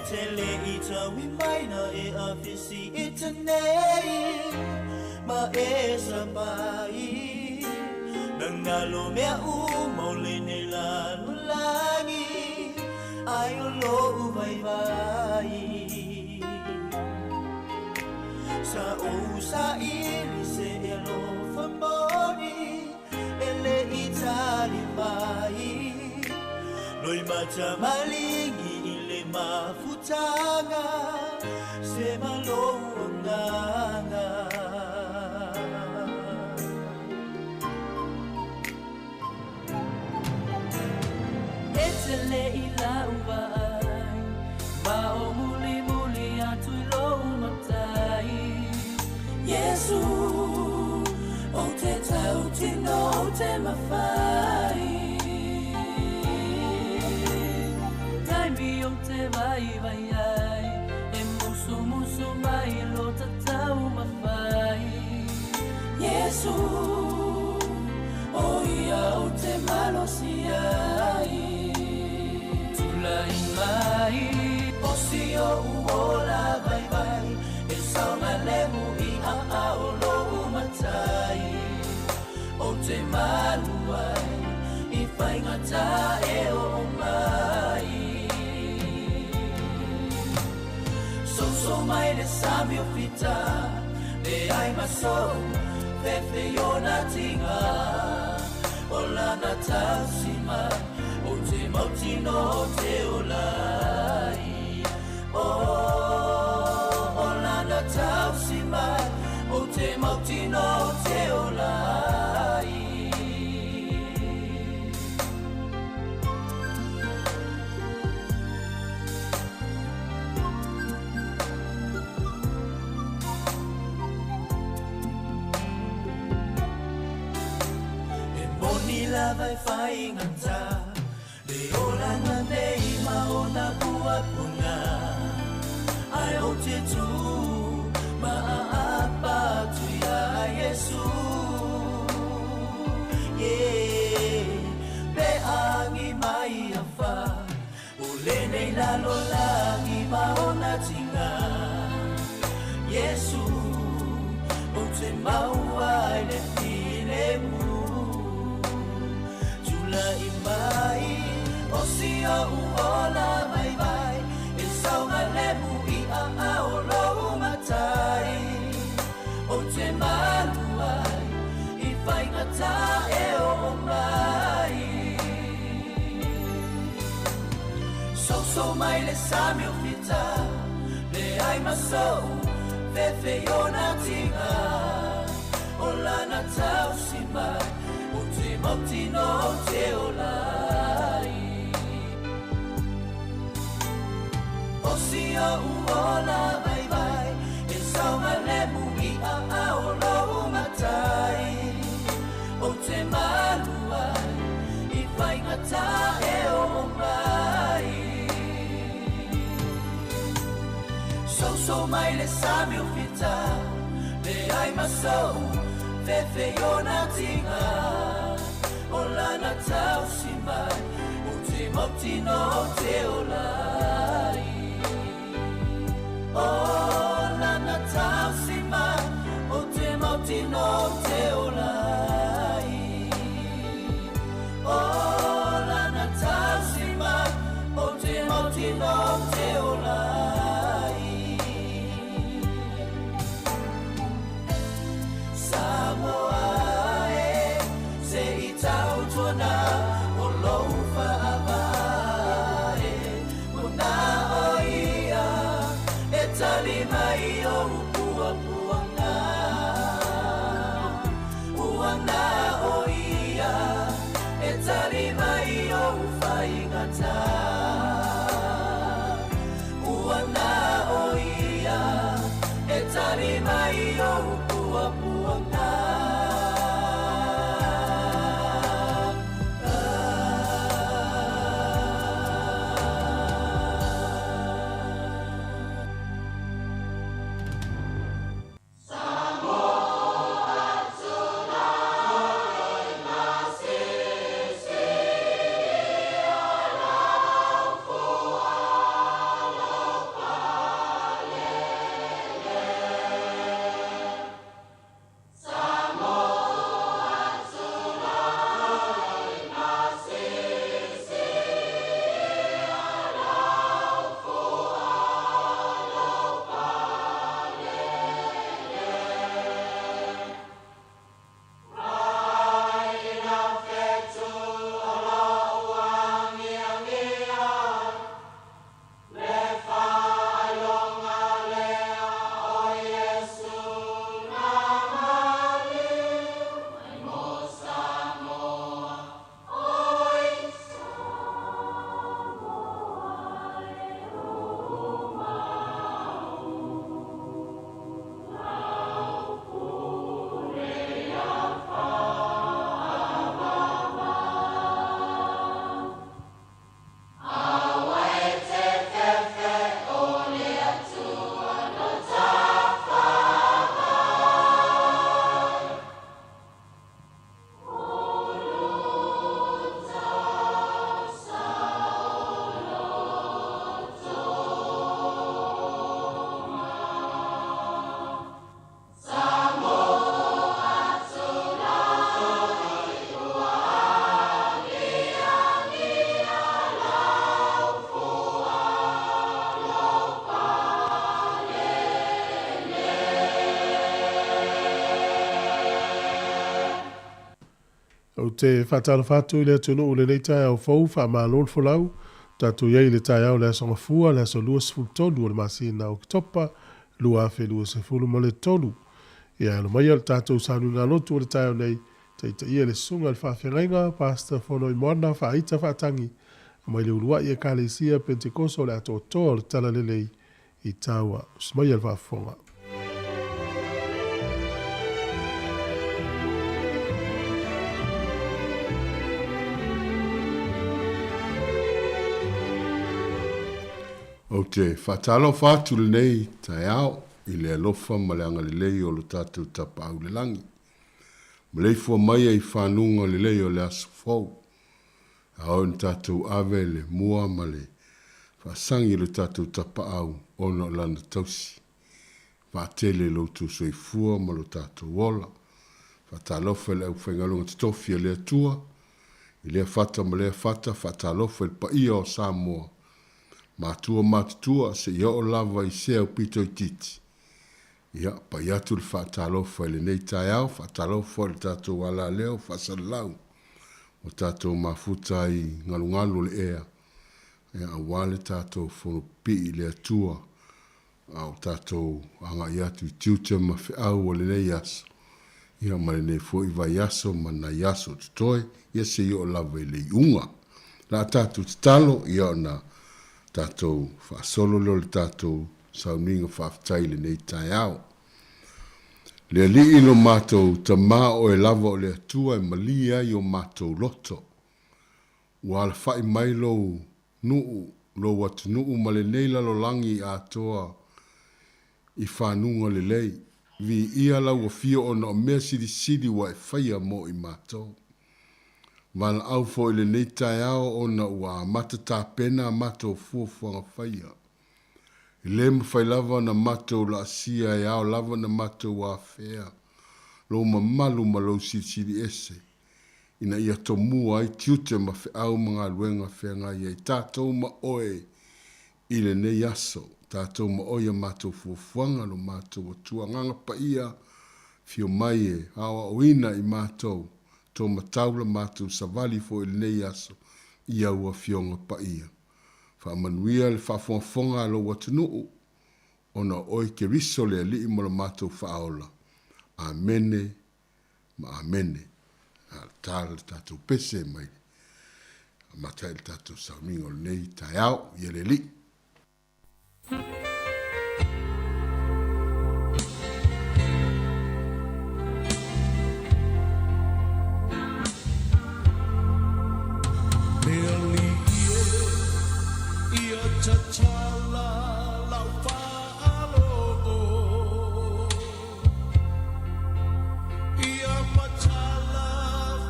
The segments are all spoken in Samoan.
te le i tau i maina e awhisi i te nei ma e sapai. Nangalo mea u mau le nei lalo langi ai o lo u vai vai. Sa o sa ili se e lo famoni e le i tali mai. Loi mata malingi i le mafutanga se malo anganga. E te le i lau vai, ma o muli muli atu i lou matai. Yesu, o te tau tino o te mawhai. Taimi o te vai vai ai, e musu musu mai lo tatau mawhai. Yesu, o ia o te malosi ai. Tula i mai, o si o uola vai vai, e saunga lemu i a ao lo matai. O te maluai, i whaingata e o mai. So mai le sami o fita, le ai maso, fefe yona tinga. O lana tausi mai, o te mautino o te olai. O, o lana tausi mai, o te mautino o te olai. E moni lava e whai ngata, le oranga nei ma ona pua punga. Ai o te tū, ma a apa tu ia Yesu. Yeah, pe angi mai a wha, o le nei lalo langi ma ona tinga. Yesu, o te maua i le file mu. Tula i mai, o si o uola vai vai, e saunga lemu i a ao lo matai. O te maluai, i whaingata e o mai. So mai le sami o fita, le ai maso, fefe yona tinga. O lana tausi mai, o te mautino o te olai. O si o uola vai vai, e saunga lemu i a ao lo matai. O te maluai, i whaingata e o mai. So mai le sami o fita, le ai maso, fefe yona tinga. O lana tausi mai, o te mautino o te olai. O lana tausi mai, o te mautino o te olai. O lana tausi mai, o te mautino o te olai. Samoa e, se i tautuana, o lou whaavae. Mo Ou te faatalofa atu i le atunuu i lenei taeao fou, faamalo le folau. Tatou i ai i le taeao o le Aso Gafua, le aso 23 o le masina o Oketopa 2023. Ia alo maia le tatou sauniga lotu o le taeao nei, taitaia le susuga i le faafeagaiga, Pastor Fonoimoana Faaita Faatagi, mai le uluai Ekalesia Pentekoso o le Atoatoa o le Talalelei i Taua. Usi maia le faafofoga. Ou te faatalofa atu lenei taeao i le alofa ma le agalelei o lo tatou Tapaau i le Lagi. Maleifua mai ai i fanuga lelei o le aso fou. A o ona tatou ave le mua ma le faasagi i lo tatou Tapaau ona o Lana tausi. Vaatele i lo outou soifua ma lo tatou ola. Faatalofa i le aufaigaluega totofi a le Atua, i lea fata ma lea fata, faatalofa i le paia o Samoa, matua matutua, seia oo lava i se aupito itiiti. Ia, pai atu le faatalofa i lenei taeao, faatalofa i le tatou alaleo faasalalau ua tatou mafuta ai i galugalu o le ea, ia, aua le tatou fono pipii i le Atua, a o tatou agai atu i tiute ma feau o lenei aso, ia, ma lenei foi vaiaso ma nai aso o totoe, ia se i oo lava i le iuga. La tatou tatalo, ia ona tatou faasolo lea o le tatou sauniga faafetai i lenei taeao. Le Alii lo matou Tama o Oe lava o le Atua e malie ai o matou loto. Ua alafai mai lou nuu, lou atunuu ma lenei lalolagi atoa i fanuga lelei. Viia lau afio ona o mea silisili ua e faia mo i matou. Valaau foi i lenei taeao ona ua amata tapena a matou fuafuaga faia. E le mafai lava ona matou laasia e ao lava ona matou afea lou mamalu ma lou silisili ese, ina ia tomua ai tiute ma feau ma galuega feagai ai tatou ma oe i lenei aso, tatou ma oe ia matou fuafuaga, lo matou Atua Agaga Paia, afio mai e aoaoina i matou, to matau la matou savali foi i lenei aso i au Afioga Paia. Faamanuia le faafogafoga a lou atunuu, ona o oe Keriso le Alii mo la matou faaola. Amene ma amene. A le tala le tatou pese mai amata ai le tatou sauniga o lenei taeao. Ia le Alii. Le Alii e, ia tatala lau faalogo, ia matala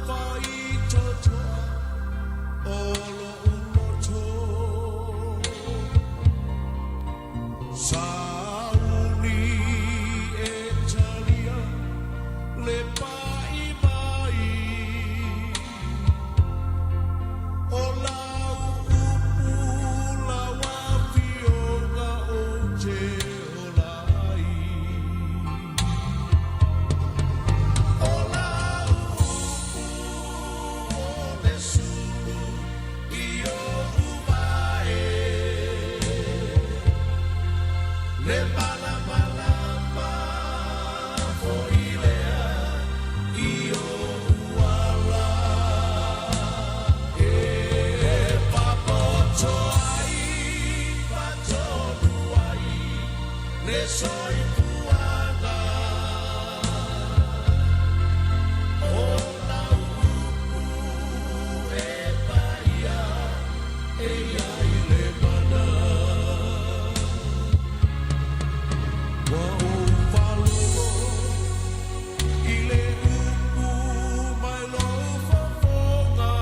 faitotoa o lo'u loto. Sauni e talia le pa'i mai o lau upu lau afioga ou te ola ai. O lau upu o le sulu i oʻu vae, le malamalama foi lea i oʻu ala. E papoto ai, patonu ai le soifuaga. O lau upu e paia e i ai le mana. Ua ou faalogo i le upu mai lou fofoga.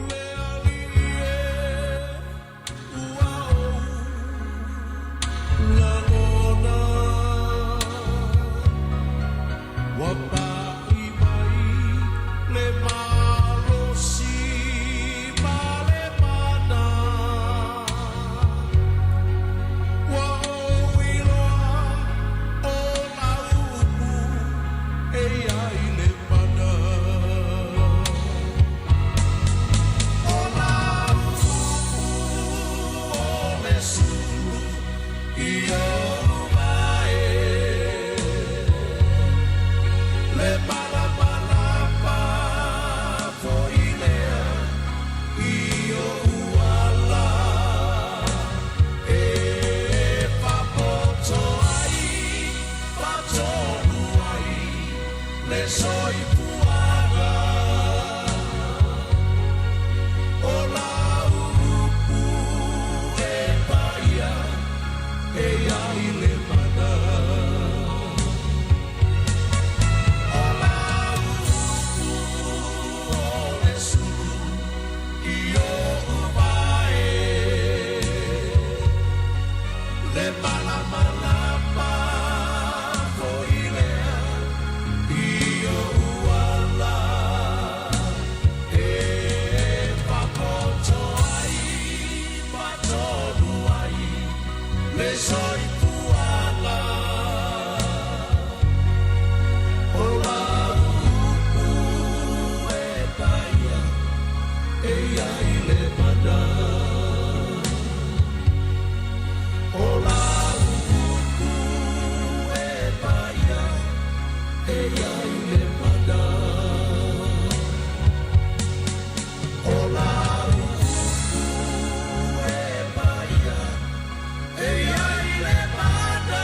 Le Alii e, ua ou soifuaga. O lau upu e paia e i ai le mana. O lau upu e paia e i ai le mana. O lau upu e paia e i ai le mana.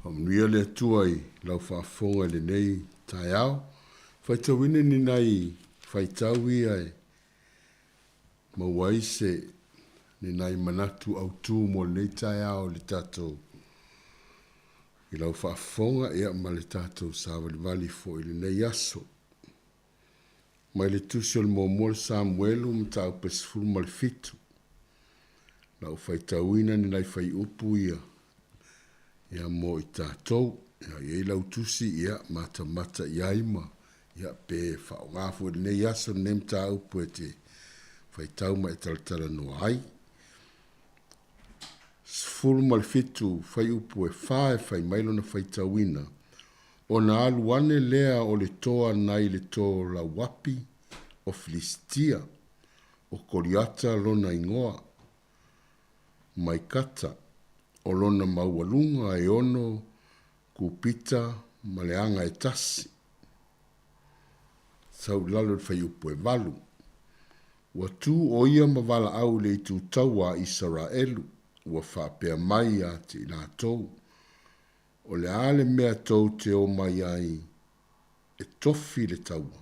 Faamanuia le Atua i lau faafofoga i lenei taeao. Faitauina ni nai faitau ia e maua ai se ni nai manatu autu mo lenei taeao i le tatou i lau faafofoga ia ma le tatou savalivali foi i lenei aso. Mai le tusi o le muamua le Samuelu mataupu e 17. Lau faitauina ni nai faiupu ia ia mo i tatou. Ia i ai lau tusi ia matamata i ai ma ia pe faaaoga foi i lenei aso lenei mataupu e te faitau ma e talatalanoa ai. 17 faiupu e 4 e fai mai lona faitauina. Ona alu ane lea o le toa nai le to lauapi o Filistia, o Koliata lona igoa, mai Kata, o lona maualuga e 6 kupita ma le aga e 1. Sau i lalo i le faiupu e 8. Ua tu o ia ma valaau i le itu taua a Isaraelu, ua faapea mai ia te i latou, o le a le mea tou te o mai ai e tofi le taua.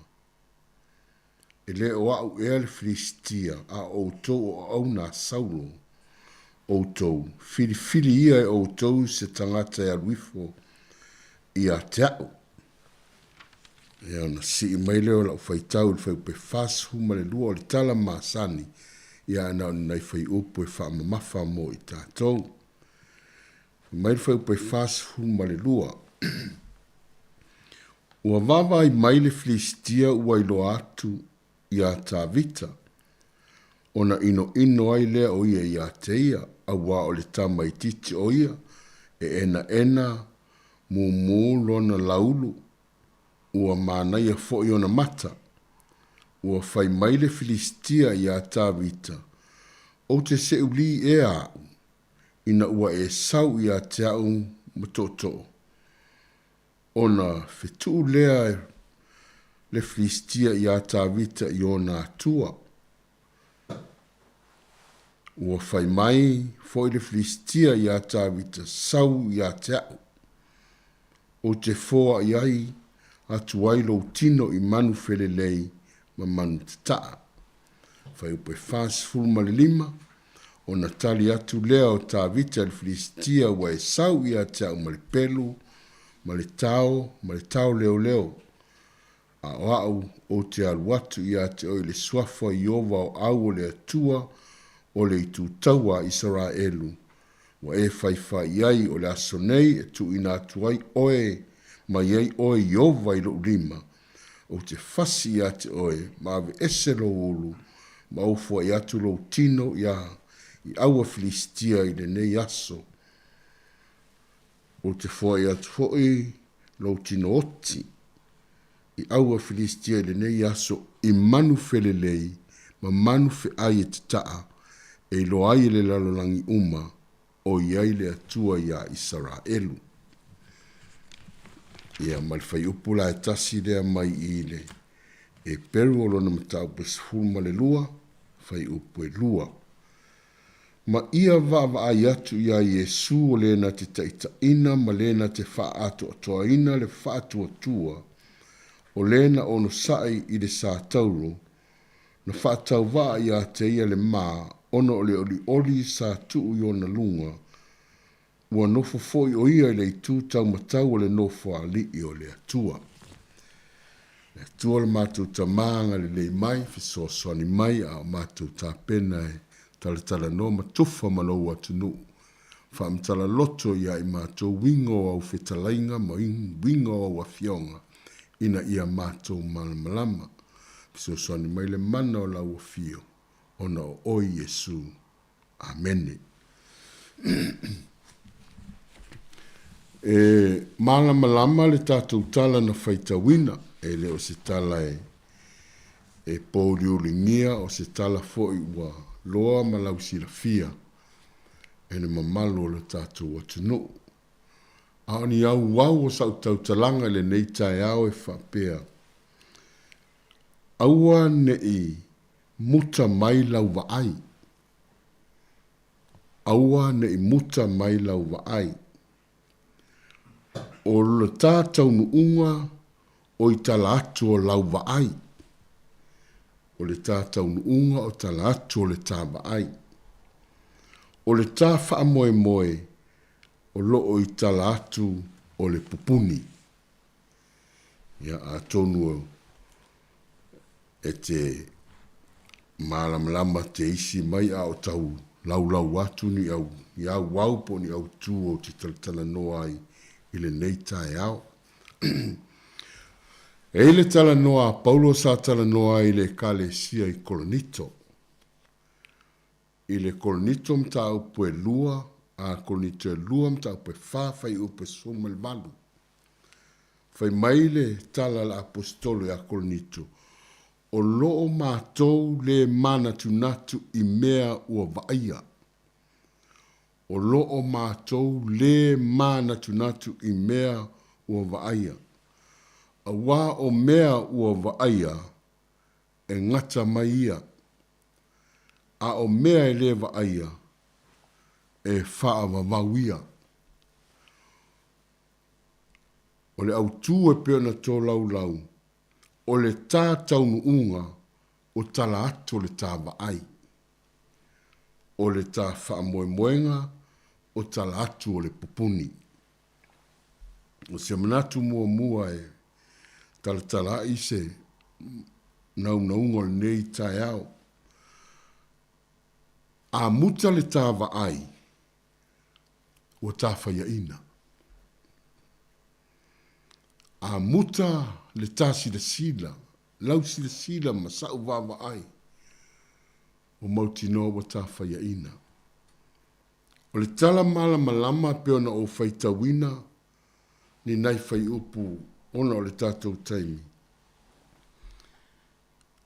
E le o au ea le Filistia, a o outou o aauuna a Saulo, outou, filifili ia e outou se tagata e alu ifo ia te au. Ia ona sii mai lea o lau faitau i le fuaiupu e 42 o le tala masani, ia na o ni nai faiupu e faamamafa mo i tatou. Fai mai le fuaiupu e 42. Ua vaavaai mai le Filistia ua iloa atu iā Tavita, ona inoino ai lea o ia iā te ia, auā o le tamaitiiti o ia, e enaena mumu lona laulu, ua manaia foi ona mata. Ua fai mai le Filistia iā Tavita, Ou te seulī ea au, ina ua e sau iā te au ma tootoo. Ona fetuu lea le Filistia iā Tavita i ona atua. Ua fai mai foi le Filistia iā Tavita, Sau iā te au. Ou te foai ai atu ai lou tino i manu felelei ma manu tataa. Fuaiupu e 45, ona tali atu lea o Tavita i le Filistia, Ua e sau ia te au ma le pelu, ma le tao, ma le tao leoleo, a o au ou te alu atu ia te oe i le suafa o Ieova o au o le Atua o le itu taua a Isaraelu, ua e faifai i ai o le aso nei e tuuina atu ai oe mai ai oe Ieova i lou lima, ou te fasi ia te oe ma aveese lou ulu ma ou foai atu lou tino iā i aua Filistia i lenei aso. Ou te foai atu foi lou tino oti i aua Filistia i lenei aso i manu felelei ma manu feai e tataa, e iloa ai e le lalolagi uma o i ai le Atua iā Isaraelu. Ia, ma le fuaiupu la e tasi lea mai i le Eperu o lona mataupu e 12, fuaiupu e 2. Ma ia vaavaai atu iā Iesu o le na te taitaina ma le na te faaatoatoaina le faatuatua, o le na onosai i le sa taulo, na faatauvaa iā te ia le ma, ona o le olioli sa tuu i ona luga, ua nofo foi o ia i le itu taumatau o le nofoalii o le Atua. Le Atua le matou Tama agalelei mai, fesoasoani mai a o matou tapena e talatalanoa ma tufa ma lou atunuu. Faamatala loto ia i matou uiga o au fetalaiga ma uiga o au afioga, ina ia matou malamalama. Fesoasoani mai le mana o lau afio, ona o oe Iesu. Amene. E malamalama le tatou tala na faitauina, e le o se tala e, e pouliuligia, o se tala foi ua loa ma lausilafia e le mamalu o le tatou atunuu. A o ni auau o sau tautalaga i lenei taeao e faapea, Aua ne i muta mai lau vaai. Aua ne i muta mai lau vaai. O le tā taunuuga o i tala atu o lau vaai. O le tā taunuuga o tala atu o le tā vaai. O le tā faamoemoe o loo i tala atu o le pupuni. Ia, atonu e te malamalama te isi mai a o tau laulau atu ni au, ni auau po o ni autū ou te talatalanoa ai i lenei taeao. E i le talanoa a Paulo sa talanoa ai i le Ekalesia i Korinito. I le Korinito mataupu e lua, a Korinito e lua mataupu e fa, fuaiupu e 18. Fai mai le tala a le Aposetolo ia Korinito, O lo o matou lē manatunatu i mea ua vaaia. O lo o matou lē manatunatu i mea ua vaaia. Auā o mea ua vaaia, e gata mai ia, a o mea e lē vaaia, e faavavau ia. O le autū e pei ona tolaulau, o le tā taunuuga o tala atu o le tā vaai. O le tā faamoemoega o tala atu o le pupuni. O se manatu muamua e talatalaai se naunauga o lenei taeao. A muta le tā vaai, ua tā faiaina. A muta le tā silasila, lau silasila ma sa'u vaavaai, ua mautinoa ua tā faiaina. O le tala malamalama e pei ona ou faitauina ni nai fuaiupu ona o le tatou taimi.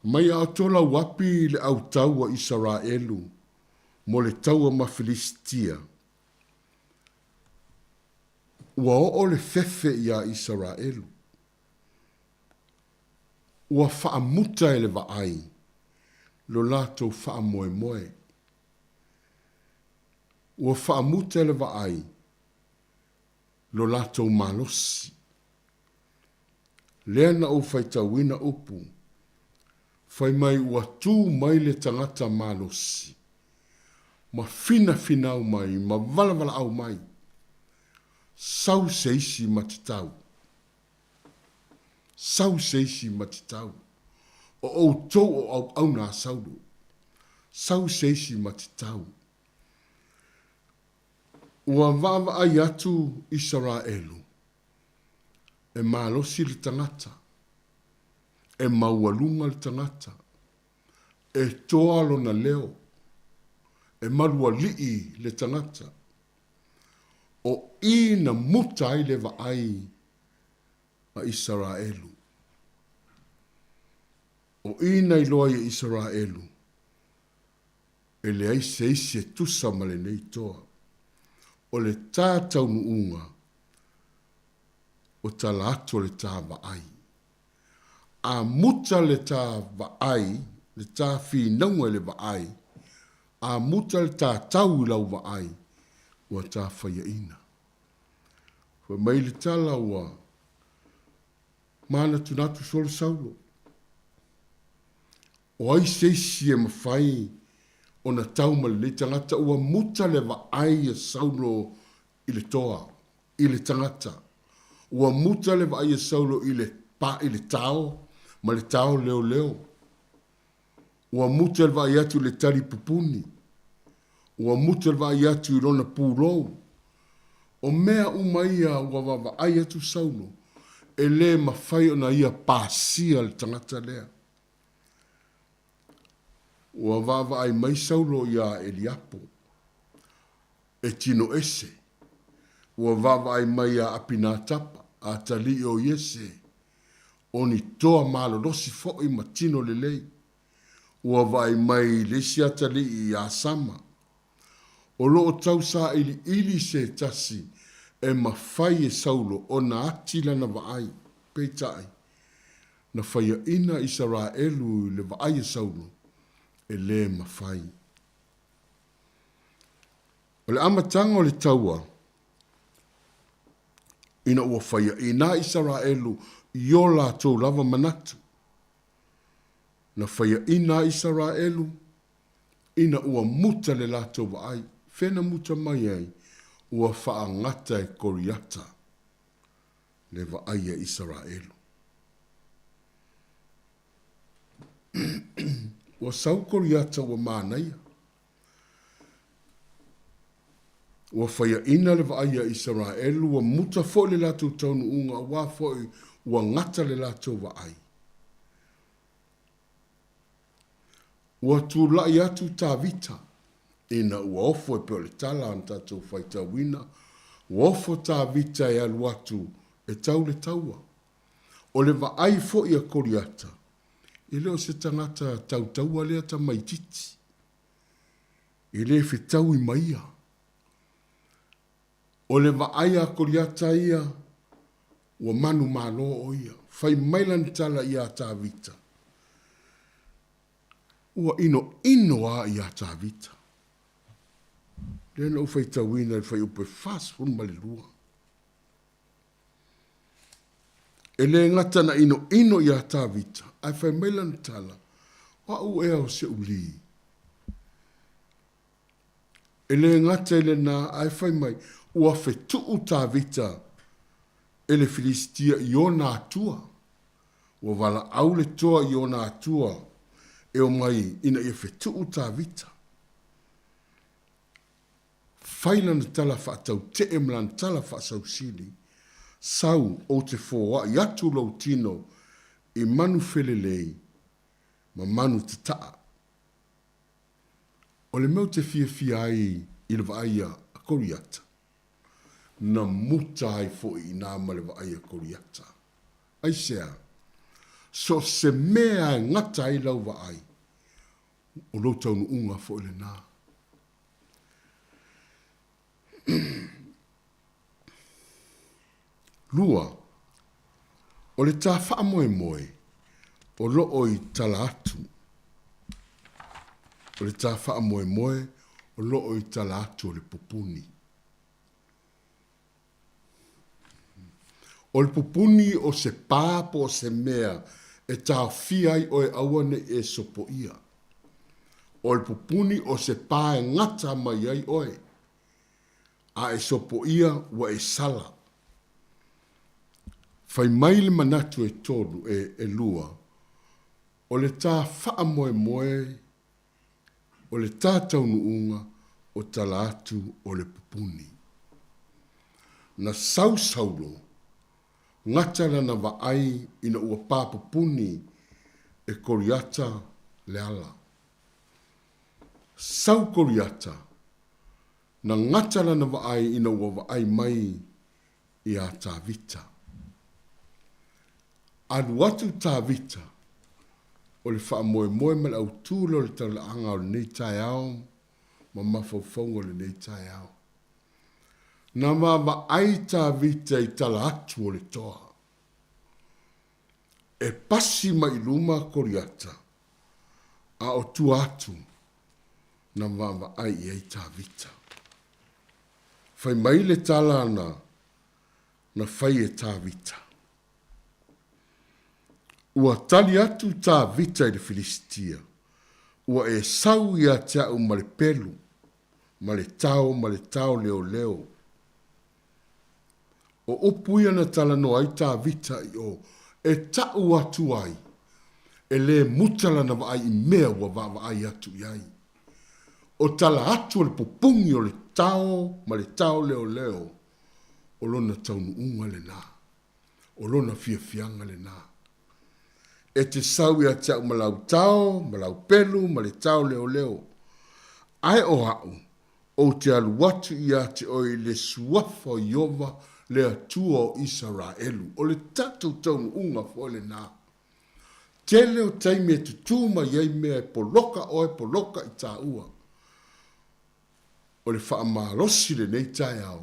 Mai a o tolauapi le autau a Isaraelu mo le taua ma Filisitia, ua oo le fefe iā Isaraelu. Ua faamuta e le vaai lo latou faamoemoe. Ua faamuta e le vaai lo latou malosi. Lea na ou faitauina upu, fai mai ua tu mai le tagata malosi, ma finafinau mai ma valavalaau mai, sau se isi matatau. Sau se isi matatau. O outou o auauna a Saulo. Sau se isi matatau. Ua vaavaai atu Isaraelu, e malosi le tagata, e maualuga le tagata, e toa lona leo, e malualii le tagata. O i na muta ai le vaai a Isaraelu. O i na iloa ai e Isaraelu, e leai se isi e tusa ma lenei toa. O le tā taunuuga, o tala atu o le tā vaai. A muta le tā vaai, le tā finauga i le vaai, a muta le tā tau i lau vaai, ua tā faiaina. Fai mai le tala ua manatunatu solo Saulo. O ai se isi e mafai ona tau ma lenei tagata? Ua muta le vaai a Saulo i le toa, i le tagata. Ua muta le vaai a Saulo i le pa i le tao ma le tao leoleo. Ua muta le vaai atu i le tali pupuni. Ua muta le vaai atu i lona pulou. O mea uma ia ua vaavaai atu Saulo, e le mafai ona ia pasia le tagata lea. Ua vaavaai mai Saulo iā Eliapo, e tino ese. Ua vaavaai mai iā Apinatapa, atalii o Iese, o ni toa malolosi foi ma tino lelei. Ua vaai mai i le isi atalii iā Sama. O lo o tau sailiili se tasi e mafai e Saulo ona ati lana vaai, peitai, na faiaina Isaraelu i le vaai a Saulo, e lē mafai. O le amataga o le taua, ina ua faiaina Isaraelu i o latou lava manatu. Na faiaina Isaraelu ina ua muta le latou vaai. Fea na muta mai ai? Ua faagata e Koriata le vaai a Isaraelu. Ua sau Koriata ua manaia. Ua faiaina le vaai a Isaraelu, ua muta foi le latou taunuuga auā foi ua gata le latou vaai. Ua tulai atu Tavita ina ua ofo e pei o le tala na tatou faitauina, ua ofo Tavita e alu atu e tau le taua. O le vaai foi a Koliata, e le o se tagata tautaua lea tamaitiiti. E le fetaui ma ia. O le vaai a Koliata ia, ua manumalo o ia. Fai mai lana tala iā Tavita, Ua inoino a iā Tavita. Lea na ou faitauina i le fuaiupu e 42. E le gata na inoino iā Tavita, ae fai mai lana tala, O au ea o se ulī? E le gata i lenā, ae fai mai, ua fetuu Tavita e le Filisitia i ona atua. Ua valaau le toa i ona atua e omai ina ia fetuu Tavita. Fai lana tala faatautee ma lana tala faasausili, Sau, ou te foai atu lou tino i manu felelei ma manu tataa. O le mea ou te fiafia ai i le vaai a Koriata, na muta ai foi i inā ma le vaai a Koriata. Aisea? So o se mea e gata ai lau vaai, o lou taunuuga foi lenā. 2, o le tā faamoemoe o lo o i tala atu. O le tā faamoemoe o lo o i tala atu o le pupuni. O le pupuni o se pā po o se mea e taofia ai oe aua ne i e sopoia. O le pupuni o se pā e gata mai ai oe. A e sopoia ua e sala. Fai mai le manatu e tolu, e, elua, o le tā faamoemoe O le tā taunuuga o tala atu o le pupuni. Na sau Saulo, gata lana vaai ina ua pā pupuni e Koriata le ala. Sau Koriata, na gata lana vaai ina ua vaai mai iā Tavita. Alu atu Tavita, o le faamoemoe ma le autū lea o le talaaga o lenei taeao ma mafaufauga o lenei taeao. Na vaavaai Tavita i tala atu o le toa. E pasi mai i luma Koliata, a o tua atu, na vaavaai i ai Tavita. Fai mai le tala na, na fai e Tavita. Ua tali atu Tavita i le Filisitia, Ua e sau ia te au ma le pelu, ma le tao ma le tao leoleo. O upu ia na talanoa ai Tavita i o e taʻu atu ai, e lē muta lana vaai i mea ua vaavaai atu i ai. O tala atu o le pupugi o le tao ma le tao leoleo, o lona taunuuga lenā, o lona fiafiaga lenā. E te sau ia te au ma lau tao, ma lau pelu, ma le tao leoleo. Ae o a'u, ou te alu atu ia te oe i le suafa o Ieova le Atua o Isaraelu. O le tatou taunuuga foi lenā. Tele o taimi e tutū mai ai mea e poloka oe poloka i tāua. O le faamalosi lenei taeao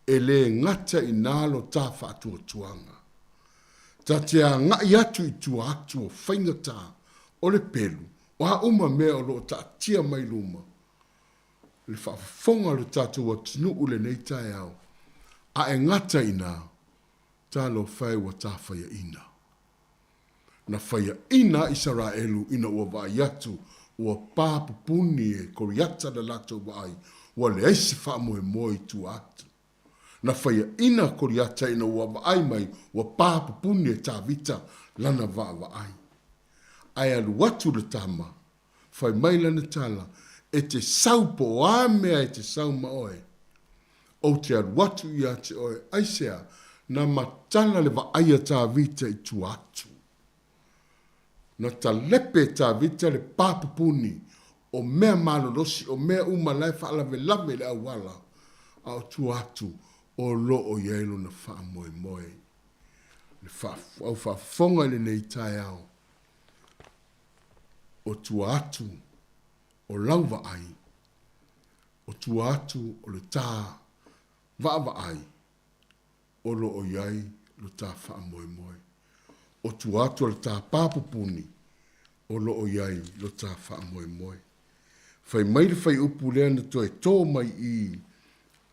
e lē gata i nā lo tā faatuatuaga. Ta te agai atu i tua atu o faigata o le pelu o a uma mea o lo o taatia mai luma le faafofoga o le tatou atunuu lenei taeao, a e gata i nā, talofa e ua tafaiaina. Na faiaina a Isaraelu ina ua vaai atu ua pa pupuni e Koriata le latou vaai, ua leai se faamoemoe i tua atu. Na faiaina a Koriata ina ua vaai mai ua pa pupuni e Tavita lana vaavaai. Ae alu atu le tama, fai mai lana tala, E te sau po o a mea e te sau ma oe. Ou te alu atu ia te oe, aisea, na matala le vaai a Tavita i tua atu. Na talepe e Tavita le pa pupuni o mea malolosi, o mea uma la e faalavelave i le auala, a o tua atu o lo o i ai lona faamoemoe. Le au faafofoga i lenei taeao, o tua atu o lau vaai, o tua atu o le tā vaavaai o lo o i ai lo tā faamoemoe. O tua atu o le tā pāpupuni o lo o i ai lo tā faamoemoe. Fai mai le faiupu lea na toe tō mai i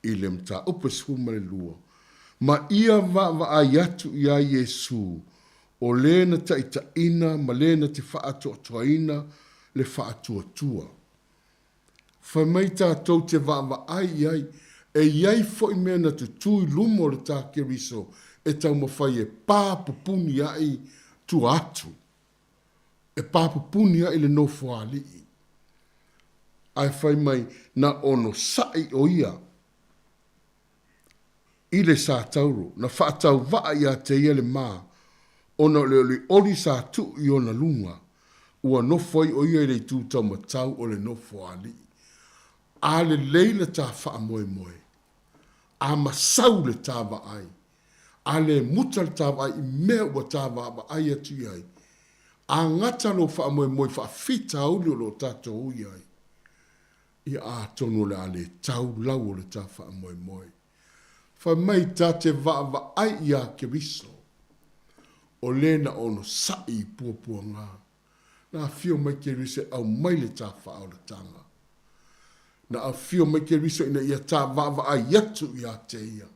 i le mataupu e 12, ma ia vaavaai atu iā Iesū, o lē na taitaʻina ma lē na te faatoatoaina le faatuatua. Fai mai tatou te vaavaai i ai, e i ai foi mea na tutū i luma o le tā Keriso e taumafai e pā pupuni aʻi tua atu, e pā pupuni aʻi le nofoalii. Ae fai mai na onosaʻi ʻo ia i le satauro, na faatauvaʻa iā te ia le mā, ona o le olioli sa tuʻu i ona luga, ua nofo ai ʻo ia i le itu taumatau o le nofoalii. A lelei le tā faamoemoe, a masau le tā vaai, a le muta le tā vaai i mea ua tā vaavaai atu i ai, a gata lou faamoemoe i faafitauli o lo o tatou ui ai, ia atonu o le a le tau lau o le tā faamoemoe. Fai mai ta te vaavaai iā Keriso, o lē na onosaʻi i puapuagā. Na afio mai Keriso e aumai le tā faaolataga. Na afio mai Keriso ina ia tā vaavaai atu iā te ia.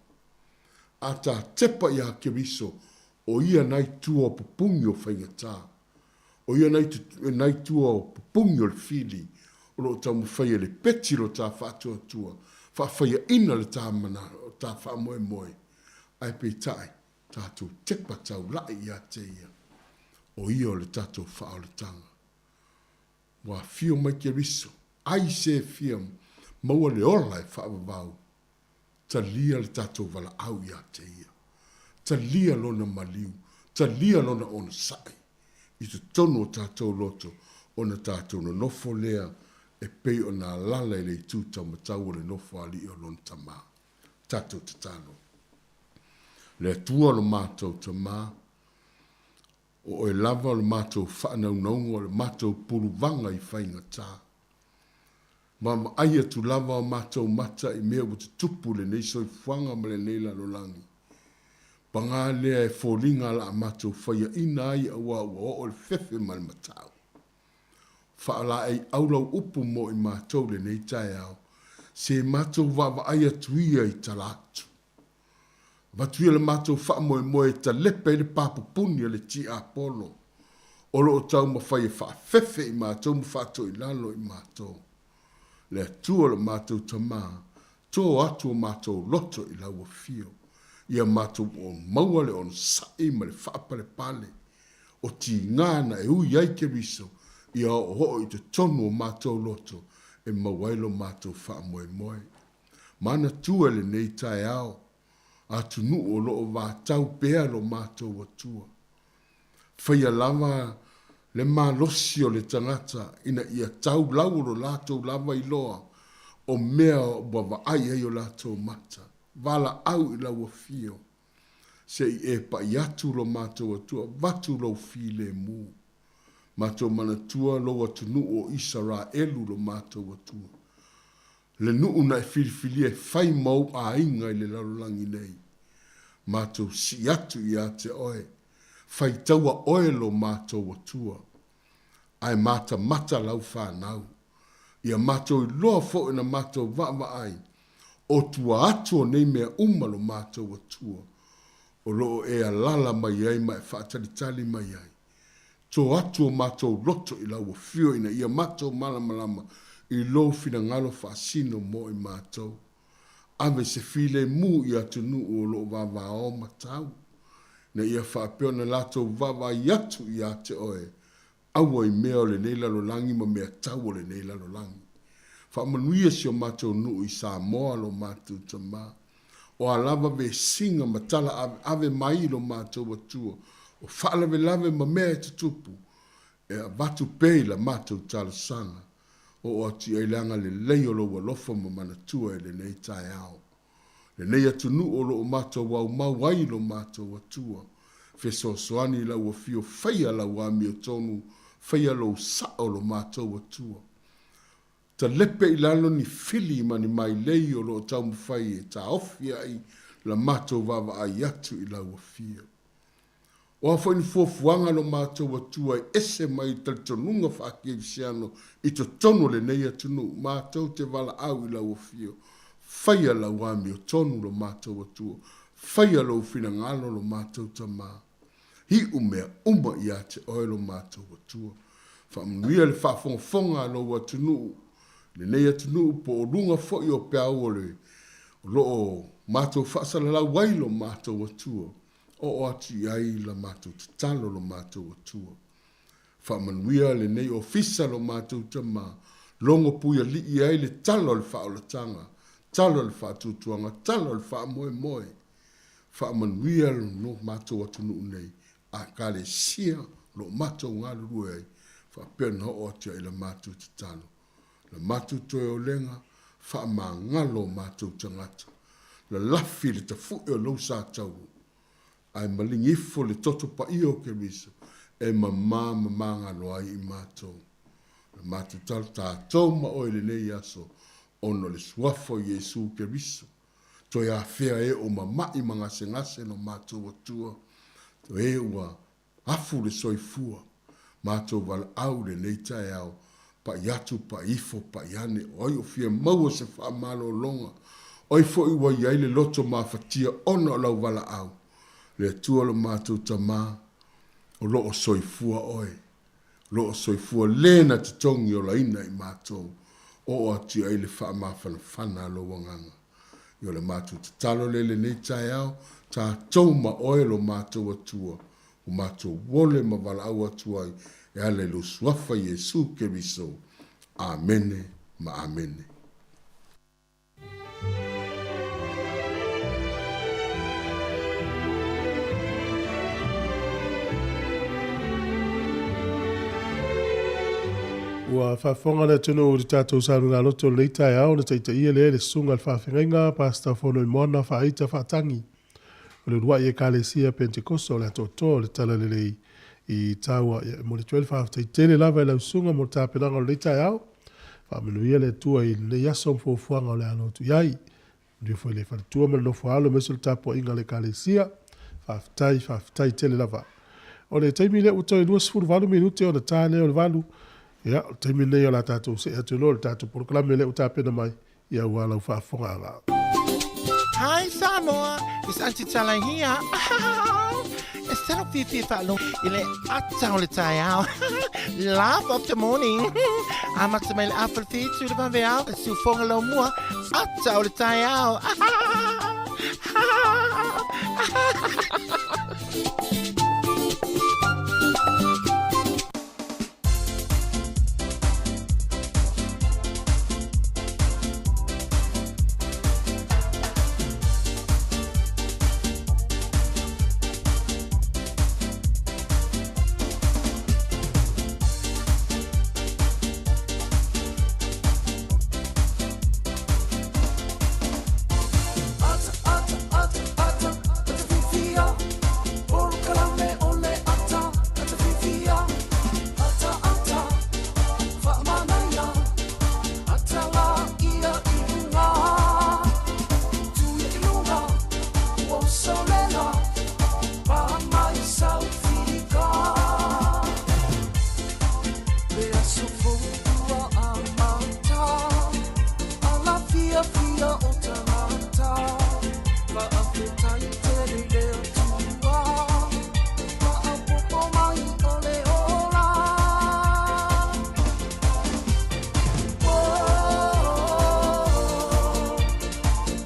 A tā tepa iā Keriso, o ia nai tua o pupungi o faigatā. O ia nai tua o pupungi o le fili, o lo o taumafai e le peti lo tā faatuatua, faafaiaina le tā mana, tā faamoemoe, ae peitai, tātou tepa taulaʻi iā te ia, o ia o le tātou faaolataga. Ua afio mai Keriso, ai se fia maua le ola e faavavau, talia le tātou valaau iā te ia. Talia lona maliu, talia lona onosai i totonu o tātou loto ona tātou nonofo lea e pei o nā lala i le itu taumatau o le nofo alii o lona Tamā. Tātou tatalo. Le Atua o lo matou Tamā, o Oe lava o le matou faanaunauga o le matou puluvaga i faigata. Vaavaai atu lava o matou mata i mea ua tutupu i lenei soifuaga ma lenei lalolagi. Pagā lea e foliga la a matou faiaina ai auā ua oo le fefe ma le matau. Faalaeiau lau upu mo i matou lenei taeao, se matou vaavaai atu ia i tala atu. Avatu ia le matou faamoemoe e talepe ai le papupuni a le tiapolo o lo o taumafai e faafefe i matou ma faatoilalo i matou. Le Atua lo matou Tamā, tō atu o matou loto i lau afio, ia matou o maua le onosai ma le faapalepale o tigā na e ui ai Keriso ia oooo i totonu o matou loto e maua ai lo matou faamoemoe. Manatua lenei taeao, atunuu o lo o vatau pea lo matou Atua. Faia lava le malosi o le tagata ina ia tau lau o lo latou lava iloa o mea ua vaai ai o latou mata. Valaau i lau afio, se i e pa'i atu lo matou Atua, avatu lou filemu. Matou manatua lou atunuu o Isaraelu lo matou Atua, le nuu na e filifilia e fai ma ou aiga i le lalolagi nei. Matou sii atu ia te oe, faitaua oe lo matou Atua, ae matamata lau fanau. Ia matou iloa foi na matou vaavaai, o tua atu o nei mea uma lo matou Atua, o lo o e alaala mai ai ma e faatalitali mai ai. To atu o matou loto i lau afio ina ia matou malamalama i lou finagalo faasino mo i matou. Ave se filemu i atunuu o lo o vavao ma tau, ina ia faapea ona latou vaavaai atu ia te oe, aua i mea o lenei lalolagi ma mea tau o lenei lalolagi. Faamanuia si o matou nuu i Samoa lo matou Tama. O a lava vesiga ma tala aveave mai i lo matou Atua, o faalavelave ma mea e tutupu, e avatu pea i la matou talosaga. Oo atu i ai le agalelei o lou alofa ma manatua i lenei taeao. Lenei atunuu o lo o matou aumau ai i lo matou Atua. Fesoasoani i lau afio, faia lau amiotonu, faia lou sao lo matou Atua. Talepe i lalo ni fili ma ni mailei o lo o taumafai e taofi ai la matou vaavaai atu i lau afio. O a foi ni fuafuaga a lo matou Atua e ese mai i talitonuga faakerisiano i totonu o lenei atunuu, matou te valaau i lau afio, faia lau amiotonu lo matou Atua, faia lou finagalo lo matou Tama. Iu mea uma ia te oe lo matou Atua. Faamanuia le faafogafoga a lou atunuu, lenei atunuu po o luga foi o peau o le o lo o matou faasalalau ai lo matou Atua, oo atu i ai la matou tatalo lo matou Atua. Faamanuia lenei ofisa lo matou Tama, logo puialii ai le tala o le faaolataga, tala o le faatuatuaga, tala o le faamoemoe. Faamanuia lo matou atunuu nei, a Ekalesia o lo o matou galulue ai, faapea ona oo atu ai la matou tatalo. La matou toe olega, faamagalo o matou tagata. Lalafi le tafu'e o lou sa taulu, ae maligi ifo le toto paia o Keriso e mamā ma magalo ai i matou. La matou talo tatou ma oe i lenei aso, ona o le Suafa o Iesu Keriso. Toe afea e o mama'i ma gasegase lo matou Atua, e ua afu le soifua, matou valaau i lenei taeao, pa'i atu, pa'i ifo, pa'i ane, o ai o fia maua se faamalologa, o ai foi ua i ai le loto mafatia ona o lau valaau, le Atua lo matou Tama, o lo o soifua oe, o lo o soifua le na totogi olaina i matou, oo atu i ai le faamafanafana a lou agaga. I o le matou tatalo lea i lenei taeao, tatou ma oe lo matou Atua, ua matou ole ma valaau atu ai e ala i lou Suafa Iesu Keriso. Amene ma amene. Ua faafofoga le atunuu i le tatou saluga-loto i lenei taeao na taitaia lea e le Susuga i le Faafeagaiga Pastor Fonoimoana Faaita Faatagi o le uluai Ekalesia Pentekoso o le Atoatoa o le Talalelei i Taua. Ia, e momoli atu ai le faafetai tele lava i lau susuga mo le tapenaga o lenei taeao. Faamanuia le Atua i lenei aso ma fuafuaga o le alo atu i ai. Manuia foi le faletua ma le nofo alo aemaise o le tapuaiga a le Ekalesia. Faafetai, faafetai tele lava. O le taimi lea ua toe 28 minute ona ta lea o le 8. Ia, o le taimi lenei o le a tatou see atu loa i le tatou polokalame lea ua tapena mai ia aua lau faafofogaaga. Hi Samoa, it's Aunty Tala here. E sala fiafia faalogo i le ata o le taeao. Laugh of the morning. Amata mai le afa le fitu le vaveao, le siufoga lau mua, ata o le taeao. aso fou ua amata Ala fiafia o tagata Faafetai tele i le Atua Faaopoopo mai o le ola Oh,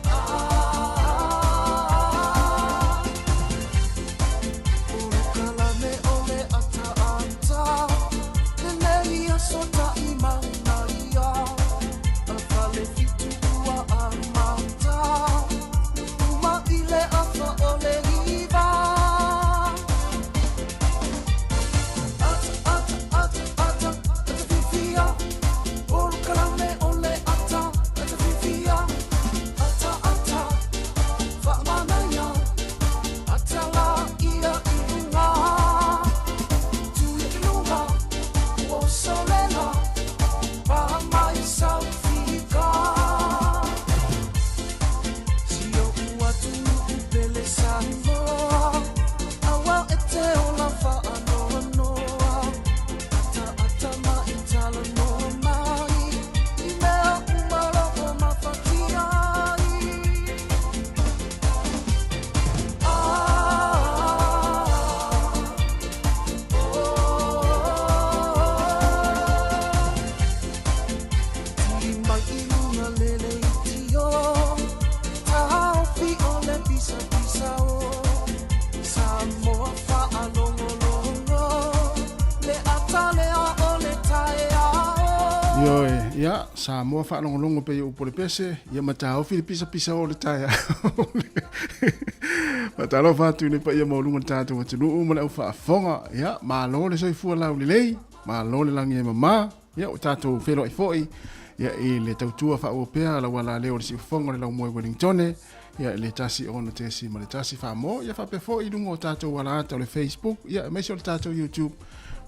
ah, Polokalame o le ataata Lenei aso taʻimauna ia A fale fitu ua amata Uma i le afa o le 9 Ata, ata, ata, ata, ata fiafia Polokalame o le ata, ata fiafia Ata, ata, faamanaia Ata la ia i luga Tu ia i luga Ua solela Pa mai saufika Si o'u atunuu pele Samoa Auau e te ola faanoanoa Ata ata mai talanoa mai I mea uma loo mafatia ai Ah, oh, Ti mai i luga lele i tio Taofi o le pisapisa o Samoa faalogologo Le ata lea o le taeao Ioe, ia, Samoa faalogologo pei o upu o le pese, ia ma taofi le pisapisa o le taeao. Faatalofa atu i le paia maualuga o le tatou atunuu ma le au faafofoga. Ia, malo le soifua laulelei, malo le lagi e mama. Ia, ua tatou feiloai foi ia, i le tautua faaauau pea a lau alaleo o le siufofoga o le laumoe Wellingtone, ia, i le 1 6.1 Samoa, ia faapea foi i luga o tatou alaata o le Facebook, ia, aemaise o le tatou YouTube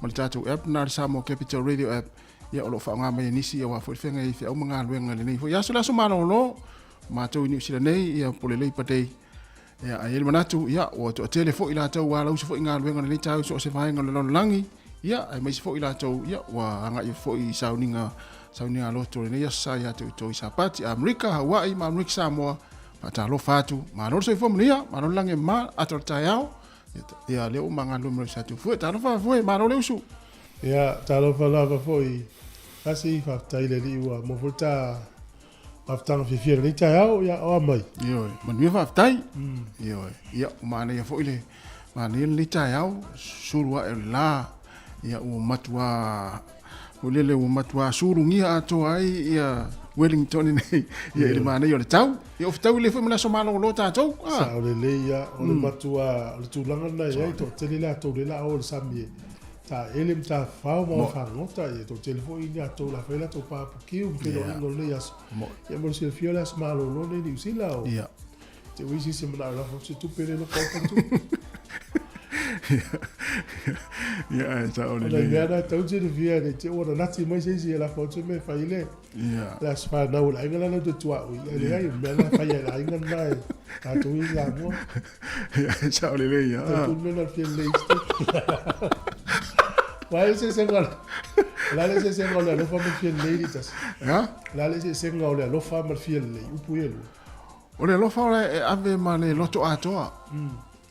ma le tatou app na le Samoa Capital Radio app, ia, o lo o faaaoga mai e nisi aua foi le feagai ai i feau ma galuega i lenei foi aso, le aso malolo, matou i Niu Sila nei, ia, po o le Labour Day. Ia, ae i ai le manatu, ia, ua toatele foi latou ua alausa foi i galuega i lenei taeao i so o se vaega o le lalolagi, ia, aemaise foi latou, ia, ua agai foi i sauniga, sauniga loto i lenei aso sa ia te outou i Sapati, Amerika, Hawaii ma Amerika Samoa. Faatalofa atu, malo le soifua manuia, malo le lagi e mama, ata o le taeao, ia, lea ua magalue ma le uso atu. Fue, talofa, fue, malo le usu. Ia, talofa lava foi, Asi, faafetai i le Alii ua maua foi le ta mafutaga fiafia i lenei taeao, ia, oa mai. Ioe, manuia faafetai. Ioe, ia, ua manaia foi le, manaia lenei taeao, sulu ae o le la, ia, ua matua, foi lele, ua matua sulugia atoa ai, ia, Wellington nei, ia, i le manaia o le tau. Ia, o fetaui lelei foi ma le aso malolo tatou. Ah. Sao lelei, ia, o le matua, o le tulaga lena e i ai, toatele latou lea o le a o i le sami e taele ma tafafao ma o fagota, ia, toatele foi i latou o le a fai latou papukiu ma feiloaiga o lenei aso. Ia, mo le silafia o le aso malolo lenei i Niu Sila, o te ui se isi e manao e lafo atu se tupe le loko au faletupe. Ia, ae sao O nai lelei. mea na e tatau ona silafia ne i te i ua nanati mai se isi e lafo atu se mea e fai ai le le aso fanau o le aiga la latou te tuaoi. Ae leai, o le mea la e fai e le aiga lena e tatou i Samoa. Ia, ae sao lelei, ia. Tau tonu mea na o le fia lelei isi taimi. Aua e le eseesega o le, o le a le eseesega o le alofa ma le fia lelei alii tasi? Ia? O le a le eseesega o le alofa ma le fia lelei, upu ia e lua? O le alofa o le e ave ma le loto atoa.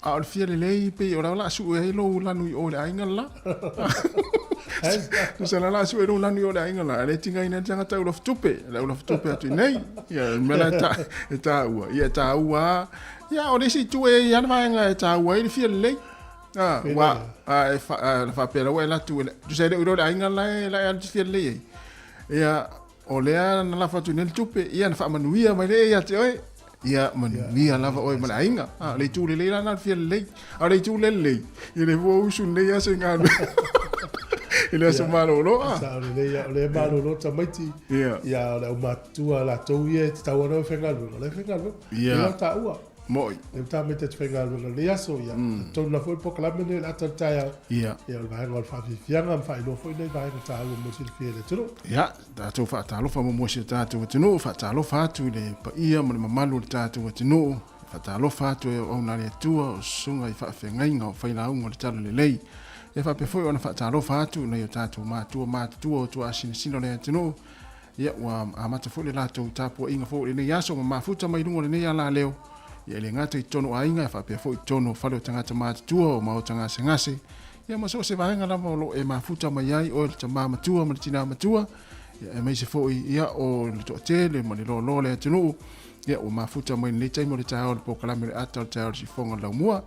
A o le fia lelei pei o la o le a sue ai lou lanu i o i le aiga le la. Tusa la o le a sue lou lanu i o i le aiga le la, ae le tigaina ai le tagata e ulafa tupe, le ulafa tupe atu i nei. Ia, o le mea la e ta, e taua, ia e taua lava. Ia, o le isi itu e i ai lava le vaega e taua ai le fia lelei. A, ua, a e fa, a, faapea la ua e alu atu, tusa e le o iloa le aiga la e, la e alu e te fia lelei ai. Ia, O lea na lafo atu nei le tupe, ia na faamanuia mai lea ia te oe. Ia manuia lava oe ma le aiga. A, o le itu lelei la na o le fia lelei. A o le itu le lelei, ia le fua usu lenei aso i galuega. I le aso malolo. A. Sao lelei, ia, o lea e malolo tamaiti. Ia. Ia, o le aumatutua latou ia e tatau ona o e faigaluega, o la e faigaluega. Ia. E le o taua. Mo'i. Lea ua tamaiti atu faigaluega i lenei aso, ia, talitonu la foi le polokalame lenei o le ata o le taeao. Ia. Ia, o le vaega o le faafiafiaga ma faailoa foi nai vaega taua mo le silafia e le atunuu. Ia, tatou faatalofa muamua i si o tatou atunuu, faatalofa atu i le paia ma le mamalu o le tatou atunuu, faatalofa atu e auauna a le Atua, o susuga i faafeagaiga, o failauga o le Talalelei. Ia faapea foi ona faatalofa atu i nai o tatou matua matutua o tuaasinasina o le atunuu. Ia ua amata foi le latou tapuaiga foi i lenei aso ma mafuta mai luga o lenei alaleo. Ia e le gata i totonu o aiga, e faapea foi i totonu o fale o tagata matutua o maota gasegase. Ia ma so o se vaega lava o lo o e mafuta mai ai oe le tama matua ma le tina matua. Ia aemaise foi ia o le toatele ma le loaloa o le atunuu. Ia ua mafuta mai lenei taimi o le taeao o le polokalame o le ata o le taeao o le sifofoga o le laumua.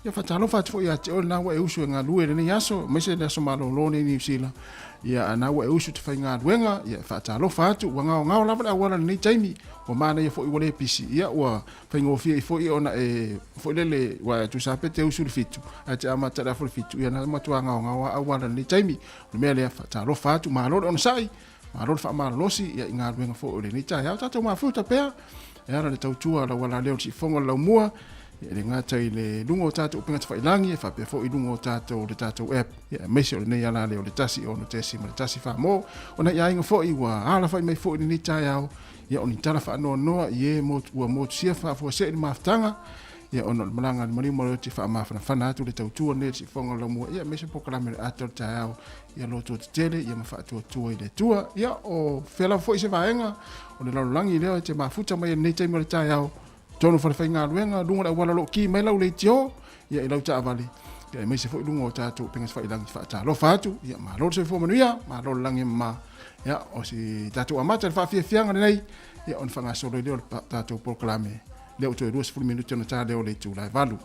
Ia faatalofa atu foi ia te oe lena ua e usu e galue i lenei aso, aemaise le aso malolo nei i Niu Sila. Ia a na ua e usu i te faigaluega, ia e faatalofa atu, ua gaogao lava le auala i lenei taimi, ua manaia foi ua le pisi, ia ua faigofie ai foi ona e foi lele, ua e tusa pe te usu i le 7, ae te amata i le afa o le 7, ia na matua gaogao lava auala i lenei taimi. O le mea lea, faatalofa atu, malo le onosai, malo le faamalolosi ia i galuega foi o lenei taeao. Tatou mafuta pea e ala le tautua a lau alaleo i le siufofoga o le laumua, e le gata i le luga o tatou upega tafailagi, e faapea foi i luga o tatou le tatou app, ia aemaise o lenei alaleo le 1 6.1 Samoa. O nai aiga foi ua alafai mai foi i lenei taeao, ia o ni tala faanoanoa i e ua motusia faafuasei le mafutaga, ia ona o le malaga a le maliu ma le oti e faamafanafana atu le tautua lenei i le siufofoga o le laumua, ia aemaise polokalame o le ata o le taeao, ia loto tetele ia ma faatuatua i le Atua. Ia o fea lava foi se vaega o le lalolagi lea e te mafuta mai ai lenei taimi o le taeao, totonu o falefaigaluega, luga o le auala o lo o ki mai lau leitio, ia i lau taavale, ia aemaise foi luga o tatou upega tafailagi. Faatalofa atu, ia malo le soifua manuia, malo le lagi e mama. Ia o si tatou amata le faafiafiaga lenei, ia ona faagasolo ai lea o le tatou polokalame lea ua toe 20 minute ona ta lea o le itula e 8.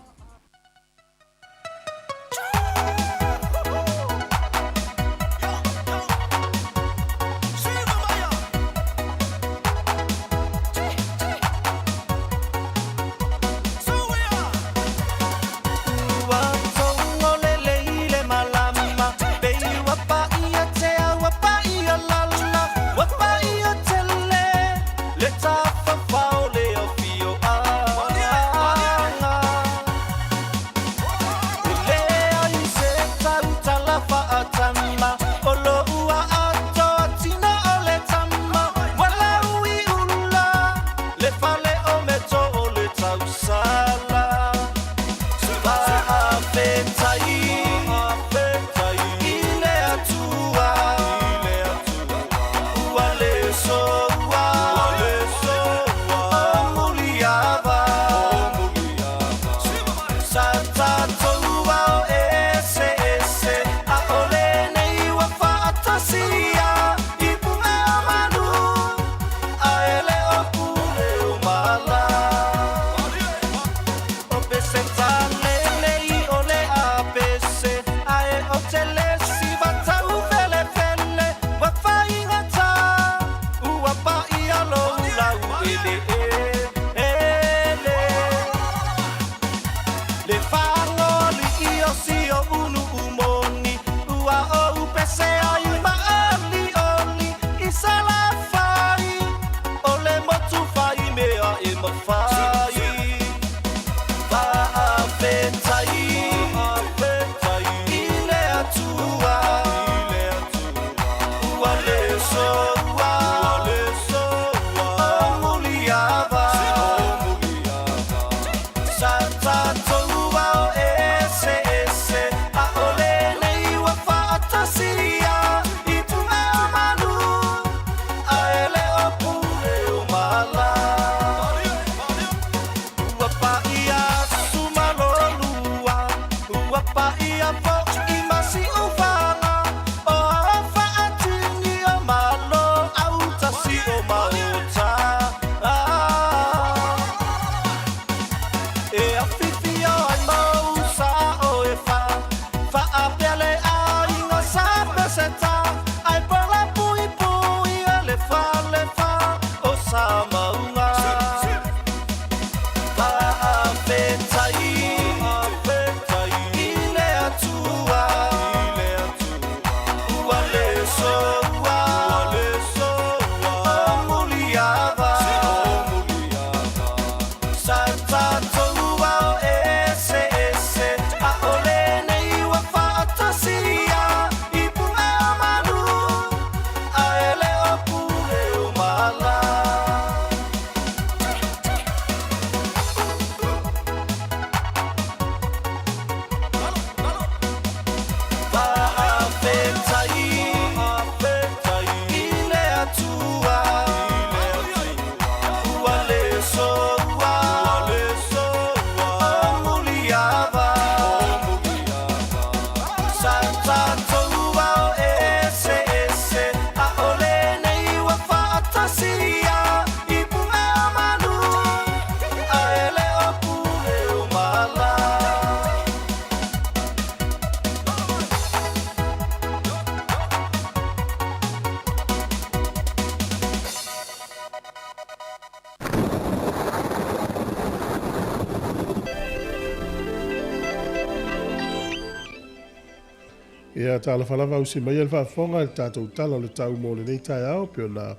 Ia, talofa lava ausi mai le faafofoga i le tatou Tala o le Tau mo lenei taeao, pei ona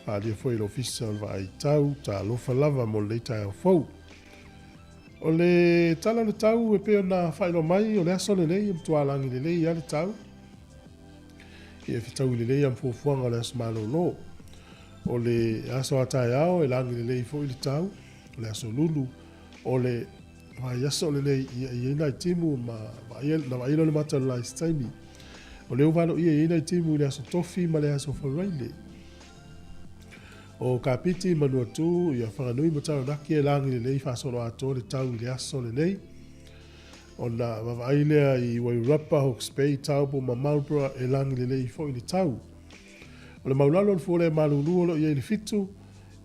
faaalia foi e le Ofisa o le Vaai Tau, talofa lava mo lenei taeao fou. O le Tala o le Tau e pei ona faailoa mai, o le aso lenei e matua lagi lelei lava le tau. Ia e fetaui lelei lava ma fuafuaga o le aso malolo. O le aso a taeao e lagi lelei foi le tau, o le aso lulu, o le vaiaso lenei ia e i ai nai timu ma vaaia, na vaaia lea o le mata o le la i se taimi. O lea ua valoia e i ai nai timu i le aso Tofi ma le aso Faraile. O Kapiti, Manuatū, ia Whanganui ma Taranaki e lagi lelei faasoloatoa le tau i le aso lenei. Ona vaavaai lea i Wairarapa, Hawke's Bay, Taupo ma Marlborough e lagi lelei foi le tau. O le maulalo o le fua le malulu o lo o i ai le 7,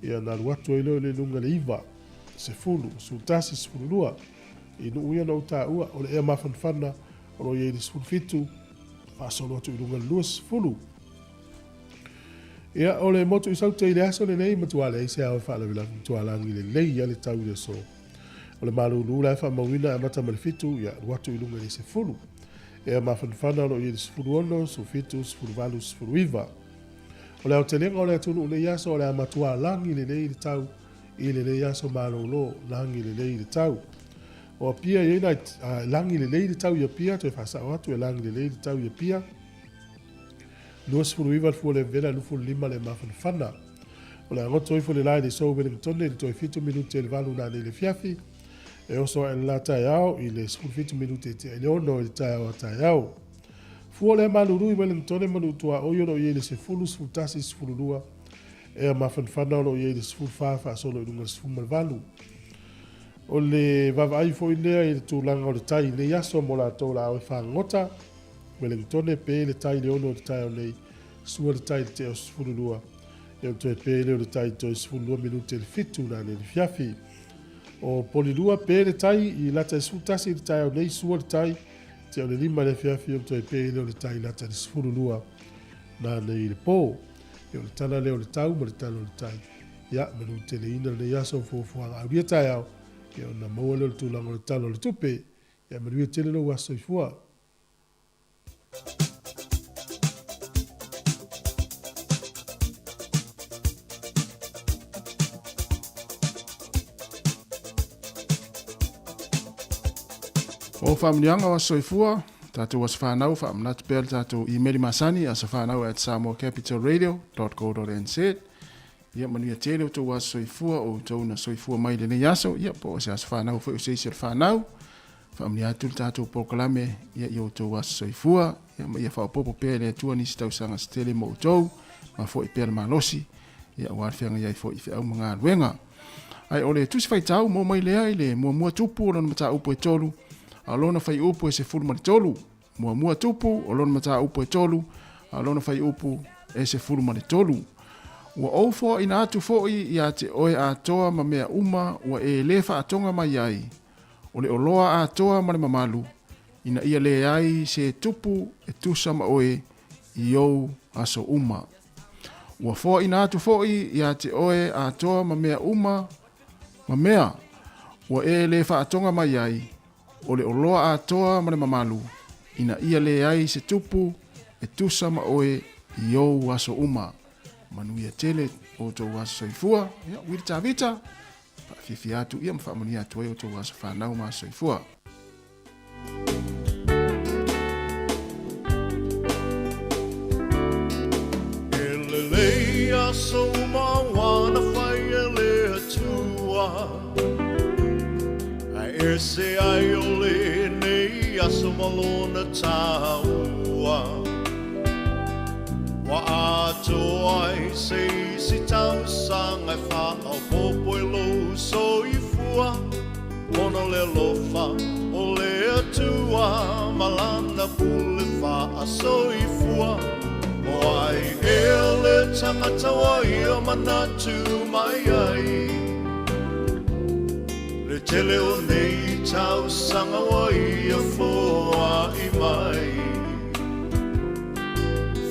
ia na alu atu ai loa i le luga le 9, 10, 11, 12. I nuu ia na ou taua, o le ea mafanafana o lo o i ai le 17, faasolo atu i luga le 20. Ia, o le motu i Saute i le aso lenei, matua leai se ao e faalavelave, matua lagi lelei lava le tau i le aso. O le malulu la e faamauina e amata mai le 7, ia alu atu i luga i le 10. Ea mafanafana o lo o i ai le 16, 17, 18, 19. O le aotelega o le atunuu i lenei aso, o le a matua lagi lelei le tau i lenei aso malolo, lagi lelei le tau. O Apia e i ai nai, lagi lelei le tau i Apia, toe faasao atu e lagi lelei le tau i Apia. 29 le fua le vela, 25 le mafanafana. O le a goto ifo le la i le sou Wellingtone i le toe 7 minute i le 8 nanei i le afiafi. E oso ae le la taeao i le 17 minute e tea i le 6 i le taeao a taeao. Fua lea malulu i Wellingtone ma Nuutuaoi o lo o i ai le 10, 11, 12, ea mafanafana o lo o i ai le 14 faasolo i luga i le 18. O le vaavaai foi lea i le tulaga o le tai i lenei aso mo latou la o e fagogota. Wellingtone, pe le tai le 6 o le taeao nei, sua le tai le tea o 12, ia ona toe pe lea o le tai toe 12 minute le 7 nanei le fiafi. O Polilua, pe le tai i lata i 11 i le taeao nei, sua le tai tea o le 5 i le afiafi, ona toe pe lea o le tai lata i le 12 nanei i le po. Ia o le tala lea o le tau ma le tala o le tai. Ia, manuteleina lenei aso o fuafuaga aulia taeao, ia ona maua lea o le tulaga o le tala o le tupe. Ia manuia tele lou aso soifua. O faamanuiaga o aso soifua, tatou aso fanau, faamanatu pea le tatou email masani, asofanau@samoacapitalradio.co.nz. Ia manuia tele outou aso soifua, o outou na soifua mai lenei aso, ia po o se aso fanau foi o se isi o le fanau. Faamanuia atu le tatou polokalame ia i outou aso soifua, ia ma ia faaopoopo pea e le Atua nisi tausaga se tele mo outou, ma foi pea le malosi, ia aua le feagai ai foi i feau ma galuega. Ae o le tusi faitau mo mai lea i le muamua tupu o lona mataupu e 3, a o lona faiupu e 13. Muamua tupu o lona mataupu e 3, a o lona faiupu e 13. Ua ou foaina atu foi ia te oe atoa ma mea uma ua e lē faatoga mai ai, o le oloa atoa ma le mamalu, ina ia leai se tupu e tusa ma oe i ou aso uma. Ua foaina atu foi ia te oe atoa ma mea uma ma mea ua e lē faatoga mai ai, o le oloa atoa ma le mamalu, ina ia leai se tupu e tusa ma oe i ou aso uma. Manuia tele outou aso soifua. Ia, Wili Tavita, faafiafia atu ia ma faamanuia atu ai outou aso fanau ma aso soifua. E lelei aso uma ua na fai e le Atua. Ae ese ai o lenei aso ma lona taua. Ua atoa ai se isi tausaga e faaopoopo i lou soifua, ona o le alofa o le Atua ma lana pule faasoifua. O ai ea le tagata ua ia manatu mai ai? Le tele o nei tausaga ua ia foai mai.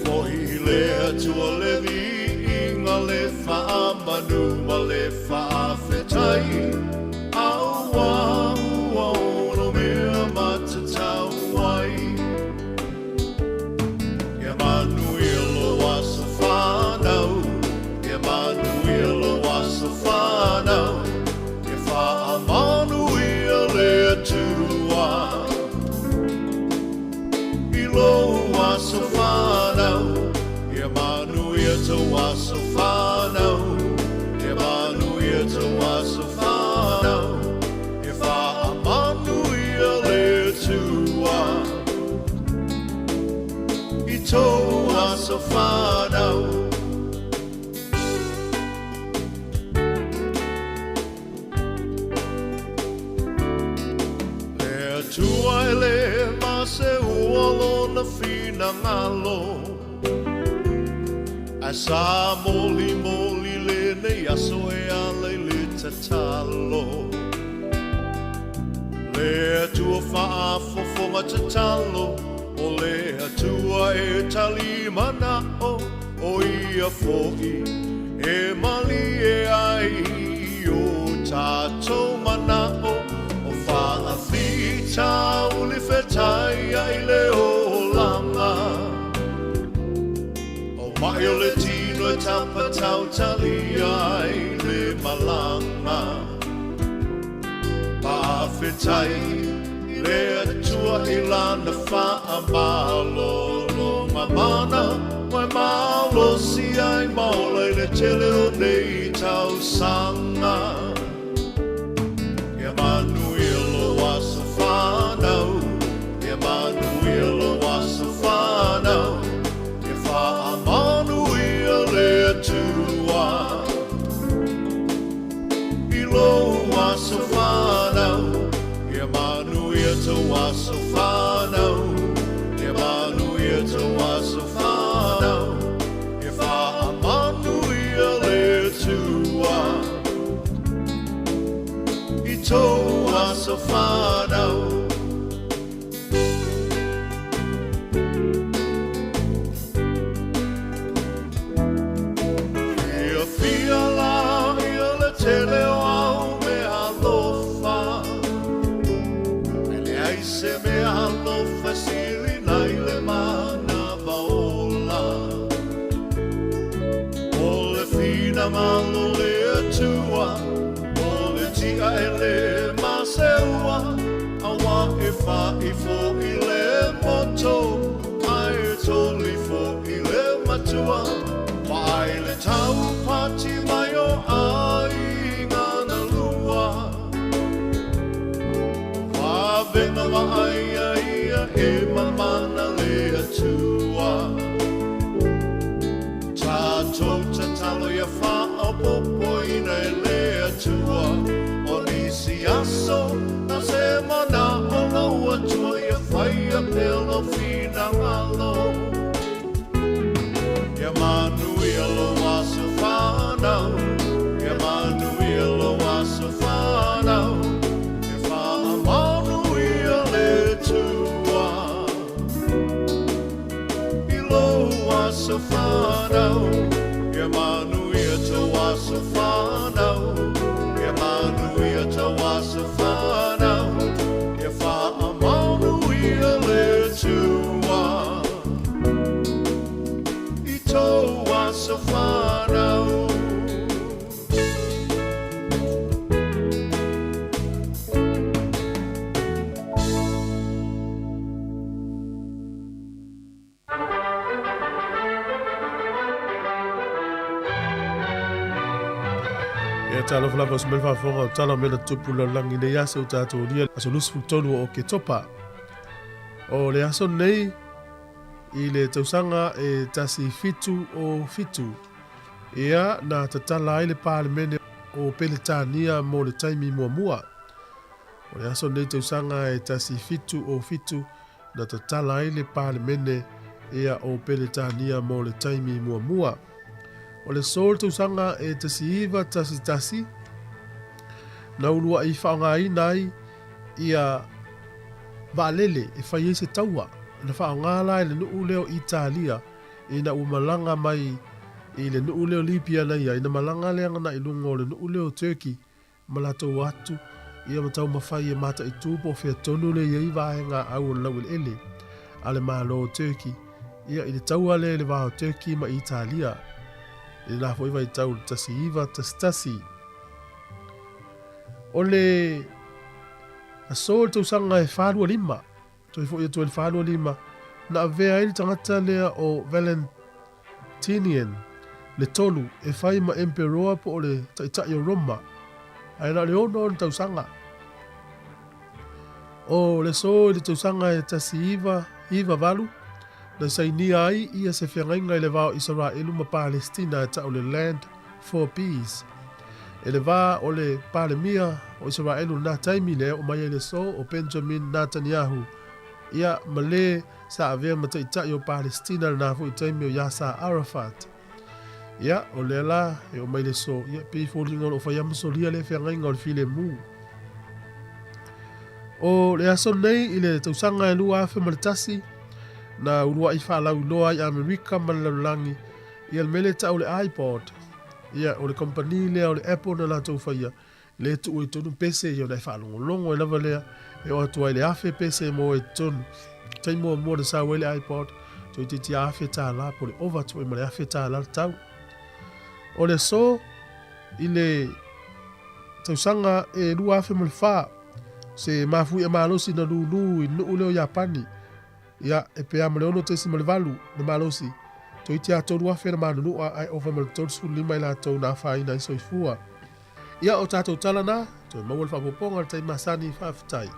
Foi i le Atua le viiga, le faamanu ma le faafetai, Aua ua ono mea matatau ai. tou aso fanau, Ia manuia tou aso fanau, Ia faamanuia le Atua i tou aso fanau. Le Atua e le ma se ua lona finagalo, Ae sa molimoli lenei aso e ala i le tatalo. Le Atua faafofoga tatalo, O le Atua e tali mana'o, O ia foi e malie ai i o tatou mana'o. O faafitauli fetai ai le olaga, O ma'i o le tino e tapatautalia ai le malaga. Faafetai le Atua i lana faamalologa mana, Ua e malosi ai ma ola i le tele o nei tausaga. Ia manuia lou aso fanau, Ia manuia lou aso fanau, Ia faamanuia le Atua i lou aso fanau. Ia manuia tou aso fanau, Ia manuia tou aso fanau, Ia faamanuia le Atua i tou aso fanau. Fiafia la ia le tele o au mea alofa, Ae leai se mea alofa e sili nai le manava ola. O le finagalo o le Atua, o le tia e le maseua, Auā e fa'i fo'i le moto, ae toli fo'i le matua. Vaai le taupati mai o aiga na lua, O vavega vaaia ia e mamana le Atua. Tatou tatalo ia faaopoopoina e le Atua, O nisi aso na se mana'o lou Atua ia faia pea lou finagalo. Ia manuia lou aso fanau, Ia manuia lou aso fanau, Ia faamanuia le Atua i lou aso fanau. Ia manuia tou aso fanau, Ia manuia tou aso fanau, Ia faamanuia le Atua i tou aso fanau. Ia talofa lava o se mea faafofoga o tala o mea na tutupu i le lalolagi i nei aso ua tatou aulia aso 23 o Oketopa. O le aso lenei i le tausaga e 1707, ia na tatala ai le Palemene o Peretania mo le taimi muamua. O le aso lenei tausaga e 1707 na tatala ai le Palemene ia o Peretania mo le taimi muamua. O le aso o le tausaga e 1911, na uluai faaaogaina ai ia vaalele e fai ai se taua. Na faaaoga la e le nuu lea o Italia ina ua malaga mai i le nuu lea o Libia na i ai, na malaga lea na i luga o le nuu lea o Turkey ma latou atu ia ma taumafai e mataitu po o fea tonu lea e i ai vaega au o le laueleele a le Malo o Turkey ia i le taua lea i le va o Turkey ma Italia i lena foi vaitau i le 1911. O le aso o le tausaga e 45, toe foi atu ai le 45, na avea ai le tagata lea o Valentinian le tolu e fai ma emperoa po o le taitai o Roma, ae na o le 6 ona tausaga. O le aso i le tausaga e 1998, na sainia ai ia se feagaiga i le va o Isaraelu ma Palestina e tau le Land for Peace. I le va o le Palemia o Isaraelu i lena taimi lea oo mai ai le aso o Benjamin Netanyahu, ia ma le sa avea ma taitai o Palestina i lena foi taimi o Yasser Arafat. Ia, o lea la e oo mai le aso, ia, pei e foliga o lo o fai lava ma solia lea feagaiga o le filemu. O le aso lenei i le tausaga e 2001, na uluai faalauiloa ai Amerika ma le lalolagi ia le mea lea e tau o le iPod. Ia, o le kamupani lea o le Apple na latou faia, lea e tuu ai totonu pese ia ona e faalogologo ai lava lea, e oo atu ai le 1000 pese e maua ai totonu. Taimi muamua na sau ai le iPod, toeitiiti $1000 po o le ova atu ai ma le $1000 le tau. O le aso i le tausaga e 2004, se mafuia malosi na lūlū i nuu lea o Iapani. Ia, e pe a ma le 6.8 le malosi, toeitiiti lava 3,000 na manunua ae ova ma le 35 i latou na afaina ai soifua. Ia, o tatou tala na, toe maua le faaopoopoga i le taimi masani, faafetai.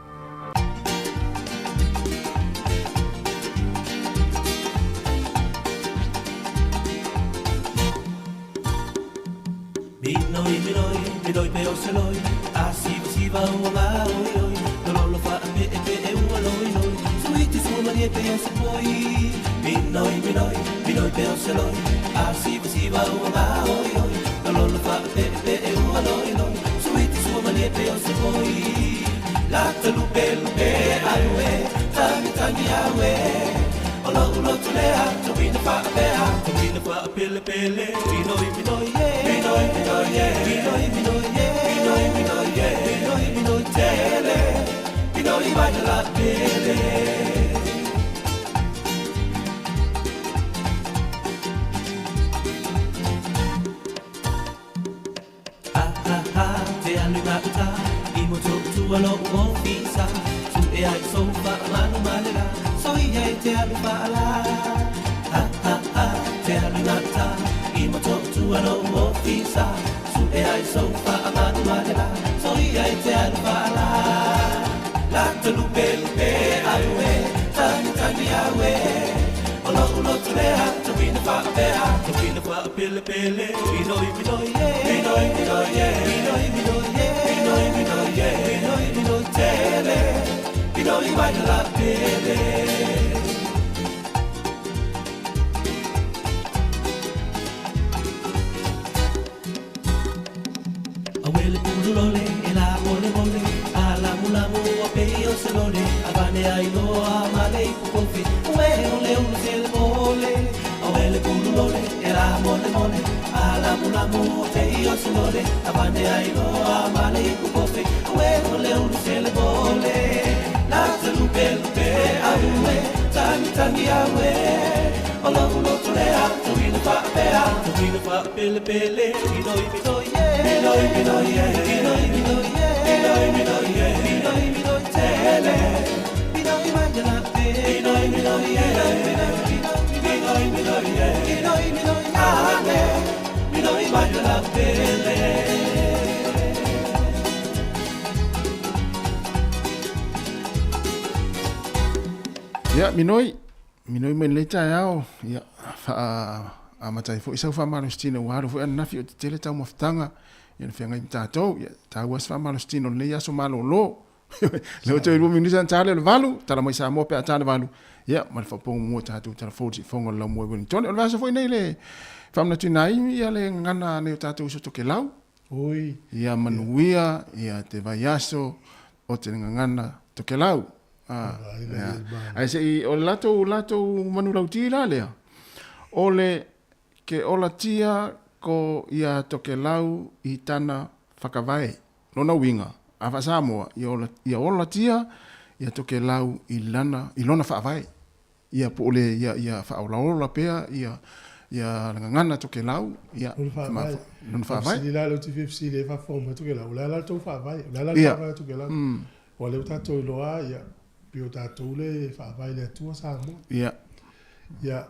Minoi, minoi, minoi pe o se loi, a siva siva ua ngā oi oi, lololo wha pe e pe e ua loi loi, suiti sua mani e pe o se poi. Minoi, minoi, minoi pe o se loi, a siva siva ua ngā oi oi, lololo wha pe e pe e ua loi loi, suiti sua mani e pe o se poi. Lata lupe lupe aue, tangi tangi aue, o lo ulo tulea, tuina wha pea, tuina wha pele pele, minoi minoi ye, minoi minoi ye, minoi minoi ye, minoi minoi ye, minoi minoi tele, minoi mai la pele. Ha ha ha, te alu ngā uta, i mo tō tua lo o fisa, tu e ai sofa manu malela, so i ai te alu whaala. Ha ha ha, te alu ngā uta, i mo tō tua lo o fisa, tu e ai sofa manu malela, so i ai te alu whaala. Lata lupe lupe aue, tangi tangi aue, o lo ulo tulea, tuina whaapea, tuina whaapele pele, minoi minoi ye, minoi minoi ye, minoi minoi ye, minoi minoi ye, minoi minoi tele, minoi mai la pele. Awele pululole, e la mole mole, a lamu lamu a pei o se lole, a vane ai loa ma le ipu kofi, ue o le ulu se le mole. Awele pululole, e la mole mole, a lamu lamu a pei o se lole, a vane ai loa ma le ipu kofi, ue o le ulu se le mole. Lata lupe lupe aue, tangi tangi aue, o lo ulo tulea, tuina whaapea, tuina whaapele pele, minoi minoi ye, minoi minoi ye, minoi minoi ye, minoi minoi ye, minoi minoi tele, minoi mai la pe, minoi minoi ye, minoi minoi ye, minoi minoi ane, minoi mai la pele. Ia, minoi, minoi mai lenei taeao, ia, faa amata ai foi sau faamalositino ua alu foi ananafi o tetele taumafataga, ia na feagai ma tatou, ia, taua se faamalositino o lenei aso malolo. Lea ua toe 2 minute ana ta lea o le 8, tala mai Samoa pe a ta le 8, ia, ma le faaopoopoga muamua o tatou tala fou i le siufofoga o le laumua i Wellington. O le vaiaso foi nei le faamanatuina ai ia le gagana a nai o tatou uso Tokelau. Oi. Ia manuia ia te vaiaso o te gagana Tokelau. Ah, ia. Ae se i, o le latou, latou manulauti la lea, o le ke olatia ko ia Tokelau i tana whakavae. Lona uiga, a faa-Samoa, ia ola, ia olatia ia Tokelau i lana, i lona faavae. Ia po o le, ia, ia faaolaola pea ia, ia le gagana Tokelau, ia, Lona faavae. lona faavae. Fesili la lea ou te fia fesili ai faafofoga mai Tokelau, o le a la le tou faavae? O le a la le Ia. faavae o Tokelau? Aua o lea ua tatou iloa, ia, pei o tatou le faavae i le Atua Samoa. Ia. Ia,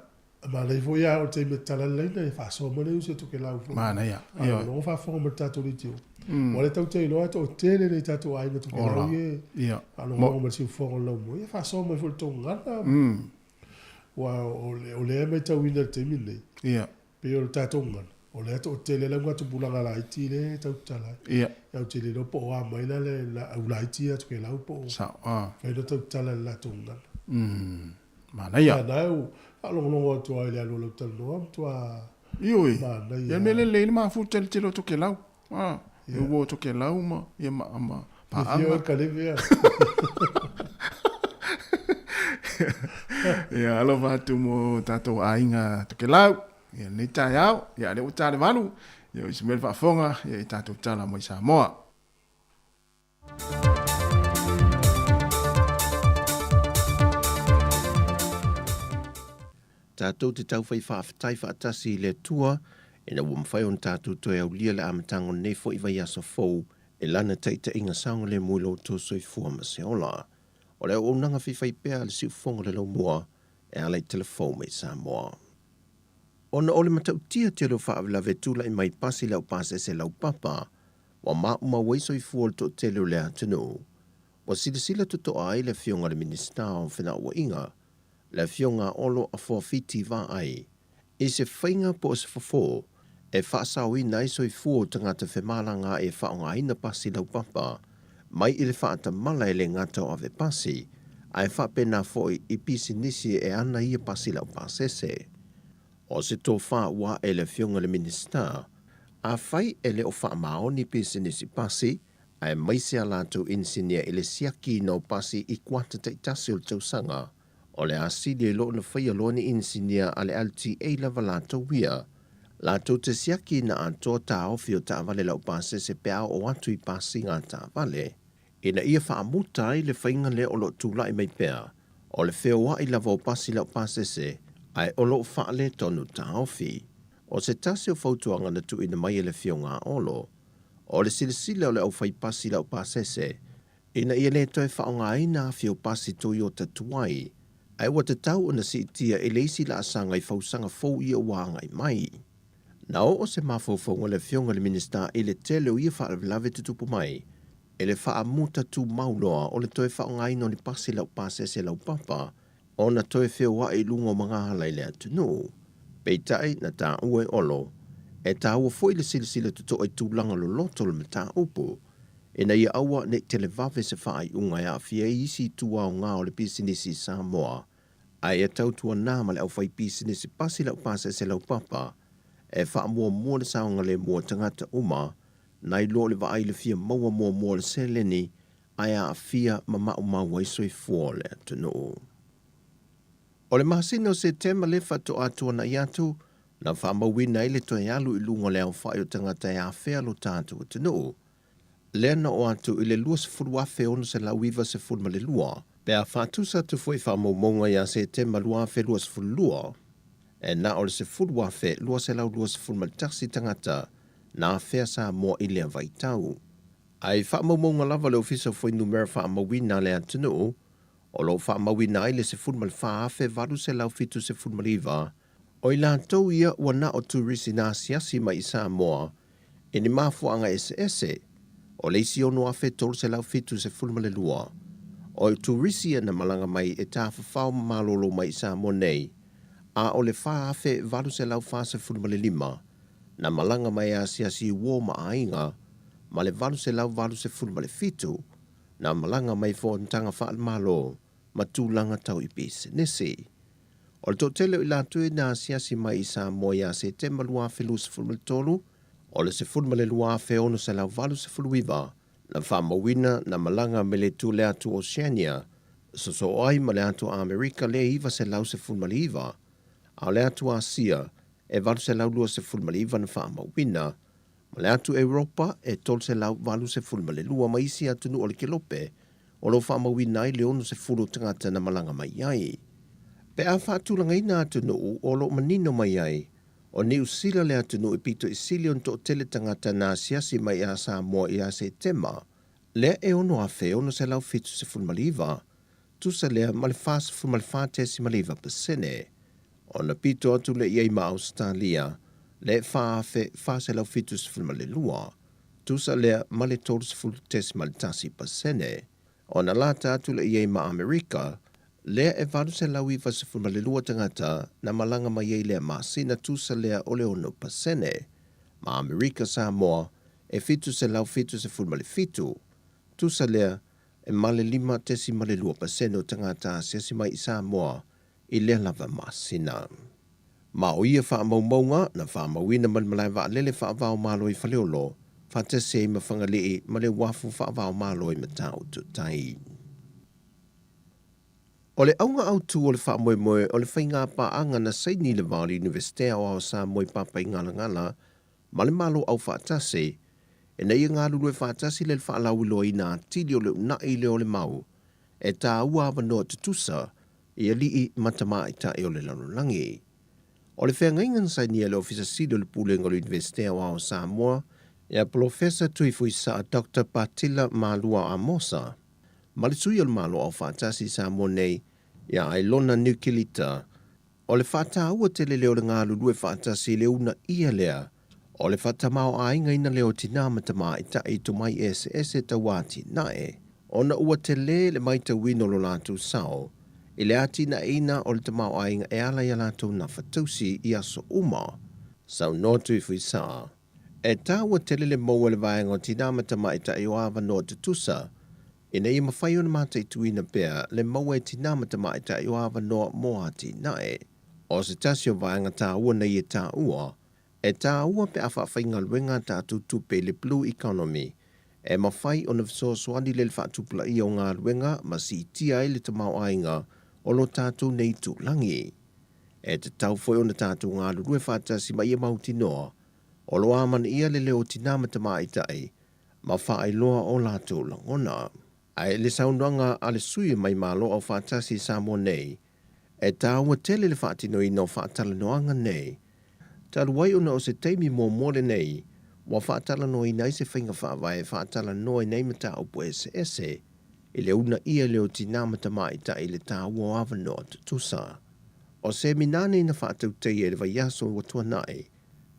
Manaia foi a o le taimi e tatala le laina e faasoa mai le uso e Tokelau foi. Manaia. Ioe. Faalogologo faafofoga mai le tatou leitio. Ua le tau te iloa e toatele le tatou aiga Tokelau Ola. ia e Ia. faalogologo mai le siufofoga o le laumua. Ia faasoa mai foi le tou gagana. Ua o le o lea e matauina i le taimi lenei, Ia. pei o le tatou gagana, o lea e toatele le augatupulaga laiti lea e tau tatala ai. Ia. Ia ou te le iloa po o a mai la le au laiti ia Tokelau po o Sao. Ah. mafai ona tau tatala i le latou gagana. Manaia. Ia na e faalogologo atu lava i le alu o lau talanoa, matua Ioe. manaia. Ia mea lelei le mafuta i le tele o Tokelau. Ah. E ua o Tokelau ma ia ma ma Fiafia oe paaga. Kaleve a. Ia alofa atu mo tatou aiga Tokelau. Ia lenei taeao, ia lea ua ta le 8. Ia o isi mea le faafofoga, ia i tatou tala mai Samoa. Tatou te tau fai faafetai faatasi i le Atua ina ua mafai ona tatou toe aulia le amataga o lenei foi vaiaso fou i Lana taitaiga saogalemu i lo outou soifua ma se ola. O le auaunaga faifaipea a le Siufofoga o le Laumua e ala i telefou mai Samoa. Ona o le matautia tele o faalavelave tulai mai pasi le aupasese laupapa, ua maumau ai soifua o le toatele o le atunuu. Ua silasila totoa ai le Afioga i le Minisita o Felauaiga, le Afioga a Olo Afoafiti Vaai, i se faiga po o se fofo e faasaoina ai soifua o tagata femalagaai e faaaogaina pasi laupapa mai i le faatamala e le gata o avepasi, ae faapena foi i pisinisi e ana ia pasi laupasese. O se tofa ua ae i le Afioga i le Minisita, afai e le o faamaoni pisinisi pasi, aemaise a latou inisinia i le siakiina o pasi i kuata taitasi o le tausaga, o le a sili ai loa ona faia loa ni inisinia a le LTA lava latou ia. Latou te siakiina atoa taofi o taavale laupasese pe a oo atu i pasiga a taavale, ina ia faamuta ai le faiga lea o lo o tulai mai pea o le feoai lava o pasi laupasese ae o lo o faaletonu taofi. O se tasi o fautuaga na tuuina mai e le Afioga a Olo, o le silasila o le aufaipasi laupasese ina ia le toe faaaogaina afi o pasi Toyota tuai, ae ua tatau ona siitia i le isi laasaga i fausaga fou ia ua agai mai. Na oo se mafaufauga o le Afioga i le Minisita i le tele o ia faalavelave tutupu mai i le faamuta tumau loa o le toe faaaogaina o ni pasi laupasese laupapa ona toe feoai i luga o magaala i le atunuu. Peitai, na taua e Olo, e taua foi le silasila totoa i tulaga loloto o le mataupu, ina ia aua ne i televave se faaiuga e aafia ai isi itu aoga o le pisinisi i Samoa, ae ia tautuana ma le aufaipisinisi pasi laupasese laupapa e faamuamua le saogalemu o tagata uma nai lo le vaai i le fia maua muamua o le seleni ae aafia ma maumau ai soifua o le atunuu. O le masina o Setema lea faatoa tuanai atu, na faamauina ai le toe alu i luga o le aofai o tagata e afea lo tatou atunuu, lea na oo atu i le 20,692, pe a faatusa atu foi i faamaumauga ia Setema 2022, e na o le 10,221 tagata na afea Samoa i lea vaitau. A i faamaumauga lava le Ofisa o Fuainumera Faamauina a le atunuu, o lo o faamauina ai le 14,879 o i latou ia ua na o turisi na asiasi mai i Samoa i ni mafuaaga eseese, o le isi 6,372 o turisi ia na malaga mai e tafafao ma malolo mai i Samoa nei, a o le 4,845 na malaga mai e asiasi i uo ma aiga, ma le 887 na malaga mai i fonotaga faale-Malo ma tulaga tau i pisinisi. O le toatele o i latou na asiasi mai i Samoa ia Setema 2023, o le 12,689 na faamauina na malaga mai le itu le atu Oceania, sosoo ai ma le atu Amerika le 919, a o le atu Asia e 829 na faamauina, ma le atu Europa e 382 ma isi atunuu o le Kelope o lo o faamauina ai le 60 o tagata na malaga mai ai. Pe a faatulagaina atunuu o lo o manino mai ai, o Niu Sila le atunuu e pito i sili ona toatele tagata na asiasi mai ia Samoa ia Setema lea e 6,679, tusa lea ma le 44.9%. Ona pito atu lea i ai ma Ausetalia le 4,472, tusa lea ma le 30.1%. Ona lata atu lea i ai ma Amerika, lea e 892 tagata na malaga mai ai lea masina tusa lea o le 6%. Ma Amerika Samoa e 777, tusa lea e ma le 5.2% o tagata asiasi mai i Samoa i lea lava masina. Ma o ia faamaumauga na faamauina ma le malae vaalele faava-o-Malo i Faleolo, faatasi ai ma Fagalii ma le uafu faava-o-Malo i Matautu-tai. O le auga autu o le faamoemoe o le faiga paaga na saini i le va o le Iunivesite Aoao o Samoa i Papaigalagala ma le Malo Aufaatasi, ina ia galulue faatasi le faalauiloaina atili o le uunai lea o le mau e taua avanoa tutusa i alii ma tamaitai o le lalolagi. O le feagaiga na sainia e le Ofisa Sili o le Pulega o le Iunivesite Aoao o Samoa, ia Polofesa Tuifuisaa Doctor Patila Malua Amosa, ma le Sui o le Malo Aufaatasi i Samoa nei, ia Ailona Niukilita, O le faataua tele lea o le galulue faatasi i le uunaia lea o le faatamaoaigaina lea o tinā ma tamaitai i tomai eseese tau atinae, ona ua tele le maitauina o lo latou sao i le atinaeina o le tamaoaiga e ala i a latou nafa tausi i aso uma. Saunoa Tuifuisaa, E taua tele le maua e le vaega o tinā ma tamaitai o avanoa tutusa ina ia mafai ona mataituina pea le maua e tinā ma tamaitai o avanoa mo atinae. O se tasi o vaega taua nei e taua, e taua pe a faafaigaluega a tatou tupe i le Blue Economy e mafai ona fesoasoani le le faatupulaia o galuega ma siitia ai le tamaoaiga o lo tatou nei itulagi. E tatau foi ona tatou galulue faatasi ma ia mautinoa o lo o amanaia le leo o tinā ma tamaitai ma faailoa o latou lagona. Ae i le saunoaga a le sui mai Malo Aufaatasi i Samoa nei, e taua tele le faatinoina o faatalanoaga nei, talu ai ona o se taimi muamua lenei ua faatalanoaina ai se faiga faavae e faatalanoa i nei mataupu eseese i le uunaia lea o tinā ma tamaitai i le taua o avanoa tutusa. O semina nei na faatautaia i le vaiaso ua tuanai,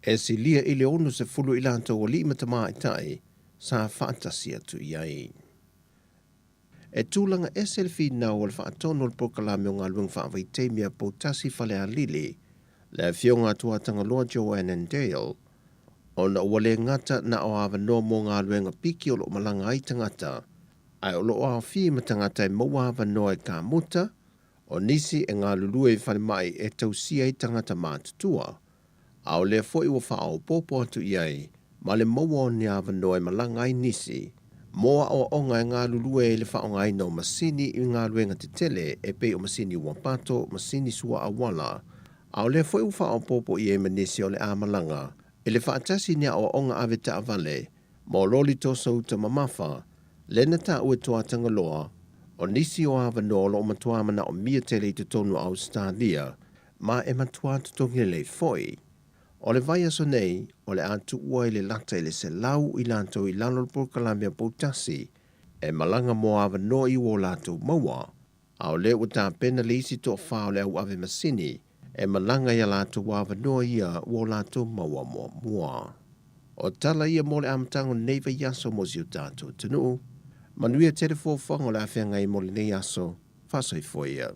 E silia i le 60 i latou alii ma tamaitai sa faatasi atu i ai. E tulaga ese le finau o le faatonu o le polokalame o galuega faavaitaimi a Poutasi Falealili, le Afioga a Tuatagaloa Joanne Dale, ona ua le gata na o avanoa mo galuega piki o lo o malaga ai tagata, ae o lo o aofia ma tagata e maua avanoa e kamuta, o nisi e galulue i falemai e tausia ai tagata matutua, a o lea foi ua faaopoopo atu i ai ma le maua o ni avanoa e malaga ai nisi mo aoaoga e galulue ai i le faaaogaina o masini i galuega tetele e pei o masini uapato, masini sua auala, a o lea foi ua faaopoopo i ai ma nisi o le a malaga i le faatasi i ni aoaoga ave taavale mo loli toso uta mamafa, lea na taua e Tuatagaloa, o nisi o avanoa o lo o matua manaomia tele i totonu o Ausetalia ma e matua totogi lelei foi. O le vaiaso nei, o le a tuua i le lata i le 100 i latou i lalo o le polokalame a Poutasi e malaga mo avanoa i ua o latou maua, a o lea ua tapena le isi toafa o le au ave masini e malaga i a latou avanoa ia ua o latou maua muamua. O tala ia mo le amataga o lenei vaiaso mo si o tatou atunuu. Manuia tele fuafuaga o le a feagai mo lenei aso. Faasoifua ia.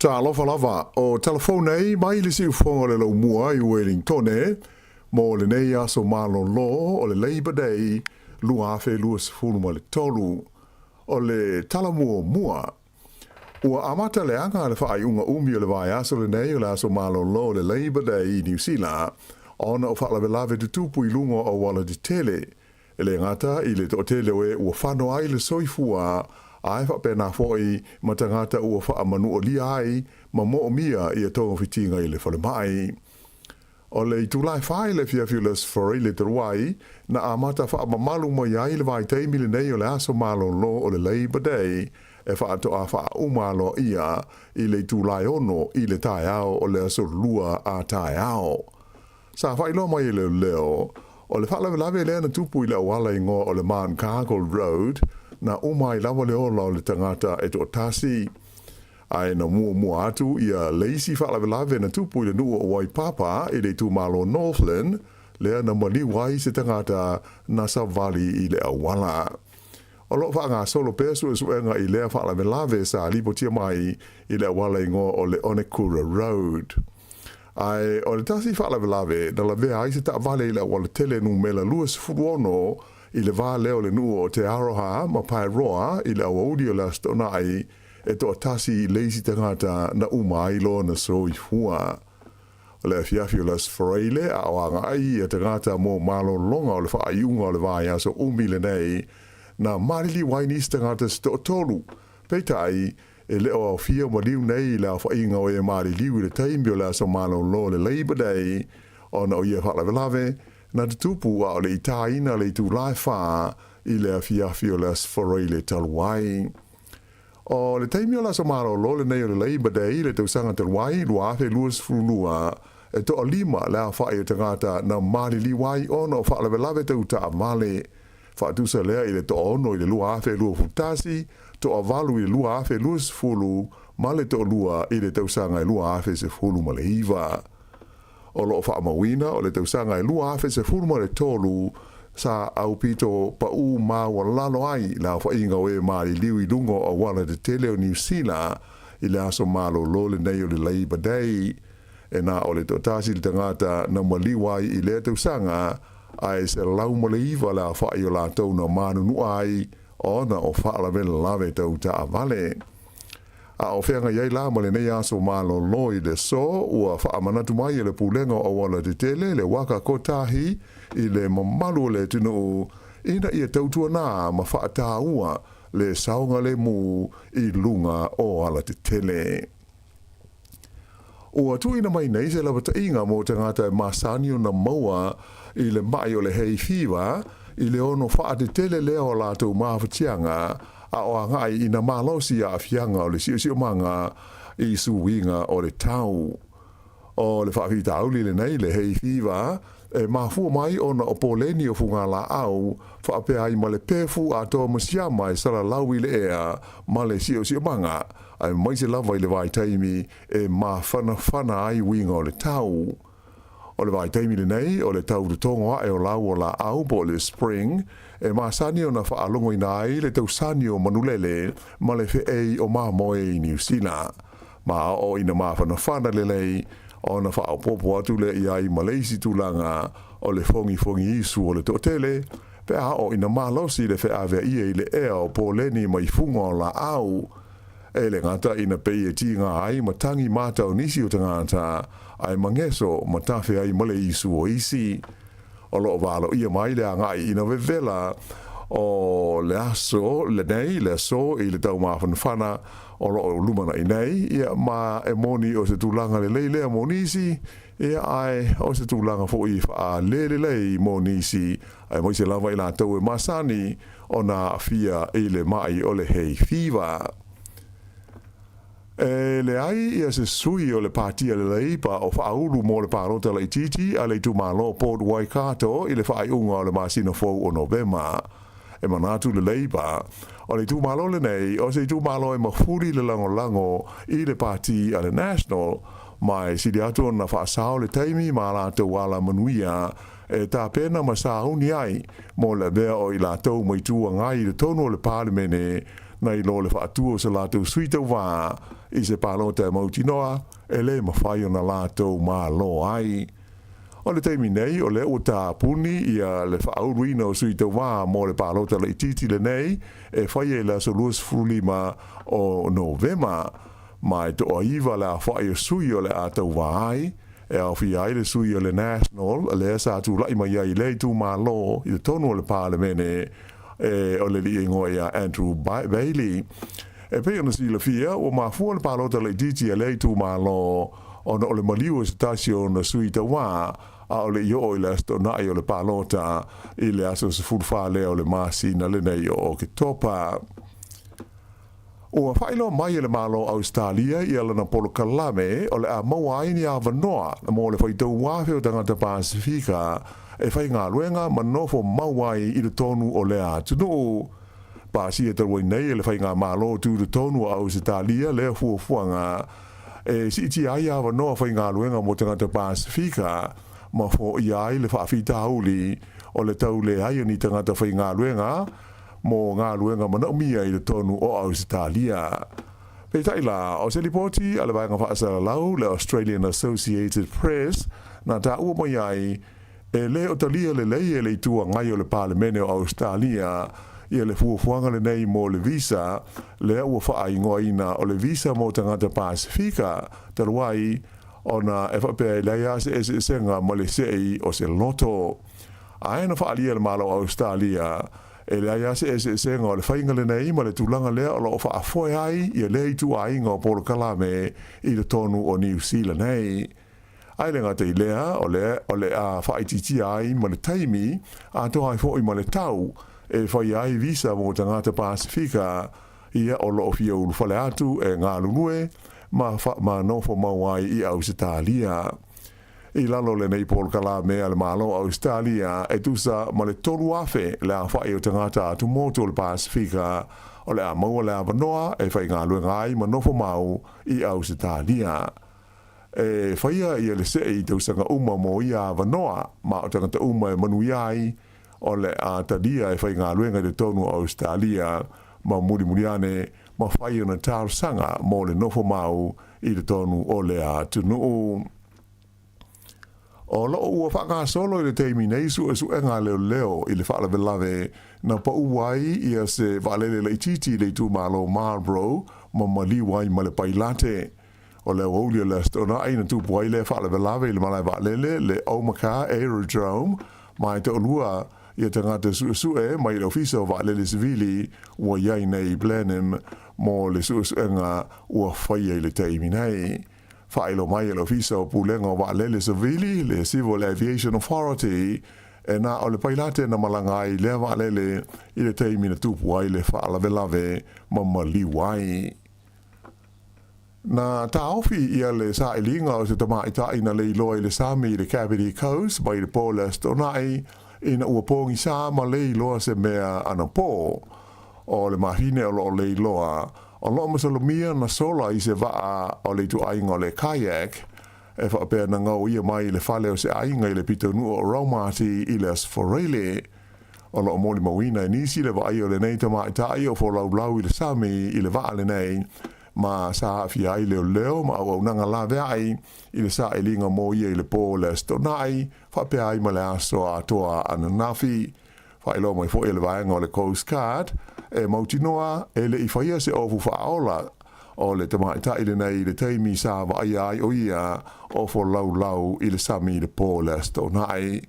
Talofa lava, o tala fou nei mai le siufofoga o le laumua i Uelingtone mo lenei aso malolo o le Labour Day 2023. O le tala muamua, ua amata leaga le faaiuga umi o le vaiaso lenei o le aso malolo o le Labour Day i Niu Sila ona o faalavelave tutupu i luga o auala tetele. E le gata i le toatele o e ua fano ai le soifua, ae faapena foi ma tagata ua faamanualia ai ma moomia ia togafitiga i le falemai. O le itulā e 4 i le afiafi o le Aso Faraile talu ai, na amata faamamalu mai ai le vaitaimi lenei o le aso malolo o le Labour Day e faatoa faauma aloaia i le itulā e 6 i le taeao o le aso Lua a taeao. Sa faailoa mai e leoleo, o le faalavelave lea na tupu i le auala igoa o le Mount Cargill Road, na uma ai lava le ola o le tagata e toatasi. Ae na muamua atu ia le isi faalavelave na tupu i le nuu o Waipapa i le itumalo Northland, lea na maliu ai se tagata na savali i le auala. O lo o faagasolo pea suesuega i lea faalavelave sa lipotia mai i le auala igoa o le Onekura Road. Ae o le tasi faalavelave na lavea ai se taavale i le auala tele numela 26 i le va lea o le nuu o Te Aroha ma Paeroa i le aoauli o le Aso Toonai, e toatasi le isi tagata na uma ai lona soifua. O le afiafi o le Aso Faraile a o agai ia tagata mo malologa o le faaiuga o le vaiaso umi lenei, na maliliu ai nisi tagata se toatolu. Peitai, e le o aofia maliu nei i le aofaiga o e maliliu i le taimi o le aso malolo o le Labour Day, ona o ia faalavelave na tutupu a o le i tāina le itulā e 4 i le afiafi o le Aso Faraile talu ai. O le taimi o le aso malolo lenei o le Labour Day i le tausaga talu ai 2022, e toalima le aofai o tagata na maliliu ai ona o faalavelave tau taavale. Faatusa lea i le toaono i le 2021, toavalu i le 2020 ma le toalua i le tausaga e 2019. O lo o faamauina o le tausaga e 2013 sa aupito paʻū maualalo ai le aofaiga o e maliliu i luga o auala tetele o Niu Sila i le aso malolo lenei o le Labour Day. E na o le toatasi le tagata na maliu ai i lea tausaga, ae 109 le aofai o latou na manunua ai ona o faalavelave tau taavale. A o feagai ai la ma lenei aso malolo i le aso, ua faamanatu mai e le Pulega o Auala Tetele le Waka Kotahi i le mamalu o le atunuu ina ia tautuanā ma faataua le saogalemu i luga o alatetele. Ua tuuina mai nei se lapataiga mo tagata e masani ona maua i le maʻi o le hay fever i le ono faatetele lea o latou mafatiaga a o agai ina malosi aafiaga o le siosiomaga i suiga o le tau. O le faafitauli lenei le hay fever e mafua mai ona o poleni o fugalaau faapea ai ma le pefu atoa ma siama e salalau i le ea ma le siosiomaga, aemaise lava i le vaitaimi e mafanafana ai uiga o le tau. O le vaitaimi lenei, o le tau totogo aʻe o lau o laau po o le spring, e masani ona faalogoina ai le tausani o manulele ma le feʻei o mamoe i Niu Sila. Ma oo ina mafanafana lelei, ona faaopoopo atu lea i ai ma le isi tulaga o le fogifogi isu o le toatele, pe a oo ina malosi le feaveaia i le ea o poleni mai fuga o laau. E le gata ina pei e tiga ai ma tagi mata o nisi o tagata, ae mageso ma tafe ai ma le isu o isi. O lo o valoia mai le agai ina vevela o le aso lenei, le aso i le taumafanafana o lo o lumanai nei, ia, ma e moni o se tulaga lelei lea mo nisi, ia, ae o se tulaga foi faalelelei mo nisi, aemaise lava i latou e masani ona aafia i le maʻi o le hay fever. E leai ia se sui o le Pāti a le Leipa o faaulu mo le palota laitiiti a le itumalo Port Waikato i le faaiuga o le masina fou o Novema. E manatu le Leipa, o le itumalo lenei o se itumalo e mafuli le lagolago i le Pāti a le National, ma e sili atu ona faasao le taimi ma a latou alamanuia e tapena ma sauni ai mo le avea o i latou mai Itu Agai i totonu o le Palemene nai lo le faatua o se latou sui tauvā i se palota e mautinoa e le mafai ona latou malo ai. O le taimi nei, o lea ua tapuni ia le faauluina o sui tauvā mo le palota laitiiti lenei e faia i le aso 25 o Novema, ma e toaiva le aofai o sui o le a tauvā ai, e aofia ai le sui o le National lea sa tulai mai ai i lea itumalo i totonu o le Palemene e o le alii igoa ia Andrew Bailey. E pei ona silafia, ua mafua le palota laitiiti a lea itumalo ona o le maliu o se tasi o ona sui tauā a o le i oo i le Aso Toonai o le palota i le aso 14 lea o le masina lenei o Oketopa. Ua faailoa mai e le Malo o Ausetalia ia lana polokalame o le a maua ai ni avanoa mo le faitau afe o tagata Pasefika e faigaluega ma nofo mau ai i totonu o lea atunuu. Pasia talu ai nei e le Faigamalo Tutotonu o Ausetalia lea fuafuaga e siitia ai avanoa faigaluega mo tagata Pasefika ma foia ai le faafitauli o le tau leai o ni tagata faigaluega mo galuega manaomia i totonu o Ausetalia. Peitai la, o se lipoti a le vaega faasalalau le Australian Associated Press na taua mai ai, e lē o talia lelei e le Itu Agai o le Palemene o Ausetalia ia le fuafuaga lenei mo le visa lea ua faaigoaina o le visa mo tagata Pasefika talu ai ona e faapea e leai lava se eseesega ma le se'i o se loto. Ae na faaalia e le Malo o Ausetalia, e leai lava se eseesega o le faiga lenei ma le tulaga lea o lo o faafoe ai ia lea ituaiga o polokalame i totonu o Niu Sila nei. Ae le gata i lea, o lea o le a faaitiitia ai ma le taimi, atoa ai foi ma le tau, e faia ai visa mo tagata Pasefika ia o lo o fia ulufale atu e galulue ma ma nofo mau ai i Ausetalia. I lalo o lenei polokalame a le Malo o Ausetalia, e tusa ma le 3,000 le aofai o tagata atumotu o le Pasefika o le a maua le avanoa e faigaluega ai ma nofo mau i Ausetalia. E faia ia le seʻe i tausaga uma mo ia avanoa, ma o tagata uma e manuia ai, o le a talia e faigaluega i totonu o Ausetalia ma mulimuli ane ma fai ona talosaga mo le nofo mau i totonu o lea atunuu. O lo o ua faagasolo i le taimi nei suesuega a leoleo i le faalavelave na pau ai ia se vaalele laitiiti i le itumalo Marlborough ma maliu ai ma le pailate. O le aoauli o le Aso Toonai na tupu ai lea faalavelave i le malae vaalele le Omaka Aerodrome ma e toalua ia tagata suesue mai le Ofisa o Vaalele Sivili ua i ai nei i Blenheim mo le suesuega ua faia i le taimi nei. Faailoa mai e le Ofisa o Pulega o Vaalele Savili, le Civil Aviation Authority, e na o le pailate na malaga ai lea vaalele i le taimi na tupu ai le faalavelave ma maliu ai. Na taofi ia le sailiga o se tamaitai na leiloa i le sami i le Kapiti Coast mai le po o le Aso Toonai ina ua pogisa ma leiloa se mea anapo. O le mahine o lo o leiloa, o lo o masalomia na sola i se vaa o le ituaiga o le kayak, e faapea na gaoia mai i le fale o se aiga i le pitonuu o Raumati i le Aso Faraile. O lo o molimauina e nisi le vaai o lenei tamaitai o folaulau i le sami i le vaa lenei, ma sa aafia ai leoleo ma auaunaga laveai i le sailiga mo ia i le po o le Aso Toonai, faapea ai ma le aso atoa ananafi. Faailoa mai foi e le vaega o le Coast Guard, e mautinoa e le i faia se ofu faaola o le tamaitai lenei i le taimi sa vaaia ai o ia o folaulau i le sami i le po o le Aso Toonai.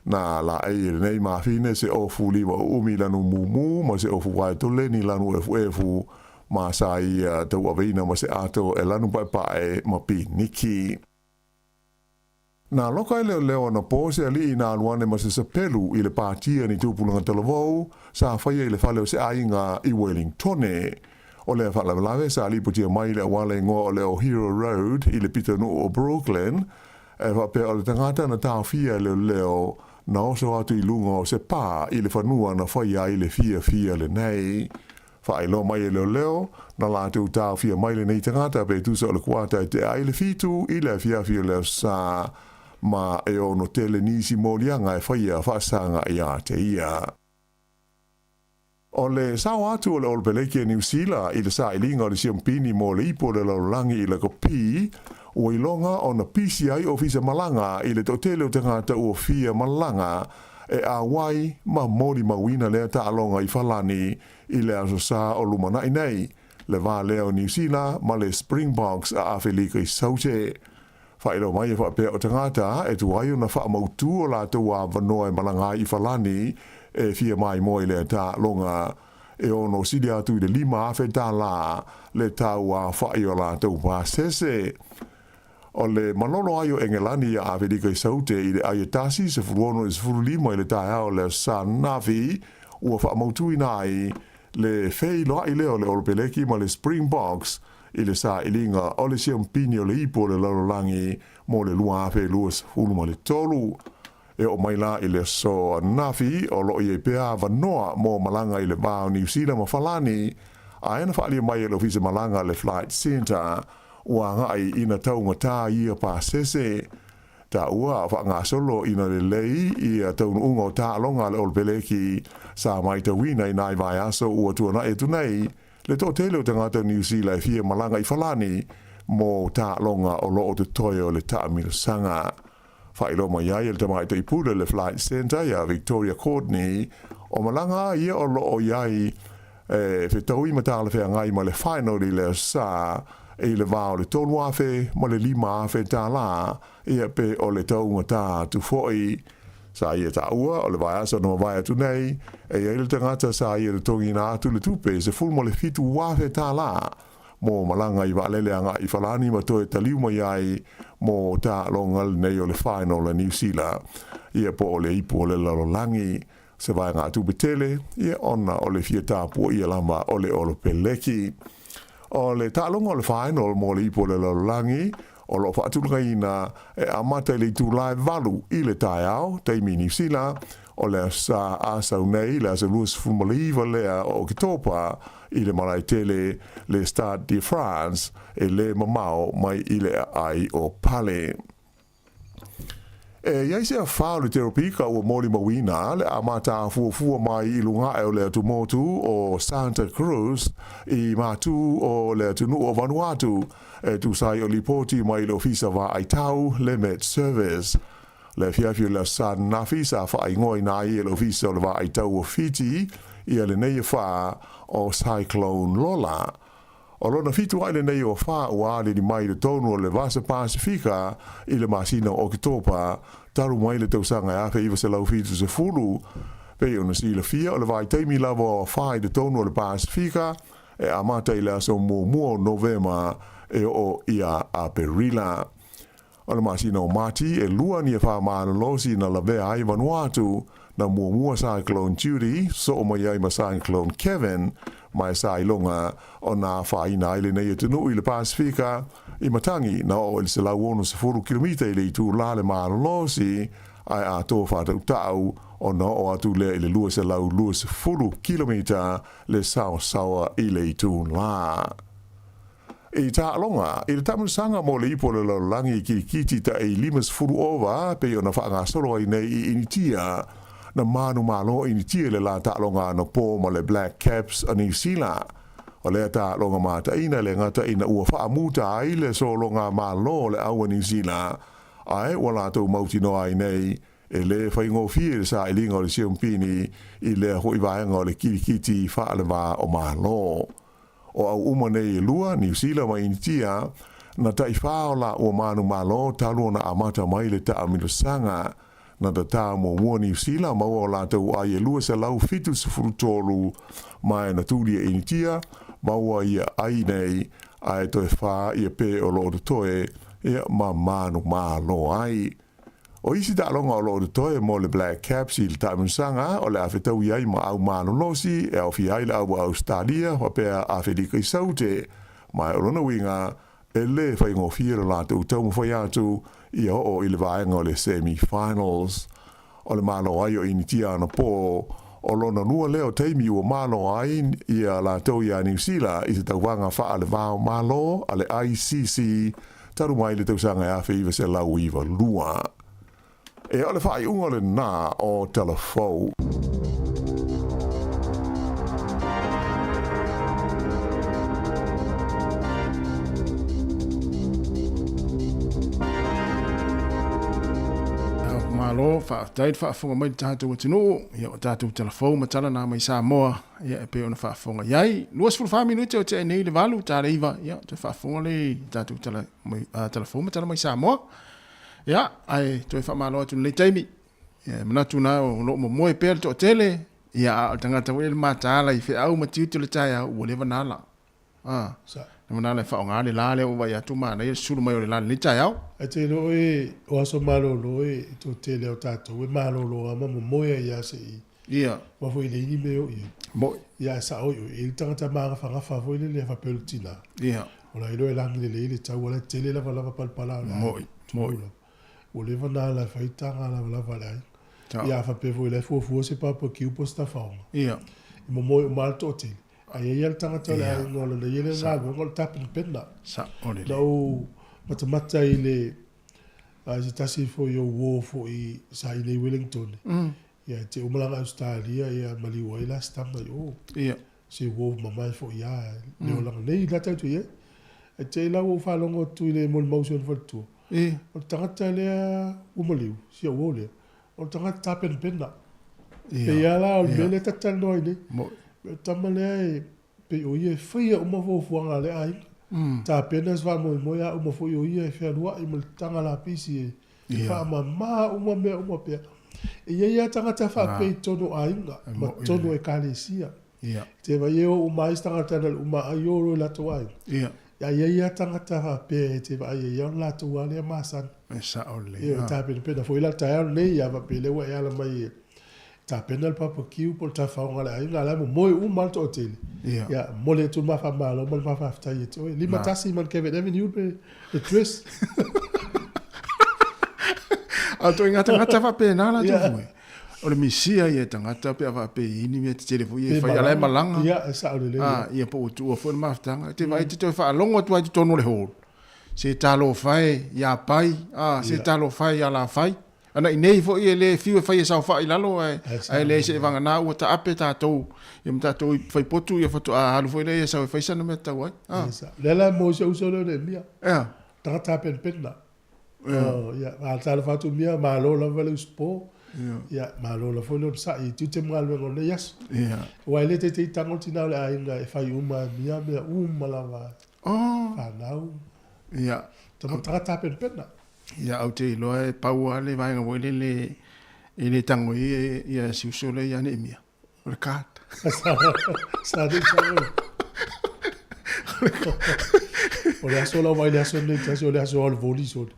Na laei e lenei mafine se ofu lima uumi lanu mumu ma se ofu waetoleni lanu efuefu ma sa ia tauaveina ma se ato e lanu paepae ma piniki. Na loka e leoleo anapo se alii na alu ane ma se sapelu i le pātia ni tupulaga talavou sa faia i le fale o se aiga i Wellingtone. O lea faalavelave sa lipotia mai i le auala igoa o le Ohiro Road i le pitonuu o Brooklyn, E faapea o le tagata na taofia e leoleo na oso atu i luga o se pā i le fanua na faia ai le fiafia lenei. Faailoa mai e leoleo, na latou taofia mai lenei tagata pe tusa o le kuata e tea ai le 7 i le afiafi o le Aso Sa, ma e ono tele nisi moliaga e faia faasaga ia te ia. O le sao atu o le Olopeleki a Niu Sila i le sailiga o le siampini mo le ipu o le lalolagi i Lakapi, ua iloga ona pisi ai ofisa malaga i le toatele o tagata ua fia malaga e ʻauai ma molimauina lea taaloga i Falani i le Aso Sa o lumanai nei, le va lea o Niu Sila ma le Springboks a Afelika i Saute. Faailoa mai e faapea o tagata e tuai ona faamautū o latou avanoa e malaga ai i Falani e fia maimoa i lea taaloga e ono sili atu i le $5,000 le tau aofai o latou pasese. O le malolo ai o Engelani iā Afelika i Saute i le ai e 1, 16 i le 15 i le taeao o le Aso Sa ananafi, ua faamautuina ai le feiloai lea o le Olopeleki ma le Springboks i le sailiga o le siampini o le ipu o le lalolagi mo le 2023. E oo mai la i le aso ananafi, o lo o i ai pea avanoa mo malaga i le va o Niu Sila ma Falani, ae na faaalia mai e le Ofisa Malaga le Flight Centre ua agai ina taugatā ia pasese. Taua a faagasolo ina lelei ia taunuuga o taaloga a le Olopeleki sa maitauina i nai vaiaso ua tuanai atu nei, le toatele o tagata o Niu Sila e fia malaga i Falani mo taaloga o lo o totoe o le taamilosaga. Faailoa mai ai e le tamaitai pule o le Flight Centre iā Victoria Courtney, o malaga a ia o lo o i ai e fetaui ma talafeagai ma le final i le Aso Sa i le va o le $3,000 ma le $5,000 ia pe o le taugatā atu foi. Sa ia taua o le vaiaso na mavae atu nei, e i ai le tagata sa ia totogiina atu le tupe $17,000 mo malaga i vaalele agai i Falani ma toe taliu mai ai mo taaloga lenei o le final a Niu Sila ia po o le ipu o le lalolagi. Se vaegatupe tele ia ona o le fia tapuaia lava o le Olopeleki. O le taaloga o le final mo le ipu o le lalolagi o lo o faatulagaina e amata i le itula e 8 i le taeao, taimi Niu Sila, o le Aso Sa a sau nei, le aso 29 lea o Oketopa, i le malae tele le Stade de France e lē mamao mai i le aai o Pale. E i ai se afa o le teropika ua molimauina le amata afuafua mai i luga ae o le atumotu o Santa Cruz i matū o le atunuu o Vanuatu e tusa ai o lipoti mai le Ofisa Vaai Tau le Met Service. Le afiafi o le Aso Sa ananafi sa faaigoaina ai e le Ofisa o le Vaai Tau o Fiti ia lenei afa o Cyclone Lola. O lona fitu aʻe lenei o afa ua alili mai i totonu o le Vasa Pasifika i le masina o Oketopa talu mai le tausaga e 1970. Pei ona silafia o le vaitaimi lava o afa i totonu o le Pasifika e amata i le aso muamua o Novema e oo ia Aperila. O le masina o Mati, e lua ni afa malolosi na lavea ai Vanuatu, na muamua Cyclone Judy, soo mai ai ma Cyclone Kevin, ma e sa iloga o na afaina ai lenei atunuu i le Pasifika, i matangi na oo i le 160 kilomita i le itulā le malolosi, ae atoa faatautau ona oo atu lea i le 220 kilomita le saosaoa i le itulā. I taaloga, i le taamilosaga mo le ipu o le lalolagi i kirikiti taʻi 50 ova pei ona faagasolo ai nei i Initia, na manumalo Initia i le la taaloga anapo ma le Black Caps a Niu Sila. O lea taaloga mataina le gata ina ua faamuta ai le sologa malo o le au a Niu Sila, ae ua latou mautinoa ai nei e lē faigofie le sailiga o le siompini i lea hoʻi vaega o le kirikiti faaleva o Malo. O au uma nei e lua, Niu Sila ma Initia, na taʻifā o lāua manumalo talu ona amata mai le taamilosaga. Na tatā muamua Niu Sila maua o latou ai e 273 ma e na tuli e Initia maua ia ai nei ae toe fā ia pē o lo o totoe ia ma manumalo ai. O isi taaloga o lo o totoe mo le Black Caps i le taamilosaga o le a fetaui ai ma au malolosi e aofia ai le au a Ausetalia faapea Afelika i Saute, ma o lona uiga e lē faigofie lo latou taumafai atu ia oo i le vaega o le semi-finals. O le malo ai o Initia anapō, o lona lua lea o taimi ua malo ai ia latou iā Niu Sila i se tauvaga faale-va o Malo a le ICC talu mai le tausaga e 1992. E o le faaiuga lenā o Talafou. Malo, faafetai le faafofoga mai le tatou atunuu, ia o tatou talafou ma tala na mai Samoa, ia e pei ona faafofoga i ai. 24 minute o tea nei le 8, tala 9, ia toe faafofoga le tatou tala, mai, talafou ma tala mai Samoa. Ia, ae toe faamalo atu lenei taimi. Ia, e manatu na o loo momoe pea le toatele, ia a o le tagata foi le mataala i feau ma tiute o le taeao, ua leva na ala. A. Le mana le whaonga le la le o vai atu manaia le sulu mai o le la lenei taeao. Ae te iloa e o aso malolo e i tō tele o tātou e malolo a ma momoe ai a se i. Ia. Wa foi le ini me o ia. Moi. Ia e sao i o e le tangata maagafagafa foi lele a faapea o le tina. Ia. O la iloa e lagi lelei le tau ala tele lava lava palapala o le aiga. Moi. Moi. Ua leva na ala e fai taga lavalava a le aiga. Ia a faapea foi la e fuafua se barbecue po o se tafaoga. Ia. E momoe uma lava le toatele. Ae i ai lava le tagata o le aiga o lana ia lea galuega o le tapenapena. Sao lelei. Na ou matamata i le a se tasi foi o uo foi sa i nei Wellington. Ia e te uma lana Ausetalia ia maliu ai la se tama i o. Ia. Se uo mamae foi a le olaga nei la tatou i ai. Ae te i la ua ou faalogo atu i le molimau si ona faletua. O le tagata lea ua maliu, si au uo lea, o le tagata tapenapena. Pei lava la o le mea lea ta te talanoa ai nei. O le tama lea e pei o ia e faia uma fuafuaga a le aiga. Tapena se faamoemoe a uma foi o ia e fealuai ma le taga lapisi e faamama uma mea uma pea. E i ai lava tagata faapea i totonu o aiga ma totonu o ekalesia. Te vai e o uma ai se tagata na le uma ai o loa i latou aiga. Ae i ai lava tagata faapea e te vaai ai o le latou lava lea masani. E sao lelei. Ia, e tapenapena foi la le taeao lenei, ia faapea lea ua e ala mai e tapena le barbecue po o le tafaoga a le aiga, a o la e momoe uma lava le toatele. Ia, momoli atu le ma faamalo ma le ma faafetai ia te oe. 51 Mount Avenue le address. A o ituaiga tagata faapena latou foi. O le misia ia e tagata pe a faapea i ini mea tetele foi ia e fai, a la e malaga. Ia, e sao lelei. A, ia po ua tuua foi le mafutaga. E te vaai te toe faalogo atu ai i totonu o le hall. Se talofa e ia Pai, a, se talofa e ia Lafai. Ana i nei foi e le fiu e fai e saofai i lalo ae, ae leai se vagana ua taape tatou, ia ma tatou i faipotu ia faatoa alu foi lea ia sau e fai sana mea tatau ai. A. Lea la e maua si ou uso lea o Nehemia. Ea. Tagata penapena. Ia, a talofa atu mia, malo lava le usupo. Ia, malo lava foi le onosai i tiute ma galuega o lenei aso. Aua e le teitei tago le tina o le aiga e fai uma e mia mea uma lava. Fanau. Ia. Tagata penapena. Ia, ou te iloa e pau lava le vaega foi lele e le tago ai ia si uso lea ia Neemia. O le card. Sa nei tago. O le aso lau vai le aso nei tasi o le aso o le voli soli.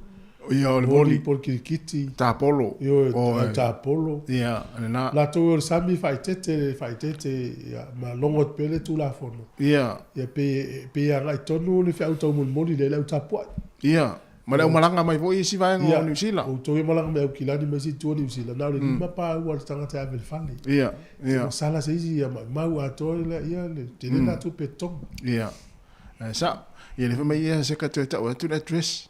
Ia o le voli. Voli po le kirikiti. Tapolo. Ioe, tapolo. Ia, lena. Latou o le sami faaeteete, faaeteete, ia, ma logo atu pea le Tulafono. Ia. Ia, pe, pe agai tonu le feau taumolimoli lea i le au tapuai. Ia, ma le aumalaga mai foi i isi vaega o Niu Sila. Ia, outou ia malaga mai Aukilani ma isi itu o Niu Sila, na o le 5 paua a le tagata e ave i le fale. Ia, ia. Ua sala se isi ia maumau atoa le ia le tele na tupe totogi. Ia, e sao. Ia le fai mai ia se ka toe tau atu le address.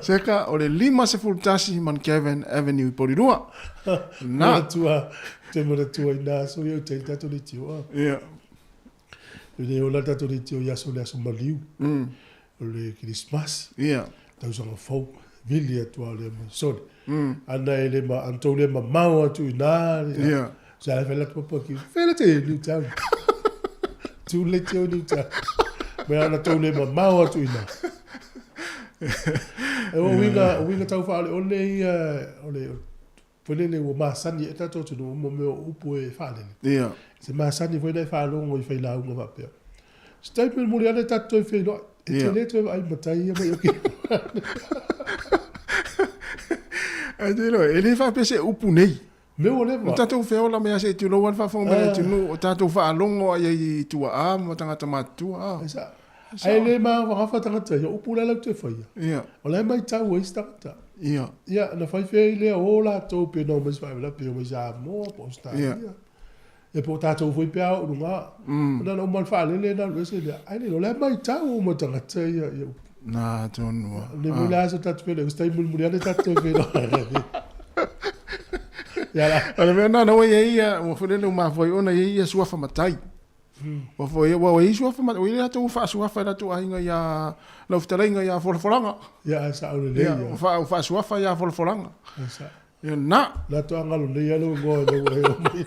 Seka, o le 51 Mount Avenue i Porirua. Na. Manatua, te manatua i nā aso ia o te tatou leitioa. Ia. E le ola tatou leitio i aso le aso maliu. O le Kerisimasi. Ia. Tausaga fou. Vili atu a le ma sole. Ana e le ma, ana tou le mamao atu i nā. Ia. Sa e whai latu papa ki, whai te New Town. Tu le te o New Town. Me ana tou le mamao atu i nā. E o uiga, uiga tau whaale o le ia, o le, foi lele ua masani e tatou atunuu mo mea o upu e faalele. Ia. Se masani foi na e faalogo i failauga faapea. Se taimi mulimuli ane tatou toe feiloai. E tele toe vaai matai ia mai o ke. Ae te iloa, e le faapea se upu nei. Mea ua leva. O tatou feola mea se i tulou lava le faafofoga mai a le atunuu, o tatou faalogo ai i tuaa ma tagata matutua. Ae le magafagafa tagata ia, upu la lau toe faia. Ia. O la e matau ai isi tagata. Ia. Ia, na fai fea i lea o latou pe na omai se faalavelave, pe omai Samoa, po o Ausetalia. Ia. Ia po o tatou foi pe a oo i luga. Na ona uma o le faalele na alu ese lea. Ae le iloa, o la e matau uma tagata ia, ia upu. Na tonu a. Le mea la aso tatou feiloai, se taimi mulimuli ane tatou toe feiloai. Ia la. O le mea lena na ua i ai ia, ua foi lele ua mafua ai ona i ai ia suafa matai. Ua foi, ua i ai suafa matai, ua i ai latou ua faasuafa i latou aiga ia lau fetalaiga ia Folafolaga. Ia, ae sao lelei ia. Ua faasuafa ia Folafolaga. Ae sao. Ia na. Na toa galo nei lava lou igoa ina ua e oo mai.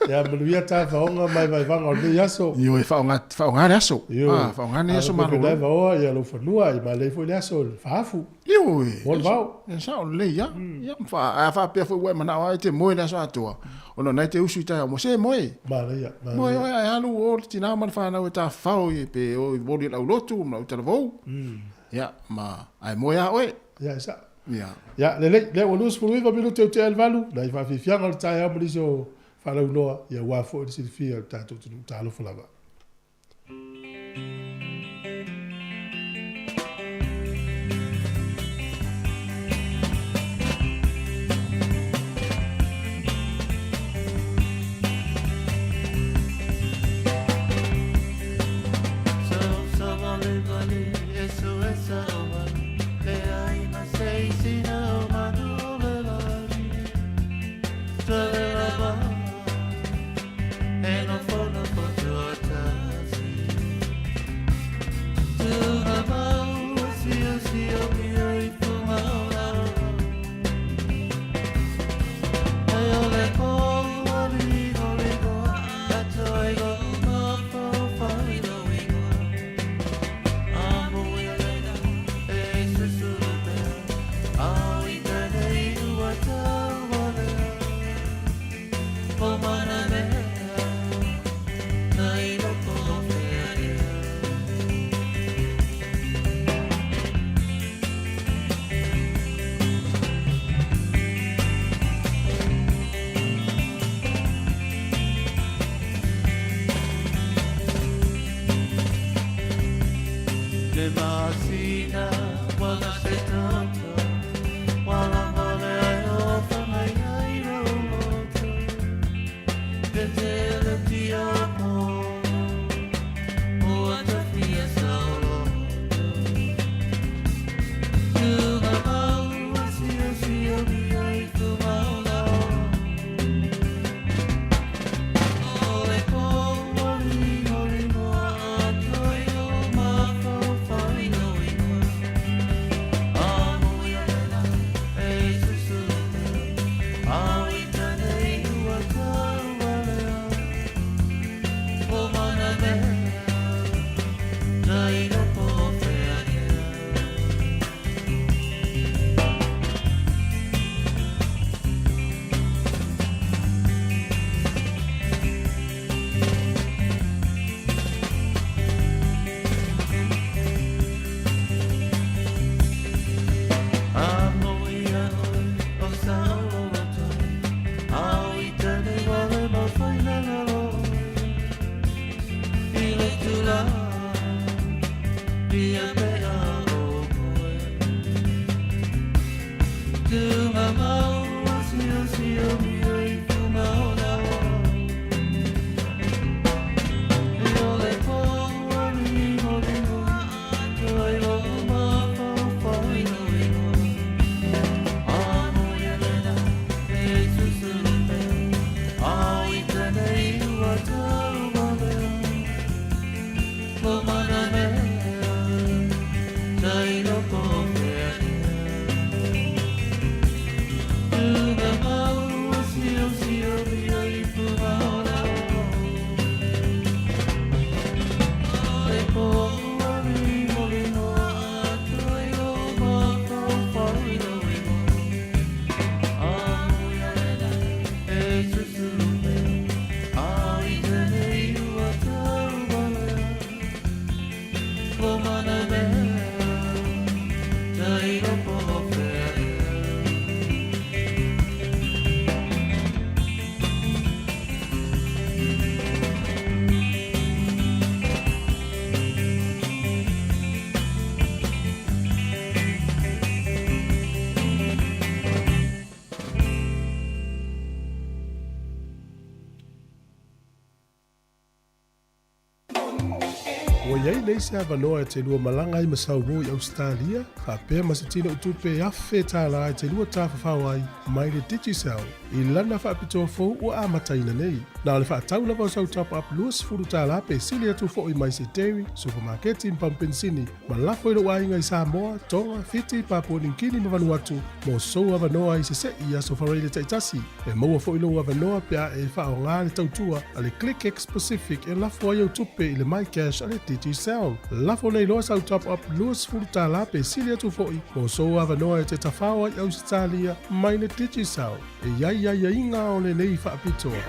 Ia manuia tafaoga ma vaevaega o lenei aso. Ioe, faaaoga faaaoga le aso. Ioe. Ah, faaaoga lenei aso A faapea malolo. vaoa ia lou fanua, ia malei foi le aso i le faafu. Ioe. Mo le vao. E sao lelei lava. Ia, a faapea foi ua e manao lava e te moe le aso atoa, ona o lena e te usu i taeao mo se moe. Manaia, Moe manaia. oe ae alu o le tina ma le fanau e tafafao i pe o i voli i le aulotu ma le autalavou. Ia, ma ae moe lava oe. Ia, e sao. Ia. Ia, lelei, lea ua 29 minute o tea i le 8, nai faafiafiaga o le taeao ma nisi o faalauiloa, ia aua foi le silafia o le tatou atunuu. Talofa lava. Le masina wala se tata wala male ai o whangai ai ro moto Te tele tia mo o atawhia saolo Tunga mau sio sio mi ai tu maola Ole ko wali hori moa atoy o mafau whai no ingoa. Ua i ai nei se avanoa e te lua malaga ai ma Saumō i Ausetalia, faapea ma se tinoitupe $1,000 e te lua tafafao ai mai le Digicel i lana faapitoa fou ua amataina nei. Na o le faatau lava o sau top-up $20 pe sili atu foi mai se dairy, supamaketi ma pamu penisini ma lafo i lou aiga i Samoa, Tonga, Fiti, Papua Niu Kini ma Vanuatu mo sou avanoa i sese'i i aso faraile taitasi. E maua foi lou avanoa pe a e faaaoga le tautua a le ClickX Pacific e lafo ai au tupe i le MyCash a le Digicel. Lafo nei loa sau top-up $20 pe sili atu foi mo sou avanoa e te tafao ai Ausetalia mai le Digicel. E i ai aiaiga o lenei faapitoa.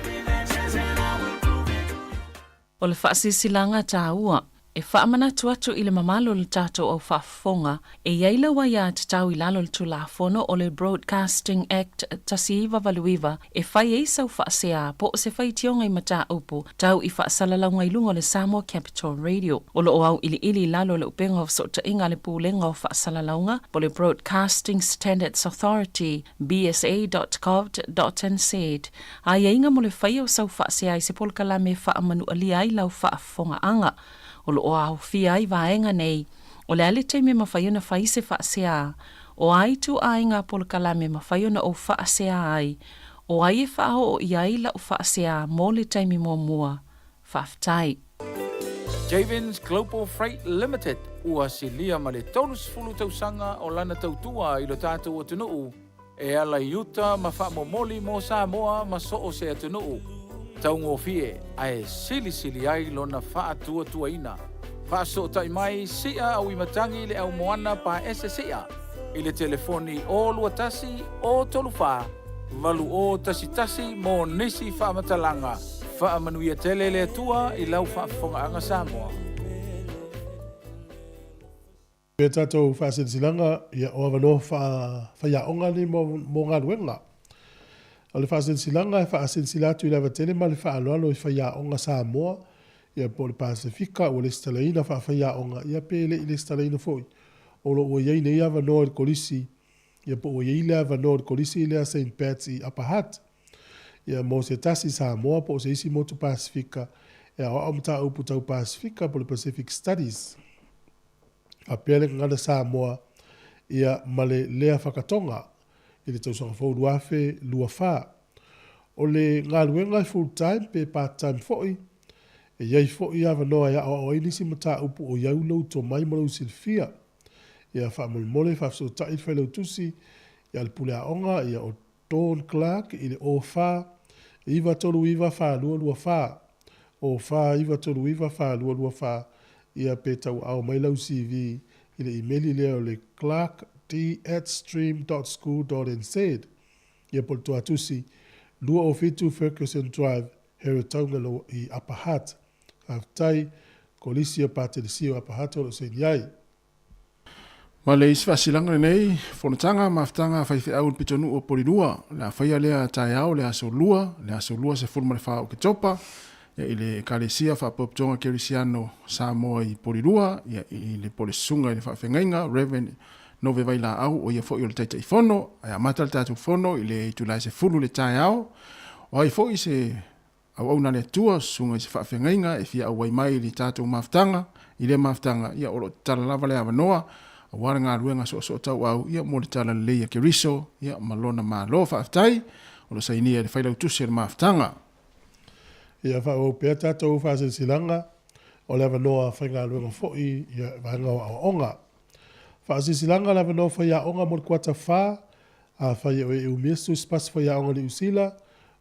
O le faasilasilaga taua, e faamanatu atu i le mamalu o le tatou au faafofoga, e i ai lau aiatatau i lalo o le Tulafono o le Broadcasting Act 1989 e fai ai sau faasea po o se faitioga i mataupu tau i faasalalauga i luga o le Samoa Capital Radio. O lo o auiliili i lalo o le upega o fesootaiga a le Pulega o Faasalalauga po o le Broadcasting Standards Authority, bsa.govt.nz, Aiaiga mo le faia o sau faasea i se polokalame e faamanualia ai lau faafofogaaga. O lo o aofia ai vaega nei, o le a le taimi e mafai ona fai se faasea, o a ituaiga polokalame e mafai ona ou faasea ai, o ai e faaoo i ai lau faasea mo le taimi muamua. Faafetai. Javens Global Freight Limited ua silia ma le 30 tausaga o lana tautua i lo tatou atunuu e ala i uta ma faamomoli mo Samoa ma so o se atunuu, taugofie ae silisili ai lona faatuatuaina. Faasootai mai Sia Auimatagi le au moana paese Sia i le telefoni 021 034 8011 mo nisi faamatalaga. Faamanuia tele le Atua i lau faafofogaaga Samoa. Pe tatou faasilasilaga, ia, o avanoa faa-faiaoga nei mo, mo galuega. O le faasilasilaga e faasilasila atu i le ava tele ma le faaaloalo i faiaoga Samoa, ia po o le Pasefika ua lesitalaina faafaiaoga, ia pe le i lesitalaina foi, o lo o ua i ai nei avanoa i le Kolisi, ia po ua i ai le avanoa i le Kolisi lea Saint Pat's i Upper Hutt. Ia mo se tasi Samoa po o se isi motu Pasefika e aoao mataupu tau Pasefika po o le Pacific Studies. Faapea le gagana Samoa ia ma le lea whakatoga i le tausaga fou 2024. O le galuega e full time pe part time foi, e i ai foi avanoa e aoao ai nisi mataupu o iau lou tomai ma lou silafia. Ia faamolemole faafesootai le failautusi ia le pule aoga ia o Dawn Clark i le 04 939 4224, 04 939 4224, ia pe tauaao mai lau CV i le imeli lea o le clarkd@stream.school.nz, ia po o le tuatusi 207 Ferguson Drive, Heretaunga i Upper Hutt. Faafetai, Kolisi o Patelesio Upper Hutt o lo o saini ai. Ma le isi faasilaga lenei fonotaga mafutaga a faifeau i le pitonuu o Polilua, o le a faia lea taeao le aso Lua, le aso 24 o Oketopa, ia, i le Ekalesia Faapotopotoga Kerisiano Samoa i Polilua, ia, i le po le Susuga i le Faafeagaiga, Rev. Nove Vailaau, o ia foi o le Taitaifono, ae amata le tatou fono i le itula e 10 i le taeao. O ai foi se Auauna a le Atua, susuga i se faafeagaiga e fia auai mai i le tatou mafutaga, i lea mafutaga, ia o lo o tatala lava le avanoa, aua le galuega soosoo tauau, ia mo le Tala Lelei a Keriso, ia ma Lona Malo. Faafetai, o lo o sainia e le Failautusi o le Mafutaga. Ia faaauau pea tatou faasilasilaga o le avanoa faigaluega foi ia vaega o aoaoga. Faasilasilaga le avanoa faiaoga mo le kuata 4, Afai o e umia se tusi pasi faiaoga Niu Sila,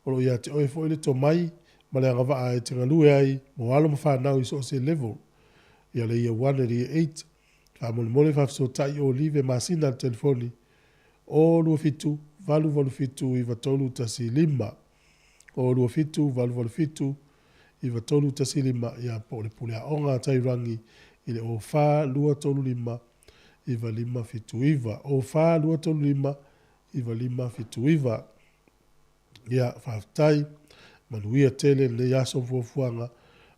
o lo o ia te oe foi le tomai ma le agavaa e te galue ai mo alo ma fanau i so o se level, ia le Year 1 le Year 8. Faamolemole faafesootai o Live Masina i le telefoni 027 887 9315, 027 887 9315, ia po o le Pule Aoga a Tairangi i le 04 235 9579. 04 235 9579. Ia, faafetai, manuia tele lenei aso ma fuafuaga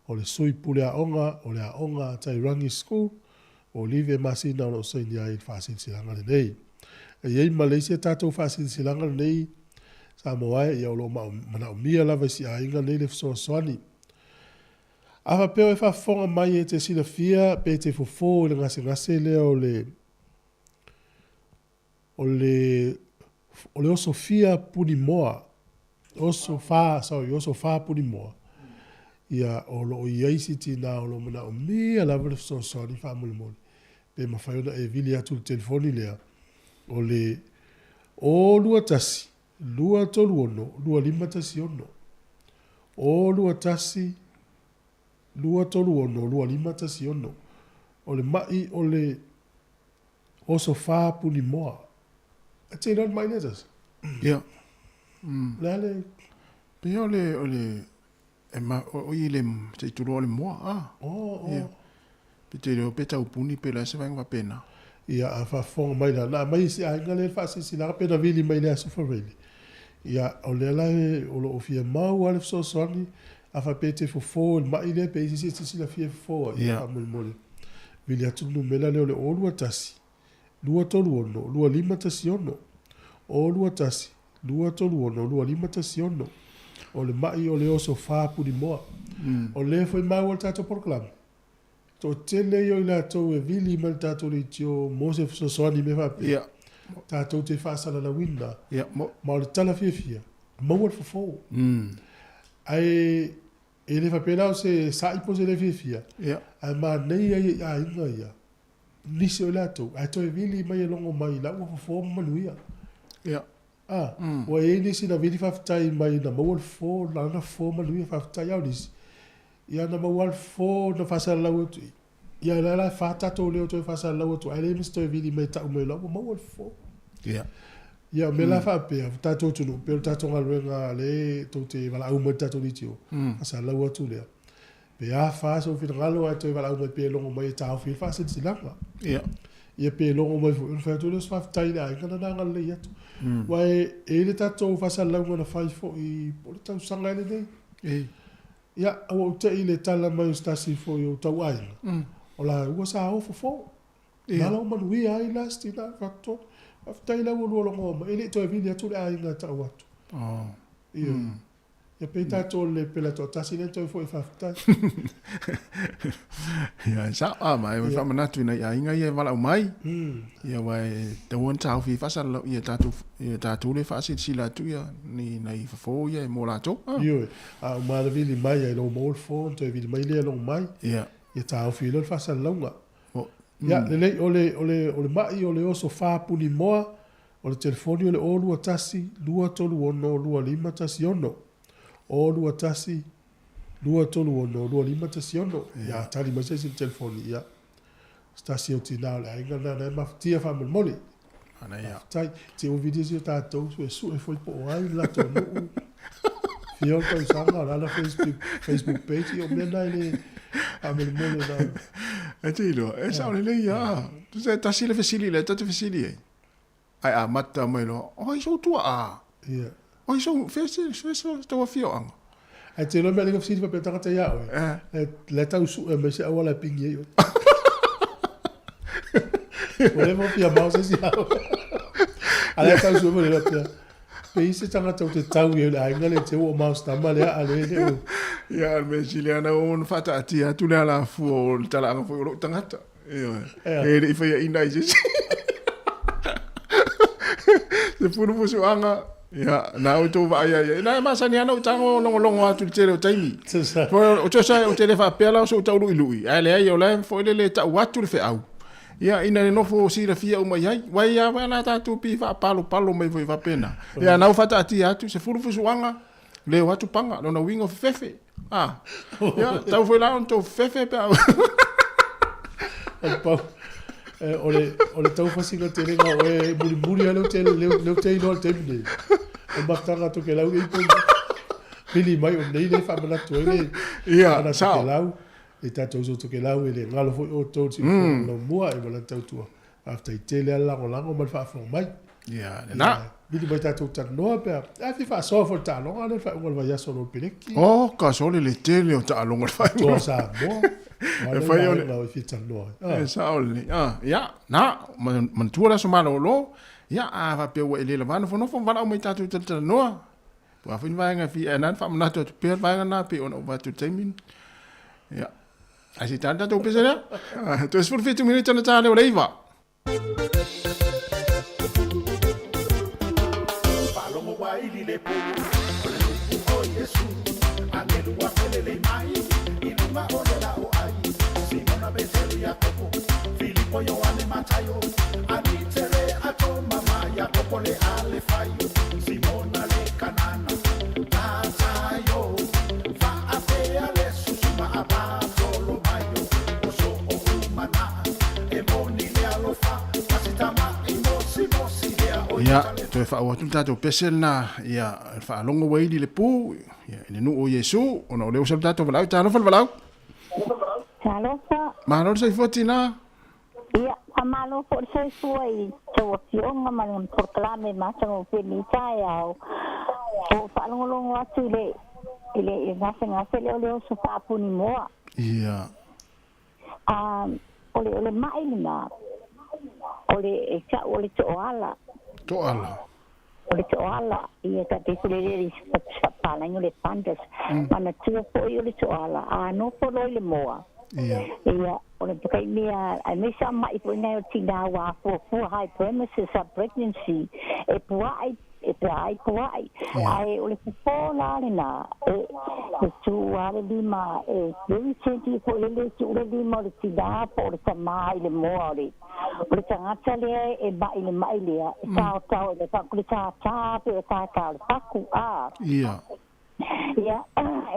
o le Sui Pule Aoga o le Aoga a Tairangi School, o Olive Masina o lo o saini ai i le faasilasilaga lenei. E i ai ma le isi a tatou faasilasilaga lenei Samoa e, ia o lo o manaomia lava i si aiga nei le fesoasoani. A faapea o e faafofoga mai e te silafia pe te fofo i le gasegase lea o le o le o le oso fia puni moa, oso fa, sorry, oso fa puni moa, ia o lo o i ai si tinā o lo o manaomia lava le fesoasoani faamolemole, pe mafai ona e vili atu i le telefoni lea, o le 021 236 2516. 021 236 2516. O le mai o le oso fa puni moa. E te iloa le mai lea tasi? Ia. O le a le... Pei o le, o le, e ma, o, o i le, se i tulou o le moa, a. Oh, oh. Ia. Pe te iloa pe taupuni pe o le a se vaega faapena. Ia, a faafofoga mai la, na aumai i se aiga lea le faasilasilaga pe na vili mai i le Aso Faraile. Ia, o lea la e, o lo o fia mau lava le fesoasoani, a faapea e te fofo i le mai lea pe i ai se isi e te silafia e fofo ai, ia, faamolemole, vili atu le numera lea o le 021 236 2516, 021 236 2516. O le mai o le oso fa pulimoa. O lea foi maua le tatou polokalame. Toatele ia o i latou e vili mai le tatou leitio mo se fesoasoani i mea faapea. Ia. Tatou te faasalalauina. Ia, mo. Ma o le tala fiafia, maua le fofo. Ae e le faapea la o se sa'i po o se le fiafia. Ia. Ae manaia ia i aiga ia, nisi o i latou, ae toe vili mai e logo mai la ua fofo ma manuia. Ia. A, ua i ai nisi na vili faafetai mai na maua le fofo, na ana fofo manuia faafetai. A o nisi, ia na maua lava le fofo na faasalalau atu i, ia o lea la e fa tatou leo toe faasalalau atu ai, ae leai ma se toe vili mai e tau mai o la ua maua le fofo. Ia. Ia o mea la faapea, o tatou atunuu, pei o le tatou galuega lea tou te valaau mai i le tatou leitio, faasalalau atu lea. Pe a fa sou finagalo ae toe valaau mai pe logo mai e taofi ai le faasilasilaga. Ia. Ia pe logo mai foi ona fai atu lea o se faafetai i le aiga lana agalelei atu. Aua e i ai le tatou faasalalauga na fai foi po o le tausaga ea lenei. E. Ia, ua ou te i le tala mai o se tasi foi o tauaiga, o laua sa o fofo. Na la ua manuia ai la si tina faatoa. Faafetai la ua lua logoa mai, e le i toe vili atu le aiga e tau atu. Oh. Ioe. Ia pei tatou o le pela toatasi lea toe foi faafetai. Ia, e sao a ma e faamanatu i nai aiga ia e valaau mai. Ia aua e tatau ona taofi ai faasalalau ia tatou ia tatou lea e faasilasila atu ia ni nai fofo ia e mo latou. Ioe, a uma na vili mai ai lou maua le fofo ona toe vili mai lea logo mai. Ia. Ia taofi ai loa le faasalalauga. Ia, lelei, o le, o le, o le ma'i o le oso fa puni moa, o le telefoni o le 021 236 2516. 021 236 2516. Ia, tali mai se isi i le telefoni, ia, se tasi o tinā o le aiga lena na e mafatia faamolemole. Manaia. Faafetai. Te ua vilia si o tatou suesue foi po o ai le latou nuu. Fia o le tausaga o le ala Facebook, Facebook page, ia o mea na e le faamolemole na. E te iloa, e sao lelei lava. Tusa e tasi le fesili lea ta te fesili ai. Ae amata mai loa, o ai sou tuaa? Ia. O ai sou, fea se, fea se tou afioaga? Ae te iloa mea lenei fesili faapea tagata ia oe. Eh. Le tau sue mai se auala e pingi ai oe. Ua leva ona fia mao se isi au. A lea tau sue mai le pea. Pe i se tagata o te tau i le aiga le te ua mao se tama lea a le le o. Ia, o le mea sili lava na ona faataatia atu le alafua o le talaaga foi o lou tagata. Ioe. E le i faiaina ai se isi. Se fulu fusuaga, ia, na outou vaai ai. Na e masani lava ona ou tago logologo atu i le tele o taimi. O tusa ou te le faapea la o sou tauluilui, ae leai o la e foi lele e tau atu le feau. Ia, ina ne nofo silafia uma i ai. Uai a la tatou pei faapalopalo mai foi faapena. Ia, na ua faataatia atu, sefulu fusuaga, leo atu paga, lona uiga o fefefe. Ah, ia, tau foi la ona tou fefefe pe a... O le pau, o le, o le taufasiga telega o oe mulimuli lava lea ou te, lea ou te iloa i le taimi nei. O mafutaga a Tokelau nei po vili mai o nei lea e faamanatu ai le Ia, ana sao. Tokelau. I tatou uso Tokelau e le galo foi outou i le siufofoga laumua e ma lana tautua. Faafetai tele lava le lagolago ma le faafofoga mai. Ia, lena. Ia, vili mai tatou talanoa pe a, a fia faasoa foi le taaloga lea le faaiuga o le vaiaso o lo peleki. Oh, ka sole le tele o taaloga le faaiuga. Toa Samoa. E fai o le... E fia talanoa. Ah. E sao lelei. Ah, ia, na, manatua le aso malolo. Ia, a faapea ua e le lava nofonofo, valaau mai tatou talatalanoa. Po o a foi ni vaega e fia, ae na ona faamanatu atu pea le vaega lena pei ona ou avatu i le taimi. Ia. Ai se tali tatou pese lea. Toe 17 minute na tā leo le iva. Faalogo waili le pu o le nu'u o Iesu Agelu ua felelei mai i luga o le la'o'ai Simona Peteru Iakopo Filipo Ioane Mataio Anitere a Toma ma Iakopo le Alefaio Simona le Kanana Tataio Fa'apea le Susu ma Apatolomaio O so'o umana'a e moni le alofa Pasitama'i mosimosi lea o Ia, toe faaauau atu le tatou pese lena, ia, le faalogo ua ili le pu, ia, i le nuu o Iesu, ona o lea ua sau le tatou valaau. Talofa le valaau. Talofa. Malo le soifua tina. Ia, faamalo foi le soifua i tou afioga ma le polokalame matagofie i lenei taeao. Ua ou faalogologo atu i le i le gasegase lea o le oso faapuni moa. Ia. A o le o le mai lena, o le e tau o le toala. Toala. O le toala, ia ta te kule le faapalagi o le fungus. Manatua foi o le toala, a nofo loa i le moa. Ia. Ia, o le taimi aemaise a ma'i foi nai o tinā ua afuafua high premises a pregnancy e pua'i e pea ai pua'i. Ae o le fofo la lenā e e tuu lava le lima e very sensitive foi lele e tuu le lima o le tinā po o le tamā i le moa o le o le tagata lea e ma'i i le ma'i lea e taotao e le tātā pe o tātā o le paku a. Ia. Ia,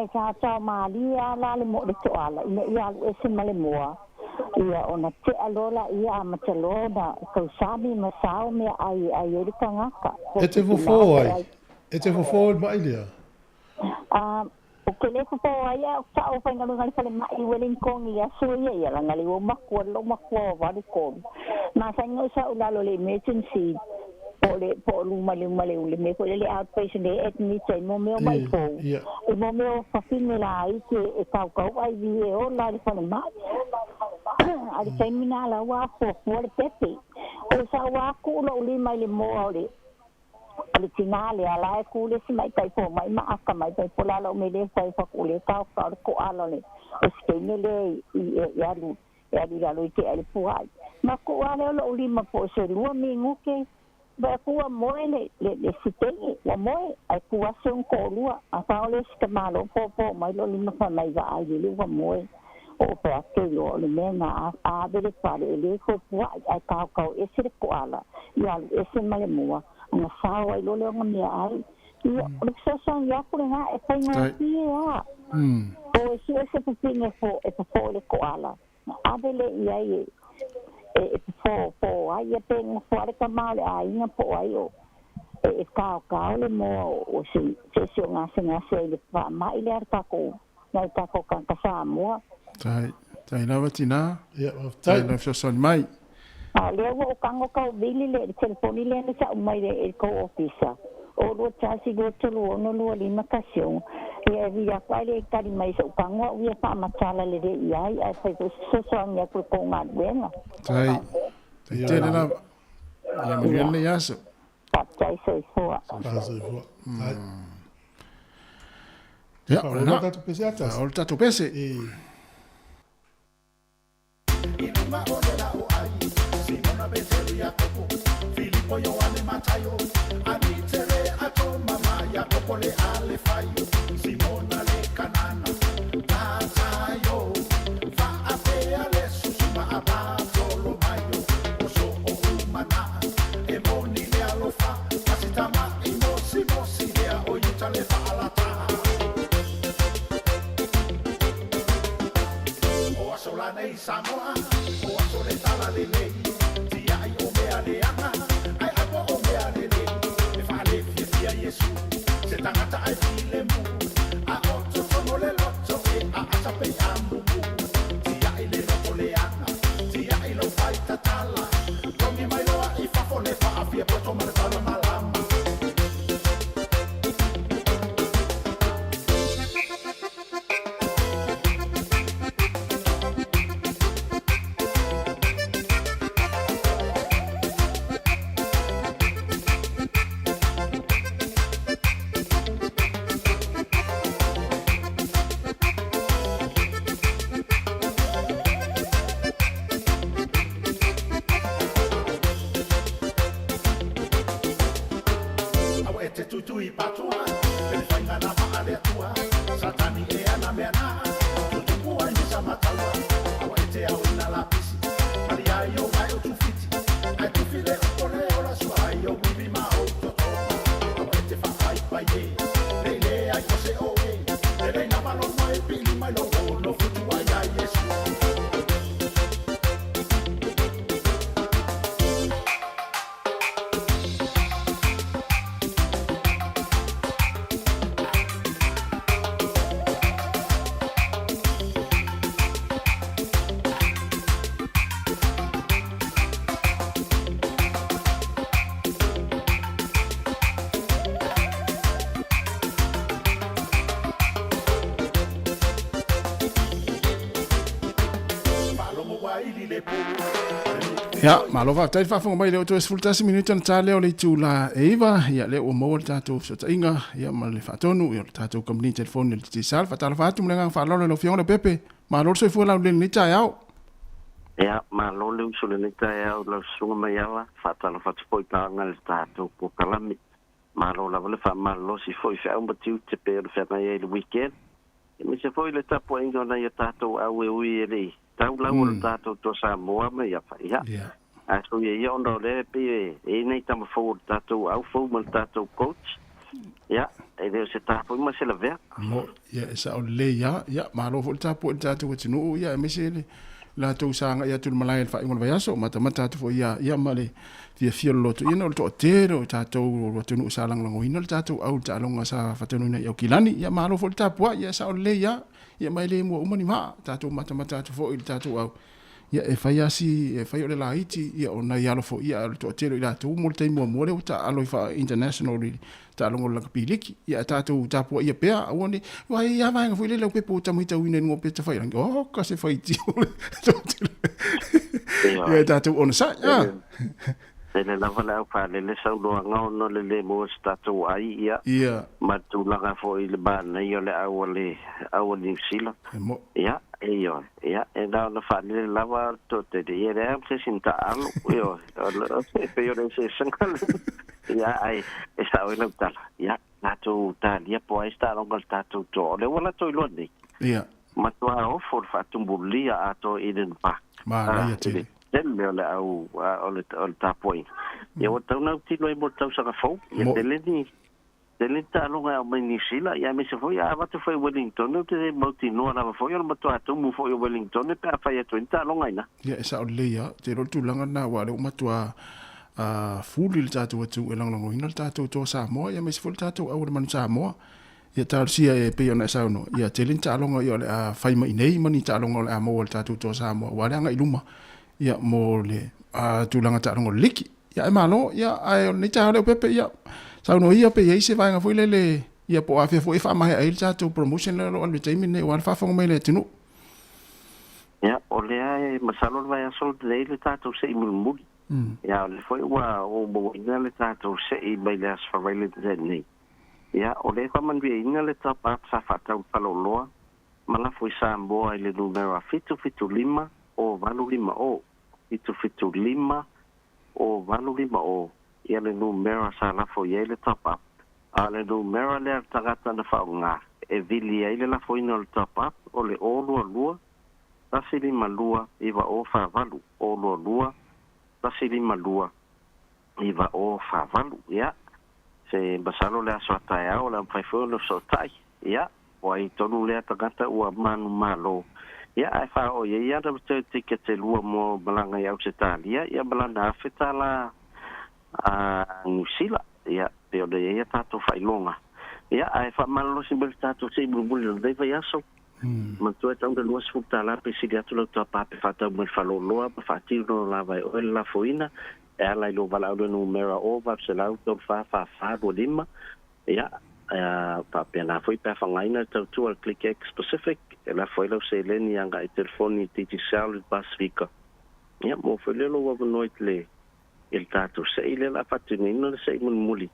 e taotao malie lava la le le toala ina ia alu ese ma le moa, ia ona tea loa laia amata loa ona tausami ma sao meaai e ai ai le tagata po E o te se tinā fofo po o ai? ai. E te fofo i le ma'i lea? A, ou te le fofo ai ae ou te tau faigaluega i le falemai i Wellington i aso ia ia leaga le ua makua lou makua ua 83. Masani ona sa ou lalo i le emergency po o le po o luma i le le le mea foi lele outpatient e admit ai mo mea o ma'i Ia, fou ia. i mo mea o fafine laiti e kaukau ai vi e ola i le falemai. A o le taimi lena la ua afuafua le pepe. O le sau lava tuu lou lima i le moa o le o le tinā lea la e ku le isi maʻi fomai ma aka mai fai po o le a lou mea lea e fai fai o lea e kaokao le koala o le o se teine lea i i alu e alu i lalo i tea i le puaʻi. Ma kuʻu lava lea o loʻu lima po o se lua minuke vaai atu ua moe le le le sitenge ua moe ae tu lava si ona toalua a fao le isi tamālō popo mai lou lima fai mai vaai lele ua moe. O ou fai atu ke iloa o le mea na a ave le fale e le toe puaʻi ae kaokao ese le koala ia alu ese ma le moa ona sao ai loa lea ona meaai. Ia, o le fesoasoani atu lenā e faigofie lava. O e sue se fafine fo e fofo i le koala, ave lea i ai e e fofo po o ai ia pe nofo lava le tama o le aiga po o ai o e e kaokao le moa o se se isi o gasegase ai i le faamaʻi lea a le tatou nai tatou tagata Samoa. Tai, tai lava tinā. Ia, Tai faafetai. lau fesoasoani mai. A o lea ua ou tago tau vili le telefoni lea na tau mai e le tou ofisa, o 21 2 3 6 2 5 1 6. Ia e vili atu ae le tali mai i soʻu tago a'u ia faamatala lelei i ai ae fai foi se fesoasoani atu i le tou galuega. Tai, tai Ia, tele lava. Ia manuia Ia, lenei aso. faafetai soifua. Faasoifua. Tai. Ia, o Faaauau lena. le tatou pese atasi. Faaauau le tatou pese. E. I luga o le la'o'ai Simona Peteru Iakopo Filipo Ioane Mataio Anitere a Toma ma Iakopo le Alefaio Simona le Kanana Tataio Fa'apea le Susu ma Apatolomaio O so'o umana'a e moni le alofa Pasitama'i mosimosi lea o Iuta le fa'alata'a O aso lanei Samoa, o aso le talalelei, tiaʻi o mea leaga, ae apo o mea lelei. E faalefiafia Iesu, se tagata ae filemu, a o totonu le loto e aasa pei amumu. Tiaʻi le loto leaga, tiaʻi lou faitatala, togi mai loa i fafo le faafia poto ma le fala malama. Ia, malo faafetai le faafofoga mai i le o toe 11 minute na ta lea o le itula e 9, ia lea ua maua le tatou fesootaiga, ia ma le faatonu, ia o le tatou kamupani telefoni o le Digicel. Faatalofa atu ma le agaga faaaloalo i lau Afioga Leaupepe. Malo le soifua laulelei i lenei taeao. Ia, malo le uso i lenei taeao i lau Susuga Maiava. Faatalofa atu foi i paga i le tatou polokalame. Malo lava le faamalolosi foi i feau ma tiute pei ona feagai ai i le weekend. Aemaise foi le tapuaiga o nai o tatou au e ui e le i tau lau o le tatou toa Samoa ma ia ia. Ae sui e ia ona o lea e pei e i ai nai tama fou o le tatou au fou ma le tatou coach. Ia, e le o se tapuai ma se lavea. Mo, ia e sao lelei lava. Ia, malo foi le tapuai i le tatou atunuu, ia aemaise le latou sa agai atu i le malae i le faaiuga o le vaiaso, matamata atu foi ia, ia ma le fiafia o le loto, ia ona o le toatele o tatou atunuu sa lagolagoina le tatou au i le taaloga sa faatinoina i Aukilani. Ia malo foi le tapuai, ia e sao lelei lava. Ia ma e le mua uma ni maa, tatou matamata atu foi i le tatou au, ia e fai lava si, e fai o le laiti, ia o nai alo foi, ia ae o le toatele o i latou mo le taimi muamua lea ua taaalo ai faa-international i le taaloga o le lakapi liki. Ia ae tatou tapuaia pea, aua ne i, aua e i ai lava vaega foi lele o pepa ua ta matauina i luga o pepa tafailangi, oka se faitio le toatele. Ia e tatou onosai, a. Tele lava le aupalele saunoaga ona o le le maua o se tatou ai, ia, ma le tulaga foi i le manaia o le au a le au a Niu Sila. Ia, ioe, ia, e na ona faalele lava le toatele, ia e leai lava se isi na taaalo, ioe, e pei o le eseesega lena, ia, ae e sao ai lau tala, ia, tatou talia po o ai se taaloga a le tatou toa, o lea ua latou iloa nei. Ia. Matua ofo le faatumbulia atoa i Eden Park. Manaia tele. Tele o le au o le o le tapuaiga. Ia ua tatau ona autilo ai mo le tausaga fou. Ia tele ni tele ni taaloga e aumai Niu Sila, ia aemaise foi a avatu foi i Wellington, ou te le mautinoa lava foi o le matua tumu foi o Wellington pe a fai atu ai ni taaloga i ina. Ia e sao lelei lava. Ou te iloa le tulaga lena aua o lea ua matua fuli le tatou atunuu e lagolagoina le tatou toa Samoa ia aemaise foi le tatou au o le manu Samoa. Ia talosia e pei ona e saunoa, ia tele ni taaloga ia o le a fai mai nei ma ni taaloga o le a maua e le tatou toa Samoa aua le agai i luma ia mo le tulaga taaloga o le liki. Ia ae malo, ia ae o lenei taeao Leaupepe, ia saunoa ia pe i ai se vaega foi lele ia po o afea foi e faamaea ai le tatou promotion lea o lo o alu i le taimi lenei aua le faafofoga mai a le atunuu. Ia, o lea e masalo le vaiaso lenei le tatou sei mulimuli. Ia, o lea foi ua ou mauaina le tatou sei mai le Aso Faraile lenei. Ia, o lea e faamanuiaina le top-up sa faatau i Faleoloa ma lafo i Samoa i le numera 775 o 850, 775 o 850, ia le numera sa lafo i ai le top-up, a o le numera lea a le tagata na faaaoga e vili ai le lafoina o le top-up o le 022 152 9048, 022 152 9048. Ia, se masalo le aso a taeao o le a mafai foi ona fesootai. Ia, ua ai tonu lea tagata ua manumalo. Ia, ae faaoo i ai ana toe tikete e lua mo malaga i Ausetalia, ia ma lana $1,000 a Niu Sila. Ia, pei ona i ai a tatou faailoga. Ia, ae faamalolosi mai le tatou sei mulimuli o lenei vaiaso. Manatua e tau le $20 pe sili atu lau tapa pe faatau mai le faleoloa ma faatino lava e oe le lafoina e ala i lou valaau le numera o 800 34 44 25. Ia, faapena foi pe a faaaogaina le tautua a le Click X Pacific e lafo ai lau seleni agai i telefoni Digicel i le Pasefika. Ia, maua foi lea lou avanoa i le i le tatou sei lea o le a faatinoina le sei mulimuli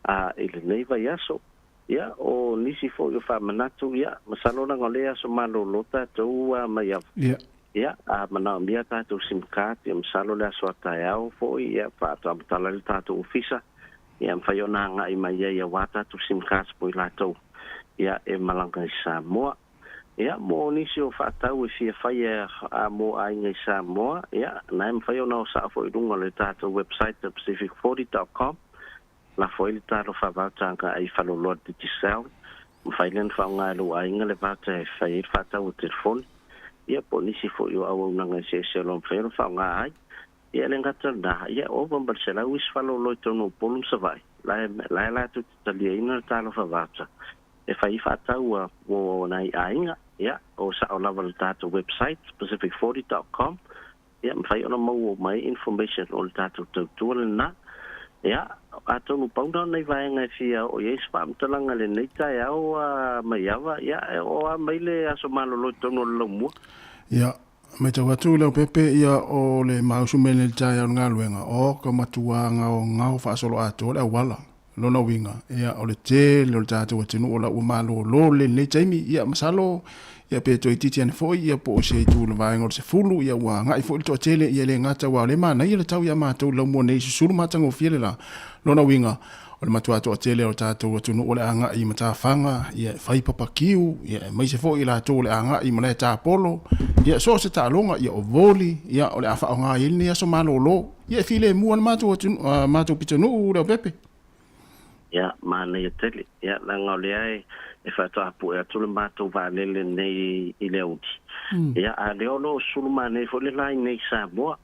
a i lenei vaiaso. Ia, o nisi foi o faamanatu, ia, masalo leaga o lea e aso malolo tatou a mai ava. Ia. Ia, a manaomia tatou sim card, ia masalo le aso a taeao foi, ia, faatoa matala ai le tatou ofisa, ia, mafai ona agai mai ai aua tatou sim cards mo i latou, ia, e malaga i Samoa. Ia, mo nisi o faatau e fia fai a mo aiga i Samoa, ia, na e mafai ona o sao foi i luga o le tatou website thepacific40.com, lafo ai le talofa vaotaga ai Faleoloa Digicel. Mafai lea ona faaaoga e lou aiga le voucher e fai ai le faatau o telefoni, ia po o nisi foi o auaunaga eseese o lo o mafai ona faaaoga ai. Ia e le gata i lena, ia ova ma le 100 isi faleoloa i totonu o Upolu ma Savaii, la e la e latou te taliaina le talofa voucher e fai ai faatau a mo nai aiga. Ia, o sao lava i le tatou website, pacific40.com, ia mafai ona maua uma ai information o le tatou tautua lena. Ia, atonu pau na o nai vaega e fia oo i ai se faamatalaga i lenei taeao a Maiava, ia e oo lava mai le aso malolo i totonu o le laumua. Ia, matau atu Leaupepe, ia o le mausu mai nei i le taeao i le galuega, o ka matua gaogao faasoloatoa le auala. Lona uiga, ia, o le tele o le tatou atunuu o la ua malolo lelei i lenei taimi, ia, masalo, ia, pe toeitiiti ane foi, ia, po o se itu i le vaega o le 10, ia, ua agai foi le toatele, ia, e le gata aua o lea e manaia le tau ia matou i le laumua nei, susulu matagofie le la. Lona uiga, o le matua toatele o le tatou atunuu o le a agai i matafaga, ia, e fai papakiu, ia, aemaise foi i latou o le a agai i malae tapolo, ia, so o se taaloga, ia, o voli, ia, o le a faaaoga ai lenei aso malolo. Ia e filemu lava le matou atunuu, matou pitonuu Leaupepe. Ia, manaia tele. Ia, leaga o lea e, e faatoa pue atu le matou vaalele nei i le aoauli. Ia, a o lea o lo o sulu manaia foi le la i nei i Samoa.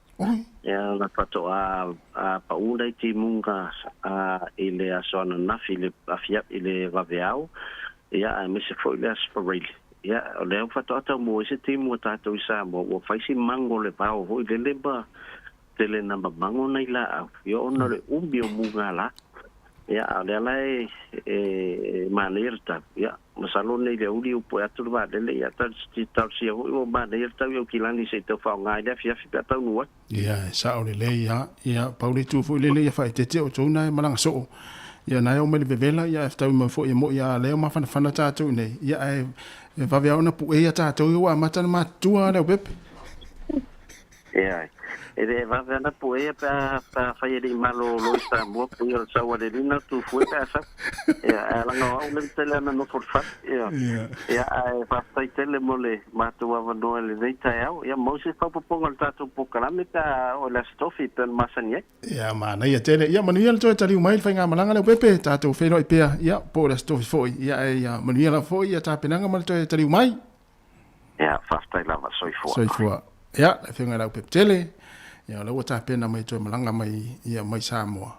Ia, na faatoa a, pau nai timuga a, i le aso ananafi i le afiafi i le vaveao, ia, aemaise foi le aso Faraile. Ia, o lea faatoa taumua ai se timu a tatou i Samoa, ua fai si mago o le vao foi lele ma tele na mamago nai laau, ia ona o le umi o mugala. Ia, a o lea la e, e manaia le tau. Ia, masalo nei le aoauli ua poe atu le vaalele, ia talosia foi ua manaia le tau i Aukilani se i tau faaaoga ai le afiafi pe a taunuu atu. Ia, e sao lelei lava. Ia, pau le itu foi lele ia faaeteete o outou na e malaga soo. Ia, na e oo mai le vevela, ia ae fetaui mai foi e moi a lea o mafanafana tatou i inei. Ia, ae vave lava ona pu'e ia tatou ia ua amata ona matutua Leaupepe. Ea, e le vave ana puea pe a, pe a fai e le i malolo i Samoa, pei o le sau a le lina tu fue pe a sau. Ea, ae laga o au le tele ana nofo i le fale. Ea, ea, ae faafetai tele mo le matou avanoa i lenei taeao. Ia, maua se faaopoopoga o le tatou polokalame pe a oo i le Aso Tofi e pei ona masani ai. Ia, manaia tele. Ia, manuia le toe taliu mai i le faigamalaga Leaupepe, tatou feiloai pea, ia, po o le Aso Tofi foi. Ia, ae ia manuia lava foi ia tapenaga ma le toe taliu mai. Ia, faafetai lava, soifua. Soifua. Ia, le Afioga i le Aupepe Tele, ia, o lea ua tapena mai toe malaga mai, ia, mai Samoa,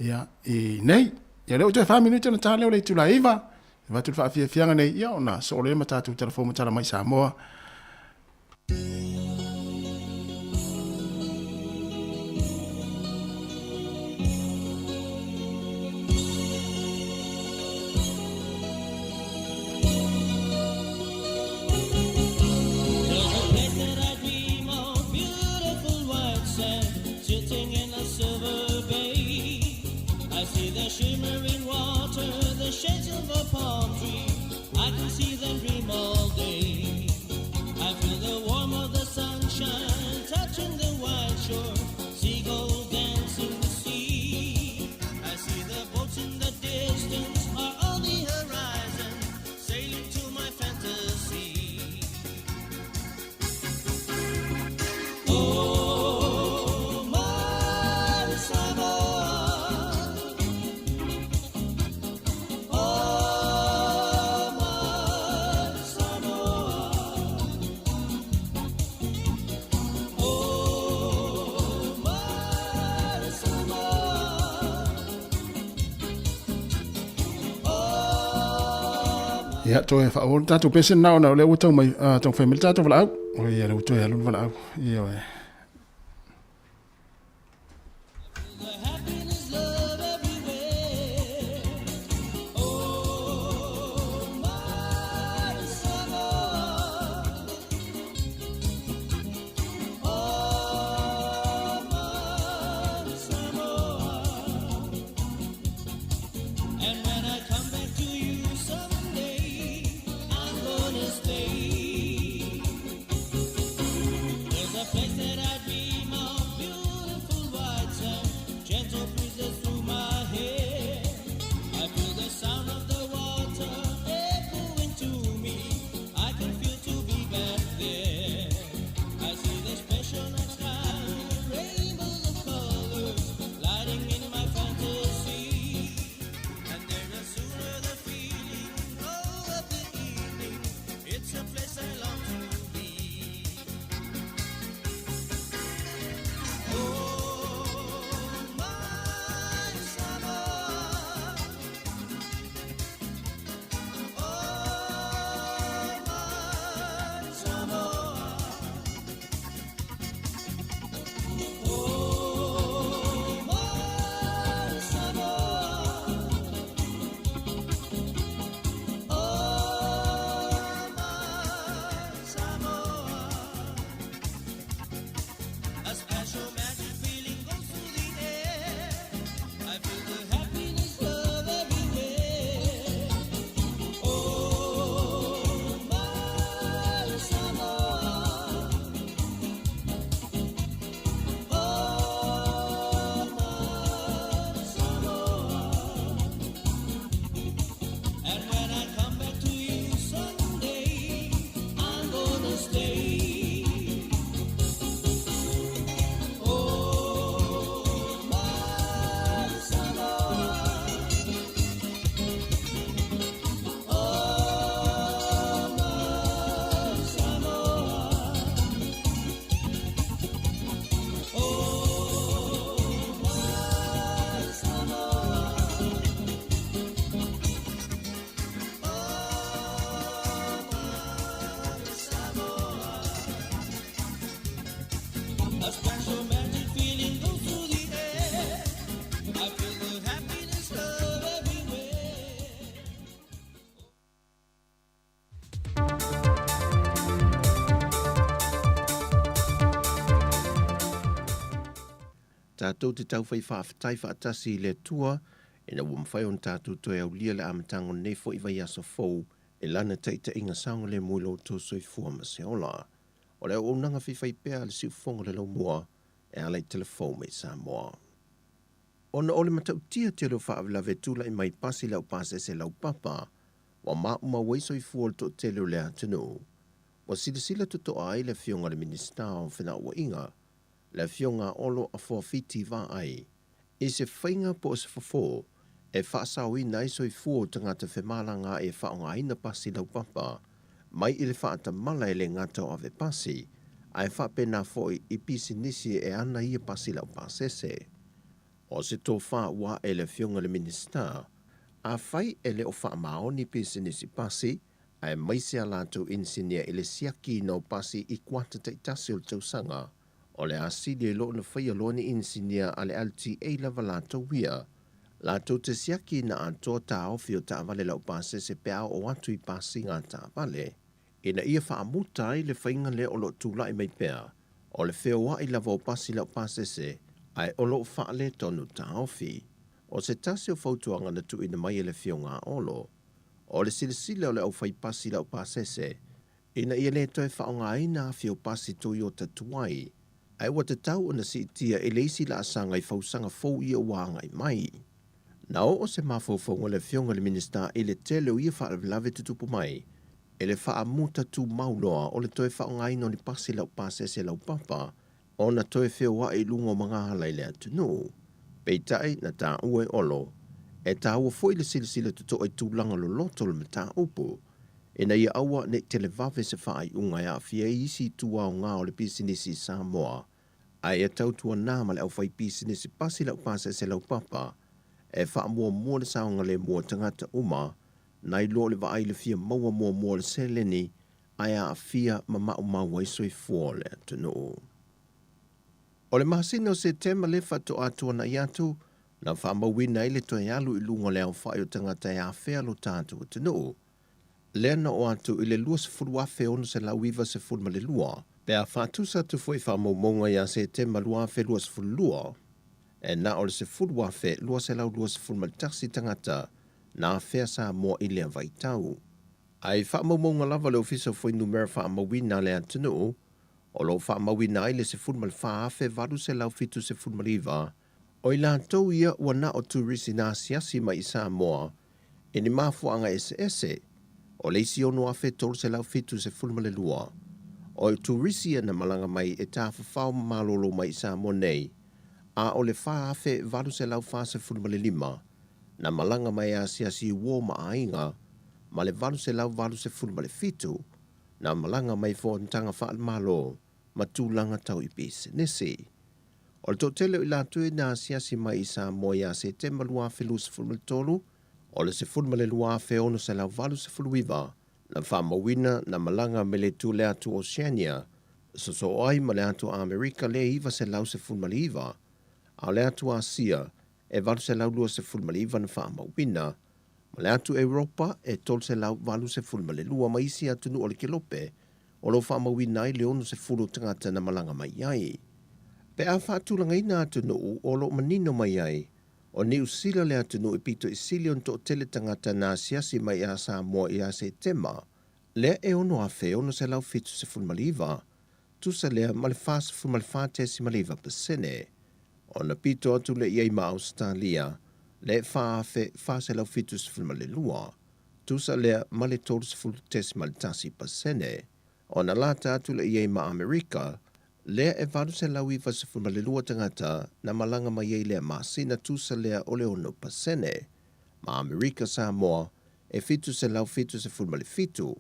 ia, i nei. Ia, o lea ua toe 4 minute ona ta lea o le itula e 9, e avatu le faafiafiaga nei, ia, ona soo lea ma tatou telefoni ma tala mai Samoa. Ia, toe faaauau le tatou pese lena ona o lea ua tau mai, taumafai mai le tatou valaau. Oi, ia, lea ua toe alu le valaau. Ioe. Tatou te taufai faafetai faatasi i le Atua ina ua mafai ona tatou toe aulia le amataga o lenei foi vaiaso fou i Lana taitaiga saogalemu i lo outou soifua ma se ola. O le auaunaga faifaipea a le Siufofoga o le Laumua e ala i telefou mai Samoa. Ona o le matautia tele o faalavelave e tulai mai i pasi laupasese laupapa, ua maumau ai soifua o le toatele o le atunuu. Ua silasila totoa ai le Afioga i le Minisita o Felauaiga, le Afioga a Olo Afoafiti Vaai, i se faiga po o se fofo e faasaoina ai soifua o tagata femalagaai e faaaogaina pasi laupapa mai i le faatamala e le gata o avepasi, ae faapena foi i pisinisi e ana ia pasi laupasese. O se tofa ua ae i le Afioga i le Minisita, afai e le o faamaoni pisinisi pasi, aemaise a latou inisinia i le siakiina o pasi i kuata taitasi o le tausaga, o le a sili ai loa ona faia loa ni inisinia a le LTA lava latou ia. Latou te siakiina atoa taofi o taavale laupasese pe a oo atu i pasiga a taavale, ina ia faamuta ai le faiga lea o lo o tulai mai pea o le feoai lava o pasi laupasese ae o lo o faaletonu taofi. O se tasi o fautuaga na tuuina mai e le Afioga a Olo, o le silasila o le aufaipasi laupasese ina ia le toe faaaogaina afi o pasi Toyota tuai, ae ua tatau ona siitia i le isi laasaga i fausaga fou ia ua agai mai. Na oo se mafaufauga o le Afioga i le Minisita i le tele o ia faalavelave tutupu mai i le faamuta tumau loa o le toe faaaogaina o ni pasi laupasese laupapa ona toe feoai i luga o magaala i le atunuu. Peitai, na taua e Olo, e taua foi le silasila totoa i tulaga loloto o le mataupu, ina ia aua ne i televave se faaiuga e aafia ai isi itu aoga o le pisinisi i Samoa, ae ia tautuana ma le aufaipisinisi pasi laupasese laupapa e faamuamua le saogalemu o tagata uma nai lo le vaai i le fia maua muamua o le seleni ae aafia ma maumau ai soifua o le atunuu. O le masina o Setema lea faatoa tuanai atu, na faamauina ai le toe alu i luga o le aofai o tagata e afea lo tatou atunuu, lea na oo atu i le 20,692, pe a faatusa atu foi i faamaumauga ia Setema 2022, e na o le 10,221 tagata na afea Samoa i lea vaitau. Ae i faamaumauga lava a le Ofisa o Fuainumera Faamauina a le atunuu, o lo o faamauina ai le 14,879 o i latou ia ua na o turisi na asiasi mai i Samoa i ni mafuaaga eseese, o le isi 6,372 o turisi ia na malaga mai e tafafao ma malolo mai i Samoa nei, a o le 4,845 na malaga mai e asiasi i uo ma aiga, ma le 887 na malaga mai i fonotaga faale-Malo ma tulaga tau i pisinisi. O le toatele o i latou na asiasi mai i Samoa ia Setema 2023, o le 12,689 na faamauina na malaga mai le itu le atu Oceania, sosoo ai ma le atu Amerika le 919, a o le atu Asia e 829 na faamauina, ma le atu Europa e 382 ma isi atunuu o le Kelope o lo o faamauina ai le 60 o tagata na malaga mai ai. Pe a faatulagaina atunuu o lo o manino mai ai, o Niu Sila le atunuu e pito i sili ona toatele tagata na asiasi mai ia Samoa ia Setema lea e 6,679, tusa lea ma le 44.9%. Ona pito atu lea i ai ma Ausetalia le 4,472, tusa lea ma le 30.1%. Ona lata atu lea i ai ma Amerika, lea e 892 tagata na malaga mai ai lea masina tusa lea o le 6%. Ma Amerika Samoa e 777,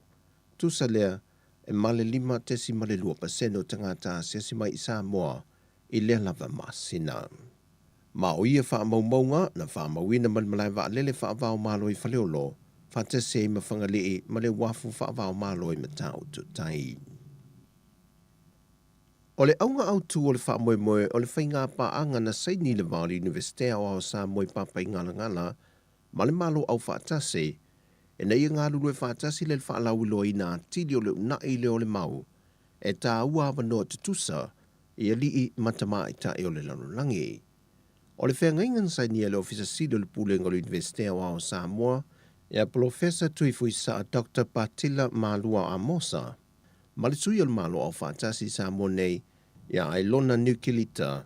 tusa lea e ma le 5.2% o tagata asiasi mai i Samoa i lea lava masina. Ma o ia faamaumauga na faamauina ma le malae vaalele faava-o-Malo i Faleolo, faatasi ai ma Fagalii ma le uafu faava-o-Malo i Matautu Tai. O le auga autu o le faamoemoe o le faiga paaga na saini i le va o le Iunivesite Aoao o Samoa i Papaigalagala ma le Malo Aufaatasi, ina ia galulue faatasi le faalauiloaina atili o le uunai lea o le mau e taua avanoa tutusa i alii ma tamaitai o le lalolagi. O le feagaiga na sainia e le Ofisa Sili o le Pulega o le Iunivesite Aoao o Samoa, ia Polofesa Tuifuisaa Doctor Patila Malua Amosa, ma le Sui o le Malo Aufaatasi i Samoa nei, ia Ailona Niukilita,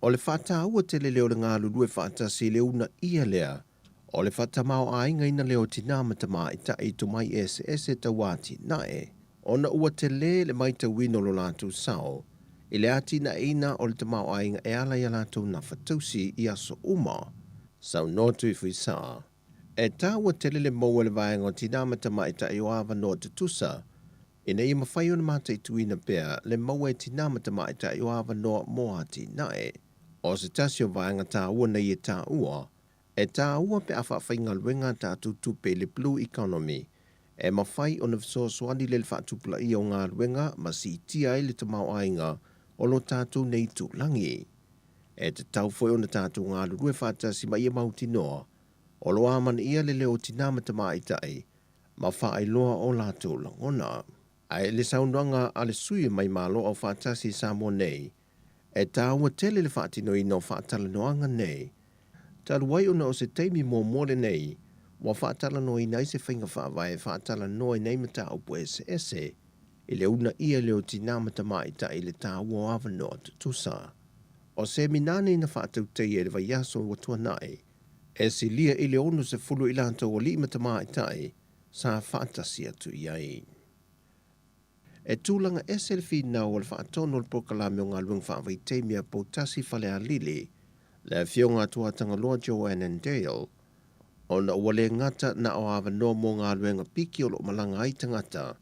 o le faataua tele lea o le galulue faatasi i le uunaia lea o le faatamaoaigaina lea o tinā ma tamaitai i tomai eseese tau atinae, ona ua tele le maitauina o lo latou sao i le atinaeina o le tamaoaiga e ala i a latou nafa tausi i aso uma. Saunoa Tuifuisaa, E taua tele le maua e le vaega o tinā ma tamaitai o avanoa tutusa, ina ia mafai ona mataituina pea le maua e tinā ma tamaitai o avanoa mo atinae. O se tasi o vaega taua nei e taua, e taua pe a faafaigaluega a tatou tupe i le Blue Economy e mafai ona fesoasoani le le faatupulaia o galuega ma siitia ai le tamaoaiga o lo tatou nei itulagi. E tatau foi ona tatou galulue faatasi ma ia mautinoa o lo o amanaia le leo o tinā ma tamaitai ma faailoa o latou lagona. Ae i le saunoaga a le sui mai Malo Aufaatasi i Samoa nei, e taua tele le faatinoina o faatalanoaga nei, talu ai ona o se taimi muamua lenei ua faatalanoaina ai se faiga faavae e faatalanoa i nei mataupu eseese i le uunaia lea o tinā ma tamaitai i le taua o avanoa tutusa. O semina nei na faatautaia i le vaiaso ua tuanai, e silia i le 60 i latou alii ma tamaitai sa faatasi atu i ai. E tulaga ese le finau o le faatonu o le polokalame o galuega faavaitaimi a Poutasi Falealili, le Afioga a Tuatagaloa Joanne Dale, ona ua le gata na o avanoa mo galuega piki o lo o malaga ai tagata,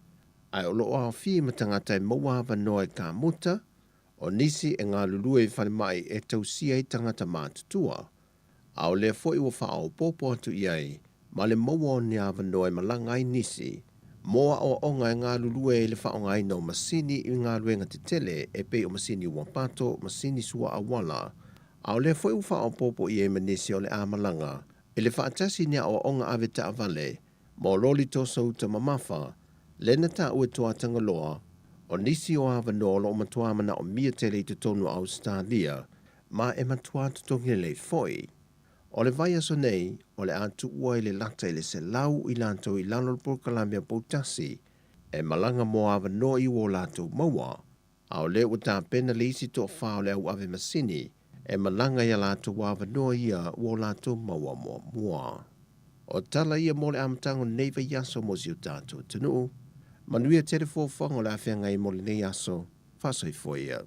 ae o lo o aofia ma tagata e maua avanoa e kamuta, o nisi e galulue i falemai e tausia ai tagata matutua, a o lea foi ua faaopoopo atu i ai ma le maua o ni avanoa e malaga ai nisi mo aoaoga e galulue i le faaaogaina o masini i galuega tetele e pei o masini uapato, masini suaauala, a o lea foi ua faaopoopo i ai ma nisi o le a malaga i le faatasi i ni aoaoga ave taavale mo loli toso uta mamafa, lea na taua e Tuatagaloa, o nisi o avanoa o lo o matua manaomia tele i totonu o Ausetalia ma e matua totogi lelei foi. O le vaiaso nei, o le a tuua i le lata i le 100 i latou i lalo o le polokalame a Poutasi e malaga mo avanoa i ua o latou maua, a o lea ua tapena le isi toafa o le au ave masini e malaga i a latou avanoa ia ua o latou maua muamua. O tala ia mo le amataga o lenei vaiaso mo si o tatou atunuu. Manuia tele fuafuaga o le a feagai mo lenei aso. Faasoifua ia.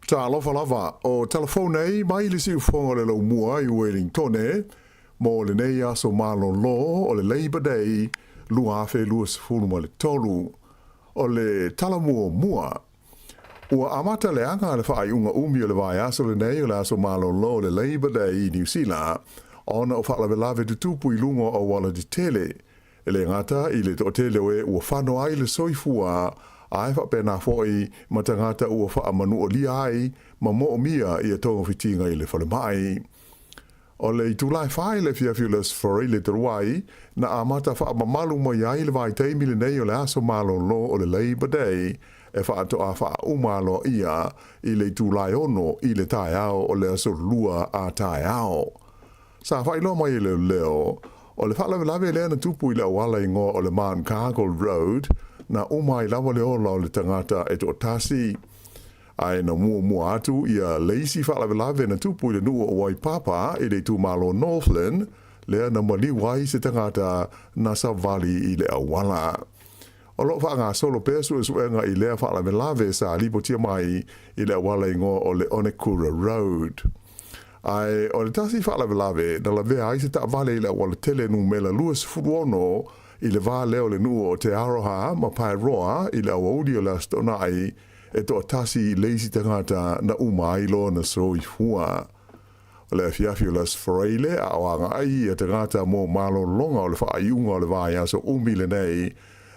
Talofa lava, o telefone nei mai le siufoga o le laumua i Wellingtone mo lenei aso malolo o le Labour Day 2023. O le tala muamua, ua amata leaga le faaiuga umi o le vaiaso lenei o le aso malolo o le Labour Day i Niu Sila ona o faalavelave tutupu i luga o auala tetele. E le gata i le toatele o e ua fano ai le soifua, ae faapena foi ma tagata ua faamanualia ai ma moomia ia togafitiga i le falemai. O le itula e 4 i le afiafi o le Aso Faraile talu ai, na amata faamamalu mai ai le vaitaimi lenei o le aso malolo o le Labour Day e faatoa faauma aloaia i le itula e 6 i le taeao o le aso Lua a taeao. Sa faailoa mai e leoleo, o le faalavelave lea na tupu i le auala igoa o le Mount Cargill Road, na uma ai lava le ola o le tagata e toatasi. Ae na muamua atu ia le isi faalavelave na tupu i le nuu o Waipapa i le itumalo Northland, lea na maliu ai se tagata na savali i le auala. O lo o faagasolo pea suesuega i lea faalavelave sa lipotia mai i le auala igoa o le Onekura Road. Ae o le tasi faalavelave na lavea ai se taavale i le auala tele numera 26 i le va lea o le nuu o Te Aroha ma Paeroa i le aoauli o le Aso Toonai, e toatasi le isi tagata na uma ai lona soifua. O le afiafi o le Aso Faraile a o agai ia tagata mo malologa o le faaiuga o le vaiaso umi lenei,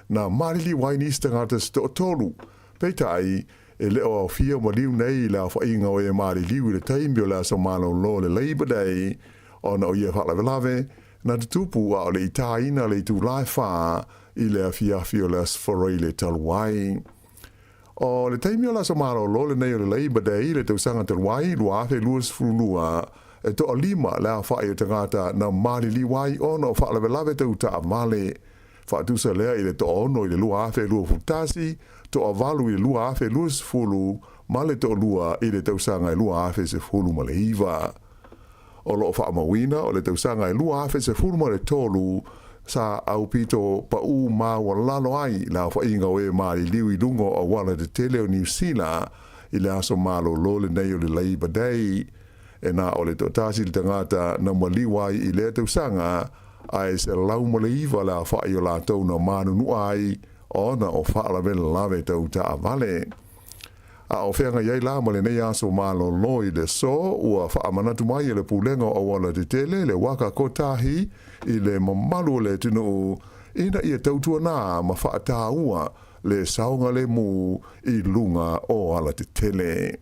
na maliliu ai nisi tagata se toatolu. Peitai, e le o aofia maliu nei i le aofaiga o e maliliu i le taimi o le aso malolo o le Labour Day, ona o ia faalavelave na tutupu a o le i tāina le itulā e 4 i le afiafi o le Aso Faraile talu ai. O le taimi o le aso malolo lenei o le Labour Day i le tausaga talu ai 2022, e toalima le aofai o tagata na maliliu ai ona o faalavelave tau taavale. Faatusa lea i le 6 i le 2021, 8 i le 2020 ma le 2 i le tausaga e 2019. O loo faamauina o le tausaga e 2013 sa aupito paū maualalo ai le aofaiga o e maliliu i luga o auala tetele o Niu Sila i le aso malolo lenei o le Labour Day. E na o le toatasi le tagata na maliu ai i lea tausaga, ae 109 le aofai o latou na manunua ai ona o faalavelave tau taavale. A o feagai ai la ma lenei aso malolo i le aso, ua faamanatu mai e le Pulega o Auala Tetele le Waka Kotahi i le mamalu o le atunuu ina ia tautuanā ma faataua le saogalemu i luga o alatetele.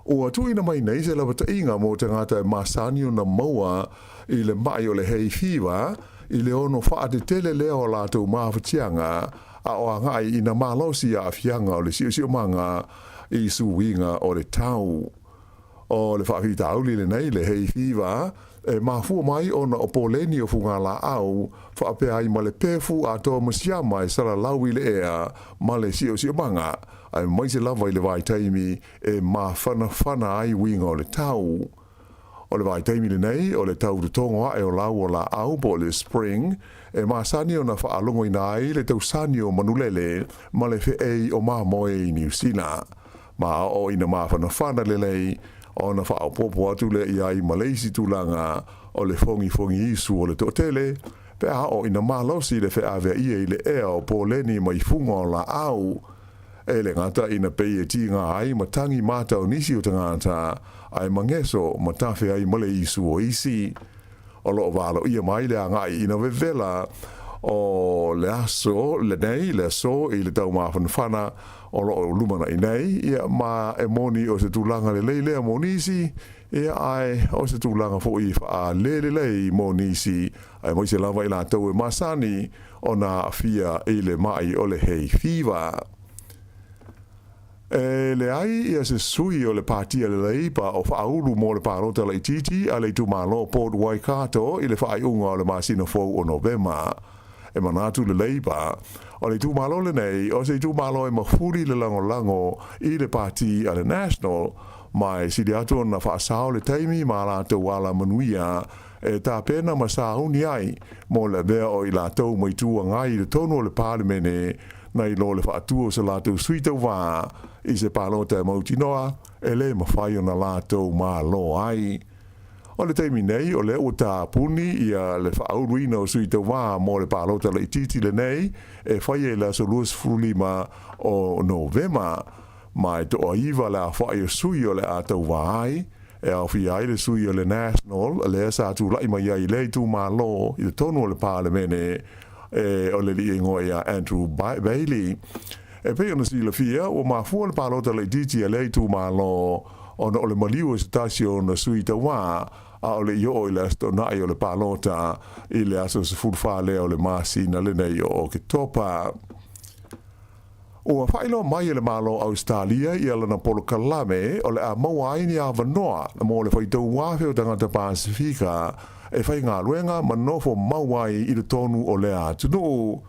Ua tuuina mai nei se lapataiga mo tagata e masani ona maua i le maʻi o le hay fever i le ono faatetele lea o latou mafatiaga a o agai ina malosi aafiaga o le siosiomaga i suiga o le tau. O le faafitauli lenei le hay fever e mafua mai ona o poleni o fugalaau faapea ai ma le pefu atoa ma siama e salalau i le ea ma le siosiomaga, aemaise lava i le vaitaimi e mafanafana ai uiga o le tau. O le vaitaimi lenei, o le tau totogo ae o lau o laau po o le spring, e masani ona faalogoina ai le tausani o manulele ma le feei o mamoe i Niu Sila. Ma oo ina mafanafana lelei, ona faaopoopo atu lea i ai ma le isi tulaga o le fogifogi isu o le toatele, pe a oo ina malosi le feaveaia i le ea o poleni mai fuga o laau. E le gata ina pei e tiga ai ma tagi mata o nisi o tagata, ae mageso ma tafe ai ma le isu o isi. O loo valoia mai le agai ina vevela o le aso lenei, le aso i le taumafanafana o loo lumanai nei, ia ma e moni o se tulaga lelei lea mo nisi, ia ae o se tulaga foi faalelelei mo nisi, aemaise lava i latou e masani ona aafia i le mai o le hay fever. E leai ia se sui o le Pāti a le Leipa o faaulu mo le palota laitiiti a le itumalo Port Waikato i le faaiuga o le masina fou o Novema. E manatu le Leipa, o le itumalo lenei o se itumalo e mafuli le lagolago i le Pāti a le National, ma e sili atu ona faasao le taimi ma latou alamanuia e tapena ma sauni ai mo le avea o i latou mai Itu Agai i totonu o le Palemene nai lo le faatua o se latou sui tauvā i se palota e mautinoa e lē mafai ona latou malo ai. O le taimi nei, o lea ua tapuni ia le faauluina o sui tauvā mo le palota laitiiti lenei e faia i le aso 25 o Novema, ma e toaiva le aofai o sui o le a tauvā ai, e aofia ai le sui o le National lea sa tulai mai ai i lea itumalo i totonu o le Palemene e o le alii igoa ia Andrew Bailey. E pei ona silafia, ua mafua le palota laitiiti a lea itumalo ona o le maliu o se tasi o ona sui tauvā a o le i oo i le Aso Toonai o le palota i le aso 14 lea o le masina lenei o Oketopa. Ua faailoa mai e le Malo o Ausetalia ia lana polokalame o le a maua ai ni avanoa mo le faitau afe o tagata Pasefika e faigaluega ma nofo mau ai i totonu o lea atunuu.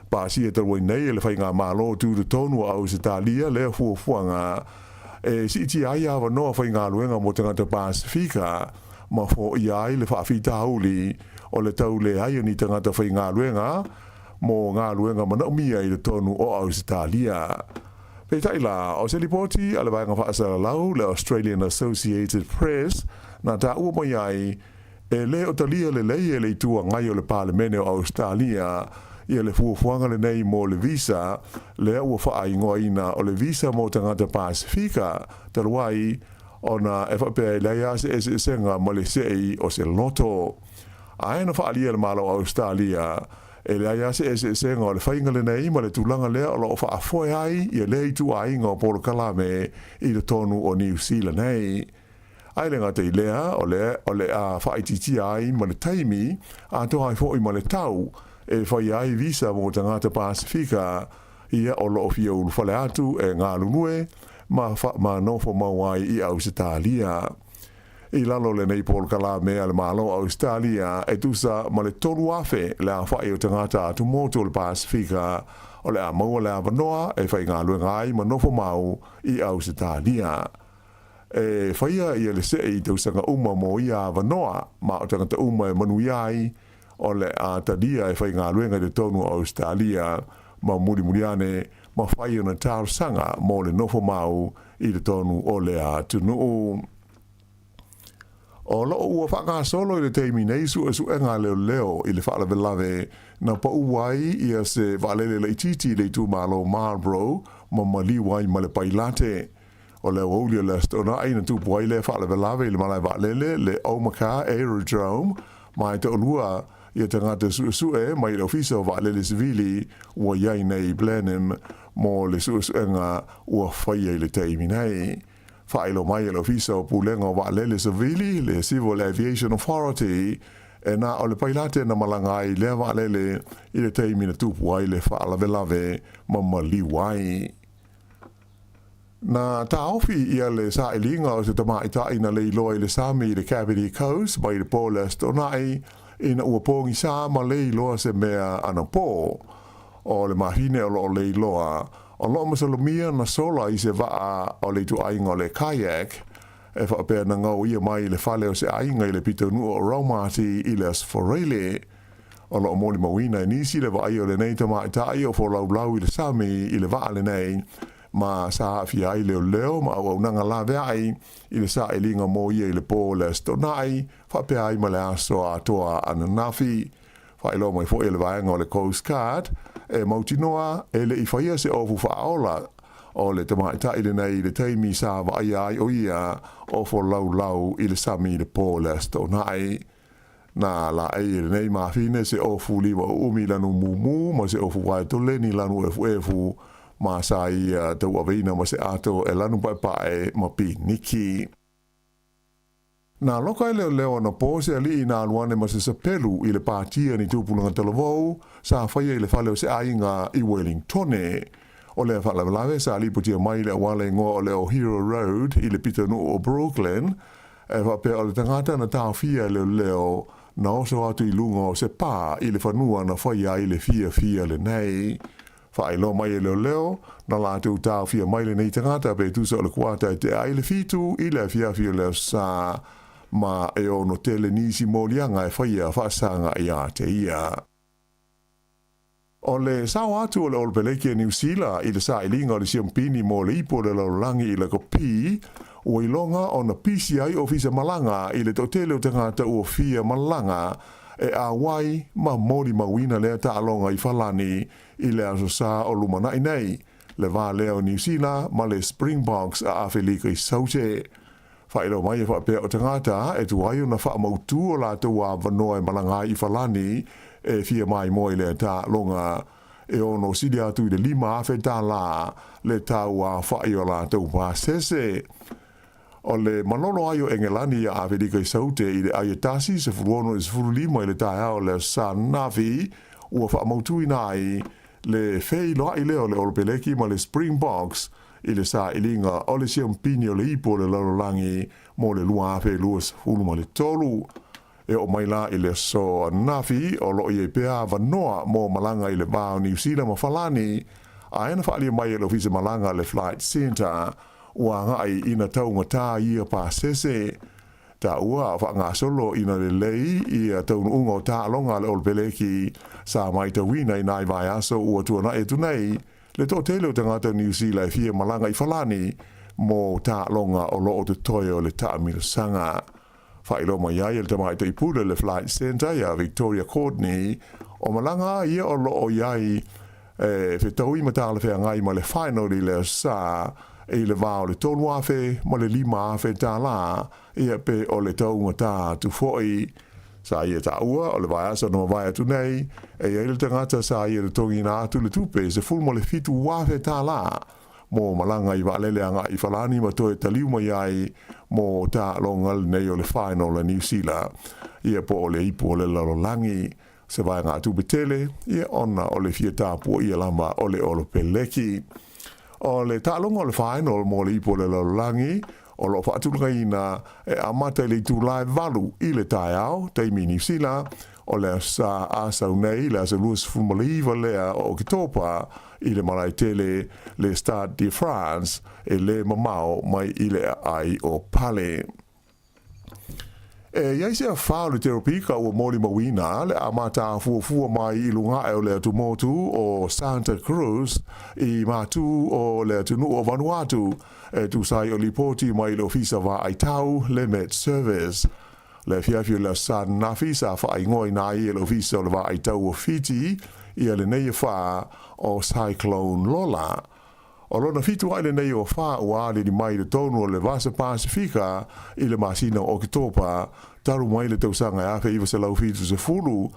Pasia talu ai nei e le Faigamalo Tutotonu o Ausetalia lea fuafuaga e siitia ai avanoa faigaluega mo tagata Pasefika ma foia ai le faafitauli o le tau leai o ni tagata faigaluega mo galuega manaomia i totonu o Ausetalia. Peitai la, o se lipoti a le vaega faasalalau le Australian Associated Press na taua mai ai, e lē o talia lelei e le Itu Agai o le Palemene o Ausetalia ia le fuafuaga lenei mo le visa lea ua faaigoaina o le visa mo tagata Pasefika, talu ai ona e faapea e leai lava se eseesega ma le se'i o se loto. Ae na faaalia e le Malo o Ausetalia. E leai lava se eseesega o le faiga lenei ma le tulaga lea o lo o faafoe ai ia lea ituaiga o polokalame i totonu o Niu Sila nei. Ae le gata i lea, o lea o le a faaitiitia ai ma le taimi, atoa ai foi ma le tau, e faia ai visa mo tagata Pasefika ia o lo o fia ulufale atu e galulue ma ma nofo mau ai i Ausetalia. I lalo o lenei polokalame a le Malo o Ausetalia, e tusa ma le 3,000 le aofai o tagata atumotu o le Pasefika o le a maua le avanoa e faigaluega ai ma nofo mau i Ausetalia. E faia ia le see i tausaga uma mo ia avanoa, ma o tagata uma e manuia ai, o le a talia e faigaluega i totonu o Ausetalia ma mulimuli ane ma fai ona talosaga mo le nofo mau i totonu o lea atunuu. O lo o ua faagasolo i le taimi nei suesuega a leoleo i le faalavelave na pau ai ia se vaalele laitiiti i le itumalo Marlborough ma maliu ai ma le pailate. O le aoauli o le Aso Toonai na tupu ai lea faalavelave i le malae vaalele le Omaka Aerodrome ma e toalua ia tagata suesue mai le Ofisa o Vaalele Sivili ua i ai nei i Blenheim mo le suesuega ua faia i le taimi nei. Faailoa mai e le Ofisa o Pulega o Vaalele Savili, le Civil Aviation Authority, e na o le pailate na malaga ai i lea vaalele i le taimi na tupu ai le faalavelave ma maliu ai. Na taofi ia le sailiga o se tamaitai na leiloa i le sami i le Kapiti Coast mai le po o le Aso Toonai ina ua pogisa ma leiloa se mea anapo. O le mahine o lo o leiloa, o lo o masalomia na sola i se vaa o le ituaiga o le kayak, e faapea na gaoia mai i le fale o se aiga i le pitonuu o Raumati i le Aso Faraile. O lo o molimauina e nisi le vaaia o lenei tamaitai o folaulau i le sami i le vaa lenei, ma sa aafia ai leoleo ma auaunaga laveai i le sailiga mo ia i le po o le Aso Toonai, faapea ai ma le aso atoa ananafi. Faailoa mai foi e le vaega o le Coast Guard, e mautinoa e le i faia se ofu faaola o le tamaitai lenei i le taimi sa vaaia ai o ia o folaulau i le sami i le po o le Aso Toonai. Na laei e lenei mafine se ofu lima uumi lanu mumu ma se ofu waetoleni lanu efuefu ma sa ia tauaveina ma se ato e lanu paepae ma piniki. Na loka e leoleo anapo se alii na alu ane ma se sapelu i le pātia ni tupulaga talavou sa faia i le fale o se aiga i Wellingtone. O lea faalavelave sa lipotia mai i le auala igoa o le Ohiro Road i le pitonuu o Brooklyn, e faapea o le tagata na taofia e leoleo na oso atu i luga o se pā i le fanua na faia ai le fiafia lenei. Faailoa mai e leoleo, na latou taofia mai lenei tagata pe tusa o le kuata e tea ai le 7 i le afiafi o le Aso Sa, ma e ono tele nisi moliaga e faia faasaga ia te ia. O le sao atu o le Olopeleki a Niu Sila i le sailiga o le siampini mo le ipu o le lalolagi i Lakapi, ua iloga ona pisi ai ofisa malaga i le toatele o tagata ua fia malaga e auai ma molimauina lea taaloga i Falani i le Aso Sa o lumanai nei, le va lea o Niu Sila ma le Springboks a Afelika i Saute. Faailoa mai e faapea o tagata e tuai ona faamautū o latou avanoa e malaga ai i Falani e fia maimoa i lea taaloga e ono sili atu i le $5,000 le tau aofai o latou pasese. O le malolo ai o Engelani iā Afelika i Saute i le ai e 1, 16 i le 15 i le taeao o le Aso Sa ananafi, ua faamautuina ai le feiloai lea o le Olopeleki ma le Springboks i le sailiga o le siampini o le ipu o le lalolagi mo le 2023. E oo mai la i le aso ananafi, o lo o i ai pea avanoa mo malaga i le va o Niu Sila ma Falani, ae na faaalia mai e le Ofisa Malaga le Flight Centre ua agai ina taugatā ia pasese. Taua a faagasolo ina lelei ia taunuuga o taaloga a le Olopeleki sa maitauina i nai vaiaso ua tuanai atu nei, le toatele o tagata o Niu Sila e fia malaga i Falani mo taaloga o lo o totoe o le taamilosaga. Faailoa mai ai e le tamaitai pule o le Flight Centre ia Victoria Courtney, o malaga ia o lo o i ai e fetaui ma talafeagai ma le final i le Aso Sa i le va o le $3,000 ma le $5,000, ia pe o le taugatā atu foi. Sa ia taua o le vaiaso na mavae atu nei, e i ai le tagata sa ia totogiina atu le tupe e $17,000 tālā mo malaga i vaalele agai i Falani ma toe taliu mai ai mo taaloga lenei o le final a Niu Sila ia po o le Ipu o le Lalolagi. Se vaegatupe tele ia ona o le fia tapuaia lava o le Olopeleki. O le taaloga o le final mo le Ipu o le Lalolagi o lo o faatulagaina e amata i le itula e 8 i le taeao, taimi Niu Sila, o le Aso Sa Asau nei, le aso 29 lea o Oketopa, i le malae tele le Stade de France e le mamao mai i le aai o Pale. E i ai se afa o le teropika ua molimauina le amata afuafua mai i luga ae o le atumotu o Santa Cruz i matu o le atunuu o Vanuatu, e tusa ai o lipoti mai le Ofisa Vaai Tau, le Met Service. Le afiafi o le Aso Sa ananafi sa faaigoaina ai e le Ofisa o le Vaai Tau o Fiti ia lenei afa o Cyclone Lola. O lona fitu aʻe lenei o afa ua alili mai i totonu o le Vasa Pasifika i le masina o Oketopa talu mai le tausaga e 1970.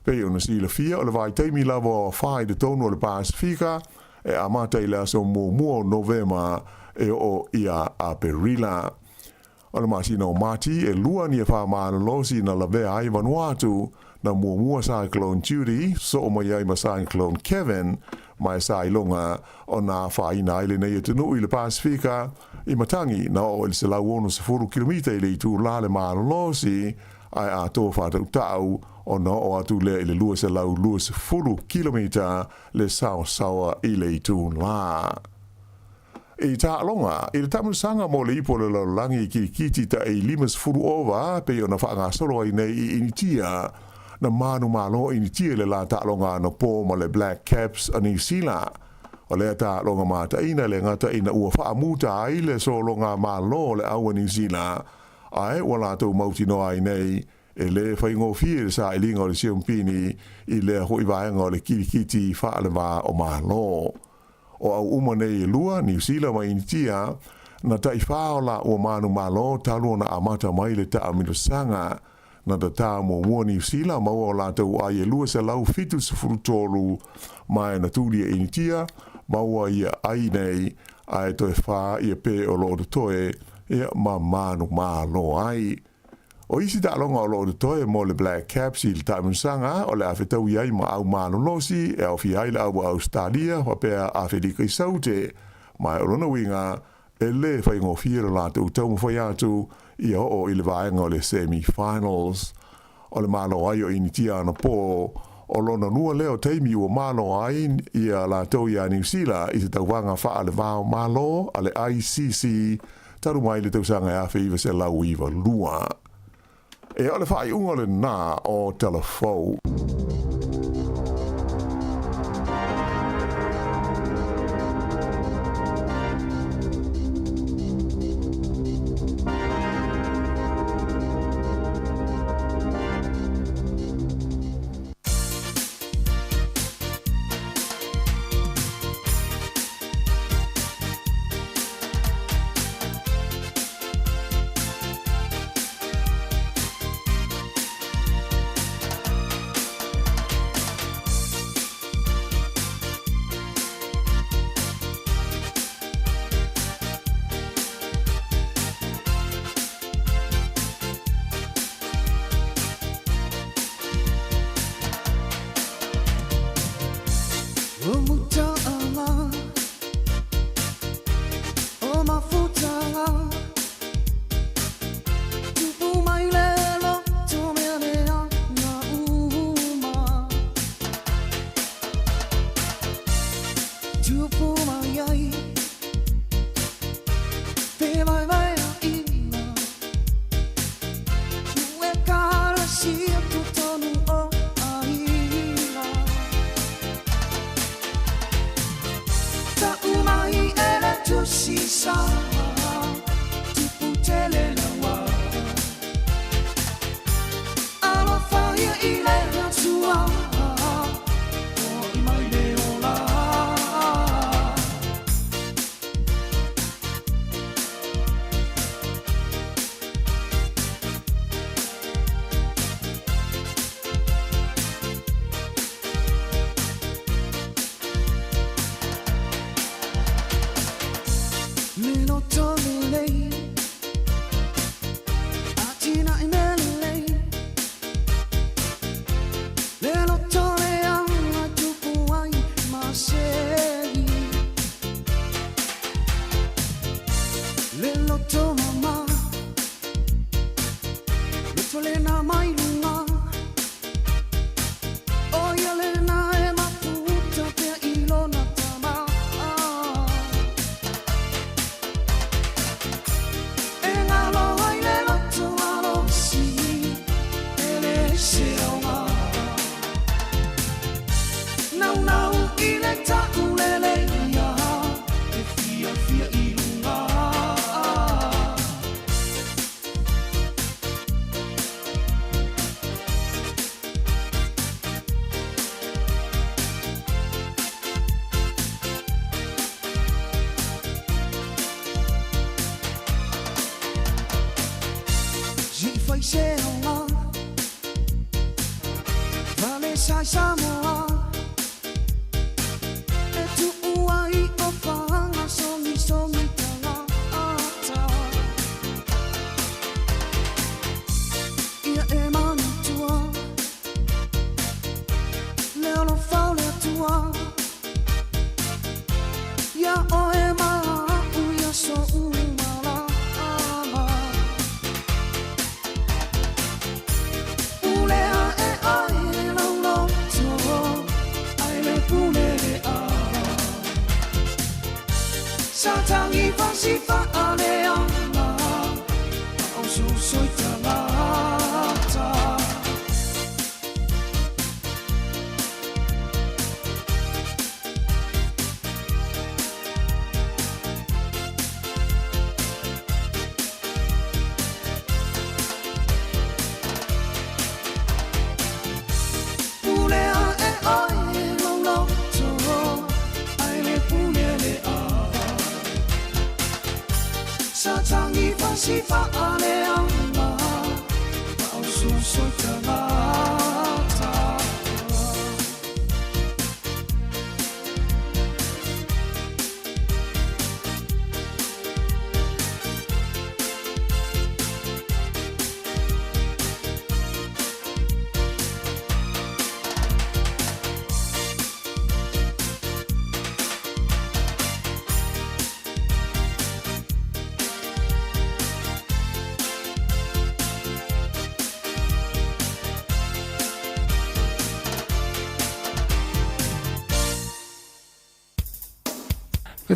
Pei ona silafia o le vaitaimi lava o afa i totonu o le Pasifika e amata i le aso muamua o Novema e oo ia Aperila. O le masina o Mati, e lua ni afa malolosi na lavea ai Vanuatu, na muamua Cyclone Judy, soo mai ai ma Cyclone Kevin, ma e sa iloga ona afaina ai lenei atunuu i le Pasifika, i matagi na oo i le 160 kilomita i le itulā le malolosi, ae atoa faatautau ona oo atu lea i le 220 kilomita le saosaoa i le itulā. I taaloga, i le taamilosaga mo le Ipu o le Lalolagi i kirikiti taʻi 50 ova pei ona faagasolo ai nei i Initia, na manumalo Initia i le la taaloga anapo ma le Black Caps a Niu Sila. O lea taaloga mataina le gata ina ua faamuta ai le sologa malo o le au a Niu Sila, ae ua latou mautinoa ai nei e lē faigofie le sailiga o le siompini i lea hoʻi vaega o le kirikiti faalevā o Malo. O au uma nei e lua, Niu Sila ma Initia, na taʻifā o laua manumalo talu ona amata mai le taamilosaga. Na tatā muamua Niu Sila maua o latou ai e 273 ma e na tuli e Initia maua ia ai nei ae toe fā ia pe o lo o totoe ia ma manumalo ai. O isi taaloga o lo o totoe mo le Black Caps i le taamilosaga o le a fetaui ai ma au malolosi e aofia ai le au a Ausetalia faapea Afelika i Saute, ma o lona uiga e lē faigofie lo latou taumafai atu ia oo i le vaega o le semi-finals. O le malo ai o Initia anapo, o lona lua lea o taimi ua malo ai ia latou iā Niu Sila i se tauvaga faalevā o Malo a le ICC talu mai le tausaga e 1992. E o le faaiuga lenā o Tala Fou.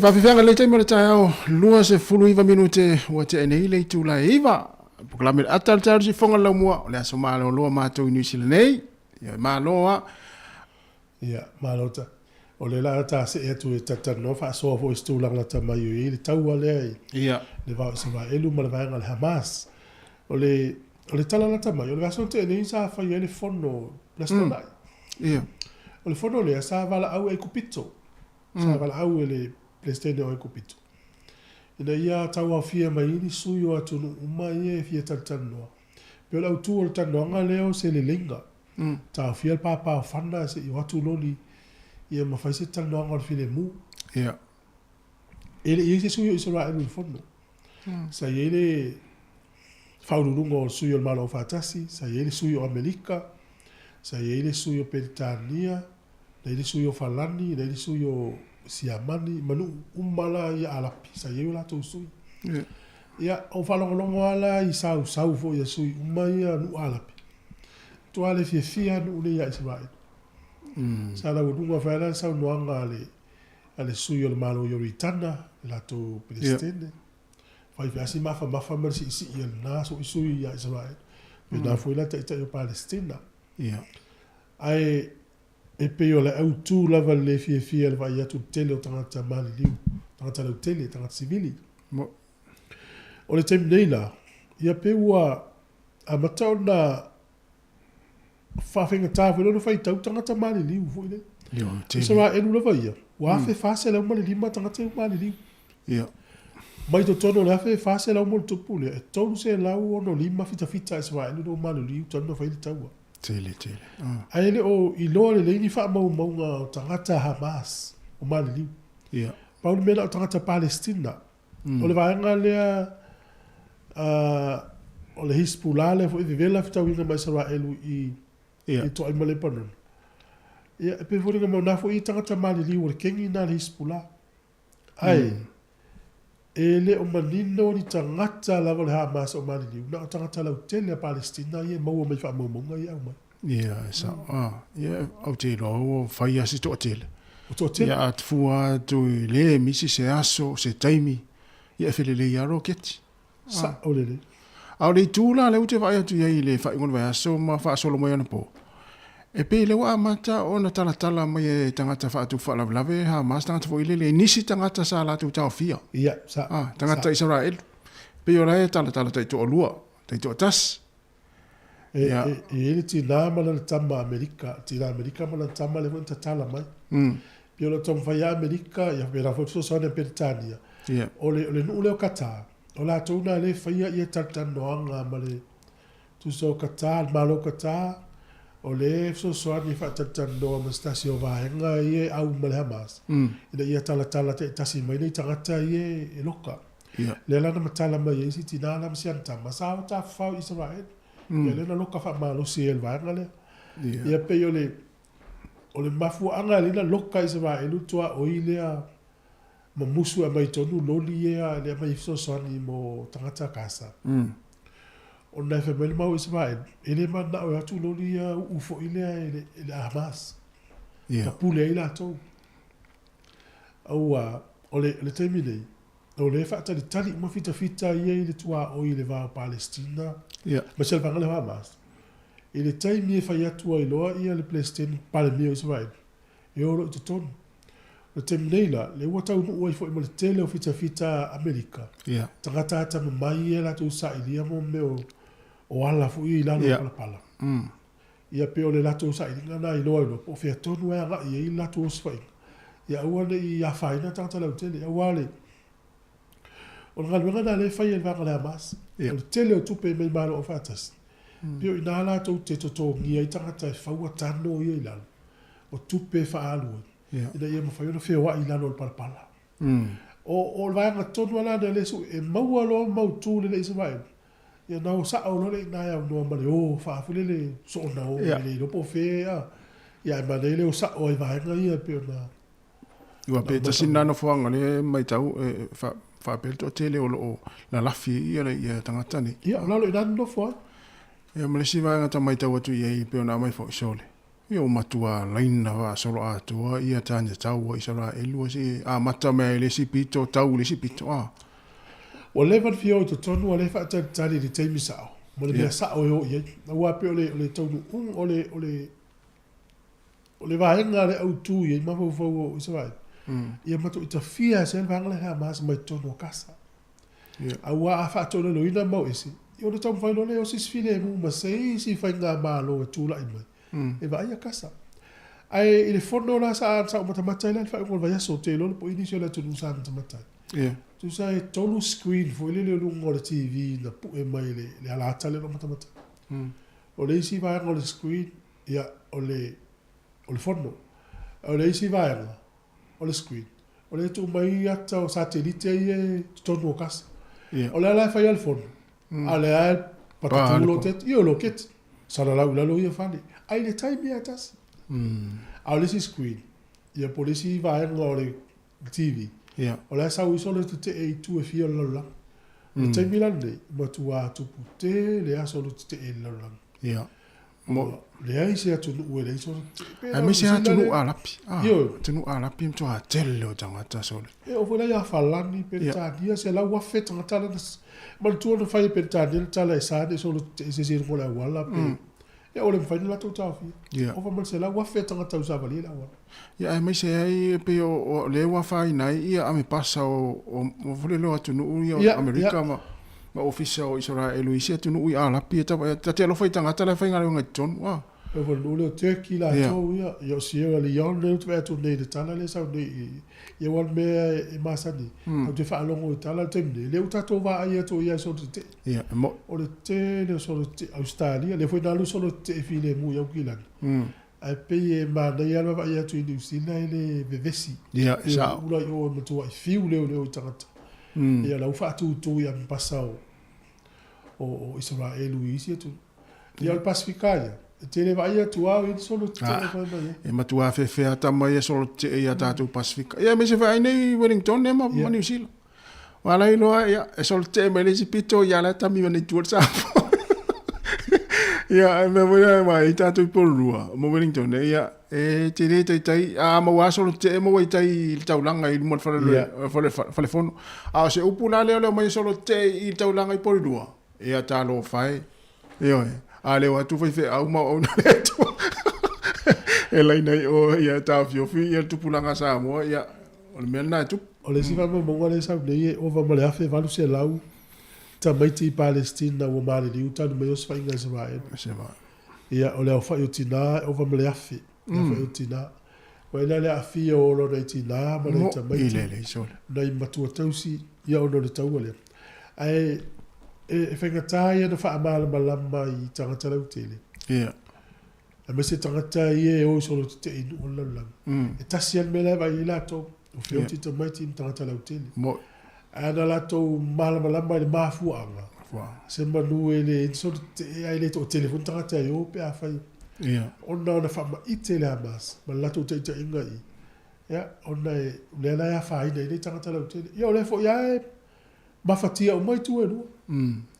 Le faafefeaga lei taimi o le taeao 29 minute ua tea nei le itula e 9. Polokalame le ata le taeao le sifoga le laumua o le aso maloloa matou i Niu Sila nei. Ia malo a. Ia, malo ta. O le la ta see atu e talatalanoa faasoa foi i se tulaga lata mai o i ai le taua lea i Ia. le va o Isaraelu ma le vaega o le Hamas. O le, o le tala lata mai, o le vaiaso na tea nei sa fai ai le fono le Aso Toonai. Ia. O le fono lea sa valaau e Aikupito. Sa valaau e le Peresetene o Aikupito ina ia tauaofia mai ai ni sui o atunuu uma ia e fia talatalanoa. Pei o le autu o le talanoaga lea o se leleiga. Taofia le pāpāofana se i o atu loli ia ma fai se talanoaga o le filemu. Ia. E le i ai se sui o Isaraelu i le fono. Sa i ai le faauluuluga o le sui o le Malo Aufaatasi, sa i ai le sui o Amerika, sa i ai le sui o Peretania, na i ai le sui o Falani, na i ai le sui o Siamani, ma nuu uma la ia Alapi, sa i ai o latou sui. Ia, ou faalogologo lava la i sausau foi a sui uma ia nuu Alapi, matua le fiafia lava nuu nei ia Isaraelu. Sa laualuga foi lava la le saunoaga a le a le sui o le Malo o Ioritana, le latou Peresetene. Fai foi lava si mafamafa ma le siisii a lena sui sui ia Isaraelu. Pena foi la taitai o Palestina. Ae e pei o le autu lava le le fiafia i le vaai atu i le tele o tagata maliliu, tagata lautele, tagata sivili. O le taimi nei la, ia pe ua amata ona faafaigata foi lea ona faitau tagata maliliu foi lea. Isaraelu lava ia, ua 1405 tagata ua maliliu. Mai totonu o le 1400 ma ono tupu lea, e 365 fitafita a Isaraelu ua maliliu talu ona fai le taua. Tele, tele. Ae le o iloa lelei ni faamaumauga o tagata Hamas o maliliu. Pau le mea na o tagata Palestina. O le vaega lea o le Hisbullah lea foi e vevela fetauiga ma Isaraelu i i toai ma Lebanon. Ia, e pei foliga mai o na foi tagata maliliu o le kengi na le Hisbullah. Ae, E le o manino ni tagata lava o le Hamas o maliliu, na o tagata lautele a Palestina ia e maua mai faamaumauga ia e aumai. Ia, e sao. Ah, ia, ou te iloa ua fai lava si toatele. Ua toatele. Ia, a fua atu i le misi se aso, se taimi, ia e felelei lava roketi. Sao lelei. A o le itu la lea ou te vaai atu i ai i le faaiuga o le vaiaso ma faasolo mai anapo, e pei lea ua amata ona talatala mai e tagata faatupu faalavelave Hamas tagata foi lele i nisi tagata sa latou taofia. Ia, sa. Ah, tagata Isaraelu. Pei o la e talatala taitoalua, taitoatasi. E, e, e i ai le tinā ma lana tama Amerika, tinā Amerika ma lana tama lea foi na tatala mai. Pei o lo o taumafai lava Amerika, ia faapena foi le fesoasoani a Peretania. O le, o le nuu lea o Qatar, o latou na lea e faia ia talatalanoaga ma le tusa o Qatar, le Malo o Qatar, o lea e fesoasoani e faatalatalanoa ma se tasi o vaega ia e au ma le Hamas, ina ia talatala taitasi mai nei tagata ia e loka. Ia. Lea la na matala mai ai isi tinā la ma si ana tama, sa o tafafao i Isaraelu. Ia lea na loka faamalosi ai e le vaega lea. Ia. Ia pei o le, o le mafuaaga lea na loka Isaraelu tuaoi lea ma musu e aumai tonu loli ia le aumai fesoasoani mo tagata Gasa. Ona e fai mai le mau Isaraelu, e le mananao e o atu loli ia uu foi lea e le, e le Hamas. Ia. Ma pule ai latou. Aua, o le, o le taimi nei, o lea e faatalitali uma fitafita ia i le tuaoi i le va o Palestina aemaise le vaega lea o Hamas. I le taimi e fai atu ai loa ia le Peresetene Palemia o Isaraelu, e o loa i totonu. O le taimi nei la, lea ua taunuu ai foi ma le tele o fitafita a Amerika, tagata atamamai ia latou sailia mo mea o ala foi ia i lalo o palapala. Ia pei o le latou sailiga lena i loa iloa po o fea tonu e agai ai le latou osofaiga, ia aua ne i afaina tagata lautele, aua le o le galuega lena lea e fai e le vaega o le Hamas. O le tele o tupe mai Malo Aufaatasi, pei o i ina latou te totogia ai tagata e faua tano ia i lalo o tupe e faaalu ai, ina ia mafai ona feoai i lalo o le palapala. O le vaega tonu lava lena lea e sue, e maua loa ma mautu le le Isaraelu, Ia na o sao loa le ina e aunoa ma le o faafulele soona o yeah. le iloa po o fea a. Ia ae manaia le o sao ai vaega ia e pei ona Ua pe tasi na nofoaga le maitau e faapea le toatele o lo o lalafi ia le ia tagata nei. Ia, o lalo i nā nofo ai. Ia ma le isi vaega ta maitau atu i ai pei ona aumai foi sole. Ia ua matua laina faasolo atoa ia tane taua Isaraelu a se amata mai ai le isi pito tau i le isi pito a. Ua leva le fia o i totonu a le faatalitali i le taimi sao ma le mea sao e o i ai. Aua pei o le o le taunuuga o le o le o le vaega lea autu i ai mafaufau o Isaraelu. Ia matuai tafia se le vaega lea Hamas mai totonu o Kasa. Aua a faatololoina mau ese, ia ona taumafai loa lea o se isi filemu ma se isi faigamalo e tulai mai e vaaia Kasa. Ae i le fono la sa sa ou matamata ai la i le faaiuga o le vaiaso, ou te iloa le po'i nisi o le atunuu sa matamata ai. Tusa e tolu screen foi lele o luga o le TV na pu'e mai le le alata lea na ou matamata ai. O le isi vaega o le screen, ia, o le o le fono. O le isi vaega, o le screen, o lea e tuu mai ata o satelite ia i totonu o Kasa. O lea la e fai ai le fono, a o lea e patatu lo te, ia o loketi, salalau i lalo ia fale. Ae i le taimi lava e tasi. A o le isi screen, ia po o le isi vaega o le TV, o la e sau iso le tetee i itu e fia o le lalolagi. O le taimi la lenei, matua tupu tele aso le tetee i le lalolagi. Mo. Leai se atunuu e leai sona tetee. Aemaise lava atunuu Arapi. Ioe. Atunuu Arapi e matua tele o tagata sole. E oo foi la ia Falani, Peretania, 100,000 tagata la na manatua na fai e Peretania le tala e sa nei solo tetee se isi i luga o le auala pe ia ua le mafai ona latou taofia. Ova ma le 100,000 tagata ua savalia i le auala. Ia aemaise ai e pei o lea ua afaina ai ia amepasa o o foi lele o atunuu ia o Amerika ma ma ofisa o Isaraelu i isi atunuu i Arapi e tau ta te alofa i tagata la e faigaluega i totonu a. E foi le nuu lea o Turkey latou ia, ia o Sierra Leone lea ou te vaai atu nei i le tala lea e sau nei i i aua o le mea e masani ai, tatou te faalogo i tala i le taimi nei, lea ua tatou vaai atu i ai solo tetee. Ia, e mo'i. O le tele o solo tetee Ausetalia, lea foi na alu solo tetee filemu i Aukilani. Ae pei e manaia lava le vaavaai atu i Niu Sila e le vevesi. Ia, e sao. E ula i o e matuai fiu leoleo i tagata. Ia la ua faatūtū i Amepasa o, o, o Isaraelu i isi atunuu. Ia o le Pasifika ia, e tele vaai atu lava o i ai solo tetee fai mai ai. E matua afefea tama ia solo tetee ia tatou Pasifika. Ia aemaise foi ai nei i Wellington ma, ma Niu Sila. Wala iloa ia e solo te mai le isi pito ia la tami ma nei tua le Samoa. Ia e mea foi lea ma i tatou i Porirua mo Wellington ia e tele taitai a maua solo te maua i tai i le taulaga i luma o le fale fale fale fono. A o se upu la lea o le omai e solo te i le taulaga i Porirua ia talofa e. Ioe, a le o atu faifeau ma auauna a le Atua e laina i o ia taofiofi ia le tupulaga a Samoa, ia o le mea lena e tupu. O le isi faamaumauga lea e sau nei e ova ma le 1800 tamaiti i Palestina ua maliliu talu mai osofaiga a Isaraelu. Ia, o le aofai o tina e ova ma le 1000 le aofai o tina. Ua i ai la le aafia o ola o nai tina ma nai tamaiti, nai matua tausi, ia ona o le taua lea. Ae e faigata ia ona faamalamalama i tagata lautele. Ia. Aemaise tagata ia e o i solo tetee i nuu o le lalolagi. E tasi lava le mea la e vaai ai latou, o feoti tamaiti ma tagata lautele. Ae ana latou malamalama i le mafuaaga, se manu e le solo tetee ae le toatele foi ni tagata e o pe afai. Ona ona faamaite le Hamas ma le latou taitaiga i, ia, ona e, o lea la e afaina ai nei tagata lautele. Ia o lea foi lava e mafatia uma itu e lua.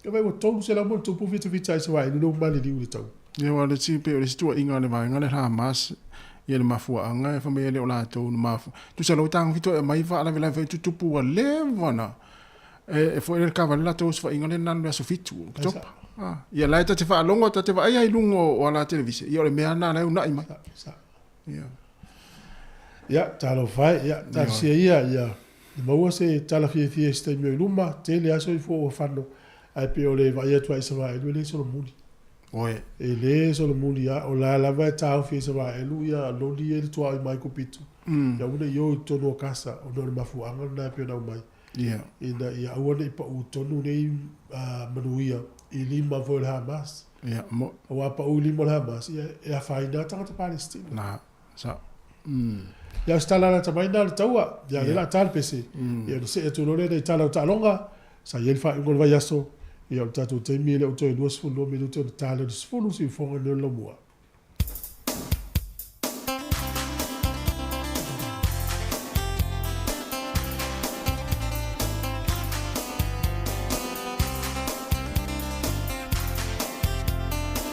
Ia vaai ua 300 ma ono tupu fitafita ai Isaraelu lea ua maliliu i le tau. Ia aua o le isi pei o le isi tuuaiga a le vaega lea Hamas ia le mafuaaga e fai mai e le o latou na mafu tusa loa tagofi toe aumai faalavelave foi tutupu ua leva na e foi le kava le latou osofaiga lea na alu i le aso 7 o Oketopa. Ia la e ta te faalogo ta te vaai lava i luga o ala televise ia o le mea lena la e uunai mai. Ia. Ia, talofa e, ia, talosia ia, ia, maua se tala fiafia i se taimi o i luma, tele lava soifua ua fano, ae pei o le vaai atu a Isaraelu e le solomuli. Oe. E le solomuli lava, o la lava e taofi e Isaraelu ia loli ia i le tuaoi mai Kupito, ia aua ne i o i totonu o Kasa, ona o le mafuaaga lena e pei ona aumai, ina ia aua ne i pau tonu nei manuia i lima foi o le Hamas. Ia, mo. Aua pau i lima o le Hamas, ia e afaina lava tagata Palestina. Na, sa. Ia o se tala lata mai lena o le taua, ia lea o le a ta le pese, ia ona see atu loa lea i nai tala o taaloga, sa i ai le faaiuga o le vaiaso, ia o le tatou taimi e le o toe 22 minute ona ta lea o le 10 siufofoga nei o le laumua.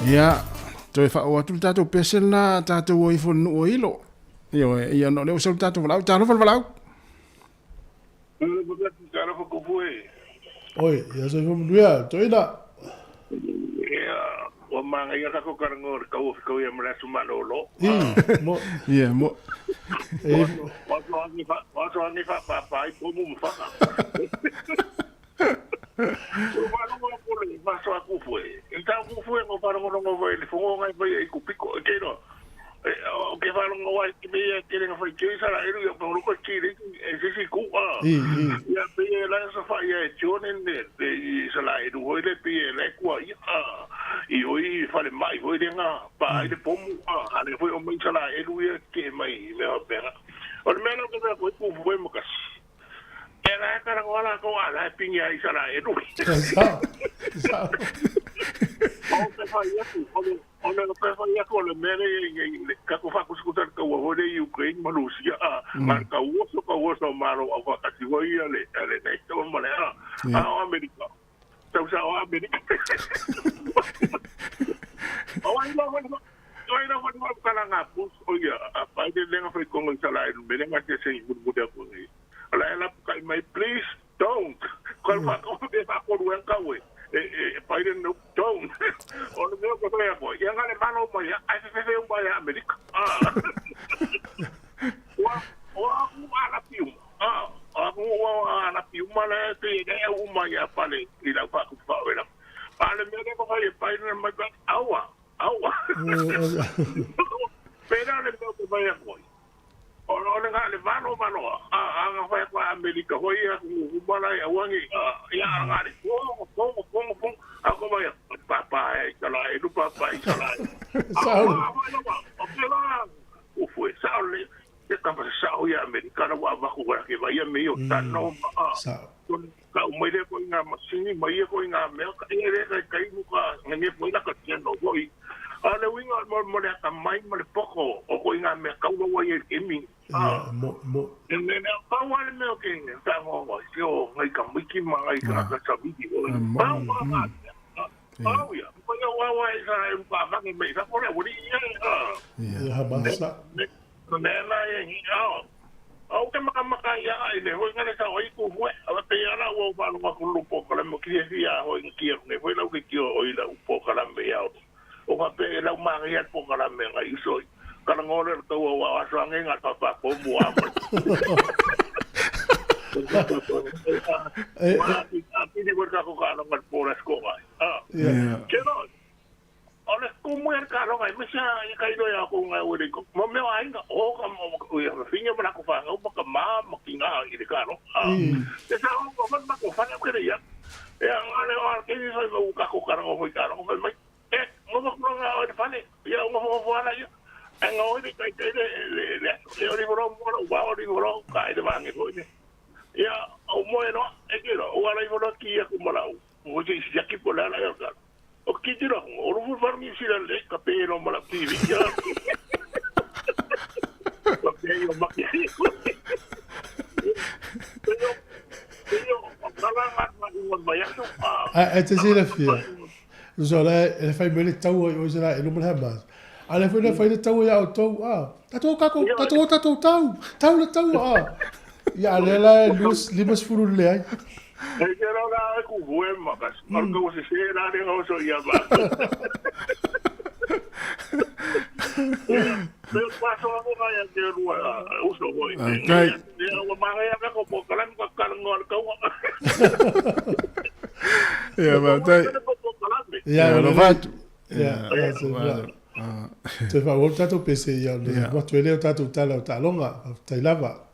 Ia, toe faaoo atu le tatou pese lena tatou o ifo i le nuu o Ilo. Ioe, ia ona o lea ua sau le tatou valaau. Talofa le valaau. Talofa kupu e. Oi, ia soifua manuia, toeaina. Ia, ua manaia tatou talanoa i le tau o Fitoia ma le Aso Malolo. I, mo. Ia, mo. E. O aso lava nei faapapa ai pomu ma faga. Ua faalogo atu le faasoa kupu e. I tau kupu e no faalogologo foi i le fofoga e fai ai ku piko e ke iloa. O ke faalogo ai ki mea ia tele na fai tei sala elu ia pau loko ki le e se si ku a. Ia pe e la sa fa ia e tione ne le i sala elu hoi le pe e le kua ia a. I hoi fale mai hoi le nga pa ai le pomu a. A le hoi o mai sala elu ia ke mai mea pera. O le mea la ke mea koe ku fue makasi. E la e kara ngoa la ko a la e pingi ai sala elu. Sa. Sa. O te whai atu, o le O le pepa ia ko le mea lea i le tatou faakusikusa i le taua foi lea i Ukraine ma Rusia a, ma le taua so taua so malo au faatasi foi ia le a le NATO ma le a, a o Amerika. Tau sao a Amerika. O ai la foi o ai la foi le faamatalaga a Bush o ia a Biden lea na fai tonu i Isaraelu me lea na te se i mulimuli atu nei. O la e laputai mai please Don't! Ko le whakaoho e whakoru e kau e, e, e Biden no, don't! O le mea ko whai ako, ia ngā le malo mai, ai fe fefe uma ia Amerika. Ah. Ua, ua aku ala piuma. Ah, aku ua ala piuma le te e au uma ia pale i lau whakupu whaoera. Pa le mea le ko whai e Biden mai pa, aua, aua. Pera le mea ko whai ako. O le nga le valo valo a a nga whai kwa Amerika hoi a ku kumala i awangi a ia a nga le pongo pongo pongo pongo a ko mai papa e tala e lu papa i tala e Saul. O ke la ufu e sao le te kapa se sao ia Amerika na wa vaku wa ke vai me o tano ma a ka o mai le ko i ngā masini mai e ko i ngā mea ka e re kai kai mu ka ngenge po ila ka tia no hoi. A le uiga mo le atamai ma le poto o ituaiga mea taula ua i ai i le taimi lenei. Ia, mo, mo. Le mea lea, pau lava le mea ou te faanoanoa ai, se o nai tamaiti ma nai tagata savili o le pau lava na mea. Pau ia, mo ia ua ua e sa e mukavage mai i fafo le aualii ia, a. Ia, hamasa. Le mea la ia i, a, ou te makamaka ai ia i le hoi nga le sao ai ku hue, a pe ia la ua ou faalogo atu i lou polokalame o fiafia hoi na kia atu nei foi lau leitio o i lau polokalame ia o O faapea e lau manaia le polokalame a nai uso i talanoa lea o le taua aua o aso ane na o le pāpā pomu a ma a pili foi le tatou taaloga i le po o le Aso Toonai. Ke loa, o le tumu ia le taaloga aemaise lava ia tailo ia outou nai ua le i mo mea o aiga, o ka ia fafine ma latou fanau ma tama ma tina i le taaloga. E sao o fai le matou fale ou te le i alu. Ia na o le taimi fai mai ua tatou talanoa foi i taaloga fai mai E, nofo atu loa oe i le fale, ia ou nofonofo lava laia. Ae gaoi le taitai le, le, le aso. Ia oli ifo loa moa lou vao, oli ifo loa uka i le vage foi lea. Ia, ou moe loa, e te iloa, ou ala ifo loa ki atu ma lau, foi se i siaki po o le a la ia o le tala. O te tilotilo atu, o lufu le falu Niu Sila lelei, ka pe loa ma lau TV. Ia, ka pe o maki. Pei o, o tala nga nga i vaiaso. Ae te silafia, Tusa o la e fai mai le taua i o Isaraelu ma le Hamas. A lea foi na fai le taua ia outou, a. Tatou tatou tatou o tatou tau, tau le taua, a. Ia a lea la e 50 le leai. E te rau la e ku hue ma kas. O le taua sese la le oso ia ma. Pe paso a mo ia te rua uso hoi. Okay. Ia ua manaia ka ko po kalam ka kalango le taua. Ia, faafetai. Ia, Ia, alofa atu. Ia, Toe faaauau le tatou pese, ia, o le motu e lea o tatou tala o taaloga. Faafetai lava.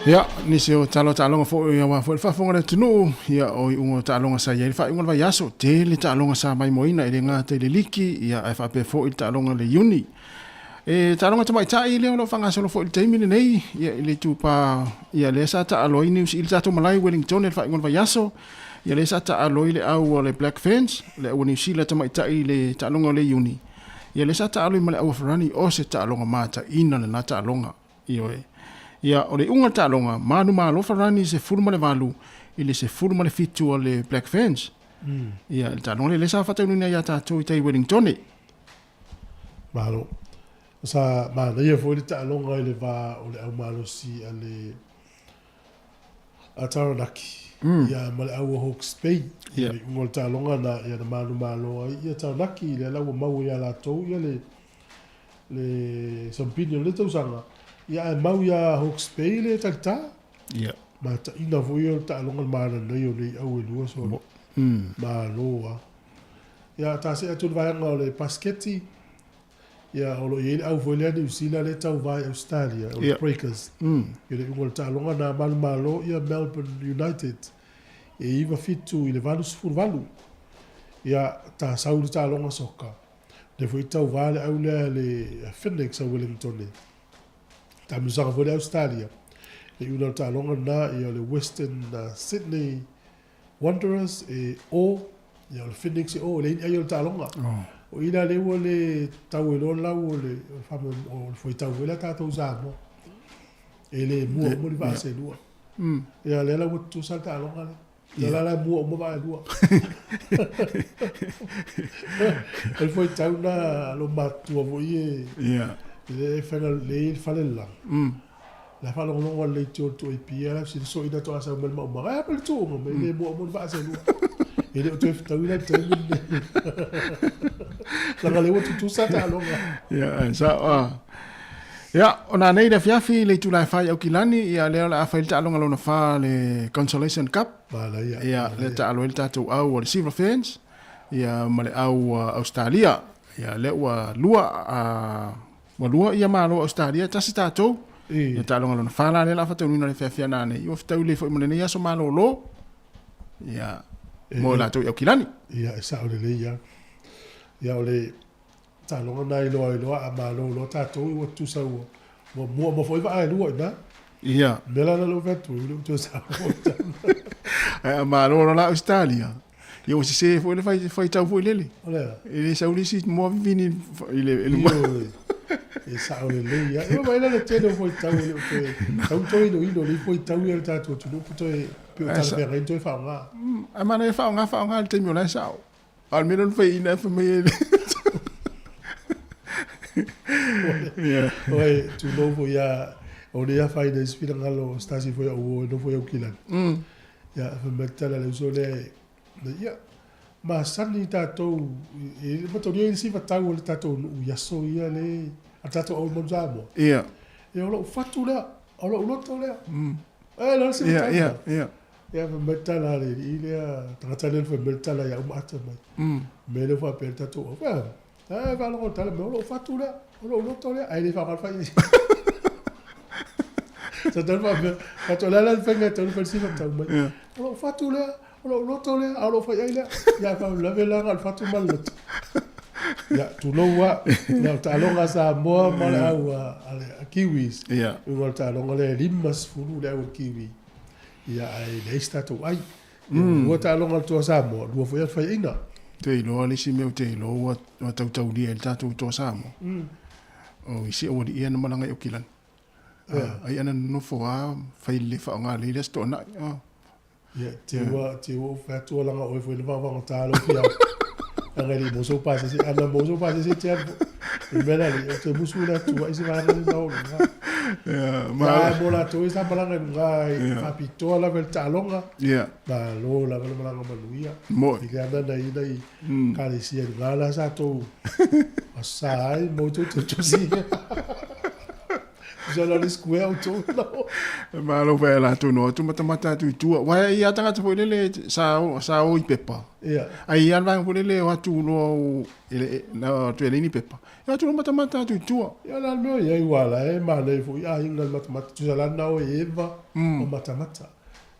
Ia, nisi o talo taaloga foi aua foi le faafofoga a le atunuu, ia o iuga o taaloga sa i ai le faaiuga o le vaiaso, tele taaloga sa maimoaina e le gata i le liki, ia ae faapea foi le taaloga a le Iuni. E taaloga tamaitai lea o lo o faagasolo foi i le taimi lenei, ia i le itupa, ia lea sa taalo ai Niu i le tatou malae i Wellington i le faaiuga o le vaiaso, ia lea sa taalo ai le au a le Black Ferns, le au a Niu Sila tamaitai i le taaloga o le Iuni, ia lea sa taalo ai ma le au a Farani, o se taaloga mataina lena taaloga. Ioe. Ia, o le iuga o le taaloga, manumalo Farani 18 i le 17 a le Black Ferns. Ia, le taaloga lea, lea sa faataunuuina ia tatou i tai Wellingtone. Malo. Sa manaia foi le taaloga i le va o le au malosi a le a Taranaki ia ma le au o Hawke's Bay. Ia. Le iuga o le taaloga na, ia na manumalo ai ia Taranaki, lea la ua maua ia latou ia le le sampini o le tausaga, ia ae mau ia Hawke's Bay le talitā. Ia. Mataina foi o le taaloga le mananai o nei au e lua solo. Malo a. Ia ta see atu i le vaega o le pasiketi, ia o lo o i ai le au foi lea Niu Sila lea e tauva i Australia, o le Breakers. I le iuga o le taaloga na manumalo ia Melbourne United e 97 i le 88. Ia ta sau i le taaloga soka, lea foi e tauva le au lea le Phoenix a Wellington e taamilosaga foi le Australia. Le iuga o le taaloga lena ia o le Western Sydney Wanderers e o, ia o le Phoenix e o, e leai ni ai o le taaloga. O i la lea ua le tau ai loa le lau o le o le fuaitau foi lea a tatou i Samoa. E le mua uma ni vaa se lua. Ia lea la ua tutusa le taaloga lea. Ia la la e mua uma vaa e lua. O le fuaitau na lo matutua foi e le faiga lelei le fale le lagi. La faalogologo a le leitio le tua i Apia la fesili soina toa sau mai le maumaga e a pe le tuuga mai le mua uma ni vaa se lua. E le o toe fetaui la i le taimi lenei. Leaga lea ua tutusa taaloga. Ia, e sao a. Ia, o nanei le afiafi i le itula e 4 i Aukilani, ia lea o le a fai le taaloga lona 4 le Consolation Cup. Manaia. Ia, lea taalo ai le tatou au o le Silver Ferns, ia ma le au Australia. Ia, lea ua lua Ua lua ia Malo Ausetalia, tasi tatou. Ia taaloga lona fa la lea la faataunuina le feafea nanei. Ua fetaui lelei foi ma lenei aso malolo. Ia, mo latou i Aukilani. Ia, e sao lelei lava. Ia, o le taaloga lena i loa i loa a malo loa tatou, ua tutusa ua mua uma foi vaa e lua i ina. Ia. O le mea la lea o lea ua fai atu ai, ua le toe sao. Ae a malo loa la Ausetalia, Ia ua sese foi le fai faitau foi lele. O le a? E le sau le isi moa vivini i le i le Ioe. E sao lelei lava. Ia vaai la le tele o fuaitau e le o toe tau toe iloilo nei fuaitau ia a le tatou atunuu pe toe pe o talafeagai ona toe faaaoga. Ae manaia faaaoga faaaoga i le taimi o la e sao. A o le mea lea na faiaina fai mai e Oi, tulou foi ia o lea afaina i se finagalo o se tasi foi au uo e nofo i Aukilani. Ia, fai mai le tala a le uso lea, ia, masani tatou, e matolia i le sifatau o le tatou nuu i aso ia le, a tatou au i Manu Samoa. Ia. Ia, o lou fatu lea, o lou loto lea. E, le sifatau. Ia, ia, ia. Ia, fai mai le tala a le alii lea, tagata lea na fai mai le tala ia uma ata mai. Mea lea ua faapea le tatou au, fai a, e faalogo le tala mai, o lou fatu lea, o lou loto lea, ae le faaaoga le fai ai. Sa tau faapea, faatu o le a la le faiga e tatau ona fai le sifatau mai. O lou fatu lea, o lou loto lea, a o lou faiai lea. Ia, faalavelave la na o le fatu ma le loto. Ia, tulou lava, ia o taaloga a Samoa ma le au a le Kiwis. Ia. O le taaloga lea e 50 le au a le Kiwi. Ia, ae leai se tatou ai. Ia, ua lua taaloga a le Toa Samoa, lua foi a le faiaina. Te iloa le isi mea ou te iloa ua tautaulia ai le tatou Toa Samoa. O isi aualii ia na malaga i Aukilani. Ai ana nonofo lava fai le faaaoga lelei le Aso Toonai. Ia, te ua, te ua ou fai atu leaga oe foi na vagavagata lou fiao. Leaga e le i maua sou pasese. A na maua sou pasese e te alu foi. O le mea la lea, ou te musu le atu ai se vaega lea sa oo i luga. Ma... Ia, mo latou ia sa malaga i luga e faapitoa lava i le taaloga. Ia. Malo lava le malaga manuia. Moi. I le ana nai nai kalesia i luga la sa tou asa ai mo tou tusi. Tusa la le square o tō lao. E malo whai la tō no atu matamata atu i tua. Wai i a tangata foi lele sa o, sa o i pepa. Ia. Ai i a vanga foi lele o atu loa o ele na atu ele ni pepa. E atu lo matamata atu i tua. Ia la mea ia i wala e mānei foi a inga matamata. Tusa la nao e eva o matamata.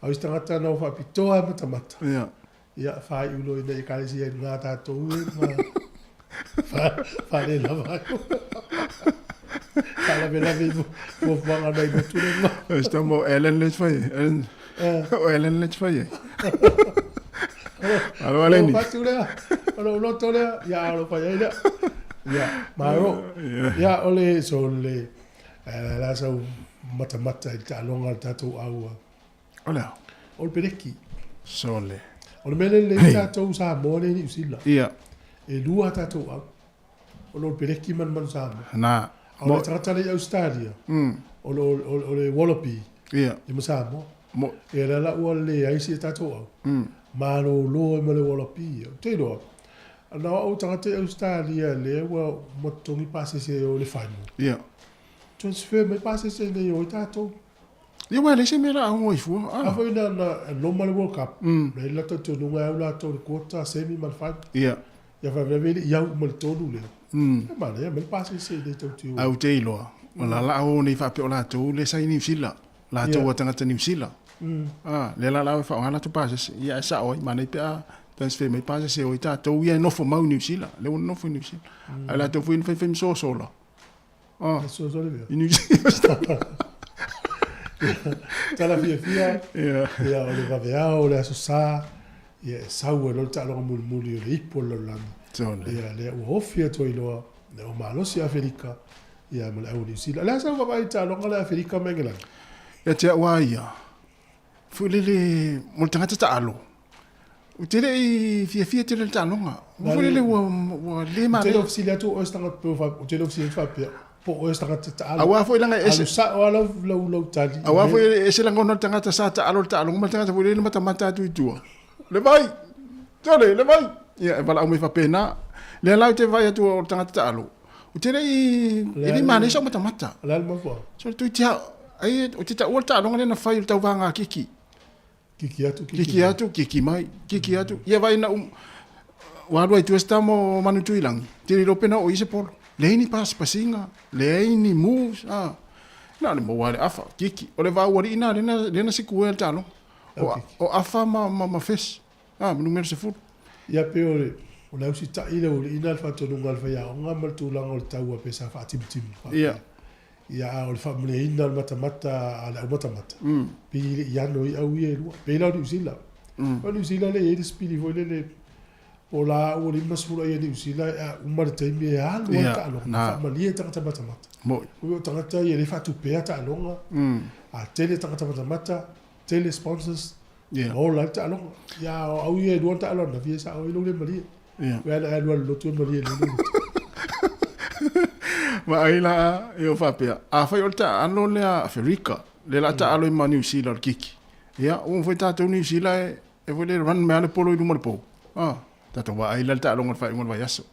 Au isi tangata nao whapitoa e matamata. Ia. Ia, whai ulo ina i kalesia i ngā tātou e ngā whare lava. Whalawe lave i fuafuaga nai motu le ngā. E sta mo Ellen le whai. Ellen. O Ellen le whai. Alo Aleni. O whatu lea. O lo loto lea. Ia, o lo whai ai lea. Ia, maro. Ia, o le, so le, la sau matamata i taaloga le tātou aua. O lea. O le pereki. Sole. O le mea le le tātou Samoa le Niu Sila. Ia. E lua tātou au. O le pereki man man Samoa. Na. O le tagata le i Australia. O le Wallaby. Ia. I ma Samoa. Mo. E la la ua le ai si e tātou au. Malo loa ma le Wallaby. O te iloa. Na au tagata i Australia le ua matogi pasese o le whanu. Ia. Transfer mai pasese nei o i tātou. Ia wa le se mea la au i fua. A foi na loma le World Cup. Na ila tau nunga au la tau le quarter, semi ma le final. Ia. Ia fa vele ia u ma le tolu le. E ma le me pasese nei tau tiu. Au te iloa. O la la au nei whape o la tau le sa i New Zealand. La tau o tangata New Zealand. Ah, le la la wha o ngala tu pasese. Ia e sa oi, ma nei pea transfer mai pasese o i tātou ia e nofo mau New Zealand. Le o nofo New Zealand. Ai la tau fui whai whai mso sola. Ah. So so le vea. I New Zealand. Tala fia fia. Ia. Ia o le vaveao, o le aso sa. Ia e sau e lolo taaloga mulimuli o le ipo o le lalolagi. Sole. Ia lea ua ofi atu ai loa le o malosi Aferika ia ma le au Niu Sila. Le a sau vaavaai i taaloga le Aferika ma Engelani? Ia te au a ia. Foi lele mo le tagata taalo. O te le i fiafia tele le taaloga. Ua foi lele ua le O te le manaia. ofisili atu o oe se tagata pe o te le ofisili atu faapea po o oe se tagata taalo. Aua foi langa ese. Alu sao a lau lau lau tali. Aua foi ese lagona o le tagata sa taalo le taaloga ma le tagata foi lele matamata atu i tua. Le vai. Tole, le vai. Ia e valaau mai faapena. Lea la ou te vaai atu o le tagata taalo. O te le i e le manaia sau matamata. O le a le mafuaaga? So le tuitia ai o te taua le taaloga lea na fai o le tauvaga kiki. Kiki atu, kiki Kiki mai. atu, kiki mai, kiki atu. Ia vai na ua alu ai tua se tama o Manutuilangi. Te riro pena o i se polo. Leai ni pasipasiga, leai ni moves. Ah. Na le maua le afa, kiki. O le vau alii na lena, lena sikuea le taaloga. O, o afa ma, ma, ma fes. Ah, ma numera 10. Ia pe o le, o le ausita'i le uli'ina le faatonuga a le faiaoga ma le tulaga o le taua pe sa faatimutimu faapea. Ia. Ia a o le faamuliaina o le matamata a le aumatamata. Pei e le i ano ai au ia e lua. Pei la o Niu Sila. O Niu Sila le i ai le sipili foi lele po o la ua 50 ai a Niu Sila a uma le taimi e alu ai Ia, taaloga. na. Faamalie tagata matamata. Moi. Ui o tagata ia le faatupea taaloga. A tele tagata matamata, tele sponsors. Ia. Ma ola ai le taaloga. Ia o au ia e lua le taaloga na fia sao ai lou le malie. Ia. Ua ana alu alu lotu e malie le lotu. Ma ai la e o faapea. A fai o le taalo lea Aferika, le la taalo i ma New Zealand o le kiki. Ia, ua foi tātou New Zealand e foi le run mea le polo i luma le pou. Ah, tātou vaai la le taaloga o le faaiuga o le vaiaso.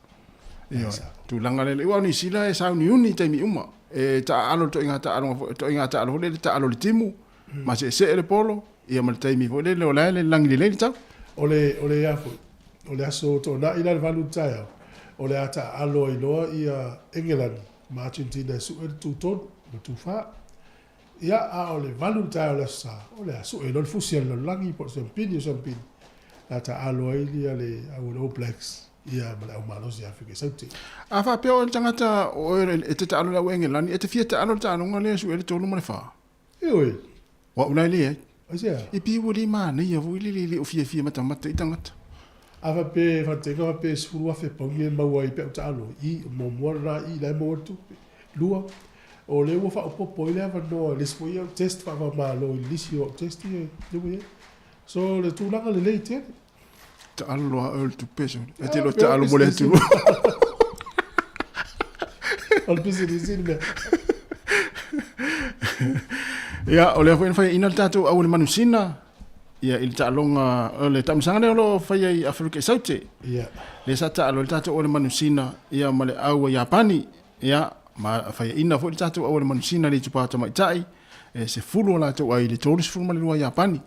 Ia, tulaga lele. Ua o New Zealand e sauniuni i taimi uma. E taalo le toaiga taaloga foi, toaiga taalo foi lele taalo le timu, ma seesee le polo, ia ma le taimi foi lele o la e le lagi lelei le tau. O le, o le a foi, o le aso toonai la le 8 i le taeao, o le a taaalo ai loa ia Engelani ma Argentina e sue le 2-3 ma 2-4. Ia, a o le 8 i le taeao o le aso Sa, o le a sue loa le fusi a le lalolagi po o le siampini o siampini. Le a taaalo ai ia le au o le All Blacks ia ma le au malosi a Afrika i Saute. A faapea oe le tagata o oe e te taalo i le au Engelani, e te fia taalo i le taaloga lea e sue le 3 ma le 4? Ioe. O au la e leai. Aisea? E pei ua le manaia foi le le o fiafia matamata i tagata. A faapea, faataitaiga faapea e 10,000 pauni e maua ai pe au taalo i, muamua lena i, la e maua le tupe. Lua, o lea ua faaopoopo ai le avanoa i le isi foi au test faavamalo i le lisi o au test ia lea ua i ai. So, le tulaga lelei tele. Taalo loa oe le tupe sole. E te Ah, lo pea o taalo mo le pisinisi. atunuu. O le pisinisi le mea. Ia, o lea foi na faiaina le tatou au o le manusina, ia i le taaloga, o le taamilosaga lea o lo o faia i Aferika i Saute. Ia. Lea sa taalo ai le tatou au o le manusina, ia ma le au a Iapani, ia, ma faiaina foi le tatou auala manusina i le itupa tamaitai, e 10 o latou ai i le 32 Iapani.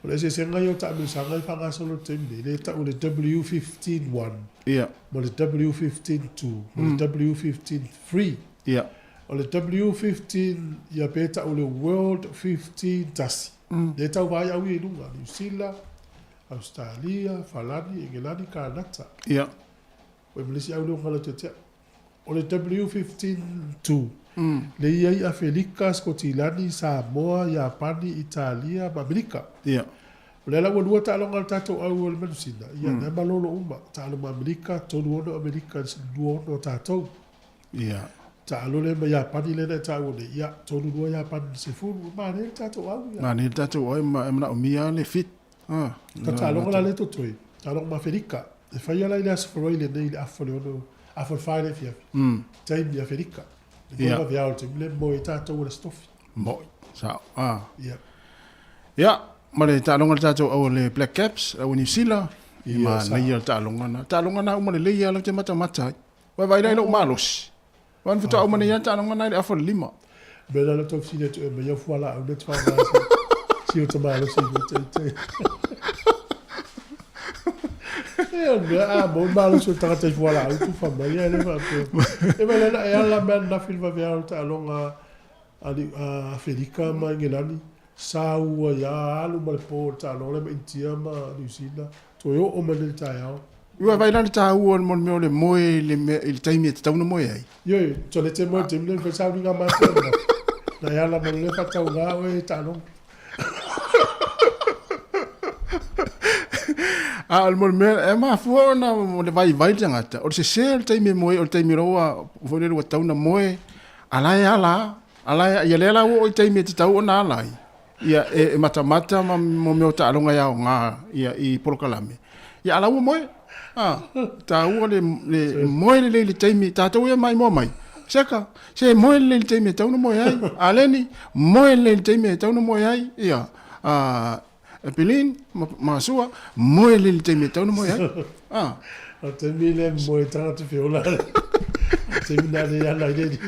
O le eseesega ia o taamilosaga e faagasolo i le taimi nei, lea e tau o le W15-1 ma le W15-2 ma le W15-3. O le W15 ia pe tau o le World 15 1, lea e tau vaai au ia i luga, Niu Sila, Ausetalia, Falani, Engelani, Kanata. Oi ma le isi au lea ua galo ia te au. O le W15-2, lea e i ai Afelika, Sikotilani, Samoa, Iapani, Italia ma Amerika. O lea la ua lua taaloga a le tatou au o le manusina, ia lea e malolo uma. Taalo ma Amerika, 36 Amerika i le 26 o tatou. Taalo lea ma Iapani lea na e taua nei, ia, 32 Iapani i le 10. Manaia le tatou au. Manaia le tatou au, ma e manaomia lava le fit. Ka taaloga la lea e totoe, taaloga ma Afelika. E faia la i le Aso Faraile lenei i le afa o le ono, afa o le fa i le afiafi, taimi i Afelika. Le yeah. vaveao le taimi le moe tatou o le Aso Tofi. Moe, sao. Ah. Yeah. Ia, ma le taaloga le tatou au le Black Caps, au New Zealand, ia ma nei le taaloga na. Taaloga na uma lelei ia lau te matamata ai. Vai vai lai lou malosi. Vai na faatoa uma nei lava taaloga na i le afa o le lima. Mea la tou fesili atu e mai au fualaau lea te faaaoga si o ta malosi i te te. E o mea a mo malosi o le tagata i fualaau tufa mai ia le faapea. E mai lana e ala mea nafi le vaveao le taaloga a Afelika ma Engelani sa ua ia alu ma le po le taaloga lea ma Initia ma Niu Sila toe oo mai nei le taeao. Ua vaai la le taua o le mea o le moe i le mea i le taimi e tatau ona moe ai. Ioe, tole te moe i le taimi lea, fai sauniga matou na. Na e ala ma le faatauga oe e taaloga. A o le mea e mafua ona o le vaivai le tagata, o le sese o le taimi e moe ai, o le taimi loa foi lele ua tatau ona moe, a la e ala lava. A la e, ia lea la ua oo i taimi e tatau ona ala ai, ia e, e matamata ma mo mea o taaloga e aoga ia i polokalame. Ia a la ua moe. A, taua le, le moe lelei i le taimi, tatou ia maimoa mai. Seka, se moe lelei i le taimi e tatau ona moe ai. Aleni, moe lelei i le taimi e tatau ona moe ai. Ia, a, Pelin, ma, ma Sua, moe lelei i le taimi e tatau ona moe ai. A. O le taimi lea e moe tagata feola. O le taimi na le ala i le alii.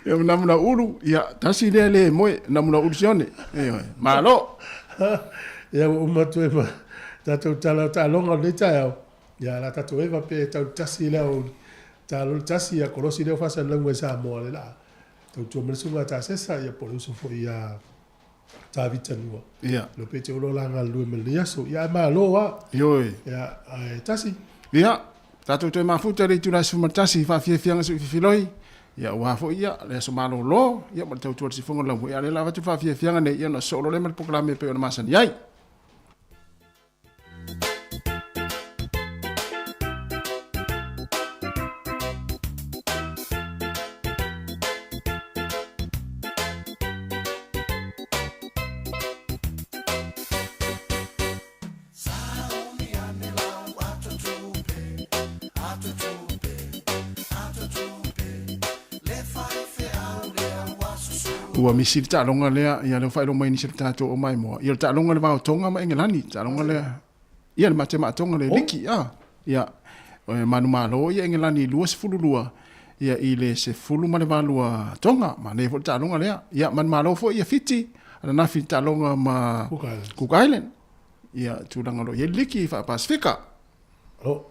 Ia, namuna ulu, ia, tasi lea le moe, namuna ulu sione. Ioe, malo. Ia, ua uma atu ai ma tatou tala o taaloga o lenei taeao. Ia, la tatou eva pe tau tasi le aoauli. Talo le tasi, ia kolosi lea o faasalalauga i Samoa le laa. Tautua mai le susuga a Tasesa, ia po o le uso foi ia Tavita Nua. Ia. Lo pe te olo la galulue ma lenei aso. Ia, ae malo lava. Ioe. Ia, ae tasi. Ia, tatou toe mafuta i le itula e 11 i faafiafiaga suififiloi. Ia, aua foi ia, le aso malolo, ia ma le tautua i le sifoga o le laumua. Ia, a o lea la avatu le faafiafiaga nei, ia ona sosoo loa lea ma le polokalame e pei ona masani ai. Ua misi le taaloga lea, ia lea ua faailoa mai nisi o le tatou o maimoa. Ia le taaloga le va o Tonga ma Engelani, taaloga lea. Ia le mate maatoga le liki, ah. Ia e manumalo ia Engelani 22 ia i le 18 Tonga. Manaia foi le taaloga lea. Ia manumalo foi ia Fiti, ananafi le taaloga ma Cook Islands. Cook Island. Ia tulaga o lo o i ai le liki faa-Pasifika. Oh.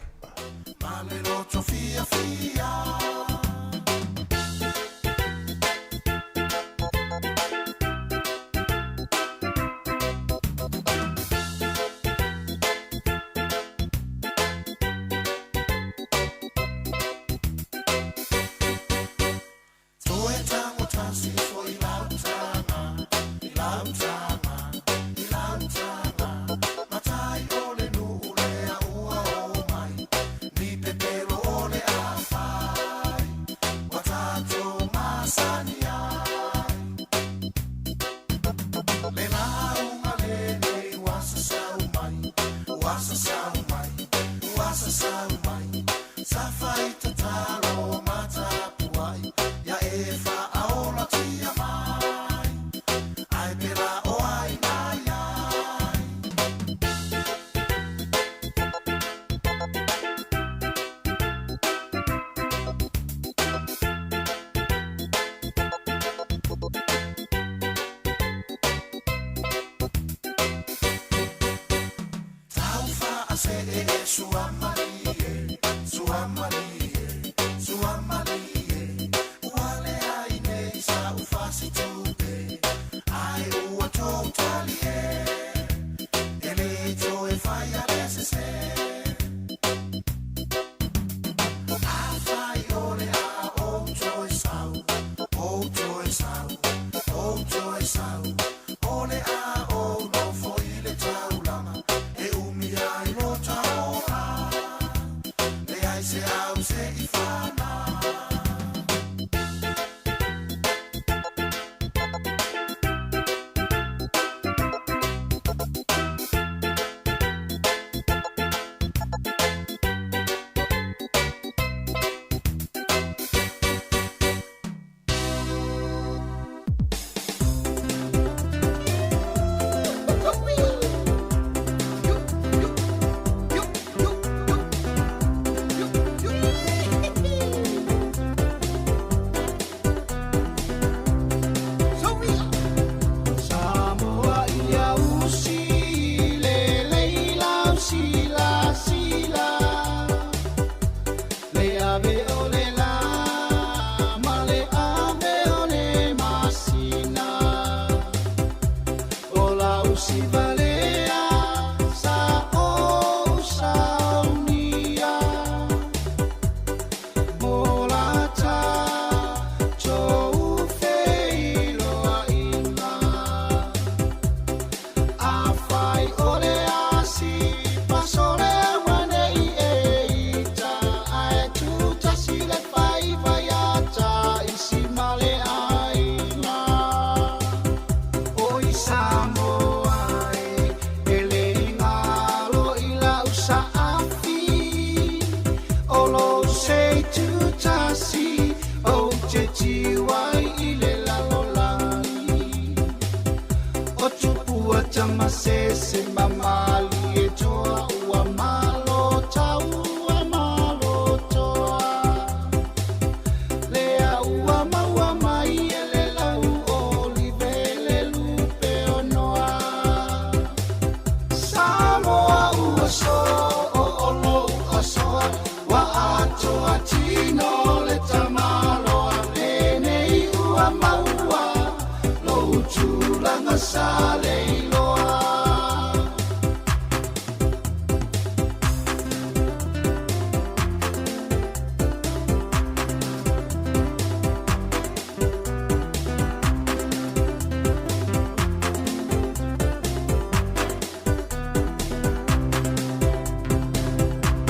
tulaga sa le iloa.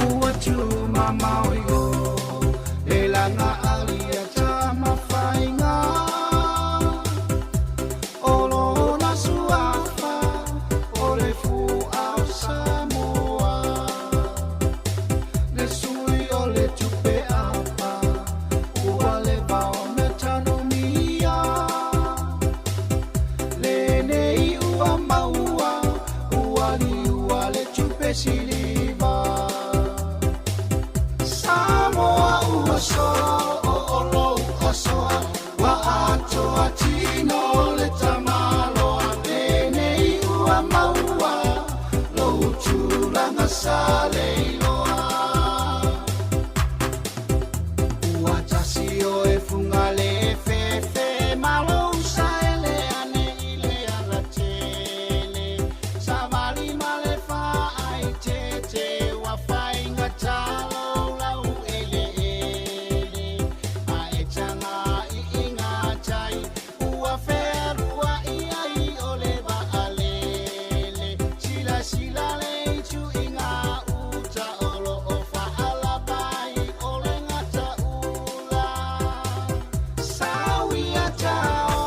Ua tumamao i o le laga ali a Tamafaiga. O lona suafa o le fu'a o Samoa. Le sui o le tupe apa ua leva ona tanumia. Lenei ua maua ua liua le tupe siliva. Samoa ua so'o o lou asoa ua atoa tino le tamaloa. Lenei ua maua lou tulaga sa le iloa. Ua tasi o e fuga le fefe malo saele ane i le alatele. Savali ma le faaitete ua faiga talo lau eleele. Ae taga iiga tai ua fealuai ai o le vaalele. Silasila le ituiga uta o loo faalapai o le gataula. Sauia tao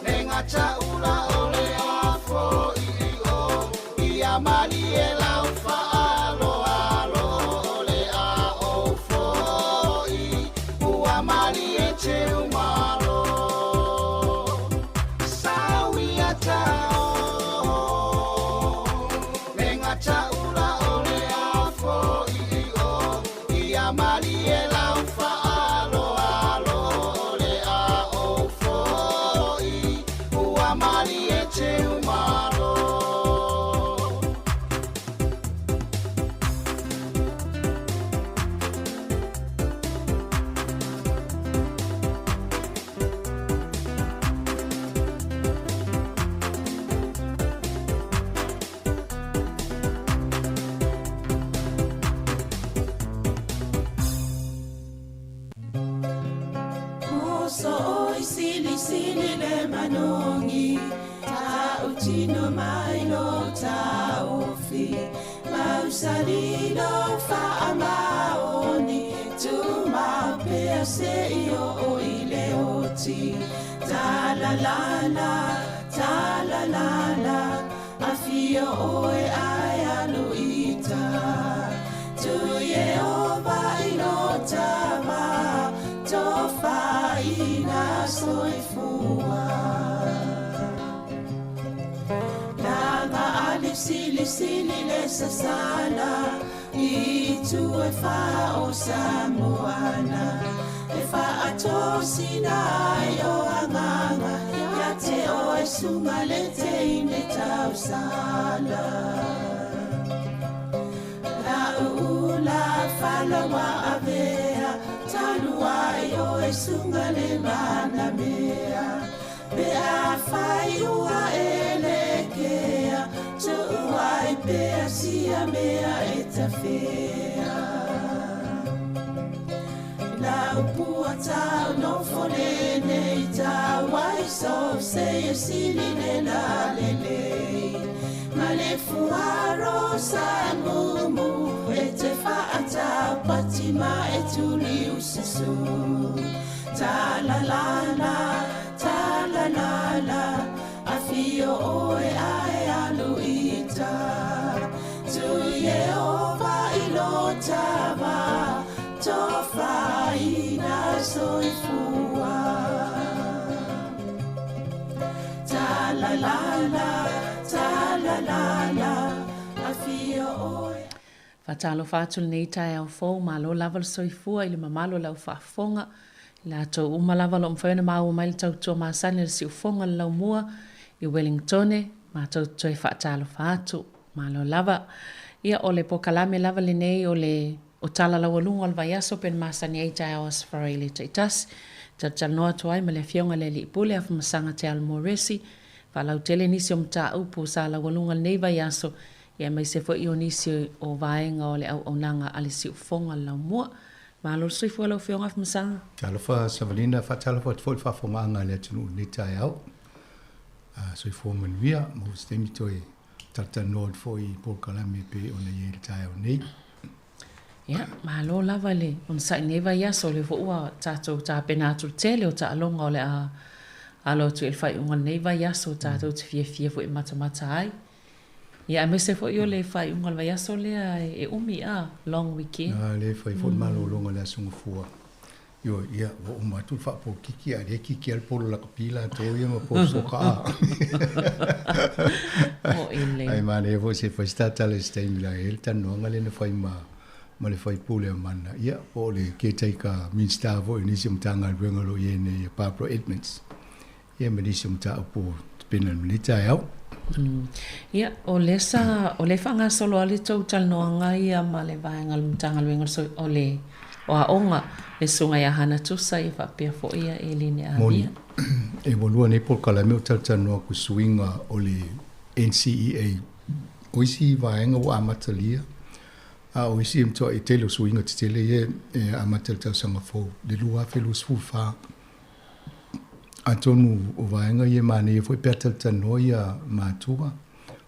le gataula o le afo i o ia malie lau faaloalo o le a oufoi ua malie teumalo. Sauia tao le gataula o le afo i o ia malie lau faaloalo o le a oufoi ua malie teumalo. Moso oi sili sili le manongi Ta utino mai lo taufi Mausali lo faamaoni Tu maupea se i o i le oti. Ta la la la, ta la la la, Afio oe ai alu ita. Tu Yehova i lo tava, Tofaina soifua. Langa ali sili sili le sasala, I tu e fa o Samoana. E fa atosina ai o anganga, Ia te o e sunga le te ine tausala. La uula falawa avea, Talu ai o e sunga le manamea. Pe a fai ua elekea, Tu'uai pea sia mea e tafea. La upua tau no fole nei tau ai so se e sili le la le le. Ma le fuaro sa mumu e te whaata pati ma e tuli ususu. Ta la la la, ta la la la, afio oe ae alu ita. Tu Yehova i lo tava, tofaina soifua. Ta la la la, ta la la la, afio oe. Faatalofa atu lenei taeao fou, malo lava le soifua i le mamalo o le aufaafofoga. I latou uma lava o loo mafai ona maua mai le tautua masani le siufoga le laumua i Wellingtone, matou toe faatalofa atu, malo lava. Ia o le pokalame lava lenei o le o tala laualuga o le vaiaso pe na masani ai taeao Aso Faraile taitasi. Talatalanoa atu ai ma le Afioga i le Alii Pule Afamasaga Te Alo Moresi, faalautele nisi o mataupu sa laualuga i lenei vaiaso, aemaise foi o nisi o vaega o le auaunaga a le Siufofoga o le Laumua. Malo le soifua lau Afioga Afamasaga. Talofa Savalina, faatalofa atu foi i le faafofogaaga a le atunuu i lenei taeao. Soifua manuia, maua se taimi toe talatalanoa atu foi i polokalame e pei ona i ai i le taeao nei. Ia, malo lava le onosai i lenei vaiaso, o lea foi ua tatou tapena atu le tele o taaloga o le a alo atu i le faaiuga o lenei vaiaso tatou te fiafia foi e matamata ai. Ia, aemaise foi o le faaiuga o le vaiaso lea e umi, a, long weekend. A, lea e fai foi le malologa i le Aso Gafua. Ioe, ia, ua uma atu le faapolokiki, a o lea e kiki lava le polo lakapi latou ia ma polo soka. Ae manaia foi se i fai se ta tala i se taimi la e i ai le talanoaga lea na fai ma ma le faipule a Mana, ia, po o le caretaker Minista foi o nisi o Matagaluega o lo o i ai nei a Barbara Edmonds, ia ma nisi o mataupu o tapena i lenei taeao. Ia, o lea sa, o lea e faagasolo lava le tou talanoaga ia ma le vaega o le Matagaluega o le o Aoga, le Susuga ia Hana Tusa ia faapea foi ia Eleni Avia. Moni, e ua lua nei polokalame o talatalanoa atu i suiga o le NCEA. O isi vaega ua amatalia, a o isi e matuai tele o suiga tetele ia e amata i le tausaga fou, le 2024. Atonu o vaega ia e manaia foi pe a talatalanoa ia matua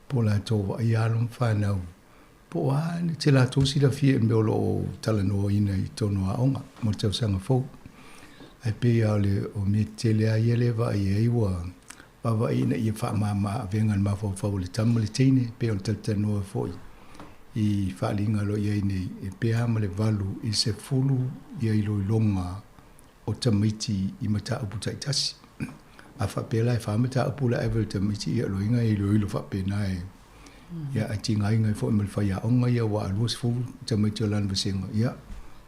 po o latou vaaia alo ma fanau po o a se latou silafia i mea o lo o talanoaina i totonu o aoga mo le tausaga fou. Ae pei lava o le o mea tetele lava ia lea e vaai ai ua vaavaai ina ia faamama avega i le mafaufau o le tama ma le teine pei o le talatalanoa foi i faaaliga o lo o i ai nei e pei lava ma le 8 i le 10 ia iloiloga o tamaiti i mataupu taitasi. A faapea la e fa mataupu la ave i le tamaiti, ia loiga e iloilo faapena e ia ae tigaina ai foi ma le faiaoga ia aua a 20 tamaiti o lana vasega, ia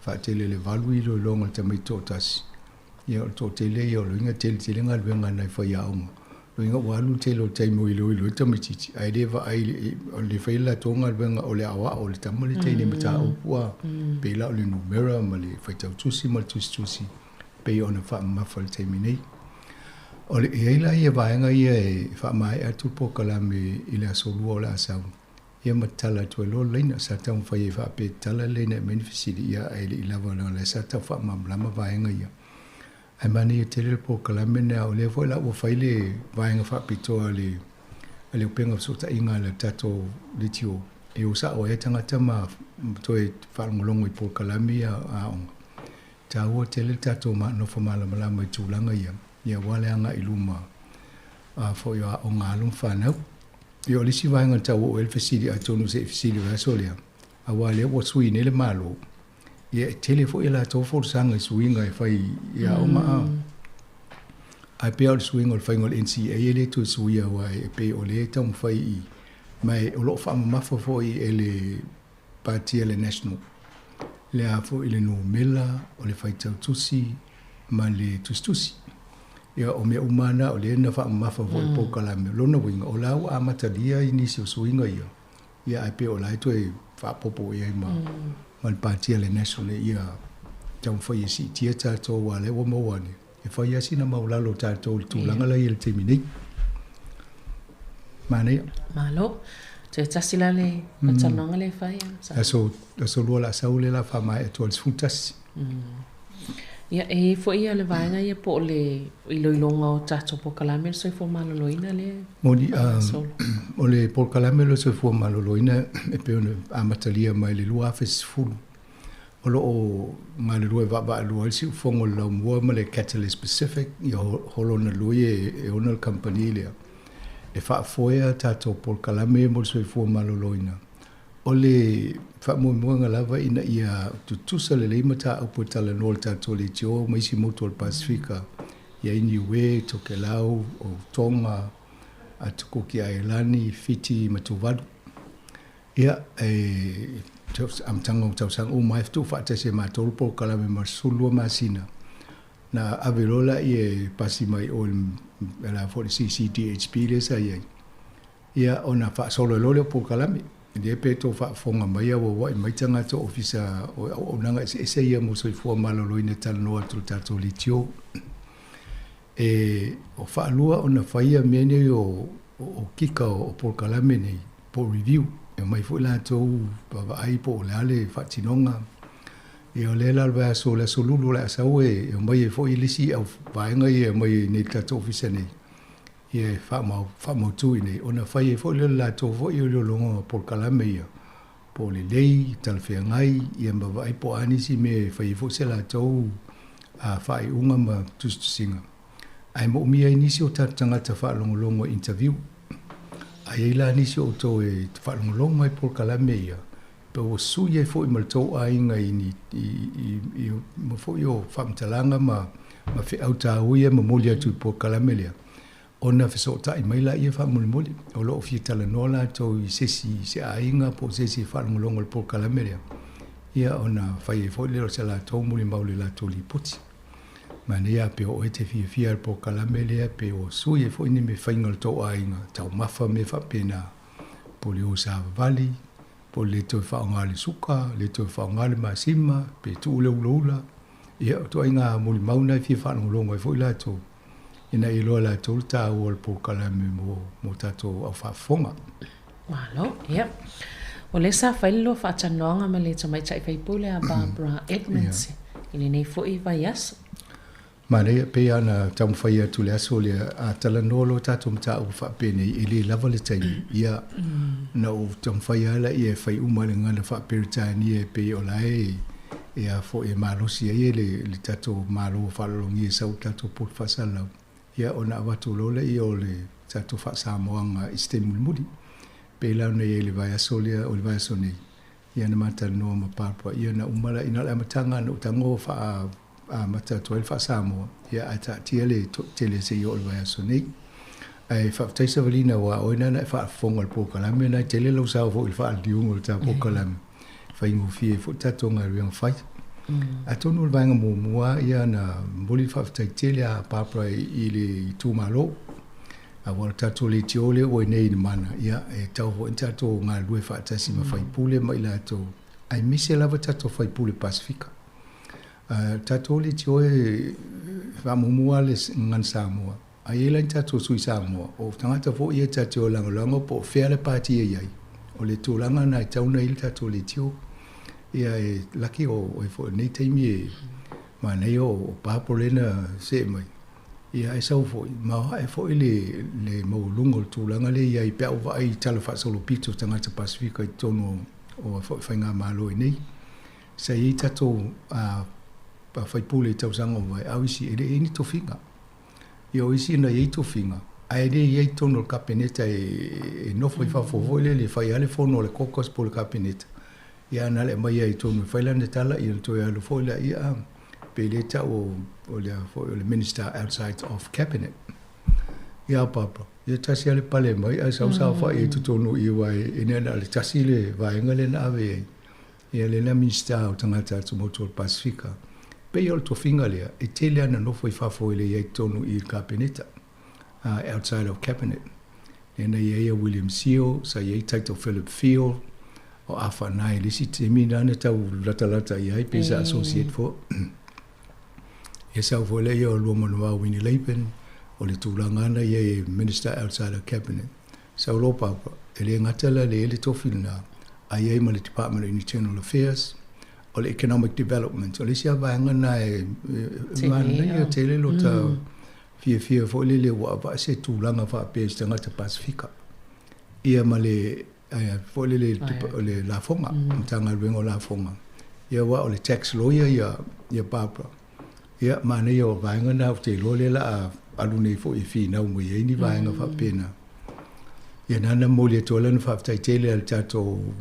faatele le 8 iloiloga o le tamaiti toatasi, ia o le toatele ia o loiga e tele tele galuega a nai faiaoga. Loiga ua alu le tele o le taimi o iloilo ai tamaitiiti ae le vaai o le fai le latou galuega o le aoao o le tama le teine mataupu a pei la o le numera ma le faitau tusi ma le tusitusi pei ona faamamafa i le taimi nei. O le i ai la ia vaega ia e faamaea atu le polokalame i le aso lua o le a sau ia ma tatala atu ai loa le laina. Sa taumafai ai faapea e tatala le laina e aumai ni fesili ia ae le i lava leaga o la e sa tau faamalamalama vaega ia. Ae manaia tele le polokalame lena, o lea foi la ua fai le vaega faapitoa a le a le upega fesootaiga a le tatou leitio e o sao ai tagata ma toe faalogologo i polokalame ia a aoga. E taua tele le tatou nofo malamalama i tulaga ia, ia aua le agai i luma a foi o aoga a alo ma fanau. Ia o le isi vaega na tau oo ai le fesili atonu se i fesili o le aso lea, aua o lea ua sui nei le Malo, Ia e tele foi a latou folasaga i suiga e fai i aoga a. Ae pei lava o le suiga o le faiga o le NCEA e le toe suia aua e pei o lea e taumafai i ma e o lo o faamamafa foi e le Pati a le National le a foi le numera o le faitau tusi ma le tusitusi. Ia o mea uma lava na o lea na faamamafa foi i le polokalame. O lona uiga o la ua amatalia i nisi o suiga ia. Ia ae pei o la e toe faaopoopo i ai ma, ma le Pati a le National ia taumafai e siitia tatou aua o lea ua maua ane, e fai lava sina maualalo o tatou i le tulaga la e i ai i le taimi nei. Manaia. Malo. Toe tasi la le talanoaga lea e fai. Aso, aso lua o le a sau lea o le a faamaea atu ai i le 11. Ia, e i ai foi le vaega ia po o le iloiloga o tatou polokalame o le soifua maloloina lea e Moni, o le polokalame o le soifua maloloina e pei ona amatalia mai le 2010, o lo o galulue vaavaalua ai le siufofoga o le Laumua ma le Catalyst Pacific, ia Holona Lui e ona le kamupani lea, e faafoea tatou polokalame mo le soifua maloloina. O le faamoemoega lava ina ia tutusa lelei mataupu e talanoa i le tatou leitio ma isi motu o le Pasefika, i ai Niue, Tokelau, o Tonga, atu Kuki Ailani, Fiti ma Tuvalu. Ia, e amataga o tausaga uma ai tuufaatasi e matou le polokalame ma le 12 masina. Na ave loa laia e pasi mai i o i le la foi le CCDHB lea sa i ai. Ia ona faasolo ai loa lea o polokalame. Lea pe tou faafofoga mai a ua ua'i mai tagata o ofisa o auaunaga eseese ia mo soifua maloloina e talanoa atu i le tatou leitio. E o faalua ona faia mea nei o o kika o polokalame nei po o review e omai foi latou vaavaai po o le a le faatinoga. Ia o lea la o le vaiaso o le aso Lulu o le a sau e omai ai foi le isi au vaega ia e omai ai nei i le tatou ofisa nei ia e faamautu i inei ona fai ai foi lea o le latou foi iloiloga o polokalame ia po o lelei, talafeagai, ia ma vaai po o a nisi mea e fai ai foi se latou faaiuga ma tusitusiga. Ae moomia ai nisi o tatou tagata faalogologo e interview. A i ai la nisi o outou e faalogologo mai i polokalame ia, pe ua sui ai foi ma le tou aiga i ni i i i mea foi o faamatalaga ma ma feau taua ia e momoli atu i le polokalame lea, ona fesootai mai laia faamolemole. O lo o fia talanoa latou i se isi se aiga po o se isi e faalogologo i le polokalame lea, ia ona fai ai foi lea o se latou molimau i le latou lipoti. Manaia pe o oe e te fiafia i le polokalame lea pe ua sui ai foi ni mea faiga o le tou aiga, taumafa ma mea faapena, po o le o savavali, po o le le toe faaaoga le suka, le toe faaaoga le masima, pe tuu le ulaula. Ia, o ituaiga molimau na e fia faalogologo ai foi latou, ina ia iloa e latou le taua o le polokalame mo mo tatou au faafofoga. Malo, ia. O lea sa fai le lua faatalanoaga ma le tamaitai faipule a Barbara Edmonds i lenei foi vaiaso. Manaia, pei lava ona taumafai atu i le aso lea, a talanoa loa tatou mataupu faapenei, e le lava le taimi. Ia, na ou taumafai lava laia e fai uma i le gagana faa-Peretania e pei o la e e a foi e malosi ai le le tatou Malo faaaloalogia e sau i le tatou poto faasalalau, ia ona avatu loa lea o le tatou faa-Samoaga i se taimi mulimuli. Pei la ona i ai i le vaiaso lea, o le vaiaso nei, ia na ma talanoa ma Barbara, ia na uma la, na o le amataga na ou tago faa amata atu ai le faa-Samoa, ia ae taatia le toatele seia oo i le vaiaso nei. Ae faafetai Savalina aua o oe na na e faafofoga i le polokalame lena, e tele lou sao foi i le faaliliuga o le ta polokalame, e faigofie ai foi le tatou galuega fai. Atonu o le vaega muamua ia na momoli le faafetai tele a Barbara i le itumalo, aua o le tatou leitio lea ua i inei i le Mana, ia e tatau foi ona tatou galulue faatasi ma faipule ma i latou, aemaise lava tatou faipule Pasefika. A tatou leitio e faamuamua lava le gagana Samoa, a i ai la ni tatou sui Samoa, o tagata foi ia ta te o lagolago po o fea le pati e i ai, o le tulaga lena e tatau ona i ai le tatou leitio. Ia e laki o oe foi i lenei taimi e manaia o Papo lea na see mai, ia ae sau foi maoae foi le le maualuga o le tulaga lea e i ai pe a ou vaai i tala faasolopito o tagata Pasefika i totonu o foi faigamalo i nei. Sa i ai tatou faipule i tausaga ua mavae, a o isi e le i ai ni tofiga. Ia o isi na i ai tofiga, ae le i ai i totonu o le Kapeneta e nofo i fafo foi lele e fai lava le fono a le caucus po o le Kapeneta, ia a na le aumai lava i totonu e fai lana tala, ia ona toe alu foi lea, pei lea e tau o le a foi o le Minister outside of Cabinet. Ia Papa, ia tasi lava le pale mai ae sau saofai ai i totonu i i aua e na o le tasi le vaega lea na ave i ai. Ia lea la Minisita o Tagata Atumotu o le Pasefika, pei o le tofiga lea, e tele lava ina nofo i fafo e le i ai i totonu i le Kapeneta, outside of Cabinet. Lea na i ai a William Sio, sa i ai Taito Philip Field, o Afa Nai i le isi taimi lena na tau latalata i ai pei sa associate foi. Ia sau foi lea o Luamanuvao Winnie Laban, o le tulaga lava na i ai e Minister outside of Cabinet. Sau loa Papa, e le gata la le i ai le tofi lena, a i ai ma le Department of Internal Affairs, o le Economic Development. O le isi lava vaega lena e manaia tele lo ta fiafia foi lele ua avaa se tulaga faapea i se tagata Pasefika. Ia ma le foi lele o le lafoga, Matagaluega o Lafoga. Ia aua o le tax lawyer ia ia Barbara. Ia manaia o vaega na ou te iloa lea la a alu nei foi e finau mai ai ni vaega faapena. Ia nana momoli atu ai lana faafetai tele a le tatou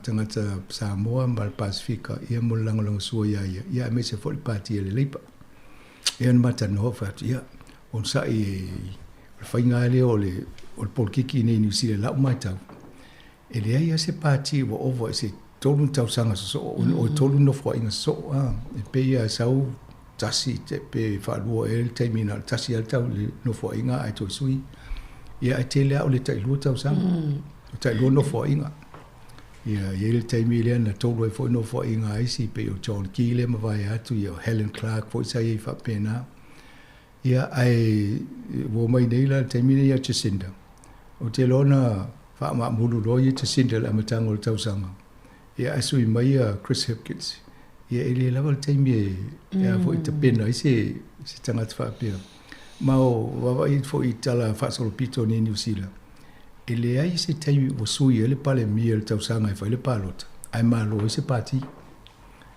tagata Samoa ma le Pasefika ia mo le lagolagosua ia ia, ia aemaise foi le Pati a le Leipa. Ia na matalanoa fai atu, ia, onosai e, o le faiga lava lea o le, o le polokiki i nei i Niu Sila i lau matau, e leai lava se pati ua ova i se tolu tausaga sosoo, o tolu nofoaiga sosoo, a, e pei lava e sau tasi pe faalua ea le taimi na o le tasi lava le tau le nofoaiga ae toe sui. Ia ae tele lava o le tailua tausaga, o tailua nofoaiga. Ia, e i ai le taimi lea na tolu ai foi nofoaiga a isi, pei o John Key lea e mavae atu, ia o Helen Clark foi sa i ai faapena. Ia, ae ua omai nei la i le taimi lenei ia Jacinda. Ou te iloa na faamaamulu loa ia Jacinda i le amataga o le tausaga, ia ae sui mai ia Chris Hipkins. Ia e le lava le taimi e e a foi tapena ai se se tagata faapea. Ma o vaavaai atu foi i tala faasolopito nei i Niu Sila, e leai se taimi ua sui ai le Palemia i le tausaga e fai le palota, ae malo ai se pati.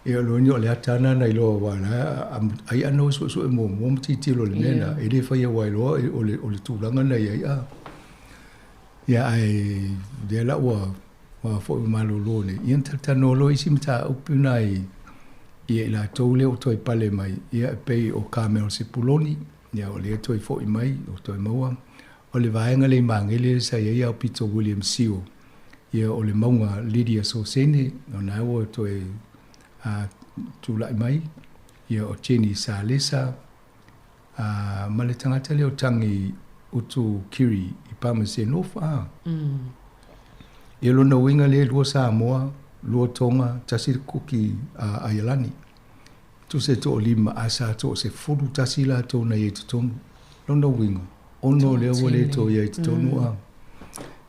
Ia o lona o le ata lena na iloa aua o la ai ana o suesue muamua ma tilotilo i le mea lena, e le faia aua e iloa o le tulaga na i ai a. Ia ae lea la ua ua foi malolo nei, ia na talatalanoa loa isi mataupu na i ia i latou lea ua toe pale mai, ia e pei o Carmel Sepuloni, ia o lea toe foi mai, ua toe maua. O le vaega lea i Magele sa i ai Aupito William Sio, ia o le mauga Lydia Sosene, o na ua toe a, tulai mai, ia o Jenny Salesa, a, ma le tagata lea o Tangi Utu Kiri i Palmerston North, a. Ia lona uiga lea e lua Samoa, lua Tonga, tasi le Kuki a Aialani. Tusa e toalima ae sa toa-11 latou na i ai i totonu. Lona uiga, 6 lea ua le toe i ai i totonu a.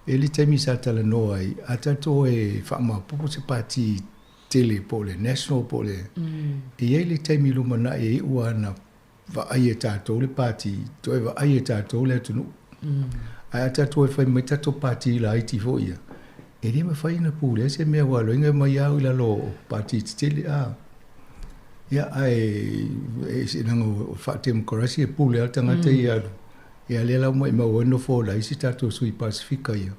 E i ai le taimi sa talanoa ai, a tatou e faamaopoopo se pati tele po o le National po o le. E i ai le taimi lumanai e iu lava ina vaai e tatou le pati, toe vaai e tatou le atunuu. Ae a tatou e fai mai tatou pati laiti foi ia, e le mafai ona pulea se mea aua loiga e omai lava i lalo o pati tetele a. Ia ae e leaga o faatemokarasi e pule lava le tagata ia e alu. Ia lea la ua maumau ai nofo la isi tatou sui Pasefika ia.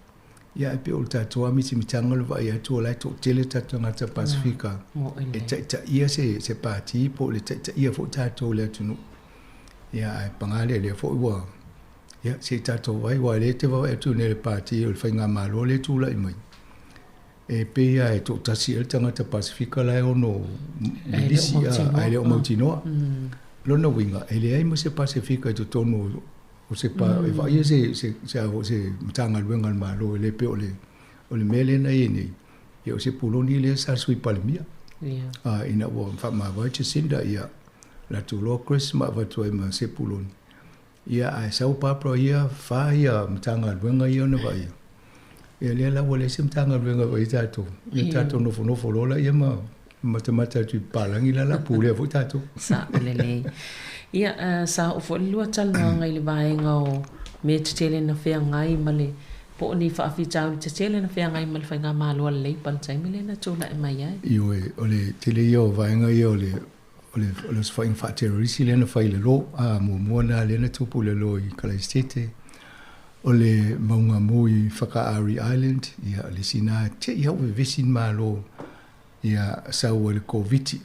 Ia ae pei o le tatou lava mitamitaga o le vaai atu o la e toatele tatou tagata Pasefika e taitaia se, se pati po o le taitaia foi tatou i le atunuu. Ia ae paga lea, lea foi ua, ia se i tatou vaai, aua o lea e te vaavaai atu nei i le pati o le faigamalo lea e tulai mai, e pei lava e toatasi ea le tagata Pasefika la e ono milisi ae le o mautinoa. Lona uiga, e leai ma se Pasefika i totonu o se pa, e vaaia se, se, se, a, se Matagaluega a le Malo, e le pei o le, o le mea lea na i ai nei, ia o se puloni lea sa Sui Palemia. Yeah. A, ina ua faamavae Jacinda, ia, latou loa Chris ma avatu ai ma Sepuloni. Ia, ae sau Barbara ia, fa ia Matagaluega ia ona vaaia. Ia lea la ua leai se Matagaluega e vaaia tatou. Ia tatou nofonofo loa laia ma matamata atu i papalagi la o le a pulea foi tatou. Sao lelei. Ia, sa oo foi le lua talanoaga i le vaega o mea tetele na feagai ma le, po o ni faafitauli tetele na feagai ma le faigamalo a le Labour i le taimi lea na tulai mai ai. Ioe, o le tele ia o vaega ia o le o le o le osofaiga faaterorisi lea na fai i le lo, a, muamua lena lea na tupu i le lo i Kalaisete, o le mauga mu i Whakaari Island, ia, o le isi lena, te i au vevesi le Malo, ia, sau ai le Koviti.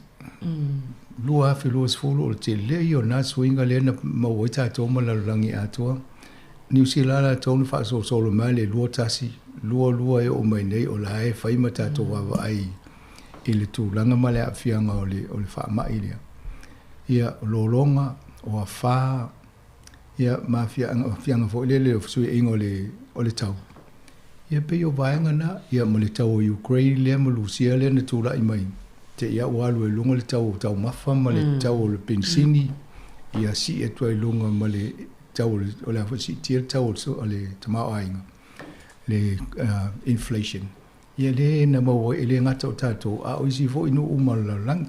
2020, o le tele ia o na suiga lea na maua ai tatou ma le lalolagi atoa. Niu Sila latou na faasolosolo mai le 21, 22 e oo mai nei o la e fai ma tatou vaavaai i le tulaga ma le aafiaga o le, o le faamai lea. Ia, o lologa, o afa, ia, ma aafiaga, aafiaga foi lele o fesuiaiga o le, o le tau. Ia, pei o vaega na, ia, ma le tau o Ukraine lea ma Lusia lea na tulai mai, te i lava ua alu ai i luga le tau o taumafa ma le tau o le penisini, ia sii atu ai i luga ma le tau o le, o le a foi siitia le tau o le tamaoaiga, le inflation. Ia lea na maua ai, e le gata o tatou, a o isi foi nuu uma o le lalolagi.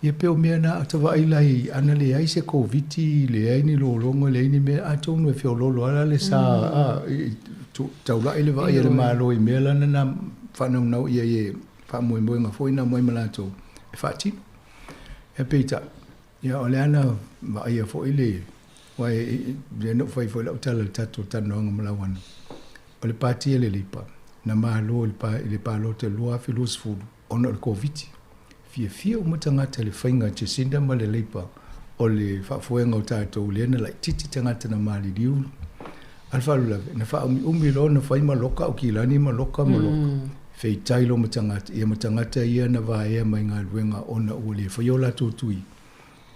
Ia pei o mea na, ota vaai la i ana leai se Koviti, leai ni lologa, leai ni mea, atonu e feoloolo lava la le sa, a, taulai le vaai a le Malo i mea lana na faanaunau i ai e faamoemoega foi na aumai ma latou e faatino. Ia peitai, ia o le a na vaaia foi le, aua e, lea na ou fai foi lau tala i le tatou talanoaga ma Lauana, O le pati a le Leipa, na malo i le palota i le 2020 ona o le Koviti. Fiafia uma tagata i le faiga a Jacinda ma le Leipa o le faafoega o tatou lea na laitiiti tagata na maliliu. A o le faalavelave, na faaumiumi loa ona fai ma loka Aukilani ma loka ma loka. Feitai loa ma tagata, ia ma tagata ia na vaea mai galuega ona ua le faia o latou tui.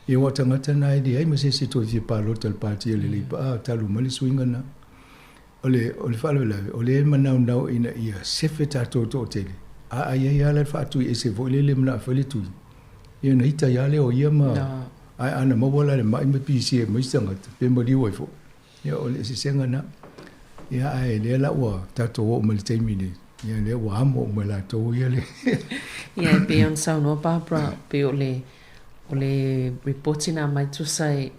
Ia aua o tagata na e leai ma se isi e toe fia palota i le pati a le Leipa, a, talu mai le suiga na. O le, o le faalavelave, o lea e manaunao ina ia sefe tatou toatele, a, a i ai lava la le faatuiese foi lele e manao e fai le tui, ia ona ita ai lava lea o ia ma, Ae ana maua la le ma'i ma pisia mai se tagata, pe maliu ai foi. Ia, o le eseesega lena. Ia, ae lea la ua tatou oo mai i le taimi nei, ia lea ua amo uma e latou ia le Ia, e pei ona saunoa Barbara, pei o le, o le ripoti na aumai tusa e,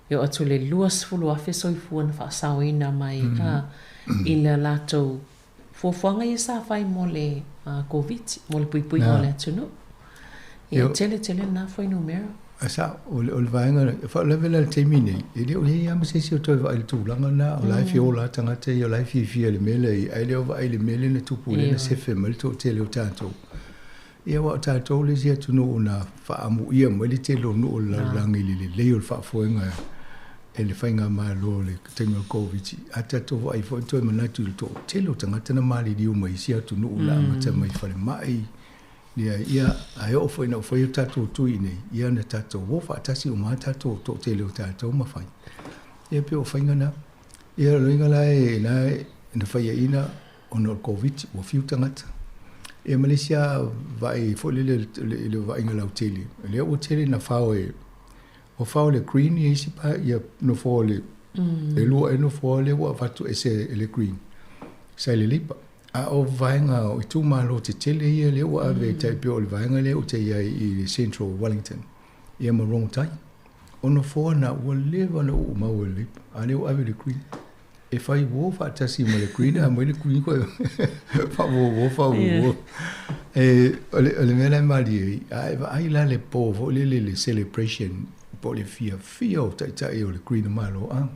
e oo atu i le 20,000 soifua na faasaoina mai a, i le latou fuafuaga ia sa fai mo le Koviti, mo le puipuiga o le atunuu. Ia, e tele tele lena fuainumera. A sao, o le, o le vaega, e faalavelave la i le taimi nei, e le o i ai lava ma se isi o toe vaai i le tulaga lena, o la e fia ola lava tagata ia, o la e fiafia i le mea lea e i ai, ae le o vaai i le mea lea na tupu lea na sefe mai le toatele o tatou. Ia aua o tatou le isi atunuu na faaamuia mai le tele o nuu o le lalolagi i le lelei o le faafoega e le faigamalo i le taimi o le Koviti. A tatou vaai foi toe manatu i le toatele o tagata na maliliu mai isi atunuu na amata mai i falemai, ia, ia, ae oo foi ina ua fai o tatou tui i inei, ia na tatou o faatasi uma lava tatou toatele o tatou ma fai. Ia pei o faiga na. Ia o le uiga la e, la na faiaina ona o le Koviti, ua fiu tagata. Ia ma le isi lava vaai foi lele i le vaaiga lautele, lea ua tele ina fao e, ua fao e le Green ia isi pa, ia nofoa o le, e lua ea nofoa lea ua avatu ese e le Green, sa i le Labour. A o vaega o itumalo tetele ia lea ua ave tai pei o le vaega lea ou te i ai i le Central Wellington, ia ma Rongotai. O nofoa na ua leva ona uumau e le Labour, a lea ua ave i le Green. E fai uo faatasi ma le Green, a aumai le Green koe faauouo faauouo. E, o le, o le mea la e malie ai, a e vaai la le po foi lele le celebration po o le fiafia o taitai o le Green o Malo a.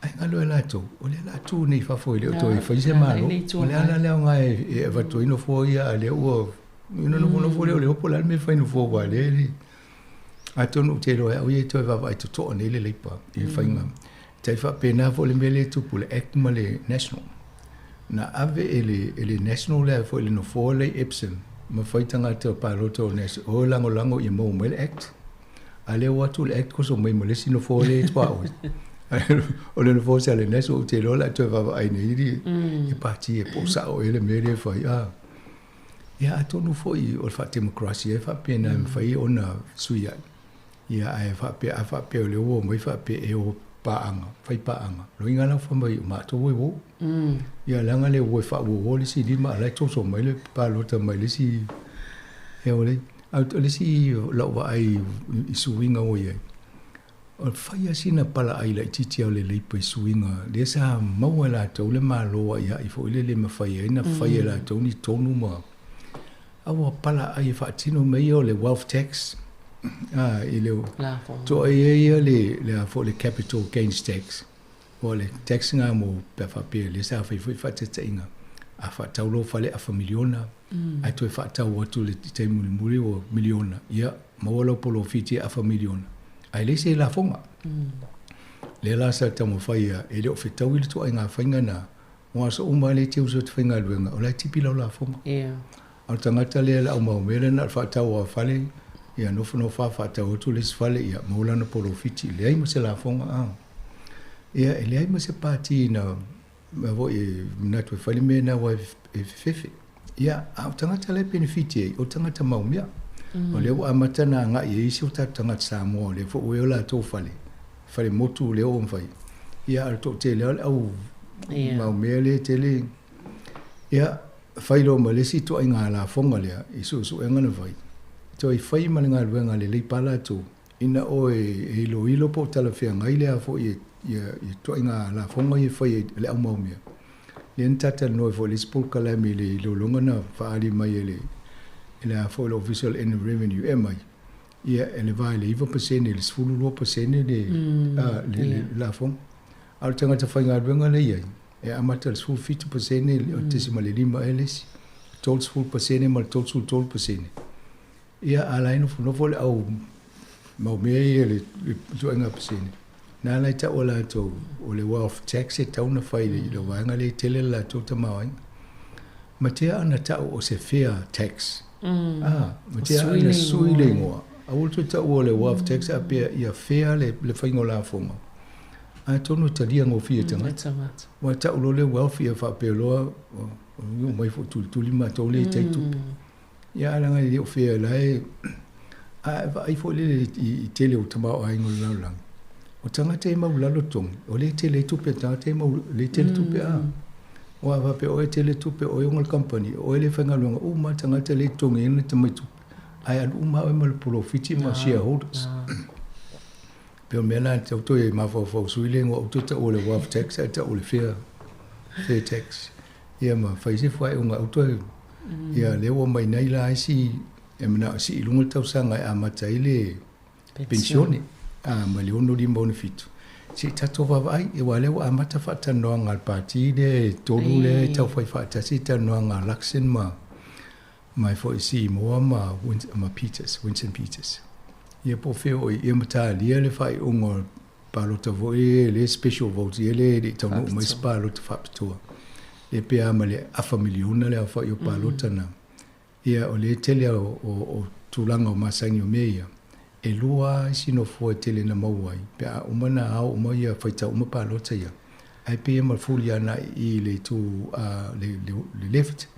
Ae galo e latou, o lea o le a tu nei i fafo e le o toe fai se Malo. O le a la le aoga e avatu ai nofoa ia a lea ua ona nofonofo lea o le opo o le a le mea e fai nofoa aua o lea e le. Atonu ou te iloa e au ia e toe vaavaai totoa nei le Labour i le faiga. Tai faapena foi le mea lea e tupu i le Act ma le National. Na ave e le, e le National le foi le nofoa lea i Epsom ma fai tagata palota o National, o lagolago ia maua mai le Act. A lea ua atu le Act koso mai ma le isi nofoa lea e tuaoi. O le nofoa sa le National, ou te iloa o le a toe vaavaai nei i pati e po o sao ea le mea lea e fai. A, ia atonu foi o le faatemokrasia e faapena e mafai ona sui ai. Ia ae faapea, a faapea o lea ua omai faapea e o paaga, fai paaga. Loiga la fai mai o matou e uo. Ia leaga le uo e faauouo le isi lima a la e toso mai le palota mai le isi e o le a o le isi lau vaai i suiga ua i ai. O le fai lava sina palaai laitiiti o le Labour i suiga lea sa maua e latou le Malo aiai foi lele e mafai ai ona fai e latou ni tonu ma A ua palaai e faatino mea ia o le wealth tax, a, i le toa ia ia le, le a foi le capital gains tax, o le tax nga mo pe a faapea lea sa fai foi faataitaiga, a faatau lou fale afa miliona, ae toe faatau atu i le taimi mulimuli ua miliona, ia, maua lau polofiti e afa miliona, ae leai se lafoga. Lea la sa taumafai ia, e le o fetaui le ituaiga faiga na, O aso uma lea e te usu atu faigaluega, o la e tipi lau lafoga. Yeah. A o le tagata lea le aumaumea lea na o le faatau o fale, ia nofonofo lava faatau atu le isi fale, ia maua lana polofiti, leai ma se lafoga. A. Ia, e leai ma se pati na mea foi e manatu e fai le mea lena aua e fefefe. Ia, a o tagata la e penefiti ai, o tagata maumea. O lea ua amata ona agai i ai isi o tatou tagata Samoa, o lea foi ua i o latou fale, fale motu lea ua mafai. Ia, a o le toatele lava o le au maumea lea e tele. Ia, fai loa ma le isi ituaiga lafoga lea i suesuega na fai, toe fai ma le galuega lelei pa latou, ina o e iloilo po o talafeagai le a foi ia ituaiga lafoga ia e fai e le au maumea. Lea na talatalanoa ai foi i le isi polokalame i le iloiloga na faaali mai e le e le a foi le Ofisa o le Inland Revenue e aumai, ia e le va i le 9% i le 12% le le lafoga. A o le tagata faigaluega lea e i ai, e amata i le 17% o le 0.5 ea le isi, 30% ma le 33%. Ia, a la e nofonofo le au mau mea ia i le ituaiga pasene, na ala e tau e latou o le wealth tax e tatau ona fai i le vaega lea e tele le latou tamaoaiga. Matea ana tau o se fair tax. Ah, matea ana sui le igoa. Aua le toe taua o le wealth tax a pea ia fair le faiga o lafoga. Atonu e talia gofie e tagata. Ua tau loa le wealth ia faapea loa, ua omai foi tulituli matou lea e tai tupe. Ia ae leaga e le o fair la e. A e vaai foi lele i tele o tamaoaiga o le lalolagi, o tagata e maulalo totogi, o lea e tele ai tupe a tagata e mau, lea e tele tupe a. Aua a faapea o oe e tele tupe, o oe e ona le kamupani, o oe lea e faigaluega uma lava tagata lea e totogiina le tamai tupe, ae alu uma lava oe ma le polofiti ma shareholders. Pei o le mea lena e tatau toe mafaufau sui le igoa, aua toe taua o le wealth tax ae tau o le fair, fair tax. Ia ma fai se faaiuga, aua toe, ia lea ua omai nei la isi e manao e sii i luga le tausaga e amata ai le penisione mai le 65 67. Se i tatou vaavaai, aua o lea ua amata faatalanoaga a le Pati lea e tolu lea e taufai faatasi talanoaga a Luxon ma ma foi Seymour ma ma Peters, Winston Peters. Ia po o fea o i, ia ma talia le faaiuga o le palota foi lea special vote ia lea e le i taunuu mai se palota faapitoa. Lea pe a ma le afa miliona le aofai o palota na. Ia, o le tele o tulaga o masani o mea ia, e lua lava isi nofoa e tele na maua ai pe a uma na ao uma ia faitau uma palota ia, ae pei e mafuli ana i i le itu le left,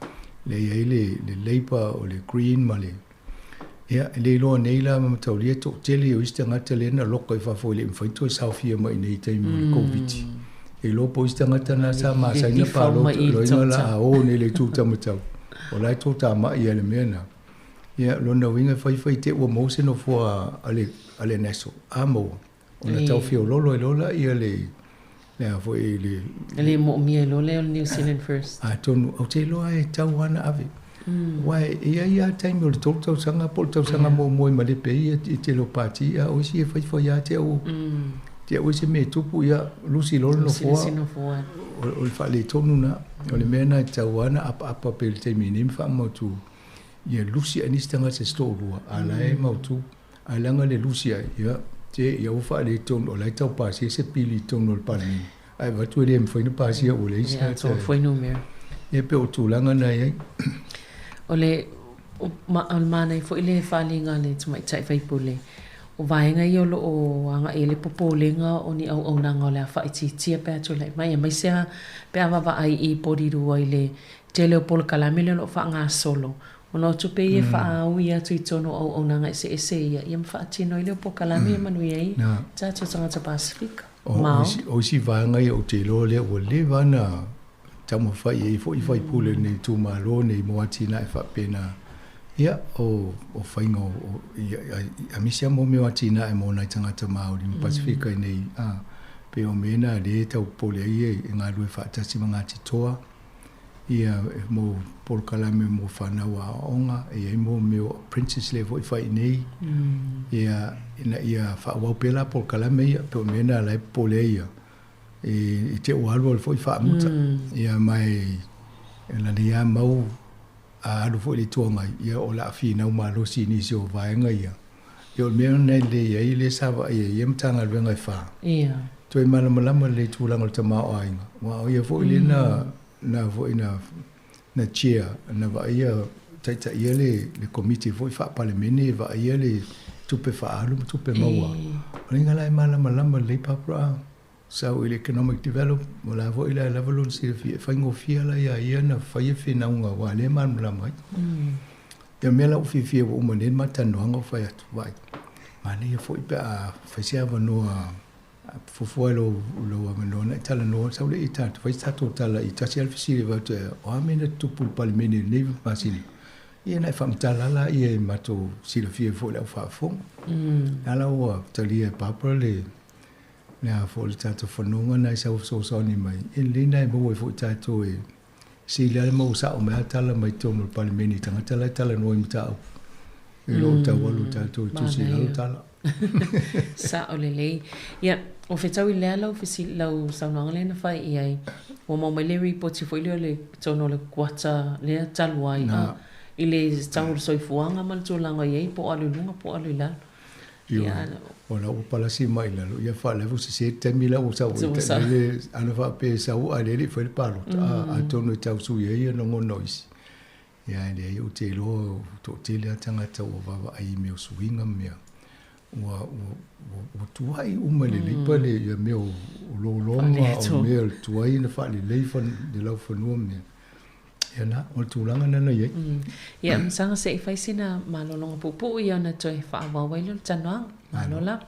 lea e i ai le Labour, o le Green ma le. Ia, e le iloa nei la ma mataulia toatele o isi tagata lea na loka i fafo e le i mafai ona toe saofia mai i nei i taimi o le Koviti. E iloa po o isi tagata na sa masani na palota, loiga la a o nei i le itu taumatau, o la e toatamai ia i le mea lena. Ia, o lona uiga e fai fai te i ua maua se nofoa a le, a le National, a maua, ona tau feololo ai loa lea le, le a foi le... E le moomia ai loa lea o le New Zealand First. Atonu, ou te iloa e tatau lava ona ave. Aua e i ai lava taimi o le 3 tausaga po o le tausaga muamua e malepe ai le tele o pati, a o isi e faifai lava te au, te au ai se mea e tupu, ia lusi loa le nofoa. O le faaletonu lena. O le mea lena e tatau lava ona apaapa pea i le taimi nei ma faamautu, ia lusi ae nisi tagata se toalua, a o la e mautu. Ae leaga le lusi ai, ia, te ia ua faaletonu, o la e tau pasia se pili i totonu o le Palemene, ae avatu e le mafai ona pasia ua leai se ata. Ia pei o tulaga na e i ai. O le, o le manaia foi le faaaliga a le Tamaitai Faipule, o vaega ia o lo o agai i ai le popolega o ni auaunaga o le a faaitiitia pe a tulai mai, aemaise lava pe a vaavaai i Porirua i le tele o polokalame lea o lo o faagasolo Ona o tupe ia e faaui atu i totonu o auaunaga eseese ia, ia ma faatino ai lea o polokalame e manuia ai tatou tagata Pasefika. Māori. O isi vaega ia ou te iloa lea ua leva ona taumafai i ai foi faipule o lenei itumalo nei mo atinae faapena. Ia, o faiga o, aemaise lava mo mea o atinae mo nai tagata Māori ma Pasefika i nei, ā, pei o mea na lea e tau popole ai e galulue faatasi ma Ngāti Toa. Ia mo polokalame mo fanau aoaoga, e i ai mo mea o apprentice lea foi e fai i inei, ia, ina ia faaauau pea la polokalame ia, pei o le mea lena o la e popole ai ia, i te i ua alu alu foi faamuta. Ia ma e lelei lava mau a alu foi i le Itu Agai, ia o le a finau malosi i nisi o vaega ia. Ia o le mea lena e lelei ai lea sa vaai ai ia Matagaluega e fa. Ia. Toe malamalama lelei i tulaga o le tamaoaiga, aua o ia foi lea na na foi na na chair, na vaaia taitaia le le Komiti foi faa-Palemene e vaaia le tupe faaalu ma tupe maua. O le la e malamalama lelei Barbara sau i le economic develop, o la foi la e lava lona silafia, e faigofie la iā ia na faia finauga aua o lea e malamalama ai. Ia o le mea la ua fiafia ua uma nei le ma talanoaga ua fai atu, vaai, manaia foi pe a fai se avanoa fuafua i lou, lou avanoa na e talanoa, sau lea i tatou, fai se tatou tala i tasi lava le fesili avatu e, o a mea na tutupu i le Palemene i lenei masina? Ia na e faamatala laia i matou silafia foi i le au faafofoga. La la ua talia e Barbara le, le a foi le tatou fanoga na e sau fesoasoani mai, e lelei na e maua ai foi tatou e sili lava le maua sao mai lava tala mai totonu o le Palemene i tagata la e talanoa i mataupu i lo tau alu tatou i tusi i lalo tala. Sao lelei. Ia, o fetaui lea lau fesili, lau saunoaga lea na fai i ai, ua maua mai le ripoti foi lea o le totonu o le kuata lea talu ai, a, i le tau o le soifuaga ma le tulaga o i ai, po o alu i luga po o alu i lalo. Ioe, o la ua palasi mai i lalo, ia faalevu sese le taimi la ua sau ai le ana faapea e sau a o lea e le i faia le palota, a, atonu e tau sui ai ia lagona o isi. Ia e leai ou te iloa o toatele lava tagata ua vaavaai i mea o suiga ma mea ua, ua, ua, ua tuai uma i le Leipa le ia mea o, o lologa, o mea o le tuai ona faalelei fan, le laufanua ma mea. Ia na, o le tulaga lena na i ai. Ia, masaga se i fai sina malologa puupuu ia ona toe faaauau ai lea o le talanoaga. Malo lava.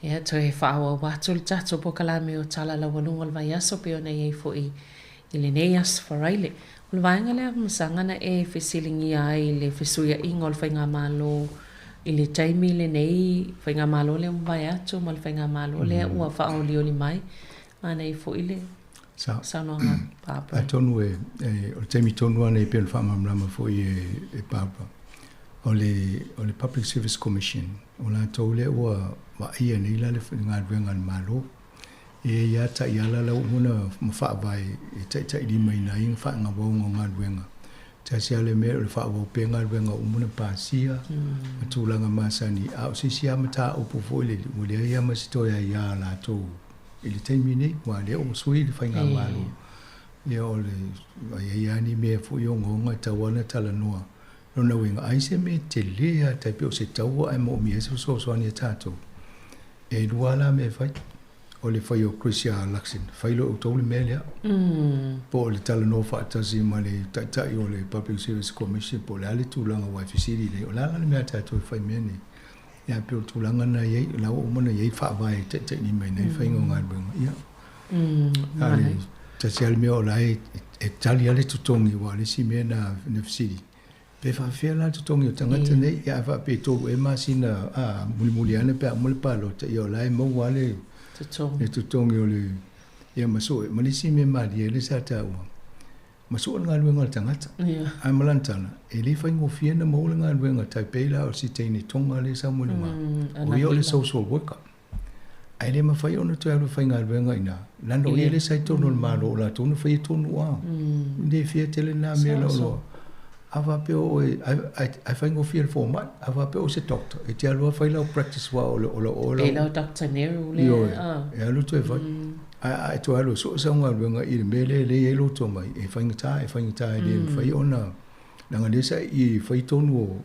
Ia, toe faaauau atu le tatou polokalame o Tala Laualuga o le Vaiaso pei ona i ai foi i lenei Aso Faraile. O le vaega lea masaga na e fesiligia ai le fesuiaiga o le Faigamalo i le taimi lenei, Faigamalo lea ua mavae atu ma le Faigamalo lea ua faaolioli mai, manaia foi le saunoaga a Barbara. Atonu e, o le taimi tonu lava lenei pei ona faamalamalama foi e Barbara, o le, o le Public Service Commission, o latou lea ua vaaia nei la le galuega a le Malo. E i ai lava taiala la ua uma ona ma faavae e taitailimaina ai faagauauga o galuega. Tasi lava le mea o le faaauau pea galuega ua uma ona pasia ma tulaga masani, a o se isi lava mataupu foi lele ua leai lava ma se toe aia a latou i le taimi nei, aua o lea ua sui le faigamalo. Ia o le, a i ai lava ni mea foi ogaoga e tatau lava ona talanoa. Lona uiga, ai se mea tele lava tai pei o se taua ae moomia ai se fesoasoani a tatou. E lua lava la mea e fai, o le fai o Chris ia Luxon, fai loa e outou le mea lea, po o le talanoa faatasi ma le taitai o le Public Service Commission po o le a le tulaga aua e fesili lelei, o le a la le mea a tatou e fai i mea nei? Ia pei o le tulaga lena e i ai, o la ua uma ona i ai faavae e taitailima ai faiga o galuega. Ia, a o le tasi lava le mea o la e tali lava le totogi aua o le isi mea na fesili, Pe faafefea la le totogi o tagata nei, ia a faapea e tolu ea masina a, mulimuli ane pe a uma le palota, ia o la e maua lava le totogi o le. Ia ma sue, ma le isi mea malie lea sa taua, ma sue le galuega a le tagata. Ae ma lana tala, e le faigofie ona maua le galuega tai pei la o si teine Tonga lea e sau mai luma, o ia o le social worker. Ae le mafai ona toe alu e faigaluega i ina, leaga o ia lea sa i totonu o le Malo o latou na faia tonu a. Le fia tele lena mea lau iloa. A faapea o oe, ae faigofie i le fomai, a faapea o oe o se doctor, e te alu lava fai lau practice aua o o oe lau... Pei la o Doctor Nero lea. Ioe, e alu toe fai. Ae a e toe alu e sue sau galuega i le mea lea e le i ai lou tomai, e faigata, e faigata e le mafai ona... leaga o lea sa e fai tonu o...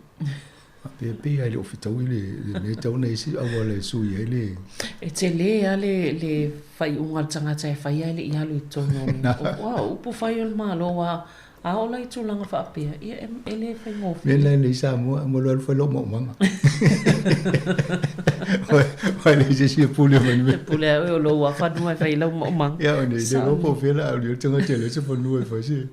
Faapea pei lava e le o fetaui le mea e tatau ona i ai se auala e sui ai le... E tele lava le faaiuga a le tagata e fai ae le i alu i totonu o upu fai o le Malo aua a oo la i tulaga faapea, ia e le faigofie. Mea la nei Samoa, a alu fai lou maumaga. Aua e leai se isi e pule mai mea. E pule lava oe o lou lava fanua e fai ai lau maumaga. Ia, o nei, le iloa po o fea o le a alu i ai le tagata e leai se fanua e fai se.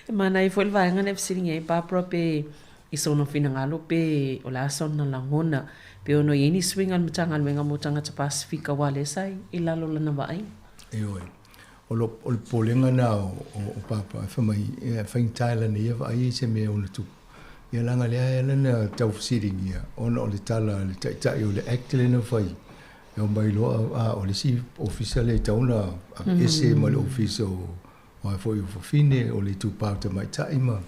E manaia foi le vaega lea e fesiligia ai Barbara pe i sona finagalo pe o le a sona lagona pe ono i ai ni suiga a le Matagaluega mo tagata Pasefika aua lea sa i lalo o lana vaaiga. Ioe. O lo, o le popolega lena o, o, o Papa, e fai mai, e faigata e lana ia vaai i se mea e ono tupu. Ia leaga lea e ala ona tau fesiligia, ona o le tala a le Taitai o le Act lea na fai, e omai loa, a o le isi ofisa lea e tatau ona aveese ma le ofisa o, o a foi o fafine, o le itupa o tamaitai ma,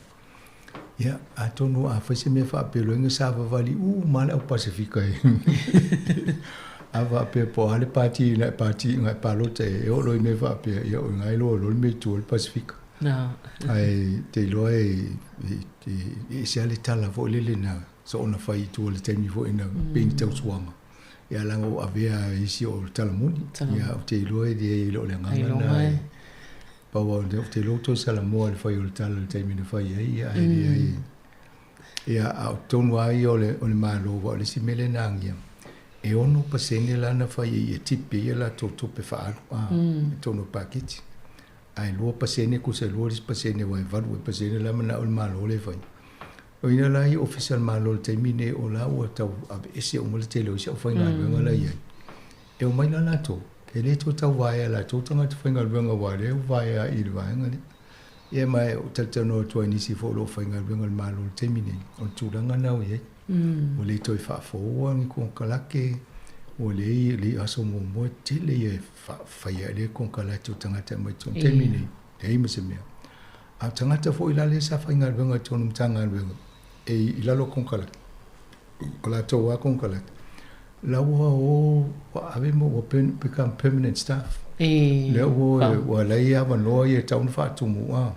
ia, atonu a fai se mea faapea, loiga savavali uma lava le au Pasefika e a faapea po o a le pati na e pati na e palota i ai, e oo loa i mea faapea, ia o i ina e iloa loa le mea i tua o le Pasefika. Ae te iloa e ese lava le tala foi lele na soona fai i tua i le taimi foi na pei ni tausuaga. Ia leaga ua avea e isi o le tala moni. Ia ou te iloa e leai e le o le agaga lena e pau lava ou te iloa ua toe salamoa i le fai o le tala i le taimi na fai ai, ia ae leai. Ia a o totonu lava ia o le o le Malo aua o le isi mea lea na agia, e 6% la na fai ai e tipi ai a latou tupe faaalu a i totonu o le paketi. Ae 2% tusa e 2 le isi pasene aua e 8% la e manao le Malo lea e fai. O ina la i Ofisa o le Malo i le taimi lenei o la ua tau aveese uma le tele o isi aufaigaluega la e i ai. E omai la latou, e le toe tau vaea e latou tagata faigaluega aua o lea ua vaea i le vaega lea. Ia ma e talatalanoa atu ai i nisi foi o lo o faigaluega i le Malo i le taimi lenei, o le tulaga lena ua i ai. Ua le toe faafoua ni konekarate, ua leai le aso muamua e tele ia e faia ai le konekarate o tagata e aumai i totonu. I le taimi lenei, leai ma se mea. A o tagata foi la lea sa faigaluega i totonu o Matagaluega e i lalo o konekarate, o latou lava konekarate, la ua o ua ave ma ua become permanent staff. Lea ua ua leai avanoa ia e tatau ona faatumu a,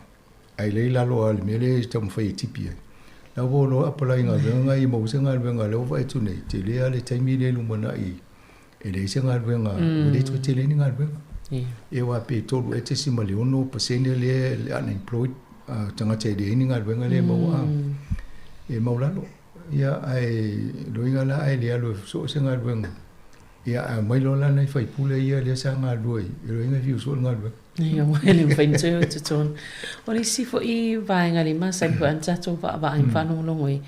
ae lea i lalo lava o le mea lea e taumafai e tipi ai. La ua o loa apalai i galuega ia maua se galuega lea ua vaai atu nei, tele lava le taimi lea e lumanai e leai se galuega, ua le toe tele ai ni galuega. Ia aua pe 3.6% lea le unemployed tagata e leai ni galuega lea e maua a, e maualalo. Ia ae loiga la ae le alu e sue se galuega. Ia ae omai loa la nai faipule ia lea sa galulue i loiga e fiu sue le galuega. Ia aua e le mafai ona toe o i totonu. O le isi foi vaega le masani foi a na tatou vaavaai ma faalogologo i ai,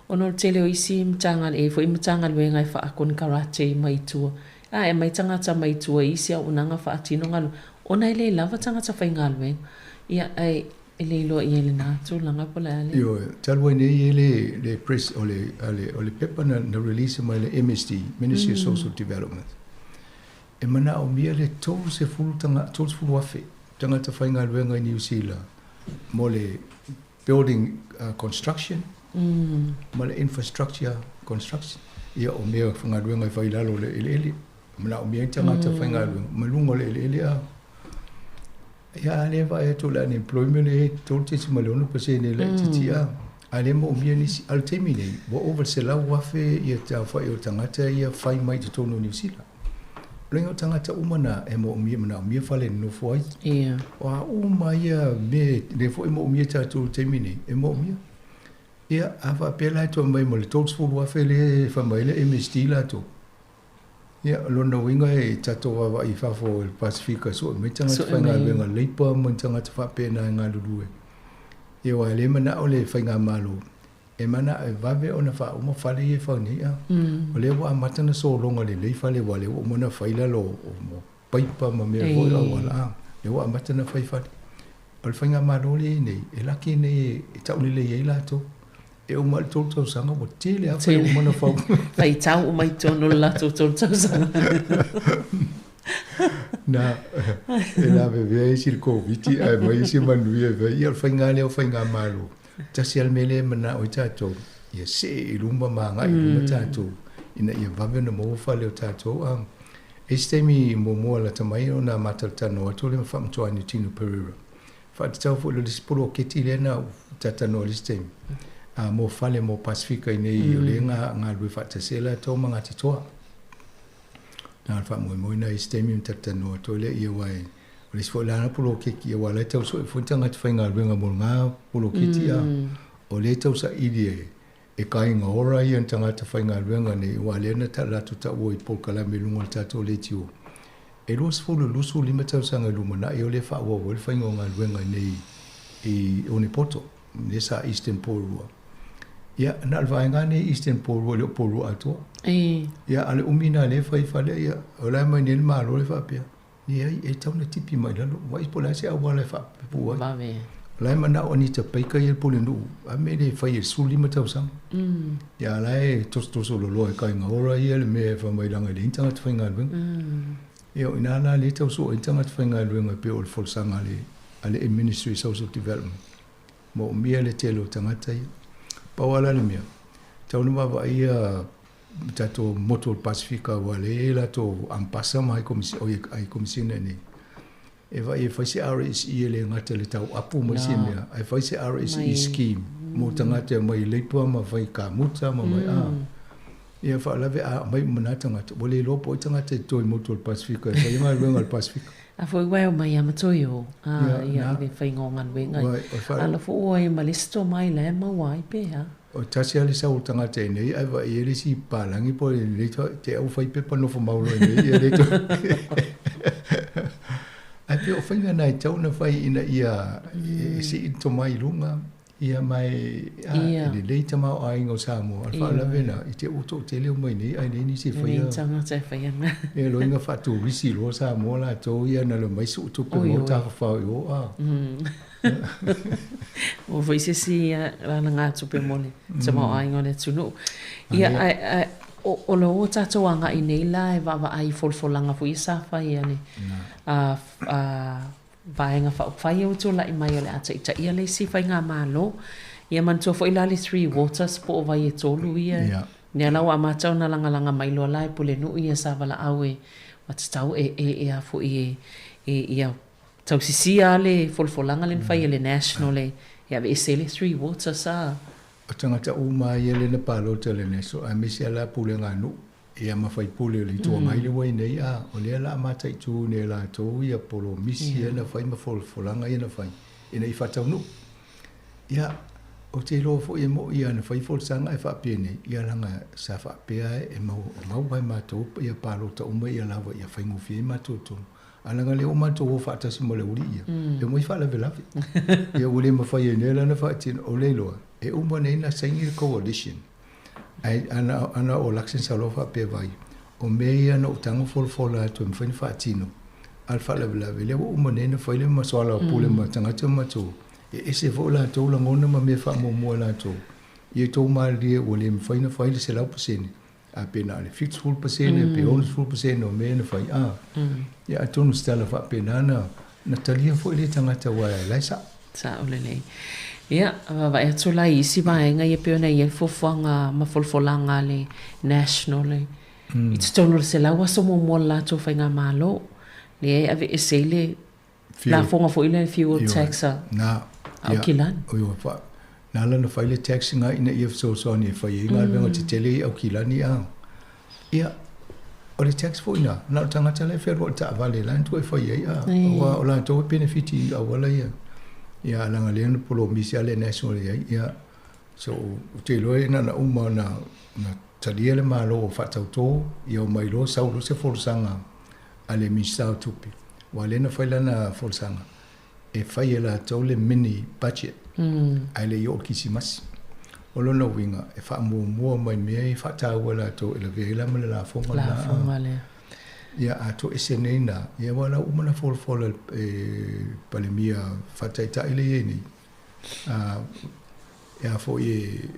ona o le tele o isi Matagaluega, e i ai foi Matagaluega e faakonekarate mai tua. A e aumai tagata mai tua i isi auaunaga faatino galuega, ona e le lava tagata faigaluega. Ia ae E le iloa i ai lena tulaga po o le a le. Ioe, talu ai nei e le, le press, o le, o le, o le pepa na, na release mai le MSD, Ministry of Social Development, e manaomia le 30 tanga, 30,000 tagata faigaluega i Niu Sila mo le building construction ma le infrastructure construction. Ia, o mea galuega e fai i lalo o le eleele, e manaomia ai tagata faigaluega ma luga o le eleele a. Ia, a lea e vaai atu o le unemployment e 3.6% laitiiti a, a lea e moomia nisi. A o le taimi nei, ua ova i le 100,000 ia te aofai o tagata ia fai mai i totonu o Niu Sila. O le iga o tagata uma na e moomia, manaomia fale e nonofo ai. O a uma ia mea lea foi e moomia tatou i le taimi nei, e moomia. Ia, a faapea la e toe aumai ma le 30,000 lea e fai mai ai le MSD latou, Ia, o lona uiga e tatou vaavaai i fafo i le Pasefika e sue mai tagata faigaluega leipa ma ni tagata faapena e galulue. Ia aua e le manao le faigamalo, e manao e vave ona faauma fale ia e fau nei a. O lea ua amata ona sologa lelei fale aua o lea ua uma ona fai lalo o paipa ma mea foi auala a. Lea ua amata ona fai fale. O le faigamalo lea e i ai nei, e laki nei e taulelei ai latou. E uma i le 3 tausaga ua tele lava fale ua uma ona fau. Faitau uma i totonu o le latou 3 tausaga. Na, e lavevea isi i le Koviti ae aumai isi manuia e fai. Ia o le faiga lea o faigamalo, tasi lava le mea lea e manao ai tatou, ia see i luma ma agai i luma tatou ina ia vave ona maua fale o tatou. A e i ai se taimi muamua lata mai ona matalatalanoa atu lea ma Faamatuaina Tino Pereira. Faatatau foi i le isi poloketi lea na ou talatalanoa i le isi taimi, a mo fale mo Pasefika i nei o lea na galulue faatasi ai latou ma Ngāti Toa. Na o le faamoemoe na i isi taimi ona talatalanoa atu ai lea, ia aua o le isi foi la poloketi, aua o la e tau sue foi tagata faigaluega mo lena poloketi, a o lea e tau saili e e kāinga ora ia ni tagata faigaluega nei, aua lea na latou taua i polokalame i luga o le tatou leitio. E 25 tausaga i lumanai o lea e faaauau ai le faiga o galuega i nei i Onepoto, lea sa Eastern Porirua. Ia, na o le vaega lava nei Eastern Porirua e le o Porirua atoa. Ia, a o le umi lena lea e fai fale, ia, o la e aumai nei le Malo le faapea, Leai, e tatau ona tipi mai lalo. Vaai po o le a se auala e faapupuu ai. Vave. O la e manao Anita Baker ia le pulenuu, a mea e le fai e 15 tausaga. Ia a o la e tosotoso loloa e Kāinga Ora ia le mea e fai mai leaga e leai ni tagata faigaluega. Ia o i ina la lea e tau sue ai ni tagata faigaluega e pei o le folasaga a le a le Ministry of Social Development. Moomia le tele o tagata ia. Pau lava la le mea, tatau ona vaavaai ia tatou motu o le Pasefika aua lea e i ai latou ambasa ma High Commissioner i inei. E vaai e fai se RSE e le gata i le tau apu ma isi mea, ae fai se RSE scheme mo tagata e omai i Leipa ma fai kamuta ma mai a. Ia faalave a aumai uma na tagata, ua le iloa po o ai tagata i totonu i motu o le Pasefika e fai ai galuega a le Pasefika. A foi ua e omai ia ma toe o, a, ia, i le faiga o galuega. Ala foi ua e ma le isi tomai la e maua ai pe a. O tasi lava le sau o tagata i nei ae vaai i ai le isi palagi po o le te au fai pepa nofo mau loa i nei ia le toe. Ae pei o faiga na e tatau ona fai ina ia e sii le tomai i luga ia ma e a e lelei tamaoaiga o Samoa. O le faalavelave lena i te i ua toatele omai nei ae leai nisi e faia. Leai tagata e faia. Ia loiga faaturisi loa Samoa latou ia na le omai suu tupe mo tafafao i o a. Ua foi se isi alagatupe mo le tamaoaiga o le atunuu. Ia, ae o lo o tatou agai nei la e vaavaai i folafolaga foi ia sa fai a le Vaega Faaupufai ia ua tulai mai o le a taitaia le isi faigamalo. Ia manatua foi la le Three Waters po o vai e tolu ia. Lea la ua amata ona lagalaga mai loa la e Pulenuu ia sa valaau e ua tatau e e a foi e ia tausisia a le folafolaga lea na fai e le National e aveese ai le Three Waters a. O tagata uma lava ia lea na palota i le National aemaise lava la pulega a nuu ia ma faipule o le Itu Agai lea ua i nei a o lea la a mataitu nei e latou ia polomisi ia na fai ma folafolaga ia na fai ina ia faataunuu. Ia ou te iloa foi e mo'i a na fai folasaga ae faapea nei ia leaga sa faapea e mau lava e matou ia palota uma ia lava ia faigofie ai matou tonu. A leaga lea ua matou o faatasi ma le aualii ia, e omai faalavelave. Ia ua le mafai ai nei la ona faatino, o le iloa, e uma nei ona saini le coalition, ae ana, ana o Luxon sau loa faapea vai, o mea ia na ou tago folafola atu e mafai ona faatino, a o le faalavelave, lea ua uma nei ona fai le soalaupule ma tagata ma matou, e ese foi o latou lagona ma mea faamuamua e latou. Ia outou malilie ua le mafai ona fai le 100%, A pe na o le 70% pe 60% o mea na fai, a. Ia atonu se tala faapena na, na talia foi lea tagata aua la e sa'o. Sa'o lelei. Ia, vaavaai atu la i isi vaega ia pei ona i ai le fuafuaga ma folafolaga a le National i totonu o le 100 aso muamua o le latou faigamalo, lea e aveese ai le lafoga foi lea fuel tax a Aukilani. Na ala ona fai le tax lena ina ia fesoasoani e fai ai galuega tetele i Aukilani a. Ia, o le tax foi lena, na o le tagata la e fealuai i le taavale la e na e fai ai a. Aua o latou e penefiti i auala ia. Ia, leaga lea na polomisi lava le National i ai. Ia, so ou te iloa na ona uma ona talia le Malo o faatauto, ia omai loa sau loa se folasaga a le Minisita o Tupe, aua lea na fai lana folasaga, e fai e latou le mini budget ae le i oo i le Kirisimasi. O lona uiga, e faamuamua mai mea e faataua e latou e lavea ai la ma le lafoga lena. Lafoga lea. Ia, a toese nei na, ia ua la uma na folafola e Palemia faataitai le i ai nei, a, e a foi e,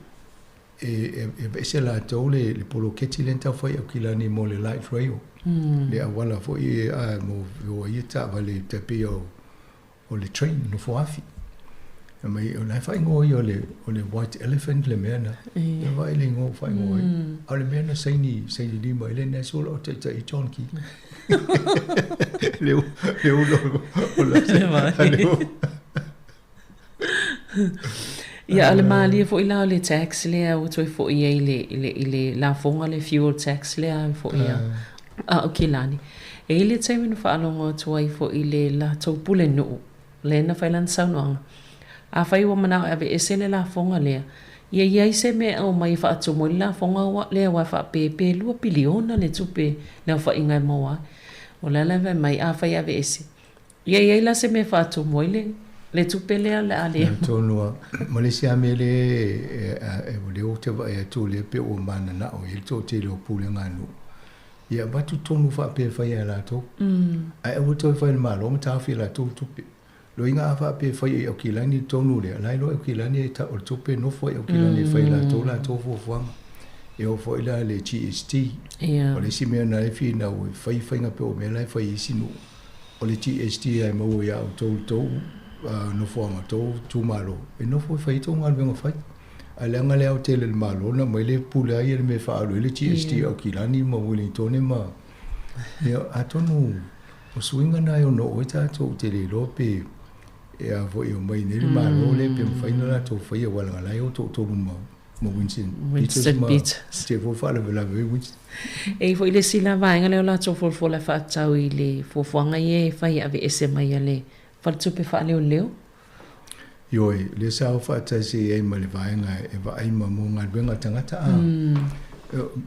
e, e, e aveese latou le, le poloketi lea na taufai i Aukilani mo le light rail, le auala foi a, mo feoai ai taavale tai pei o, o le train, nofo afi. Fai mai, o la e faaigoa ia o le, o le white elephant le mea na. E vaai le igoa ua faaigoa ai. A o le mea na saini, saini lima ai le National o taitai John Key. Le, le ulo o la le Ia, o le malie foi la o le tax lea ua toe foi ai i le, i le, i le lafoga le fuel tax lea foi a, a Aukilani. E i ai le taimi na faalogo atu ai foi i le latou pulenuu, lea na fai lana saunoaga, Afai ua manao e aveese le lafoga lea, ia i ai se mea e aumai e faatumu ai le lafoga lea aua e faapē pe $2 piliona le tupe le aofaiga e maua ai. O le ala e fai mai, afai e aveese, ia i ai la se mea e faatumu ai le le tupe lea o le a le. Atonu lava, ma le isi lava mea lea e o lea ou te vaai atu lea pei ua mananao i ai le toatele o pulega a nuu, ia avatu tonu faapea e fai e latou. Ae aua toe fai e le Malo ma taofi e latou le tupe. Loiga a faapea e fai e Aukilani le tonu lea, la e iloa e Aukilani e o le tupe e nofo ai Aukilani e fai e latou latou fuafuaga. E oo foi la le GST. O le isi mea na e finau e fai faiga pei o mea la e fai e isi nuu. O le GST lava e maua ia outou i tou nofoaga, tou itumalo, e nofo e fai ai tou galuega fai. Ae leaga le aotele o le Malo na aumai le pule ai le mea e faaalu ai le GST i Aukilani ma Wellingtone ma ia atonu o suiga na e ono oo ai tatou ou te le iloa pe e a foi e omai nei le Malo lea pe mafai ona latou faia aua leaga la e o toatolu ma ma Winston Winston Peters te foi faalavelave ai Winston. E i ai foi le isi la vaega lea o latou folafola e faatatau i le fuafuaga ia e fai e aveese mai a le Faletupe Faaleoleo. Ioe, lea sa o faatasi ai ma le vaega e vaai ma mo galuega a tagata a.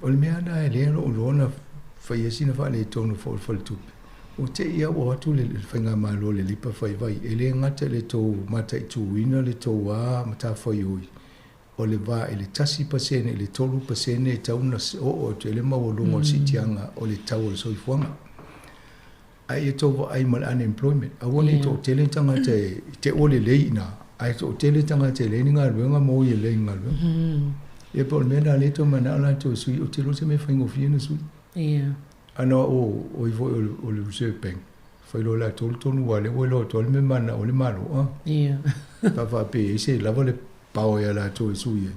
O le mea lena e lea o lou iloa na fai ai sina faaletonu foi o le faletupe. Ua te i lava ua o atu le faigamalo le Lipa Fai Vai, e le gata i le tou mataituina le tou a matafaioi, o le va i le 1% i le 3% e tatau ona oo atu ai le maualuga o le siitiaga o le tau o le soifuaga. Ae ia tou vaai ma le unemployment, aua ne i toatele tagata e te ua lelei i ina, ae toatele tagata e leai ni galuega ma oi e leai ni galuega. Ia po o le mea lena lea e toe manao latou e sui, ou te iloa o se mea faigofie ona sui. Ana o oi foi o le Reserve Bank, fai loa e latou le tonu aua o lea ua iloa atu lava le mea e mananao ai le Malo. Pe a faapea e i ai se lava le power ia latou e sui ai.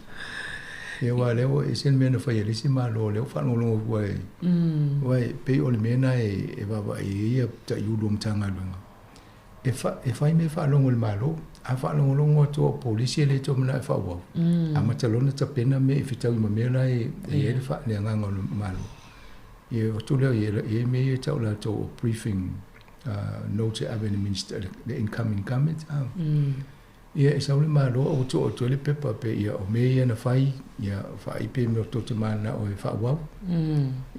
Ia aua o lea ua ese le mea na fai e le isi Malo, lea ua faalogologo atu ai, aua e pei o le mea lena e vaavaai ai ia taiulu o Matagaluega. E, fa, e fai mea faalogo e le Malo. A faalogologo atu o polisi e le toe manao e faaauau, amata loa ona tapena mea e fetaui ma mea la e i ai le, fa, le agaga o le Malo. Ia avatu lea e i ai mea ia e tau latou o briefing notes e ave i le Minister, le incoming government. Ia e sau le Malo a ua tuu atu ai le pepa pe ia o mea ia na fai, ia vaai pe mea tou te mananao e faaauau.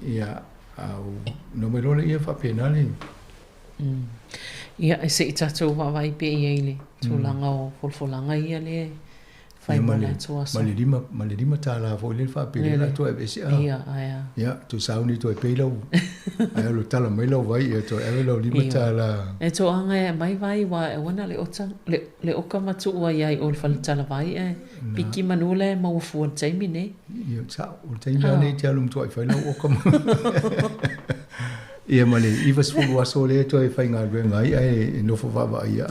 Ia a ona omai loa lea faapena le. Ia e se i tatou vaavaai pea i ai i le tulaga o folafolaga ia lea fai mo latou aso. Ma le $5, ma le $5 foi lea faapea lea o le a toe aveese a. Ia, ae a. Ia, toe sauni toe pay lau, ae alu tala mai lau vai, ia toe ave lau $5. E toaga e aumai vai aua e aua na le ota, le, le oka matuu ai ai o le fale talavai ae piki manu la e maua fua i le taimi nei. Ia, sao, o le taimi lava lenei e te alu matuai fai lau oka ma Ia ma le 90 aso lea e toe faigaluega ai ae e nofo vaavaai ia.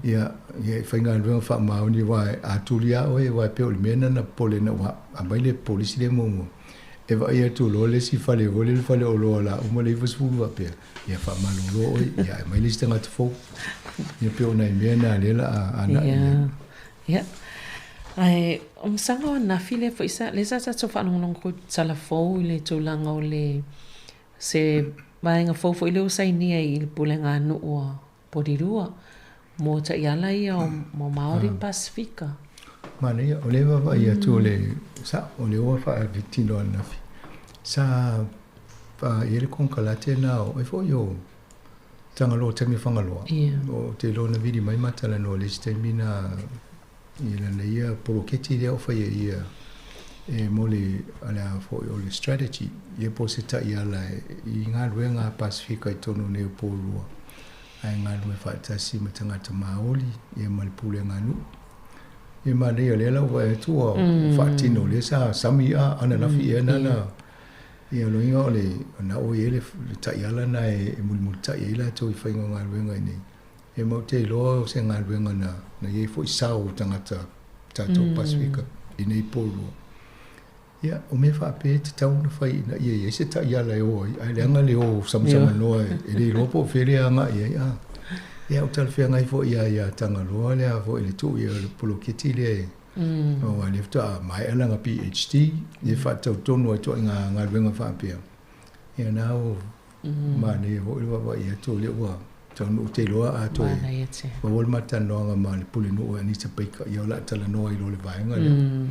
Ia, ia e faigaluega faamaoni aua a tuli lava oe aua e pei o le mea lena na popole ina ua aumai le polisi lea muamua. E vaai atu loa le isi fale foi lea le fale oloa o le a uma le 90 faapea, ia faamalolo oe, ia aumai le isi tagata fou. Ia pei o nai mea na lea o le a agai i ai. Ia. Ae o masaga o ananafi lea foi sa, lea sa tatou faalogologo atu i tala fou i le tulaga o le se vaega fou foi lea ua sainia i le pulega a nuu a Porirua mo taiala ia o mo Māori ma Pasifika. Manaia, o lea e vaavaai atu o le sao, o lea ua faatino ananafi. Sa i ai le konekarate lena o, ai foi o Tagaloa, taimi o Fagaloa. Ou te iloa na vili mai ma talanoa i le isi taimi na i lana ia poloketi lea o fai e ia E mo le o le a fo'i o le strategy, ia po o se ta'iala i galuega a Pasefika i totonu nei o Polua, ae galue fa'atasi ma tagata maoli, ia ma le pulega nu'u. Ia manaia o lea la ua vaai atu ua fa'atino lea sa sami a ananafi ea na na ia o loiga o le na ua i ai le ta'iala na e mulimulita'i ai latou i faiga o galuega i nei. Ia ma ou te iloa o se galuega na na i ai fo'i sao o tagata tatou Pasefika i nei Polua. Ia, o mea faapea e tatau ona fai ina ia i ai se ta'iala e ō ai, ae leaga le ō samasamanoa e le iloa po o fea le aga'i ai, a. Ia, o talafeagai foi ia iā Tagaloa le a foi le tuu i ai o le poloketi lea e, aua lea faatoa maea lana PhD, ia faatatau tonu ai ituaiga galuega faapea. Ia na ua manaia foi le vaavaai atu o lea ua taunuu te iloa a toe maua le matalanoaga ma le Pulenuu o Anita Baker, ia o le a talanoa ai loa i le vaega lea.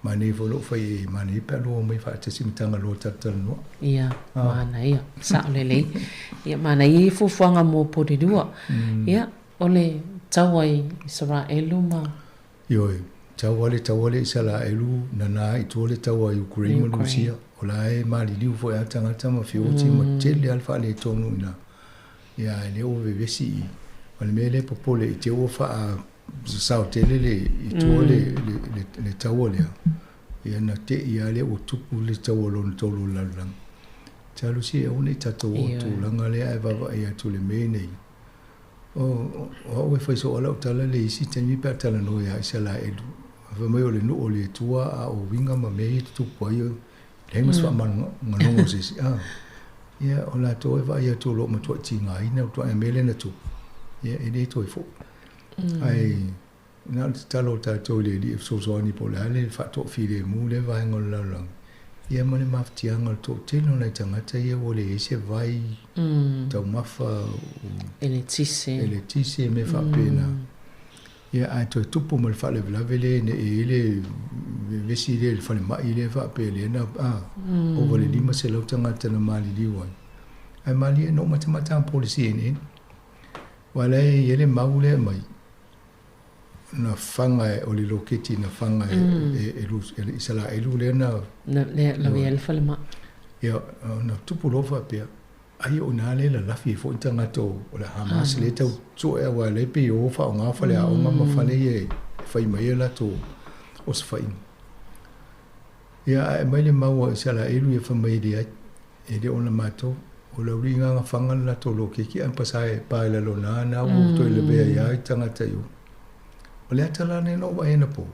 Manaia foi lou fai e manaia pe a lua omai faatasi ma Tagaloa talatalanoa. Ia, manaia, sao lelei. Ia, manaia ia fuafuaga mo Porirua. Ia, o le taua i Isaraelu ma Ioe, taua le taua le Isalaelu nana i tua le taua i Ukraine ma Rusia, o la e maliliu foi a tagata ma feoti ma tele a le faaletonu i ina. Ia ae lea ua vevesi i, o le mea lea e popole i te ua faa sasao tele le i tua le le le taua lea, ia na te i a lea ua tupu le taua lona tolu o le lalolagi. Talosia e aua ne i tatou oo i tulaga lea ae vaavaai atu i le mea nei. O au e fai soo lau tala le isi taimi pe a talanoa ia Isalaelu, fai mai o le nuu o le Atua a o uiga ma mea ia e tutupu ai, leai ma se faamagaloga o se isi. A, ia o latou e vaai atu o lo o matuai tigaina le ituaiga mea lea na tupu, ia e le toe foi. Ae na o le tatalo a tatou i le Alii e fesoasoani po o le a le faatoafilemu lea vaega o le lalolagi, ia ma le mafatiaga o le toatele o nai tagata ia ua leai se vai, taumafa, eletise, eletise mea faapena. Ia ae toe tupu ma le faalavelave lea ina ia i ai le vevesi lea i le falemai lea faapea lea na a, ova i le 500 tagata na maliliu ai. Ae malie na ou matamata anapo i le CNN. Aua o la e i ai le mau lea e aumai, na faga e, o le loketi na faga e, e, e, e Isalaelu lea na... Na, lea lavea ai le falemai. Ia, na tupu loa faapea, ai o i ina lea e lalafi ai foi tagata o le Hamas lea e tau sue aua o lea e pei e o faaaoga faleaoga ma fale ia e fai mai ai latou osofaiga. Ia, ae aumai le mau a Isalaelu ia fai mai e leai, E le o na matou, o le auliiga na faga le latou loketi ae pasa e pa i lalo na na ua toe lavea ai lava i tagata i o. O le ata la lenei na ou vaai ai anapo,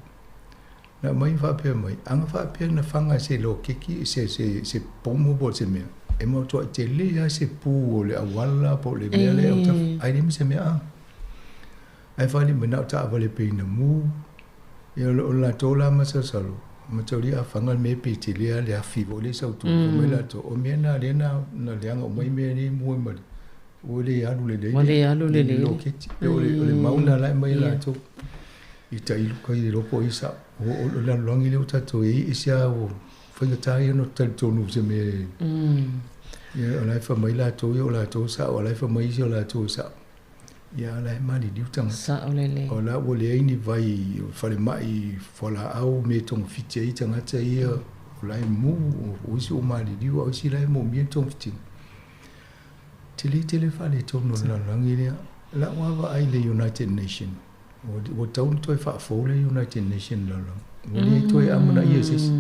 na aumai ma faapea mai, a na faapea na faga e se loketi, se, se, se pomu po o se mea, e matuai tele lava se pu o le auala po o le mea lea e autafa, ae leai ma se mea a. Ae fale mai na o taavale pei na mu, ia o le latou la masalosalo, mataulia a faga le mea pe tele lava le afi foi lea e sau tua, fai mai latou, o mea na lea na na leaga uma ai mea nei mua ma le, ua le alu lelei Ua le alu le lelei. loketi. Pe o le, o le mau na la e aumai e latou. I tailuka i le iloa po o ai sao. O, o le lalolagi lea ua tatou i ai, e ese lava ua faigata ia ona talitonu i se mea e, ia o la e fai mai latou ia o latou e sao, a o la e fai mai isi o latou e sao. Ia la e maliliu tagata. Sao lelei. O la ua leai ni vai o falemai fualaau mea e togafiti ai tagata ia, o la e mu, o isi ua maliliu a o isi la e moomia le togafitiga. Tele tele faaletonu o le lalolagi lea. La ua vaai i le United Nation, ua tatau ona toe faafou le United Nation i le lalolagi. Ua le toe amanaia e se isi.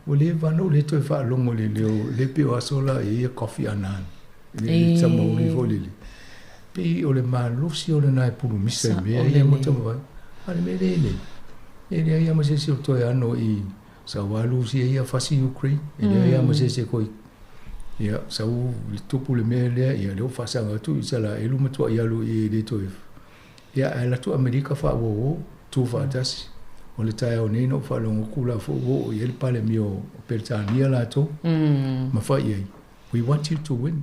Ua leva ona ou le toe faalogo i le leo, le pei o aso la e i ai ia Kofi Annan. Le tamauli foi lele. Pei o le malosi o lena e pulumisa i mea ia ma taumafai. A o le mea lea e nei, e leai lava ma se isi o toe ano i sau alu sia ia fasi Ukraine, e leai lava ma se isi e koi. Ia, sau le tupu le mea lea, ia lea ua faasaga atu i Isalaelu ma tuai alu i e le toe. Ia, ae alu atu Amerika faauauo, tu faatasi. O le taeao nei na ou faalogo atu la foi ua oo i ai le Palemia o Peretania latou, ma fai i ai, We want you to win.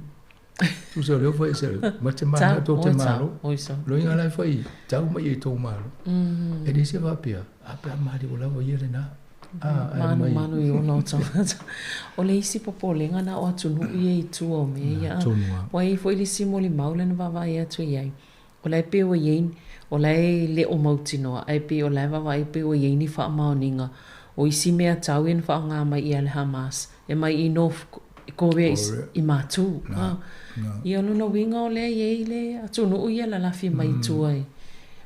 Tusa o lea ua fai e ma te mana tou te malo. Loiga la e fai, tau mai i tou malo. E le se faapea, a pe a maliu lava ia lena. Manu manu i ola o tagata. O le isi popolega na o atunuu ia i tua o mea ia. Ua i ai foi le isi molimau lea na vaavaai atu i ai. O la e pei ua i ai, o la e le o mautinoa, ae pei o la e vaavaai pei ua i ai ni faamaoniga O isi mea tau ia na faaaoga mai i ai le Hamas e mai i North Korea i matu. Ia o lona uiga o lea e i ai le atunuu ia e lalafi mai i tua i.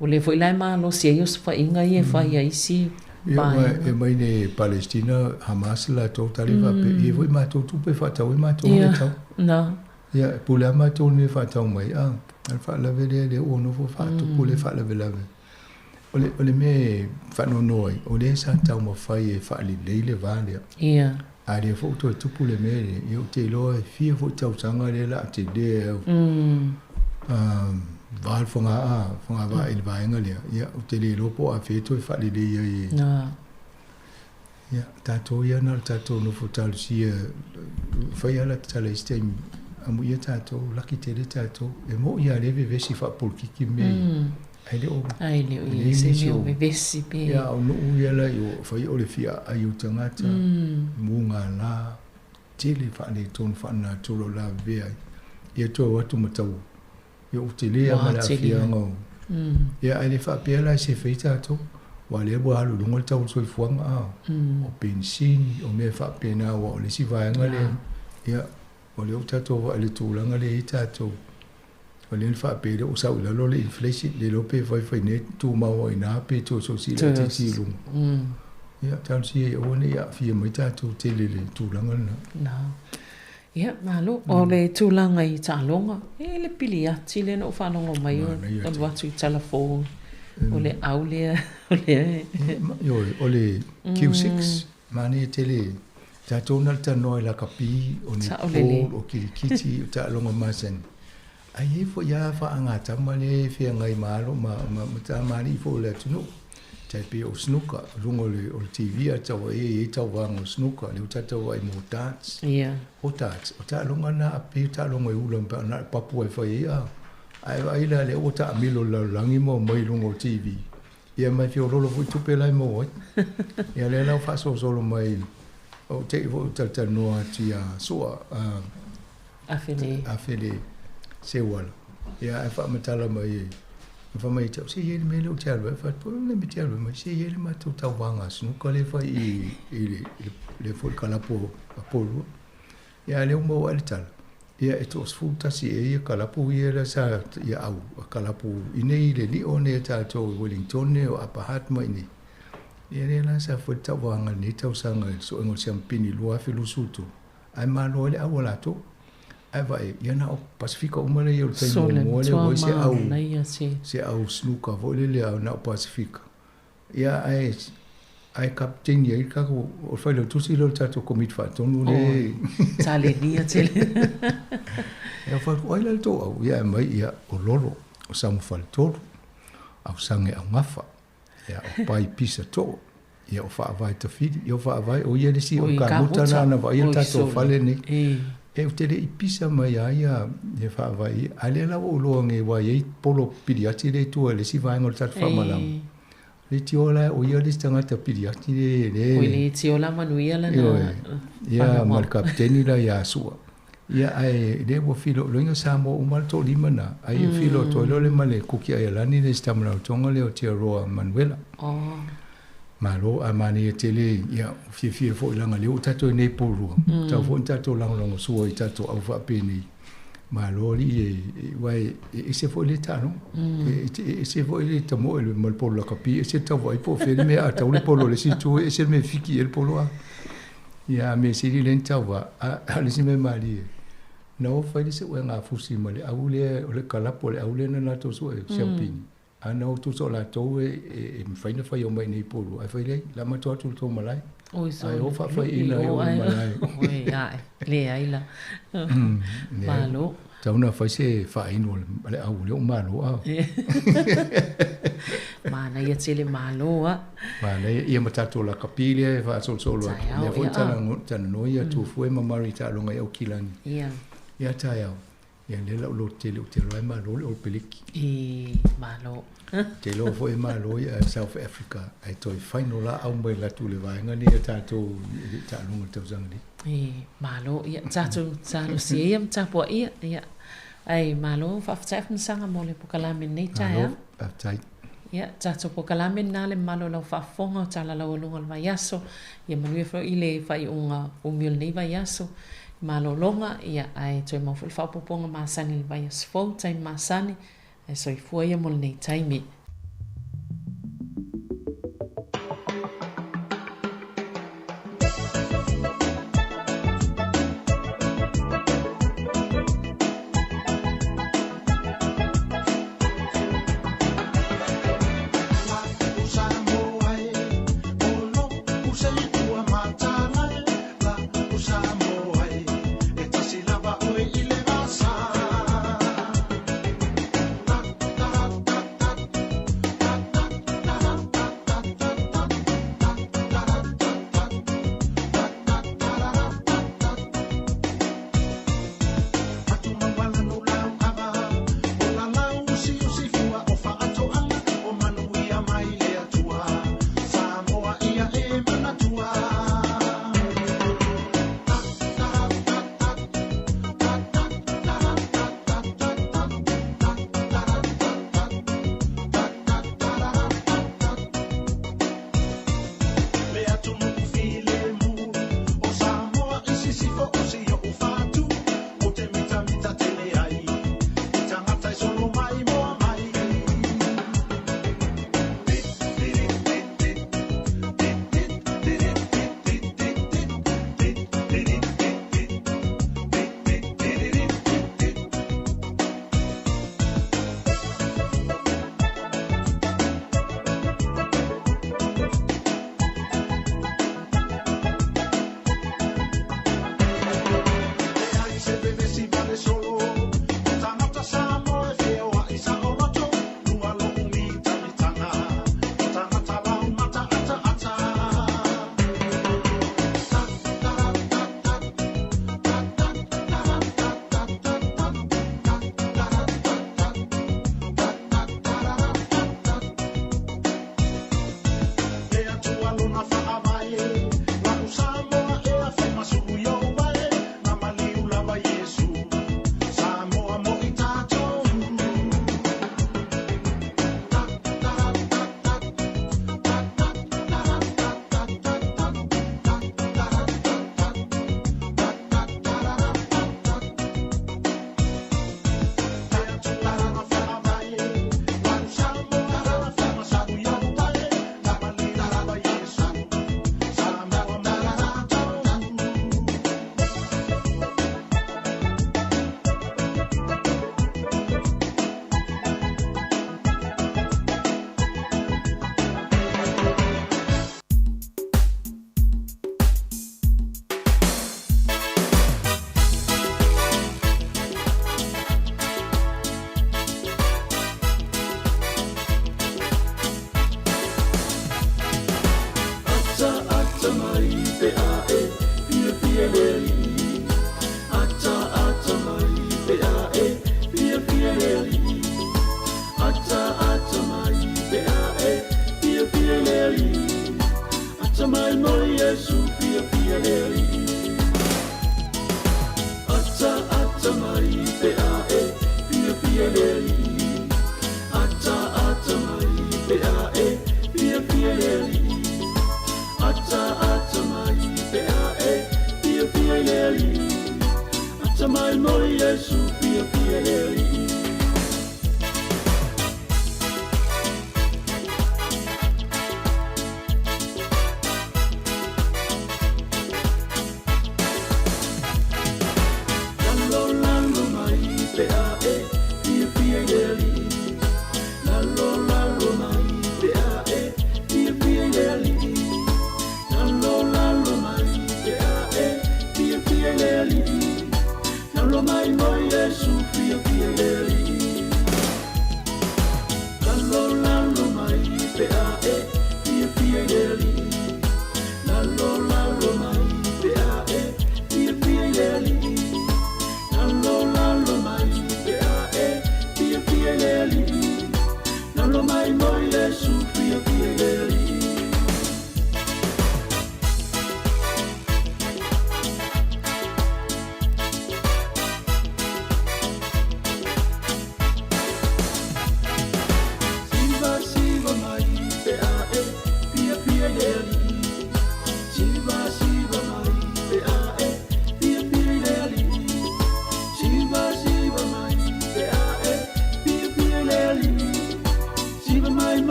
O lea foi la e malosi ai osofaiga ia e fai a isi vaega. E mai nei Palestina, Hamas latou tali faapea, e i ai foi matou tupe e faatau ai matou mea tau. Ia, e pule lava matou i le mea e faatau mai, a o le faalavelave lea, lea ua nofo faatupu lea faalavelave. O le, o le mea e faanoanoa ai, o lea sa taumafai e faalelei le va lea. Ia. A lea foi ua toe tupu le mea lea, ia ou te iloa e fia foi tausaga lea o le a tele au. Va le fogaa, fogavaa i le vaega lea, ia ou te le iloa po o afea e toe faalelei ai e. Ia, tatou ia na o le tatou nofo talosia, fai lava la ta tala i isi taimi, amuia tatou, laki tele tatou. E moni lava o lea e vevesi faapolokiki mea ia, ae le o. Ae le o i ai se mea o vevesi pe. Ia, a o nuu ia la i o, fai o le fia aai o tagata, mugala, tele faaletonu faalenatura o lavevea ai. Ia toe o atu ma tau Ia ua tele lava ma le aafiaga o. Ia ae le faapea la e sefe ai tatou, aua o lea ua alu i luga le tau o le soifuaga, a, o penisini, o mea faapena, aua o le isi vaega lea, ia, o lea ua tatou vaai i le tulaga lea e i ai tatou. O lea na faapea lea ua sau i lalo le inflation, le iloa pe fai fai nei tumau ai i ina pe toe silasila laitiiti i luga. Ia, talosia ia aua ne i aafia mai tatou tele i le tulaga lena. Ia, malo. O le tulaga i taaloga, e le piliati lea na ou faalogo mai o alu atu i Talafou, o le au lea, o lea e... Ioe, o le Q6, manaia tele, tatou na o le talanoa i lakapi, o netball, o kirikiti, o taaloga masani, ae i ai foi lava faagatama lea e feagai ma alo ma tamalii foi o le atunuu. Tai pei o snooker, i luga o le TV a tau ai e i ai tauvaga o snooker, lea ua tatou vaai mo darts. O darts, o taaloga na a pei o taaloga e ula pe a na o le papu lava e fai ai a. Ae vaai la lea ua taamilo i le lalolagi ma omai i luga o TV. Ia ma e feoloolo foi tupe la e maua ai. Ia lea la ua faasolosolo mai, ou te i foi ou talatalanoa atu ia Sua, Afele. Afele Seuala. Ia ae faamatala mai e, fai mai ia te au, se i ai le mea lea ou te alu ai. Fai atu, o le mea e te alu ai mai, se i ai le matou tauvaga sinuka lea e fai i, i le, le foi le kalapu a Porirua. Ia a lea ua maua ai le tala, ia e toa-11 ea ia kalapu ia la sa ia au kalapu i nei i le lio nei a tatou i Wellingtone o Upper Hutt ma i nei. Ia lea la sa fai le tauvaga i lenei tausaga i le suega o le siamupini 2023. Ae malo ai le au a latou. Ae vaai, ia na o Pasefika uma lea i o le taimi muamua lea ua i se au, se au snooker foi lele a na o Pasefika. Ia ae, ae kapiteni ai le tatou, o le failautusi lea o le tatou komiti faatonu lea. Talenia tele. Ia fai atu, o ai la le tou au? Ia ae mai, ia o Lolo, o Samufaletolu, Ausage Augafa. Ia, o Pai Pisa Too, ia o Faavae Tafili, ia o Faavae, o ia le isi o kamuta na na vaaia le tatou fale nei. E ou te le i pisa mai a ia ia Faavae ia, a lea la ua ou iloa nei aua e i ai polo piliati lea i tua i le isi vaega o le tatou faamalama. Le tio la, o ia le isi tagata piliati le le. Oi le tio la manuia lana. Ioe. Ia ma le kapiteni la ia Sua. Ia ae lea ua filoiloina Samoa uma le toalima na, ai e filo atu ai loa le ma le Kuki Aialani le isi tama lautoga lea o Tiaroa Manuela. Malo a manaia tele, ia fiafia foi leaga lea ua tatou i nei Porirua, tatau foi ona tatou lagolagosua i tatou au faapenei. Malo alii e, aua e ese foi lea taaloga. E ese foi le tamoe ma le polo lakapi, e ese le tau vaai po o fea le mea a tau le polo i le isi itu, e ese le mea e fiki i ai le polo a. Ia, a mea sili lea ni tauva, a o le isi mea malie, na o fai le suega fusi ma le au lea, o le kalapu o le au lea na latou sue, siampini. A na o tusa o latou e mafai ona fai mai i nei i Porirua, ae fai leai, la matou atu i le tou malae. Ae o faafaiina ai o le malae. Oi, ae, leai la. Malo. Tatau ona fai se faainu a le au lea ua malo a. Manaia tele malo a. Manaia ia ma tatou lakapi lea e faasolosolo atu. Lea foi talanoa ia Tufue ma Murray taaloga i Aukilani. Ia. Ia taeao. Ia lea la ou loto tele ou te iloa e malo le Ol Peleki. E malo. Te iloa foi e malo ia South Africa ae toe final la au mai latu le vaega nei a tatou i le taaloga i le tausaga nei. E malo ia tatou talosia ia ma tapuai ia. Ia. Ai malo faafetai Afamasaga mo le pokalame i lenei taeao. Malo faafetai. Ia, tatou polokalame lena le mamalu o lau faafofoga o Tala Laualuga o le Vaiaso. Ia manuia foi le faaiuga umi o lenei vaiaso. Malologa, ia, ae toe maua foi le faaopoopoga masani i le vaiaso fou, taimi masani, ae soifua ia mo lenei taimi.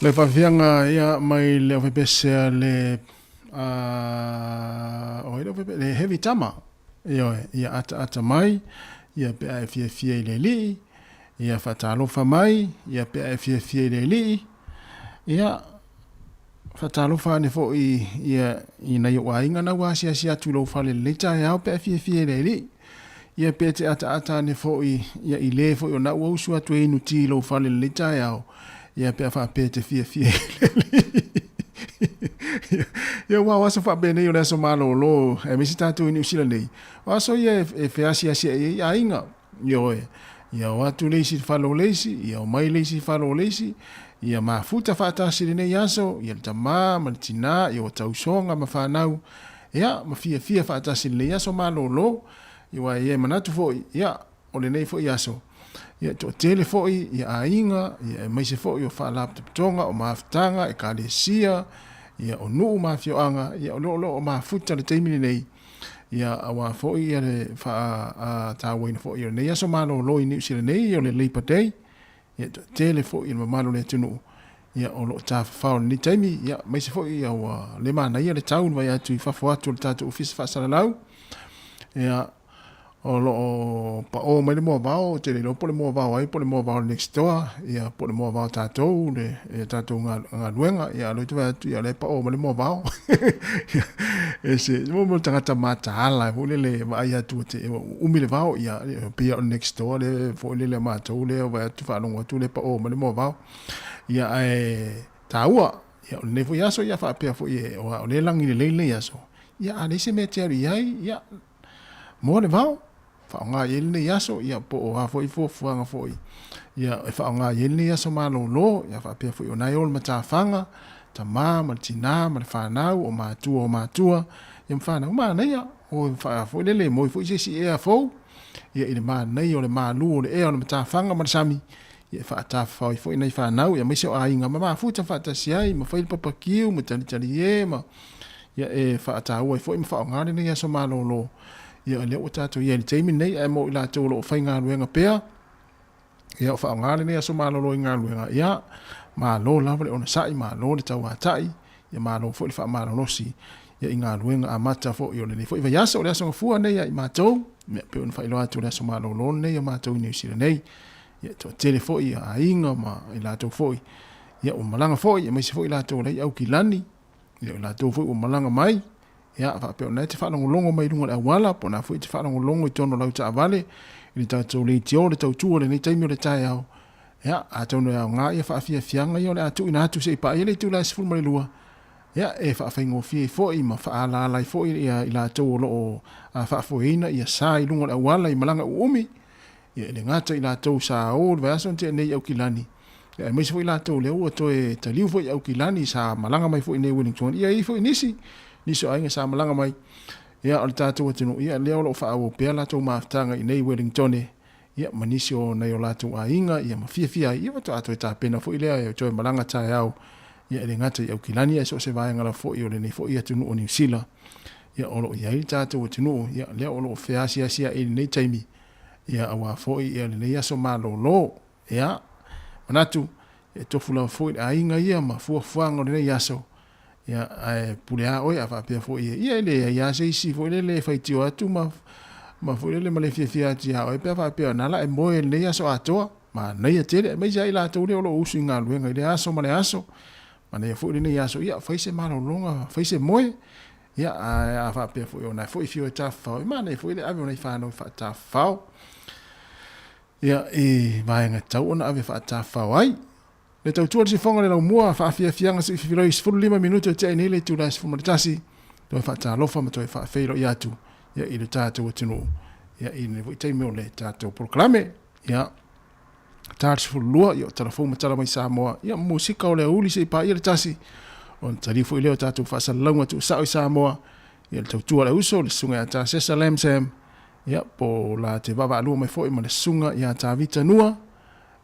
Le faafiafiaga ia mai le aufaipesia le a o le aufaipesia le heavy tama ioe ia ataata mai ia pe a e fiafia i le alii ia faatalofa mai ia pe a e fiafia i le alii ia faatalofa ane foi ia i nai ou aiga na ua asiasi atu i lou fale i lenei taeao pe a e fiafia i le alii ia pe te ataata ane foi ia i le foi o na ua usu atu e inu ti i lou fale i lenei taeao ia pe a faapea e te fiafia i le alii. Ia, aua o aso faapenei o le aso malolo, aemaise tatou i Niu Sila nei, o aso ia e feasiasiai ai aiga, ioe, ia o atu le isi i le fale o le isi, ia omai le isi i le fale o le isi, ia mafuta faatasi i lenei aso, ia le tamā ma le tinā, ia ua tausoga ma fanau, ia, ma fiafia faatasi i lenei aso malolo, aua e manatu foi, ia, o lenei foi aso, ia, e toatele foi ia aiga, ia, aemaise foi o faalapotopotoga, o mafutaga, ekalesia, ia, o nuu ma afioaga, ia, o lo o mafuta le taimi lenei, ia, aua foi ia le faatauaina foi o lenei aso malolo i Niu Sila nei, o le Labour Day, ia, e toatele foi le mamalu o le atunuu, ia, o lo o tafafao i lenei taimi, ia, aemaise foi ia ua le manaia le tau i le vaai atu i fafo atu o le tatou ofisa faasalalau, ia, o lo o paʻō mai le moavao, ou te le iloa po o le moavao ai po o le moavao le next door, ia po o le moavao tatou, le ia tatou galuega, ia a o lea ou te vaai atu ia o lea e paʻō mai le moavao. E se mo mo tagata mataala foi lele e vaai atu te umi le vao, ia pei o le next door le foi lele a matou lea vaai atu faalogo atu lea e paʻō mai le moavao. Ia ae taua, ia o lenei foi aso ia faapea foi e o lea e lagi lelei lenei aso. Ia a leai se mea e te alu i ai, ia Moa le vao, faaaoga i ai lenei aso, ia po o a foi fuafuaga foi, ia e faaaoga i ai lenei aso malolo, ia faapea foi o na e o le matafaga, tamā ma le tinā ma le fanau, o matua o matua, ia ma fanau, manaia, o faa foi lele, moe foi se isi ea fou, ia i le manaia o le malu o le ea o le matafaga ma le sami, ia e faatafafao ai foi nai fanau, ia aemaise o aiga ma mafuta faatasi ai, ma fai le papakiu, ma talitali e, ma Ia e faataua ai foi ma faaaoga lenei aso malolo. Ia o lea ua tatou i ai i le taimi lenei, ae mo i latou o lo o faigaluega pea, ia o faaaoga lenei aso malolo i galuega, ia malo lava le onosai, malo le tauatai, ia malo foi le faamalolosi ia i galuega amata foi o lenei foi vaiaso, o le aso Gafua nei ia i matou, ia pei ona faailoa atu o le aso malolo lenei o matou i Niu Sila nei. Ia e toatele foi ia aiga ma i latou foi, ia ua malaga foi, aemaise foi i latou o la e i Aukilani, Ia o latou foi ua malaga mai, ia faapea o na e te faalogologo mai i luga o le auala, po o na foi e te faalogologo i totonu o lau taavale, i le tatou leitio, le tautua i lenei taimi o le taeao, ia atonu e aoga ia faafiafiaga ia o le a tuuina atu se i paia le itula e 12, ia e faafaigofie ai foi ma faaalaala ai foi ia i latou o lo o faafoeina ia sa i luga o le auala i malaga uumi, Ia e le gata i latou sa o le vaiaso na tea nei i Aukilani, ia aemaise foi latou lea ua toe taliu foi i Aukilani sa malaga mai foi i nei Wellington, ia e i ai foi nisi, nisi o aiga sa malaga mai, ia o le tatou atunuu, ia lea o lo o faaauau pea latou mafutaga i nei Wellingtone, ia ma nisi o nai o latou aiga, ia ma fiafia ai, ia faatoa toe tapena foi lea e toe malaga taeao, ia e le gata i Aukilani ae so o se vaega lava foi o lenei foi atunuu o Niu Sila, ia o lo o i ai le tatou atunuu, ia lea o lo o feasiasiai i lenei taimi, Ia aua foi ia lenei aso malolo. Ia, manatu, e tofu lava foi le aiga ia ma fuafuaga o lenei aso, ia, ae pule a oe a faapea foi e, ia e leai lava se isi foi lele e faitio atu ma, ma foi lele ma le fiafia atu ia oe pe a faapea na la e moe lenei aso atoa. Manaia tele, aemaise ai latou lea o lo o usu i galuega i lea aso ma le aso. Manaia foi lenei aso, ia fai se malologa, fai se moe, Ia, ae a faapea foi o na foi fio e tafafao, e manaia foi le ave o nai fanau e faatafafao. Ia, i vaega tatau ona ave faatafafao ai. Le tautua le sifoga le laumua, faafiafiaga se i fifiloi 15 minute o tea nei le itula e 11, toe faatalofa ma toe faafeiloai atu ia, i le tatou atunuu ia, i lenei foi taimi o le tatou polokalame. Ia, ta 12, ia o tala fou ma tala mai Samoa, ia musika o le aoauli se i paia le tasi, ona taliu foi lea o tatou faasalalauga tuusao i Samoa, ia le tautua a le uso, le susuga ia Tasesa Lamsam, ia po o la te vaavaalua mai foi ma le susuga ia Tavita Nua,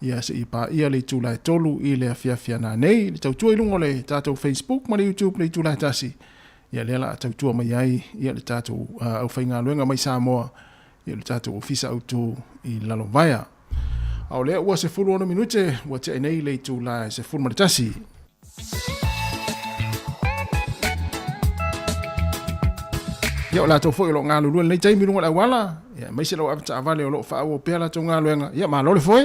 ia se i paia le itula e 3 i le afiafi a nanei, le tautua i luga o le tatou Facebook ma le YouTube le itula e 1, ia lea la a tautua mai ai ia le tatou aufaigaluega mai Samoa, ia le tatou ofisa autu i Lalovaea. A o lea ua 16 minute ua tea nei le itula e 11. Ia, o latou foi o lo o galulue i lenei taimi i luga o le auala, ia, aemaise lau avetaavale o lo o faaauau pea latou galuega. Ia, malo le foe.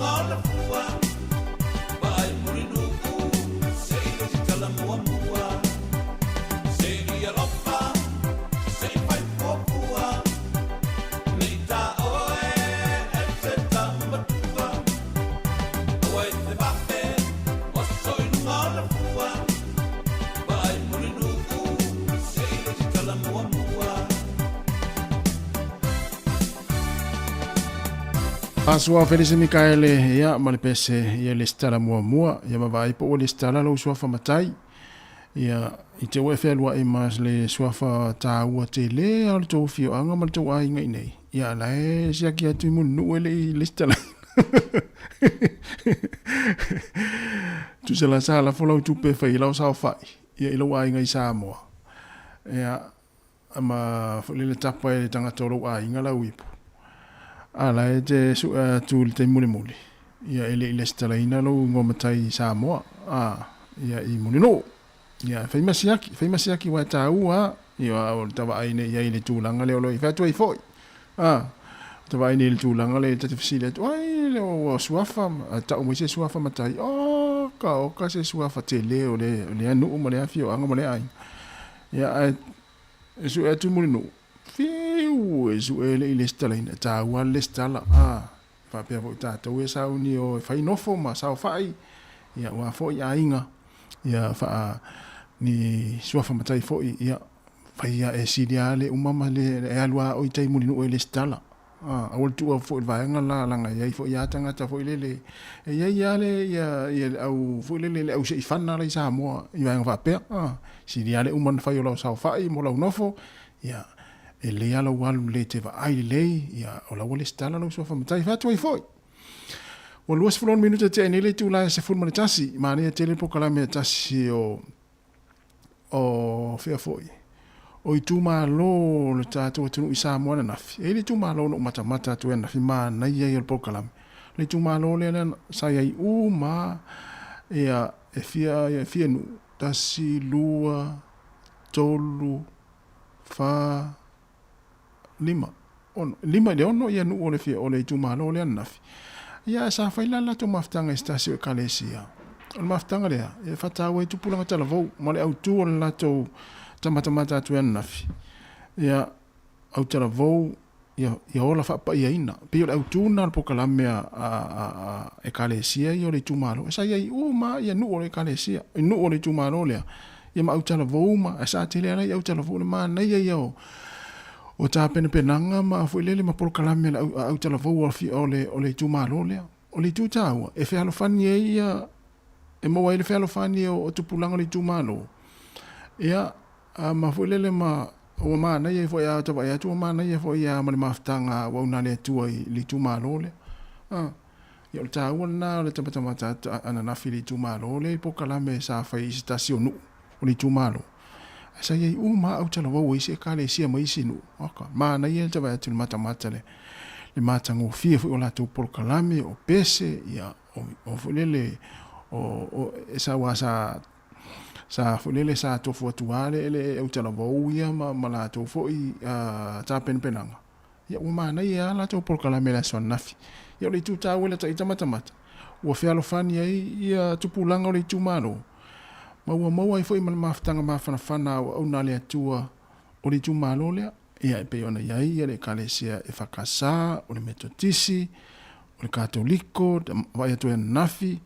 luga o le fua. Vaai Mulinuu se i lesitala muamua. Se i alofa se i fai fuafua. Nei ta oe e se taumatua. Aua e te vape oso i luga o le fua. Vaai Mulinuu se i lesitala muamua. Asoa Felise Mikaele, ia, ma le pese, ia lesitala muamua, ia ma vaai po ua lesitala lou suafa matai. Ia, i te ua e fealuai ma le suafa taua tele a o le tou afioaga ma le tou aiga i nei. Ia, la e siaki atu i Mulinuu e le i lesitalaina. Tusa la sa lafo lau tupe e fai ai lau saofai, ia, i lou aiga i Samoa. Ia, ma foi lele tapa e le tagata o lou aiga lau ipu. A la e te sue atu i le taimi mulimuli, ia e le i lesitalaina lou igoa matai i Samoa, a, ia i Mulinuu. Ia, fai ma siaki, fai ma siaki aua e taua a, ia o le tavaai nei i ai i le tulaga lea o lo o i fai atu ai foi. A, o tavaai nei i le tulaga lea ta te fesili atu, ai, le ua suafa, a tau mai se suafa matai, oka, oka se suafa tele o le, o lea nuu ma lea afioaga ma lea aiga. Ia, ae e sue atu i Mulinuu, fiu e sue e le i lesitalaina, e taua le lesitala, a, faapea foi tatou ia sauni o e fai nofo ma saofai, ia aua foi aiga, ia faa ni suafa matai foi, ia fai ia e sili lava le uma ma le e alu lava oe i tai Mulinuu e lesitala. Aua le tuua foi i le vaega la, leaga e i ai foi lava tagata foi lele, e i ai lava le, ia, ia le au foi lele, le au seifana la i Samoa i vaega faapea. Sili lava le uma ona fai o lau saofai mo lau nofo, ia, e lelei lava lou alu lelei e te vaai lelei, ia, o la ua lesitala lou suafa matai. Fai atu ai foi, ua 26 minute tea nei le itula e 11, manaia tele le polokalame a tasi o o fea foi, o itumalo o le tatou atunuu i Samoa ananafi. E i ai le itumalo na ou matamata atu ai ananafi, manaia ia o le polokalame. O le itumalo lea lea sa i ai uma ia e fia, e fia nuu, tasi, lua, tolu, fa, lima, ono, lima i le ono ia nuu o le fia, o le itumalo lea ananafi. Ia sa fai la le latou mafutaga i se tasi o ekalesia. O le mafutaga lea, e faataua ai tupulaga talavou ma le autu o le latou tamatamata atu ai ananafi. Ia, au talavou, ia, ia ola faapaiaina. Pei o le autu lena o le polokalame a, a, a, a ekalesia ia o le itumalo. E sa i ai uma ia nuu o le ekalesia, nuu o le itumalo lea. Ia ma autalavou ma, ae sa tele lava i autalavou le manaia ia o, o tapenapenaga ma foi lele ma polokalame a le autalavou o le, o le itumalo lea. O le itu taua, e fealofani ai ia, e maua ai le fealofani o, o tupulaga o le itumalo. Ia, a ma foi lele ma, ua manaia ai foi a ta vaai atu ua manaia foi a ma le mafutaga a auauna a le Atua i le itumalo lea. A, ia o le taua lena o le tamatamata ananafi i le itumalo lea i polokalame sa fai i se tasi o nuu o le itumalo. Ae sa i ai uma lava autalavou o isi ekalesia ma isi nuu. Oka, manaia le ta vaai atu i le matamata le, le matagofie foi o latou polokalame, o pese, ia, o, o foi lele, o, o, e sa, aua sa, sa foi lele sa tofu atu lava le, le autalavou ia ma, ma latou foi uh, tapenapenaga. Ia ua manaia lava latou polokalame i le aso ananafi. Ia o le itu taua i lata ita matamata, ua fealofani ai ia tupulaga o le itumalo, ma ua maua ai foi ma le mafutaga mafanafana a auauna a le Atua o le itumalo lea. Ia e pei ona i ai ia le Ekalesia EFKS, o le Metotisi, o le Katoliko, vaai atu ai ananafi,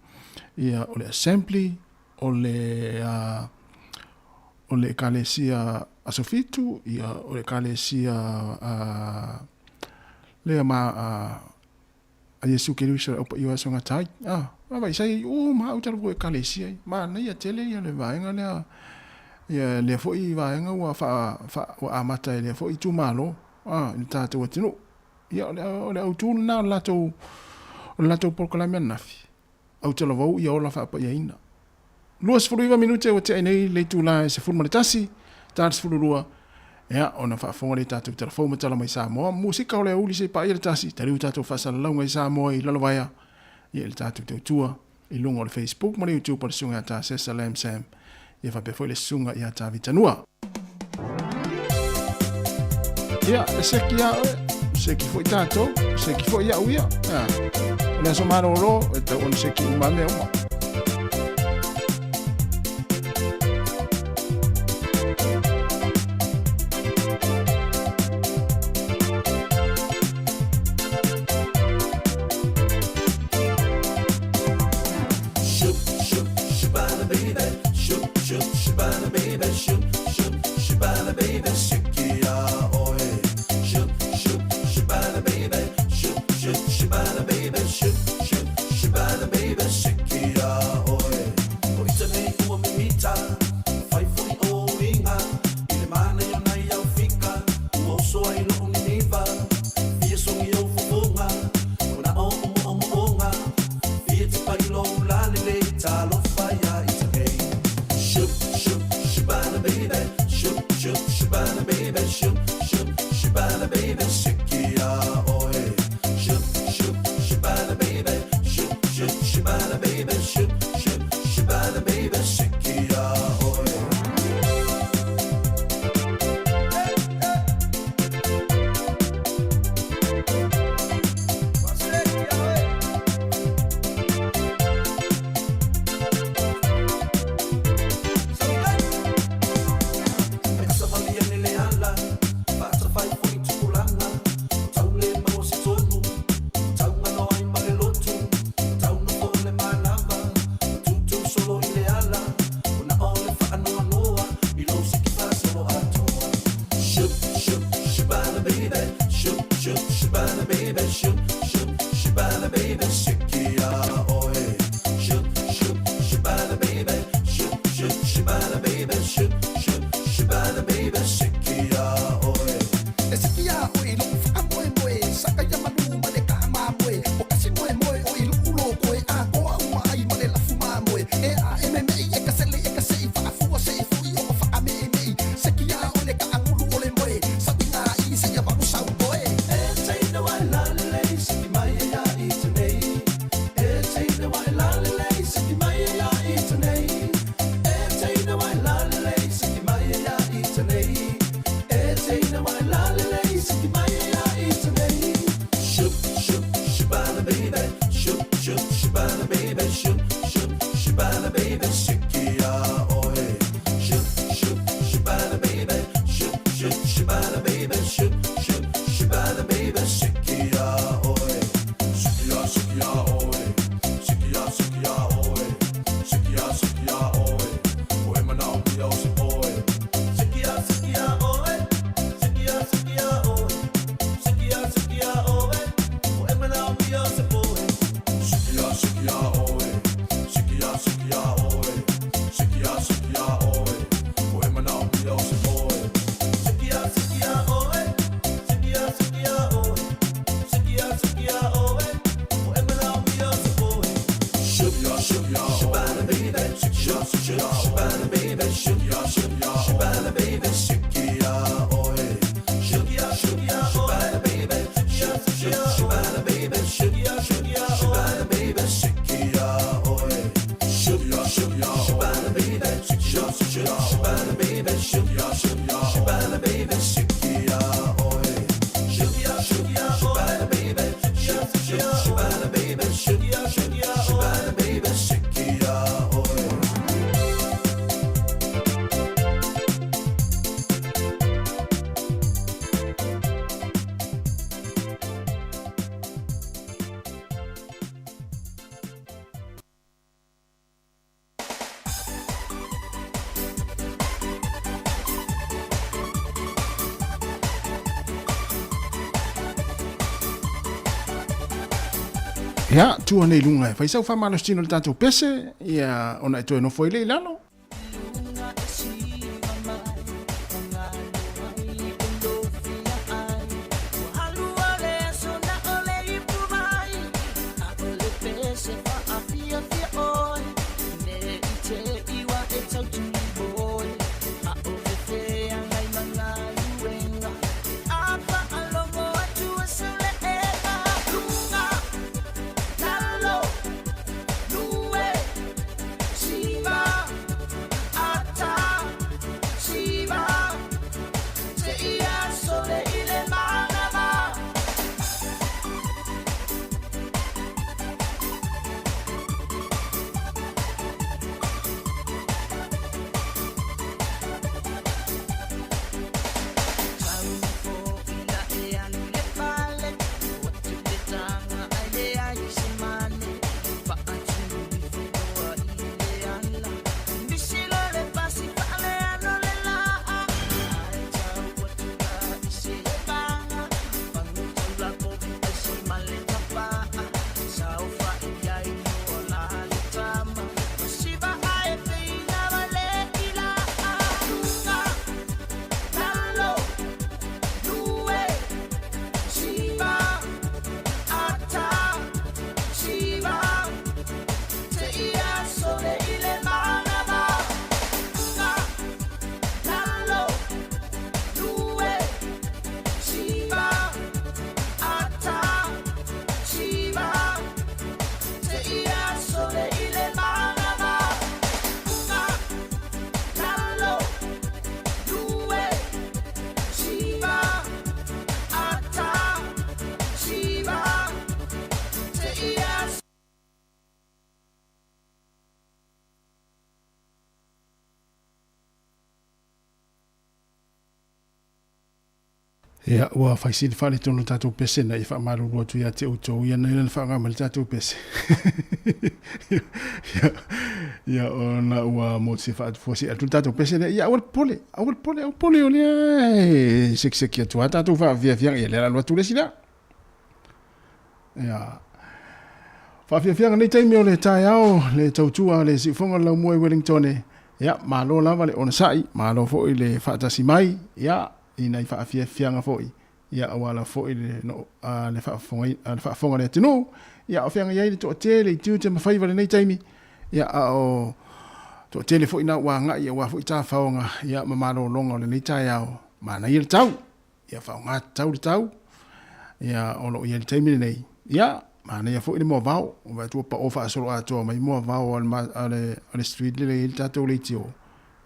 ia o le Assembly, o le o le Ekalesia Aso Fitu, ia o le Ekalesia lea ma a Iesu Keriso e opa i o aso gatai. Ah, vai sai uma au tala ko Ekalesia. Manaia tele ia le vaega lea. Ia lea foi vaega ua fa fa ua amata e lea foi itumalo. Ah, i le tatou atunuu. Ia o le autu lena o le latou o le latou polokalame ananafi. Autalavou ia ola faapaiaina. 29 minute ua tea nei le itula e 11, ta le 12, ia, ona faafofoga lea i tatou tala fou ma tala mai Samoa. Musika o le aoauli se i paia le tasi, taliu tatou faasalalauga i Samoa i Lalovaea, ia i le tatou tautua i luga o le Facebook ma le YouTube a le Susuga ia Ta Sesa Lam Sam, ia faapea foi le Susuga ia Ta Vitanua. Ia, e seki a oe. Seki foi tatou, seki foi au ia. O le aso malolo, e tau ona seki uma mea uma. Ia, tua nei luga e fai sau faamalositino i le tatou pese, ia ona e toe nofo ai lea i lalo. Ia, ua faisili faaletonu le tatou pese na ia faamalulu atu ia te outou ia na ila faaaoga mai le tatou pese. Ia, ia ona ua motu faatufuasi atu le tatou pese lea. Ia aua le popole, aua le popole, aua le popole o lea e sekiseki atu lava tatou faafiafiaga. Ia lea o le a alu atu le isi lea. Ia, faafiafiaga nei taimi o le taeao, le tautua a le siufoga o le laumua i Wellington. Ia, malo lava le onosai, malo foi le faatasi mai. Ia, i nai faafiafiaga foi, ia aua lava foi le no, a, le faafofoga, le faafofoga a le atunuu, ia a o feagai ai le toatele i tiute ma faiva i lenei taimi, ia a o toatele foi na ua agai aua foi tafaoga, ia ma malologa o lenei taeao, manaia le tau, ia faaaoga tatau le tau, ia o lo o i ai le taimi lenei, ia manaia foi le moavao, ua vaai atu ua pao faasoloatoa mai moavao a le, a le, a le street lea e i ai le tatou leitio,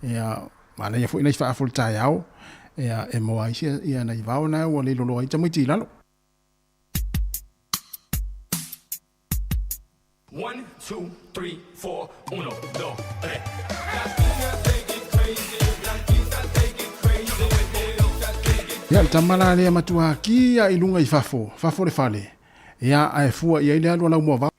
ia Manaia foi nai faafu o le taeao e moa ai ia nai vao na ua le loloa ai tamaiti i lalo. One, two, three, four, uno, dos, tres. Ia, le tama la lea matua ki a i luga i fafo, fafo le fale, ia, ae fua i ai le alu a Laumuavao.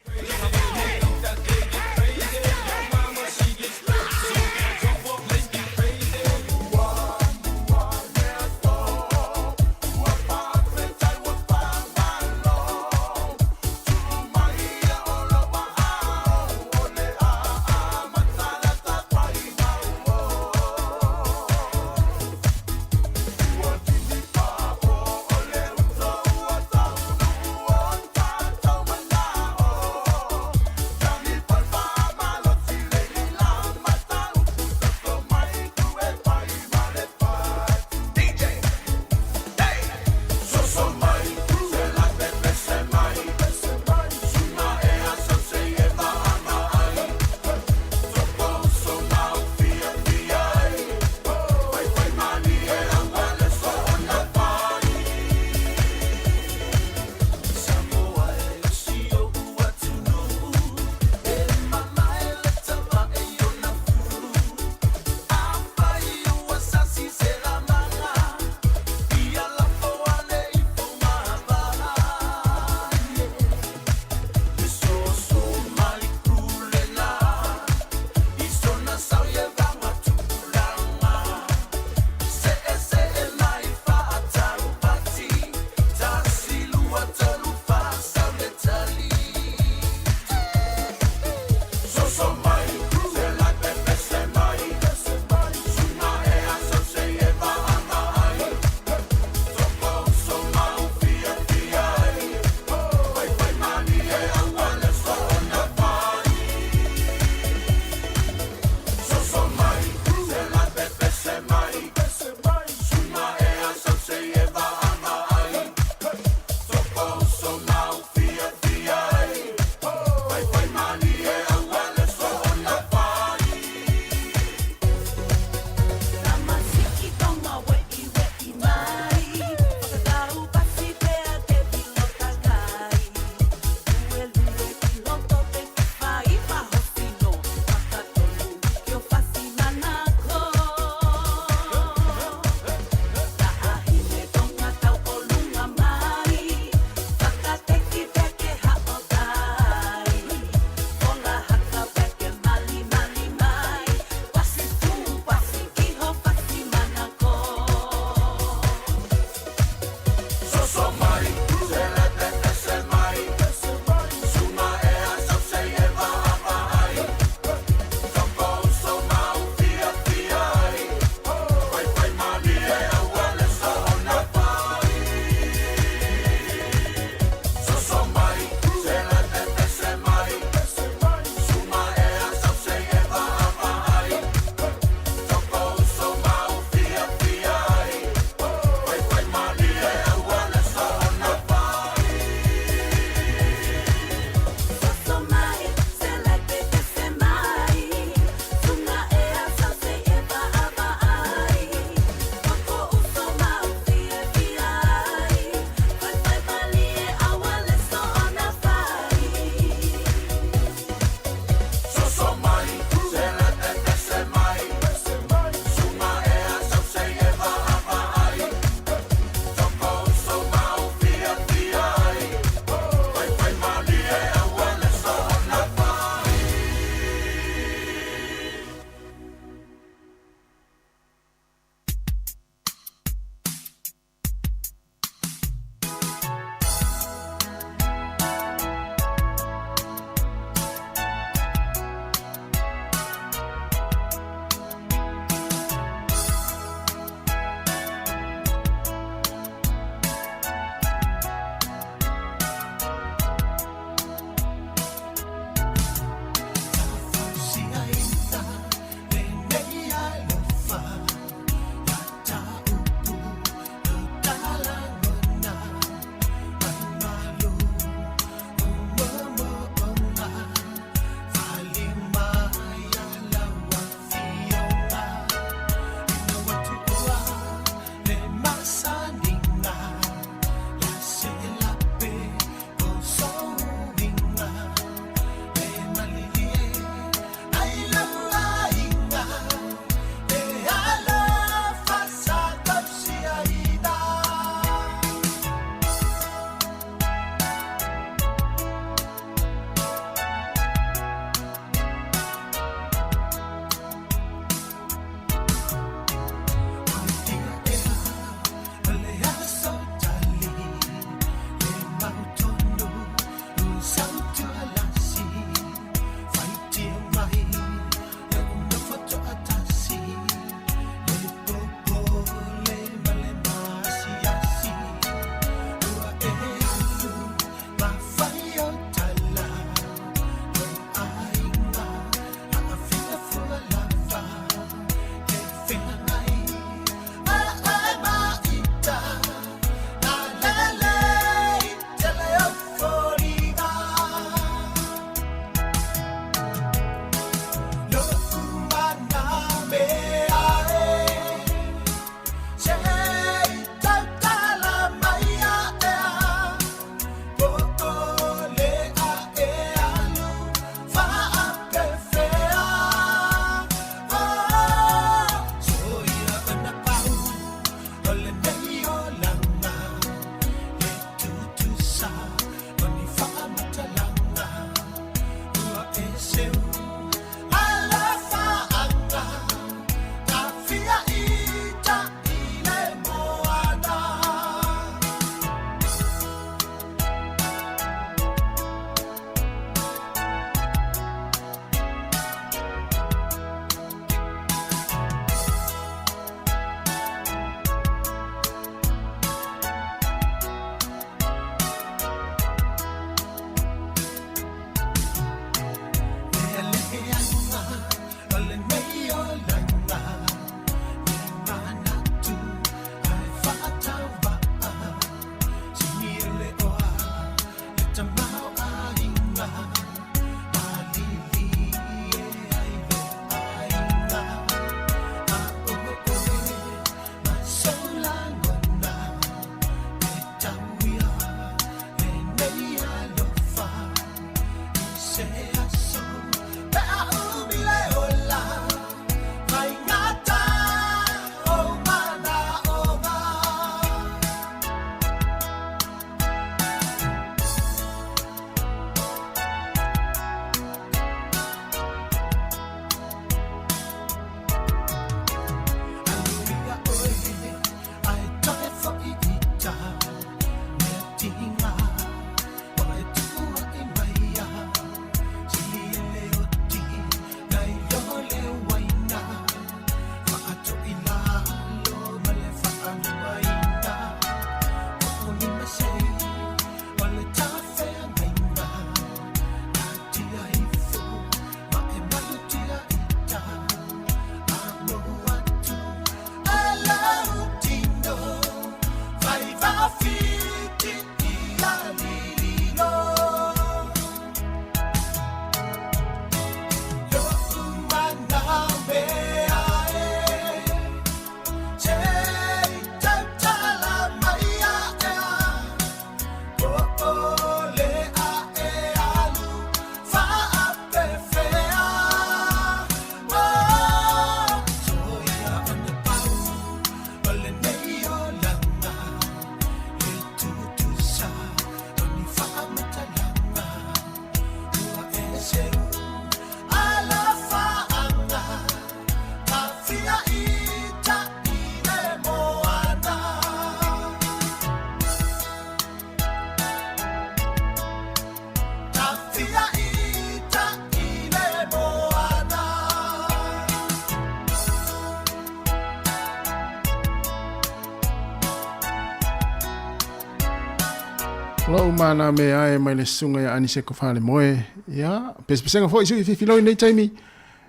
Lou mana me ae mai le susuga ia Aniseko Falemoe. Ia, pesepesega foi sui fifiloi i lenei taimi.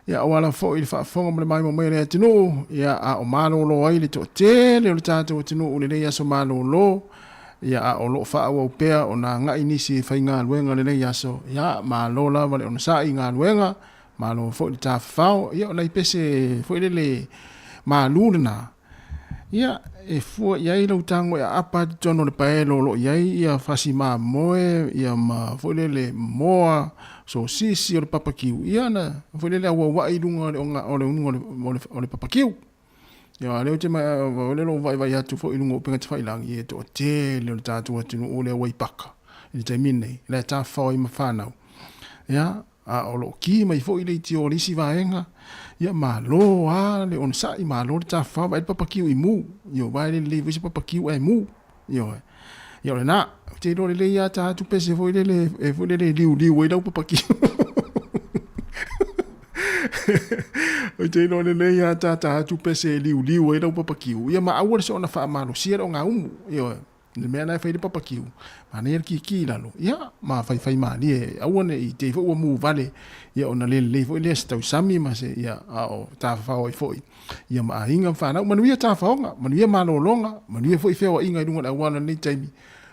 Ia, aua lava foi le faafofoga ma le maimoa mai a le atunuu. Ia, a o malolo ai le toatele o le tatou atunuu i lenei aso malolo. Ia, a o lo o faaauau pea ona agai nisi e faigaluega i lenei aso. Ia, malo lava le onosai i galuega, malo foi le tafafao. Ia, o nai pese foi lele malu lena. Ia, e fua i ai lau tago e aapa atu totonu o le paelo o lo o i ai ia fasi mamoe, ia ma foi lele moa, sosisi o le papakiu, ia na foi lele auauai i luga o le o le luga o le, o le papakiu. Ia a lea ou te o lea o lo o vaivai atu foi i luga o upega tafailagi, e toatele o le tatou atunuu lea ua i paka i le taimi lenei, la e tafafao ai ma fanau. Ia, A o lo o ki mai foi le leitio o le isi vaega, ia malo a le onosai, malo le tafafao, vaai le papakiu i mu, ioe, aua e le lelei foi se papakiu ae mu, ioe. Ia o lena, ou te iloa lelei lava ta atu pese foi lele, e foi lele e liuliu ai lau papakiu. Ou te iloa lelei lava ta ta atu pese e liuliu ai lau papakiu, ia ma aua le soona faamalosia le ogaumu, ioe. Le mea la e fai le papakiu, manaia le kiki i lalo, ia, ma faifai malie, aua ne i te i foi ua mu vale, ia ona le lelei foi lea se tausami ma se, ia, a o tafafao ai foi, ia ma aiga ma fanau. Manuia tafaoga, manuia malologa, manuia foi feoaiga i luga o le auala i lenei taimi,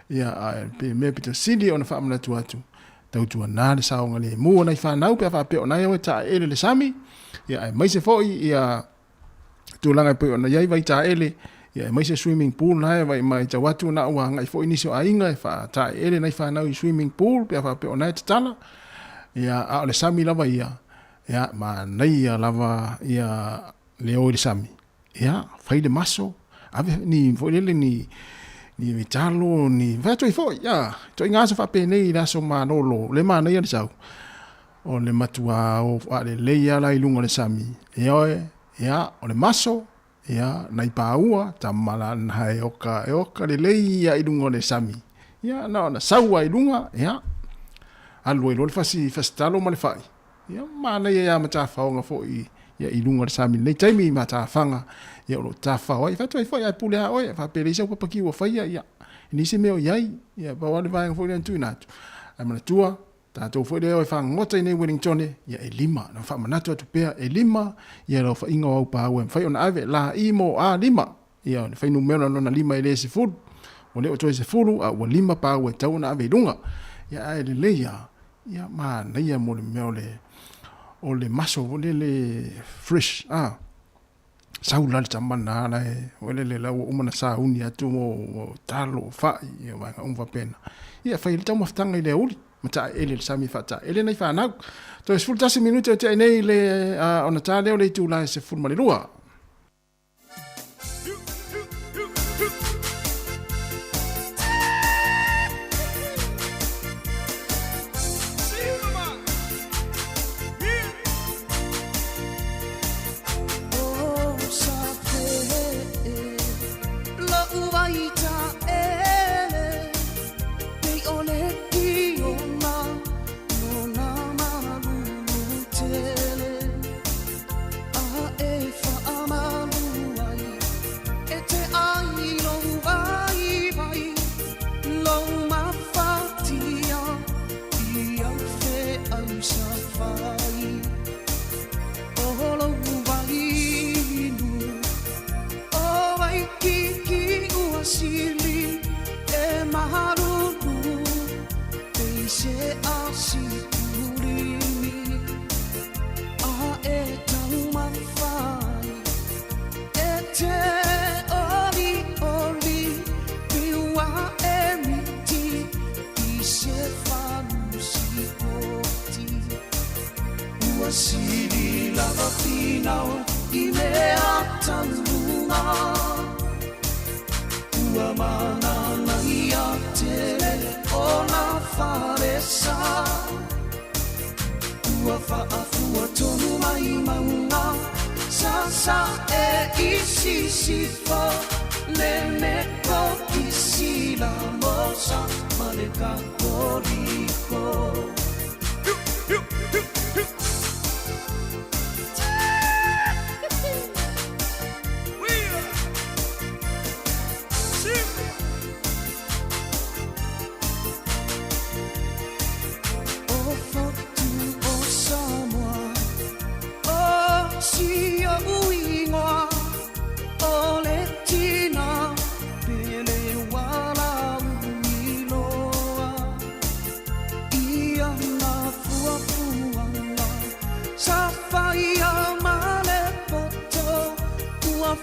ia, a pe mea pito sili ona faamanatu atu, tautuana le saogalemu o nai fanau pe a faapea o na e o e taeele le sami, ia, aemaise foi, ia, tulaga e pei ona i ai vaitaele, ia aemaise swimming pool na e vai mai tau atu na ua agai foi nisi o aiga e faataeele nai fanau i swimming pool pe a faapea o na e tatala. Ia a o le sami lava ia, ia manaia lava ia le o i le sami. Ia fai le maso, ave ni foi lele ni ni talo ni fai atu ai foi ia ituaiga aso faapenei i le aso malolo le manaia le sau. O le matuā o faalelei ala i luga o le sami, ioe, ia, o le maso, ia, nai pāua, tama la na e oka, e oka lelei ia i luga o le sami. Ia, na ona sau lava i luga, ia, alu ai loa le fasi, fasi talo ma le fai. Ia, manaia ia matafaoga foi, ia, i luga o le sami i lenei taimi, i matafaga, ia, o lo o tafafao ai. Fai atu ai foi, ae pule lava oe, faapea e leai sau papaki ua faia, ia, e leai se mea o i ai. Ia, pau lava le vaega foi lea na tuuina atu. Ae manatua, Tatou foi lea e fagogota i nei Wellingtone, ia e lima, na faamanatu atu pea, e lima ia le aofaiga o au paua e mafai ona ave, la i mo a lima, ia le fuainumera lona lima e le 10, ua le o toe 10, a ua lima paua e tatau ona ave i luga. Ia ae lelei lava, ia manaia mo le mea o le, o le maso foi lele fresh, a. Sau la le tama lena la e foi lele la ua uma ona sauni atu o talo o fai ia vaega uma faapena. Ia fai le taumafataga i le aoauli ma taeele le sami e faataele nai fanau. Toe 11 minute o tea nei le ona ta lea o le itula e 12.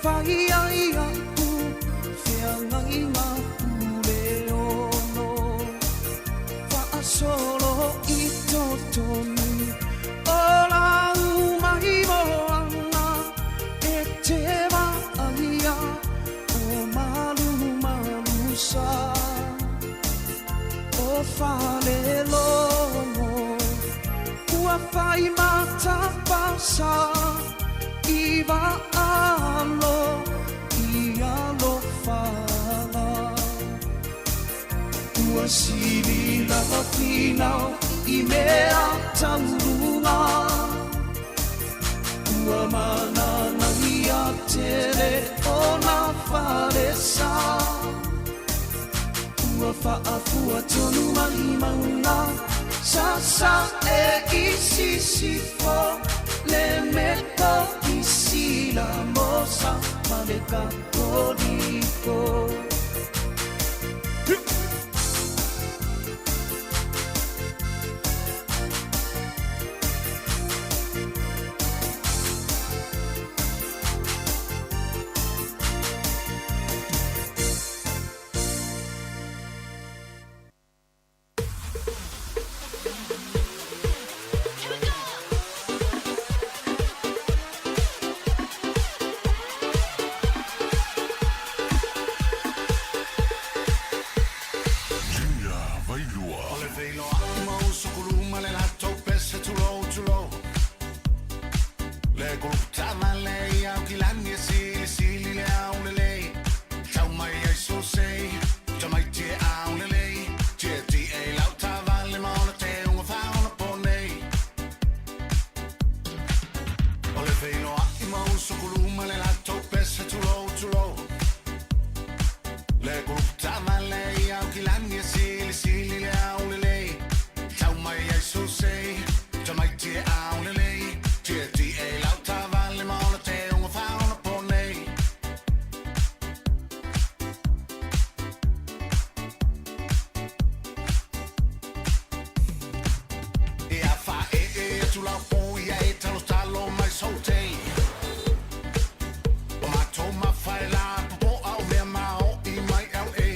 fai ai a'u feagaiga pule ono fa'asolo i totonu o lau maimoaga e te va'aia o malumalusa o falelogo ua faimatapasa i va'alo i alofaga ua sili lava finau i mea tauluga ua mananaia tele ona falesa ua fa'afua tonu mai mauga sasa'e i sisifo le meto i sila mosa ma le katoliko. Vailua. O le feiloa'i ma usukuluma le latou pese tulou tulou. Le kulutavale i au kilani e silisili le aulelei. Tau mai ai sosei, tamaiti e aulelei. Tia ti e lau tavale ma ona te unga faona ponei. O le feiloa'i ma usukuluma le latou pese tulou tulou. Le kulutavale i au kilani e silisili le aulelei. Tau mai ai sosei, tamaiti e aulelei. Tia ti e lau tavale ma ona te unga faona ponei. E a fa e e atu lau po ia e talo talo mai sautei. O matou mawhai la popo au mea mao i mai LA.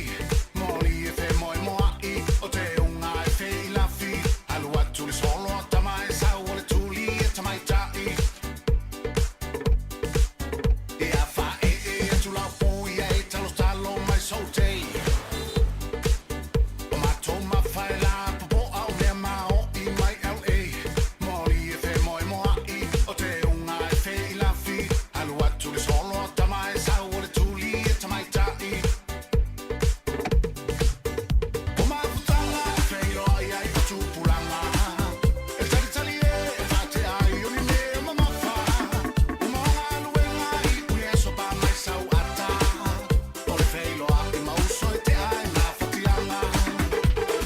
Moli e fe moe moa i o te unga e fe i lafi. Alu atu le solo a tama e sau o le tuli e tamai tai. E a fa e e atu lau po ia e talo talo mai sautei. O matou mawhai la popo au mea mao i mai LA. Moli e fe moe moa i o te unga e fe i lafi. Alu atu le solo a tama e sau o le tuli e tamai tai. O mafutanga e wheiroa i ai patupuranga. E talitali e e whate ai o ni mea mamafa. O maonga aluenga i ui e sopa mai sau ata. O le wheiroa i mauso e te ai ngā whatianga.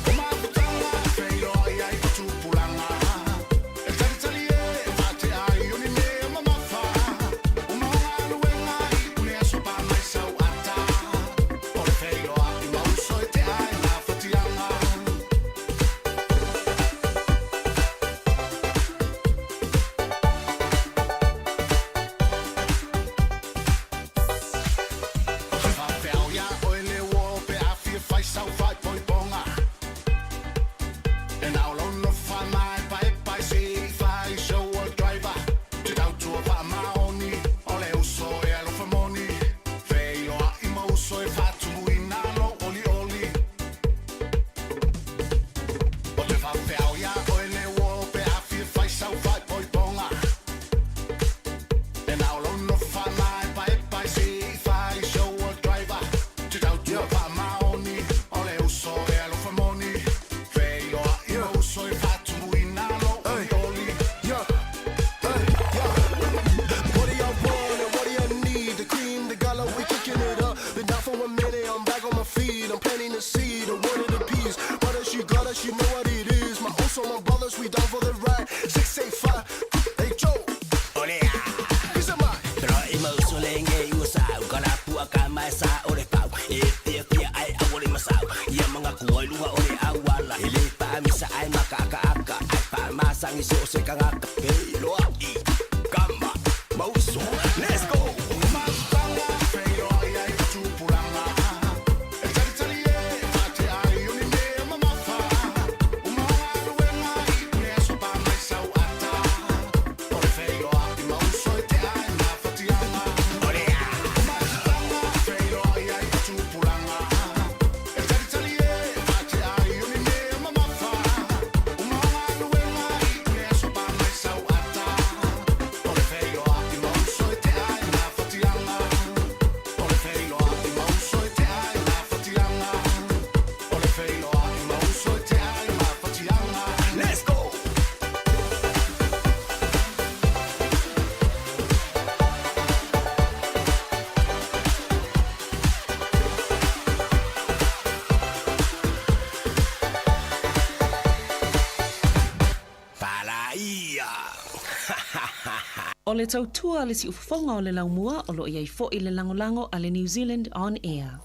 O mafutanga e wheiroa i ai patupuranga. E talitali e e whate ai o ni mea mamafa. O maonga aluenga i ui e sopa mai sau ata. O le wheiroa i mauso e te ai ngā whatianga. Whawheau ia oe le uo pe awhi e whai sau whai poi ponga. E nao lau no wha mai pai pai si whai show a driver. Te tautua wha maoni o le uso e alofa moni. Wheiloa i mauso e whatumu i nalo oli oli. O te whawheau ia oe le uo pe awhi e whai sau whai poi ponga. E nao lau no wha mai pai pai si whai show a driver. Te tautua wha maoni o le uso e alofa moni. Wheiloa i mauso e whatumu i nalo oli oli. Yeah, hey, yeah. What do y'all want and what do y'all need? The cream, the gala, we kicking it up. Been down for a minute, I'm back on my feet. I'm planting the seed, the one of the peas. Brothers, you got us, you know what it is. My also my brothers, we down for the ride. 685, hey Joe. Peace of mind. Pero i mauso le nge i ua sau. Ka la pua ka mai sa o le pau. E fia fia ai au o le masau. Ia manga kua i lunga o le au ala. E le pa misa ai maka aka aka. Ai pa masangi se o se kangaka. Hei loa i kama mauso. Let's go! Mafutanga O le tautua a le siufofoga o le laumua o lo o i ai foi le lagolago a le New Zealand On Air.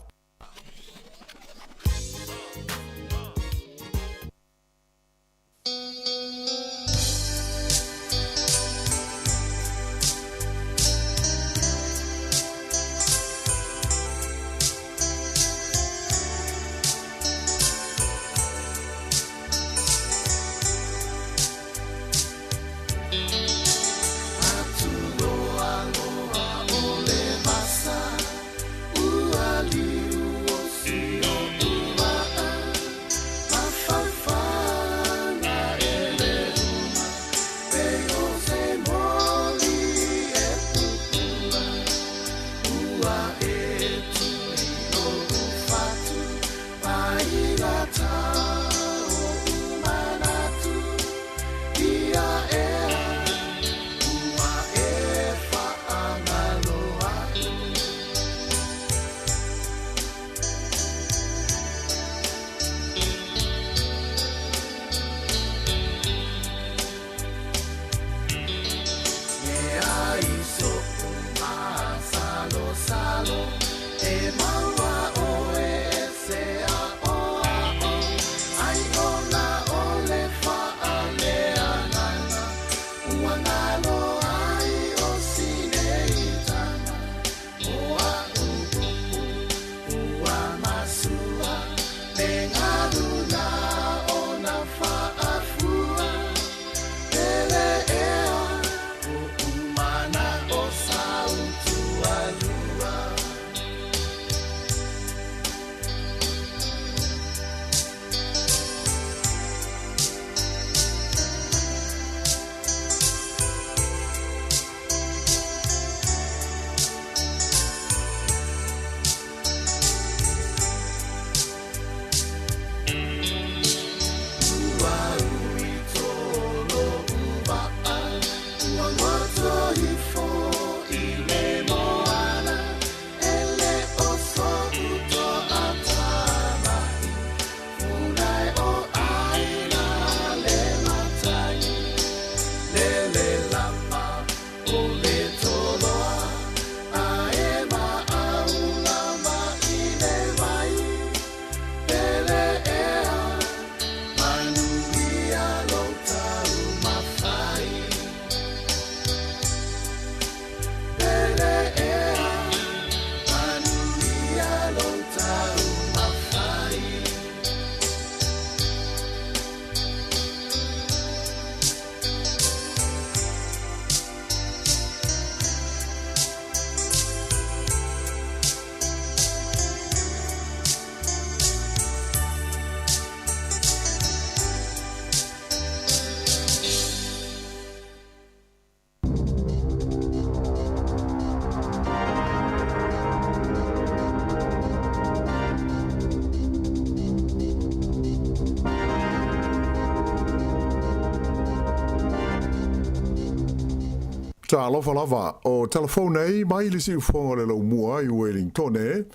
Talofa lava, o tala fou nei mai le siufofoga o le Laumua i Uelintone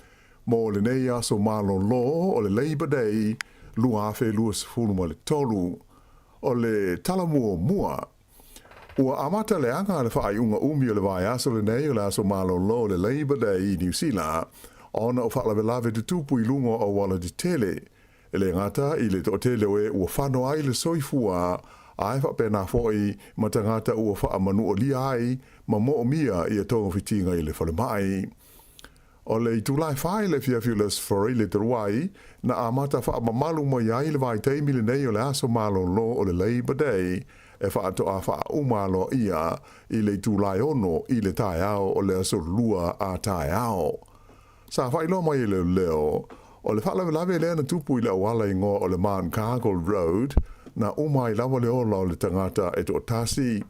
mo lenei aso malolo o le Labour Day 2023. O le tala muamua, ua amata leaga le faaiuga umi o le vaiaso lenei o le aso malolo o le Labour Day i Niu Sila ona o faalavelave tutupu i luga o auala tetele, e le gata i le toatele o e ua fano ai le soifua ae faapena foi ma tagata ua faamanualia ai ma moomia ia togafitiga i le falemai. O le itula e 4 i le afiafi o le Aso Faraile talu ai, na amata faamamalu mai ai le vaitaimi lenei o le aso malolo o le Labour Day e faatoa faauma aloaia i le itula e 6 i le taeao o le aso Lua a taeao. Sa faailoa mai e leoleo, o le faalavelave lea na tupu i le auala igoa o le Mount Cargill Road, na uma ai lava le ola o le tagata e toatasi.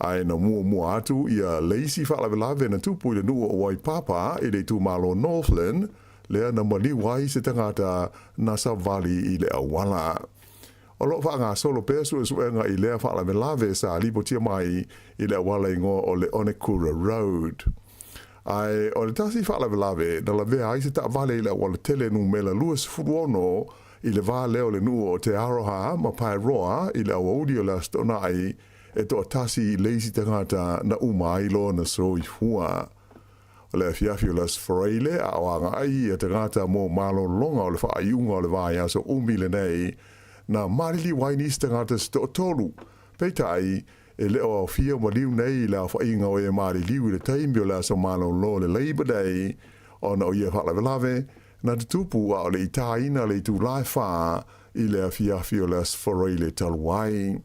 Ae na muamua atu ia le isi faalavelave na tupu i le nuu o Waipapa i le itumalo Northland, lea na maliu ai se tagata na savali i le auala. O lo o faagasolo pea suesuega i lea faalavelave sa lipotia mai i le auala igoa o le Onekura Road. Ae o le tasi faalavelave na lavea ai se taavale i le auala tele numera 26 i le va lea o le nuu o Te Aroha ma Paeroa i le aoauli o le Aso Toonai. e toatasi le isi tagata na uma ai lona soifua. O le afiafi o le Aso Faraile a o agai ia tagata mo malologa o le faaiuga o le vaiaso umi lenei, na maliliu ai nisi tagata se toatolu. Peitai, e le o aofia maliu nei i le aofaiga o e maliliu i le taimi o le aso malolo o le Labour Day, ona o ia faalavelave na tutupu a o le i tāina le itulā e 4 i le afiafi o le Aso Faraile talu ai.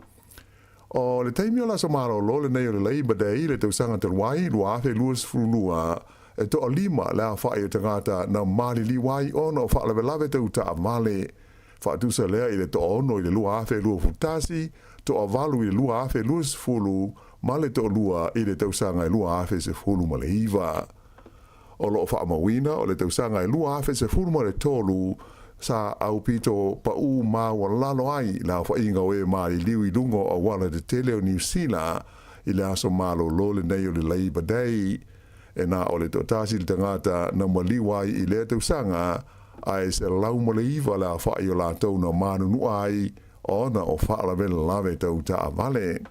O le taimi o le aso malolo lenei o le Labour Day i le tausaga talu ai 2022, e toalima le aofai o tagata na maliliu ai ona o faalavelave tau taavale. Faatusa lea i le 6 i le 2021, 8 i le 2020 ma le 2 i le tausaga e 2019. O loo faamauina o le tausaga e 2013 sa aupito paū maualalo ai le aofaiga o e maliliu i luga o auala tetele o Niu Sila i le aso malolo lenei o le Labour Day. E na o le toatasi le tagata na maliu ai i lea tausaga, ae 109 le aofai o latou na manunua ai ona o faalavelave tau taavale.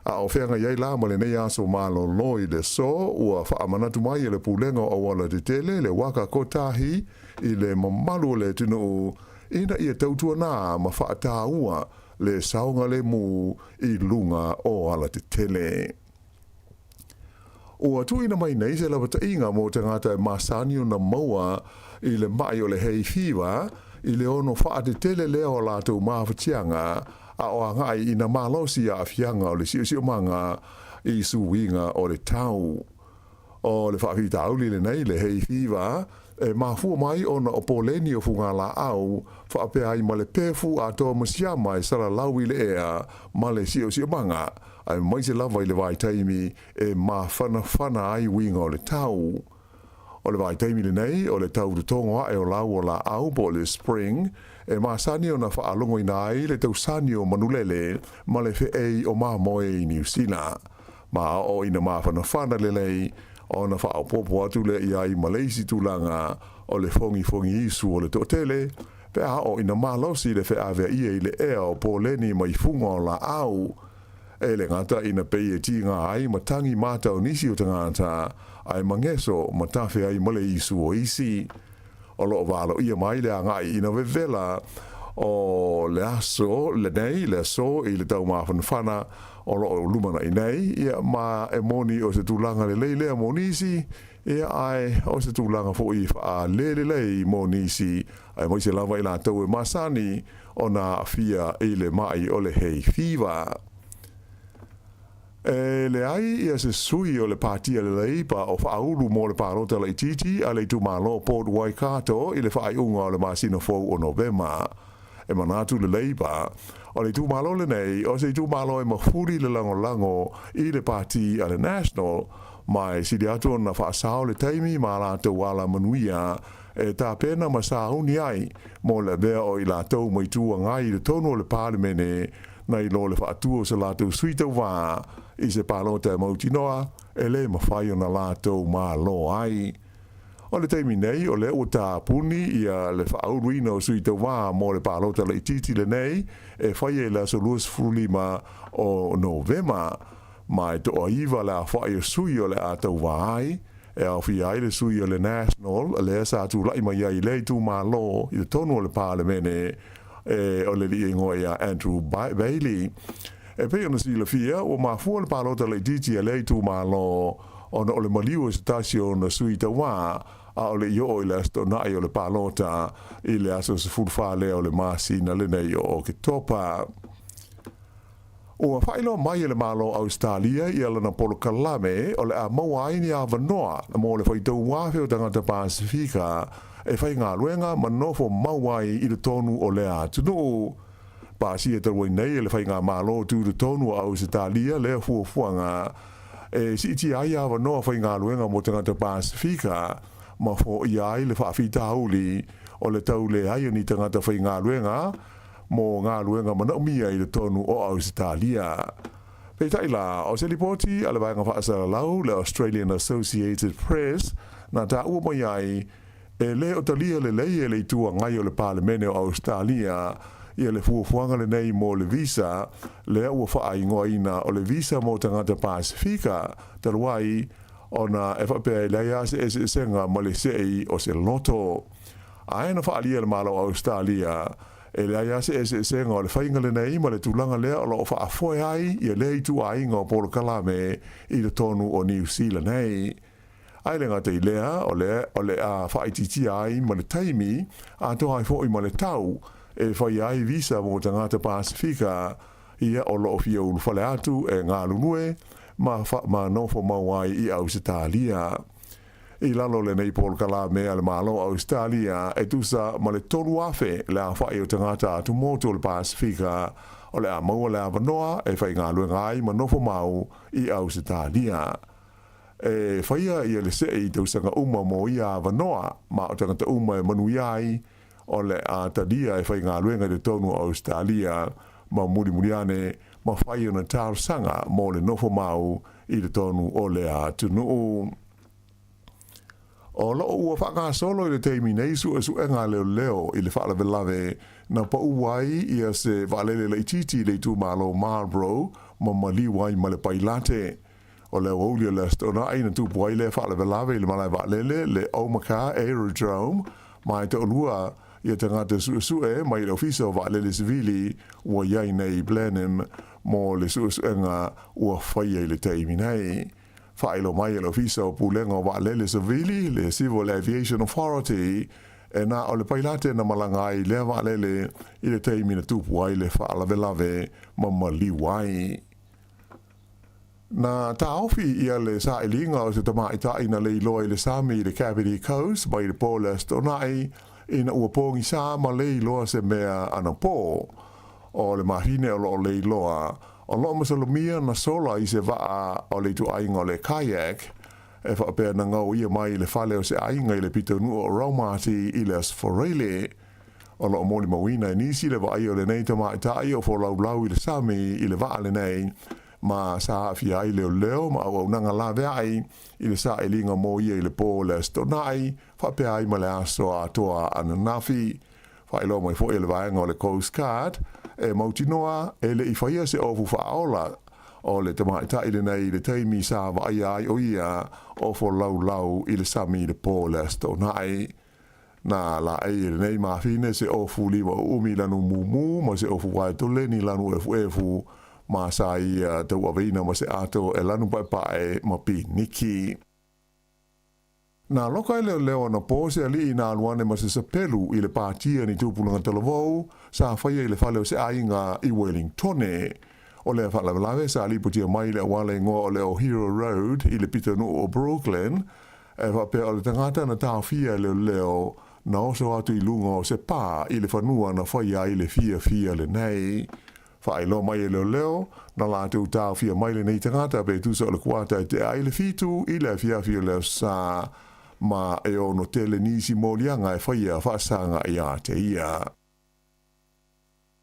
A o feagai ai la ma lenei aso malolo i le aso, ua faamanatu mai e le Pulega o Auala Tetele le Waka Kotahi i le mamalu o le atunuu ina ia tautuanā ma faataua le saogalemu i luga o alatetele. Ua tuuina mai nei se lapataiga mo tagata e masani ona maua i le maʻi o le hay fever i le ono faatetele lea o latou mafatiaga a o agai ina malosi aafiaga o le siosiomaga i suiga o le tau. O le faafitauli lenei le hay fever e mafua mai ona o poleni o fugalaau faapea ai ma le pefu atoa ma siama e salalau i le ea ma le siosiomaga, aemaise lava i le vaitaimi e mafanafana ai uiga o le tau. O le vaitaimi lenei, o le tau totogo ae o lau o laau po o le spring, e masani ona faalogoina ai le tausani o manulele ma le feei o mamoe i Niu Sila. Ma oo ina mafanafana lelei, ona faaopoopo atu lea i ai ma le isi tulaga o le fogifogi isu o le toatele, pe a oo ina malosi le feaveaia i le ea o poleni mai fuga o laau. E le gata ina pei e tiga ai ma tagi mata o nisi o tagata, ae mageso ma tafe ai ma le isu o isi. O loo valoia mai le agai ina vevela o le aso lenei, le aso i le taumafanafana o loo lumanai nei, ia ma e moni o se tulaga lelei lea mo nisi, ia ae o se tulaga foi faalelelei mo nisi, aemaise lava i latou e masani ona aafia i le mai o le hay fever. E leai ia se sui o le Pāti a le Leipa o faaulu mo le palota laitiiti a le itumalo Port Waikato i le faaiuga o le masina fou o Novema. E manatu le Leipa, o le itumalo lenei o se itumalo e mafuli le lagolago i le Pāti a le National, ma e sili atu ona faasao le taimi ma latou alamanuia e tapena ma sauni ai mo le avea o i latou mai Itu Agai i totonu o le Palemene nai lo le faatua o se latou sui tauvā i se palota e mautinoa e lē mafai ona latou malo ai. O le taimi nei, o lea ua tapuni ia le faauluina o sui tauvā mo le palota laitiiti lenei e faia i le aso 25 o Novema, ma e toaiva le aofai o sui o le a tauvā ai, e aofia ai le sui o le National lea sa tulai mai ai i lea itumalo i totonu o le Palemene e o le alii igoa ia Andrew Bailey. E pei ona silafia, ua mafua le palota laitiiti a lea itumalo ona o le maliu o se tasi o ona sui tauvā, a o le i oo i le Aso Toonai o le palota i le aso 14 lea o le masina lenei o Oketopa. Ua faailoa mai e le Malo o Ausetalia ia lana polokalame o le a maua ai ni avanoa mo le faitau afe o tagata Pasefika e faigaluega ma nofo mau ai i totonu o lea atunuu. Pasia talu ai nei e le Faigamalo Tutotonu o Ausetalia lea fuafuaga e siitia ai avanoa faigaluega mo tagata Pasefika ma foia ai le faafitauli o le tau leai o ni tagata faigaluega mo galuega manaomia i totonu o Ausetalia. Peitai la, o se lipoti a le vaega faasalalau le Australian Associated Press na taua mai ai, e le o talia lelei e le Itu Agai o le Palemene o Ausetalia Ia le fuafuaga lenei mo le visa lea ua faaigoaina o le visa mo tagata Pasefika talu ai ona e faapea e leai lava se eseesega ma le se'i o se loto. Ae na faaalia e le Malo o Ausetalia e leai lava se eseesega o le faiga lenei ma le tulaga lea o lo o faafoe ai ia lea ituaiga o polokalame i totonu o Niu Sila nei. Ae le gata i lea, o lea o le a faaitiitia ai ma le taimi, atoa ai foi ma le tau, e faia ai visa mo tagata Pasefika ia o lo o fia ulufale atu e galulue ma ma nofo mau ai i Ausetalia. I lalo o lenei polokalame a le Malo o Ausetalia, e tusa ma le 3,000 le aofai o tagata atumotu o le Pasefika o le a maua le avanoa e faigaluega ai ma nofo mau i Ausetalia. E faia ia le seʻe i tausaga uma mo ia avanoa, ma o tagata uma e manuia ai, o le a talia e faigaluega i totonu o Ausetalia ma mulimuli ane ma fai ona talosaga mo le nofo mau i totonu o lea atunuu. O lo o ua faagasolo i le taimi nei suesuega a leoleo i le faalavelave na pau ai ia se vaalele laitiiti i le itumalo Marlborough ma maliu ai ma le pailate. O le aoauli o le Aso Toonai na tupu ai lea faalavelave i le malae vaalele le Omaka Aerodrome ma e toalua ia tagata suesue mai le Ofisa o Vaalele Sivili ua i ai nei i Blenheim mo le suesuega ua faia i le taimi nei. Faailoa mai e le Ofisa o Pulega o Vaalele Savili, le Civil Aviation Authority, e na o le pailate na malaga ai i lea vaalele i le taimi na tupu ai le faalavelave ma maliu ai. Na taofi ia le sailiga o se tamaitai na leiloa i le sami i le Kapiti Coast mai le po le Aso Toonai ina ua pogisa ma leiloa se mea anapo. O le mahine o lo o leiloa, o lo o masalomia na sola i se vaa o le ituaiga o le kayak, e faapea na gau ia mai i le fale o se aiga i le pitonuu o Raumati i le Aso Faraile. O lo o molimauina e nisi le vaaia o lenei tamaitai o folaulau i le sami i le vaa lenei, ma sa aafia ai leoleo ma auaunaga laveai i le sailiga mo ia i le po o le Aso Toonai, faapea ai ma le aso atoa ananafi. Faailoa mai foi e le vaega o le Coast Guard, e mautinoa e le i faia se ofu faaola o le tamaitai lenei i le taimi sa vaaia ai o ia o folaulau i le sami i le po o le Aso Toonai. Na laei e lenei mafine se ofu lima uumi lanu mumu ma se ofu waetoleni lanu efuefu ma sa ia tauaveina ma se ato e lanu paepae ma piniki. Na loka e leoleo anapo se alii na alu ane ma se sapelu i le pātia ni tupulaga talavou sa faia i le fale o se aiga i Wellingtone. O lea faalavelave sa lipotia mai le auala igoa o le Ohiro Road i le pitonuu o Brooklyn, e faapea o le tagata na taofia e leoleo na oso atu i luga o se pā i le fanua na faia ai le fiafia lenei. Faailoa mai e leoleo, na latou taofia mai lenei tagata pe tusa o le kuata e tea ai le 7 i le afiafi o le Aso Sa, ma e ono tele nisi moliaga e faia faasaga ia te ia.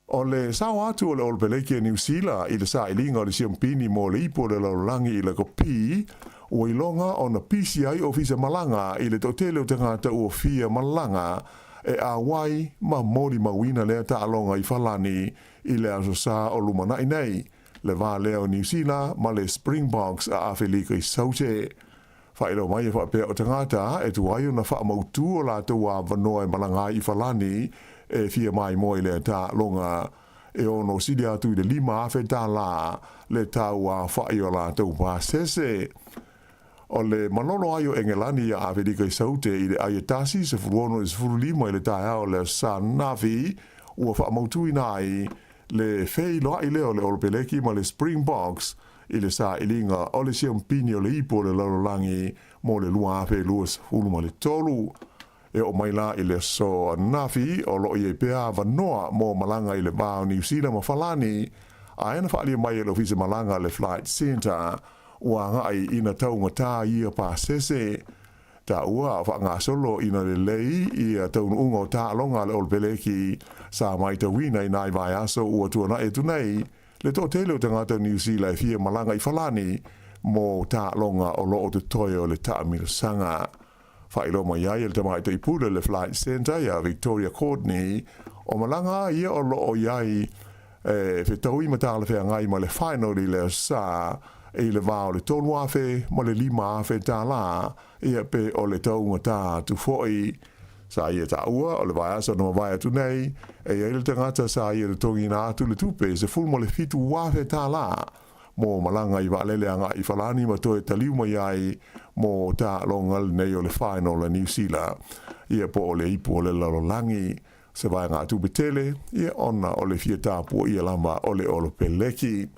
O le sao atu o le Olopeleki a Niu Sila i le sailiga o le siampini mo le ipu o le lalolagi i le kopi, ua iloga ona pisi ai ofisa malaga i le toatele o tagata ua fia malaga e ʻauai ma molimauina lea taaloga i Falani i le Aso Sa o lumanai nei, le va lea o Niu Sila ma le Springboks a Afelika i Saute. Faailoa mai e faapea o tagata e tuai ona faamautū o latou avanoa e malaga ai i Falani e fia maimoa i lea taaloga e ono sili atu i le 5,000 tālā le tau aofai o latou pasese. O le malolo ai o Engelani iā Afelika i Saute i le ai e 1, 16 i le 15 i le taeao o le Aso Sa ananafi, ua faamautuina ai le feiloai lea o le Olopeleki ma le Springboks i le sailiga o le siampini o le ipu o le lalolagi mo le 2023. E oo mai la i le aso ananafi, o lo o i ai pea avanoa mo malaga i le va o Niu Sila ma Falani, ae na faaalia mai e le Ofisa Malaga le Flight Centre ua agai ina taugatā ia pasese. Taua a faagasolo ina lelei ia taunuuga o taaloga a le Olopeleki sa maitauina i nai vaiaso ua tuanai atu nei, le toatele o tagata o Niu Sila e fia malaga i Falani mo taaloga o lo o totoe o le taamilosaga. Faailoa mai ai e le tamaitai pule o le Flight Centre ia Victoria Courtney, O malaga ia o loo i ai e fetaui ma talafeagai ma le final i le Aso Sa i le va o le $3,000 ma le $5,000 tālā, ia pe o le taugata atu foi. Sa ia taua o le vaiaso na mavae atu nei, e i ai le tagata sa ia totogiina atu le tupe e $17,000 tālā mo malaga i vaalele agai i Falani ma toe taliu mai ai mo taaloga lenei o le final a Niu Sila, ia po o le ipu o le lalolagi. Se vaegatupe tele, ia ona o le fia tapuaia lava o le Olopeleki.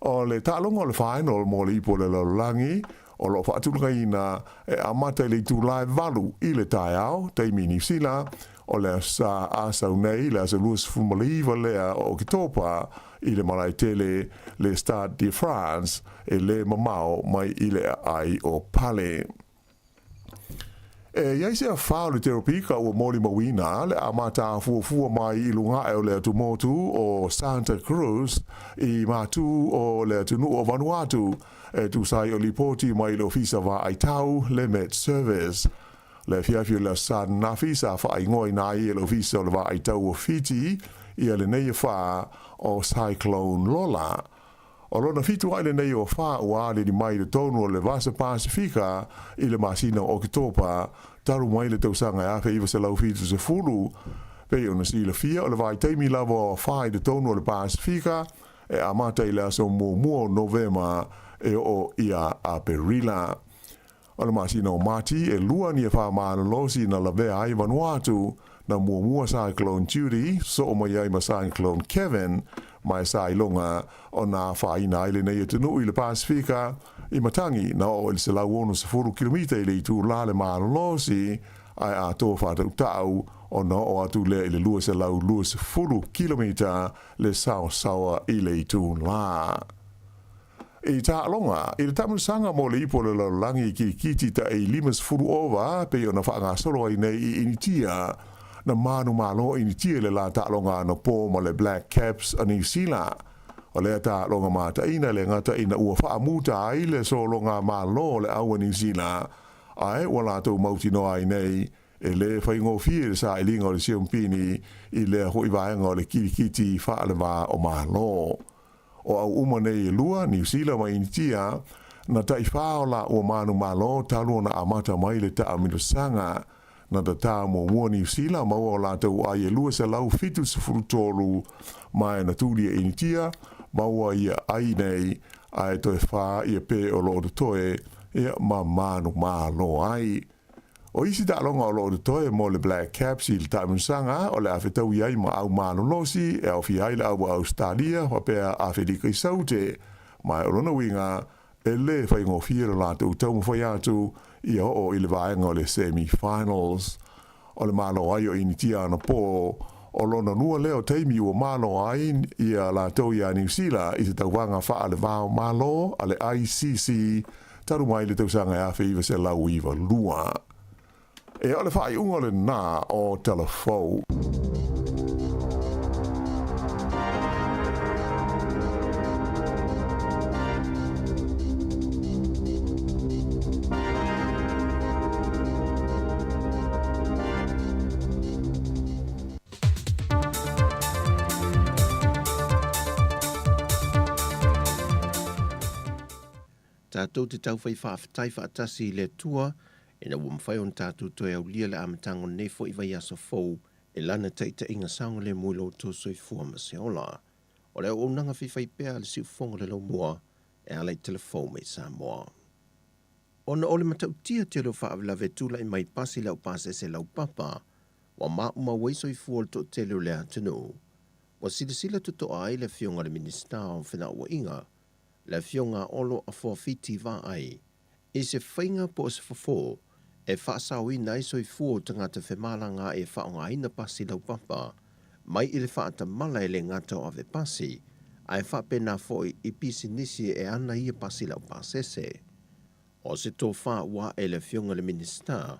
O le taaloga o le final mo le ipu o le lalolagi, o lo o faatulagaina e amata i le itula e 8 i le taeao, taimi Niu Sila, o le Aso Sa a sau nei, le aso 29 lea o Oketopa, i le malae tele le Stade de France e lē mamao mai i le aai o Pale. E i ai se afa o le teropika ua molimauina le amata afuafua mai i luga ae o le atumotu o Santa Cruz i matū o le atunuu o Vanuatu, e tusa ai o lipoti mai le Ofisa Vaai Tau, le Met Service. Le afiafi o le Aso Sa ananafi sa faaigoaina ai e le Ofisa o le Vaai Tau o Fiti ia lenei afa o Cyclone Lola. O lona fitu aʻe lenei o afa ua alili mai i totonu o le Vasa Pasifika i le masina o Oketopa talu mai le tausaga e 1970. Pei ona silafia o le vaitaimi lava o afa i totonu o le Pasifika e amata i le aso muamua o Novema e oo ia Aperila. O le masina o Mati, e lua ni afa malolosi na lavea ai Vanuatu, na muamua Cyclone Judy, soo mai ai ma Cyclone Kevin, ma e sa iloga ona afaina ai lenei atunuu i le Pasifika, i matangi na oo i le 160 kilomita i le itulā le malolosi, ae atoa faatautau ona oo atu lea i le 220 kilomita le saosaoa i le itulā. I taaloga, i le taamilosaga mo le ipu o le lalolagi i kirikiti taʻi 50 ova pei ona faagasolo ai nei i Initia, na manumalo Initia i le la taaloga anapo ma le Black Caps a Niu Sila. O lea taaloga mataʻina le gata ina ua faamuta ai le sologa malo o le au a Niu Sila, ae ua latou mautinoa ai nei e lē faigofie le sailiga o le siompini i lea hoʻi vaega o le kirikiti faalevā o Malo. O au uma nei e lua, Niu Sila ma Initia, na taʻifā o laua manumalo talu ona amata mai le taamilosaga. Na tatā muamua Niu Sila maua o latou ai e 273 ma e na tuli e Initia maua ia ai nei ae toe fā ia pe o loo totoe ia ma manumalo ai. O isi taaloga o loo totoe mo le Black Caps i le taamilosaga o le a fetaui ai ma au malolosi e aofia ai le au a Ausetalia faapea Afelika i Saute, ma o lona uiga e lē faigofie lo latou taumafai atu ia oo i le vaega o le semi-finals. O le malo ai o Initia anapo, o lona lua lea o taimi ua malo ai ia latou iā Niu Sila i se tauvaga faalevao malo a le ICC talu mai le tausaga e 1992. Ea o le faaiuga lenā o Talafou. Tatou te taufai faafetai faatasi i le Atua ina ua mafai ona tatou toe aulia le amataga o lenei foi vaiaso fou i Lana taitaiga saogalemu i lo outou soifua ma se ola. O le auaunaga faifaipea a le Siufofoga o le Laumua e ala i Telefou mai Samoa. Ona o le matautia tele o faalavelave tulai mai pasi le au pasese laupapa, ua maumau ai soifua o le toatele o le atunuu. Ua silasila totoa ai le Afioga i le Minisita o Felauaiga, le Afioga Olo Afoafiti Vaai, i se faiga po o se fofo e faasaoina ai soifua o tagata femalagaai e faaaogaina pasi laupapa mai i le faatamala e le gata o ave pasi, ae faapena foi i pisinisi e ana ia pasi laupasese. O se tofa ua ae i le Afioga i le Minisita,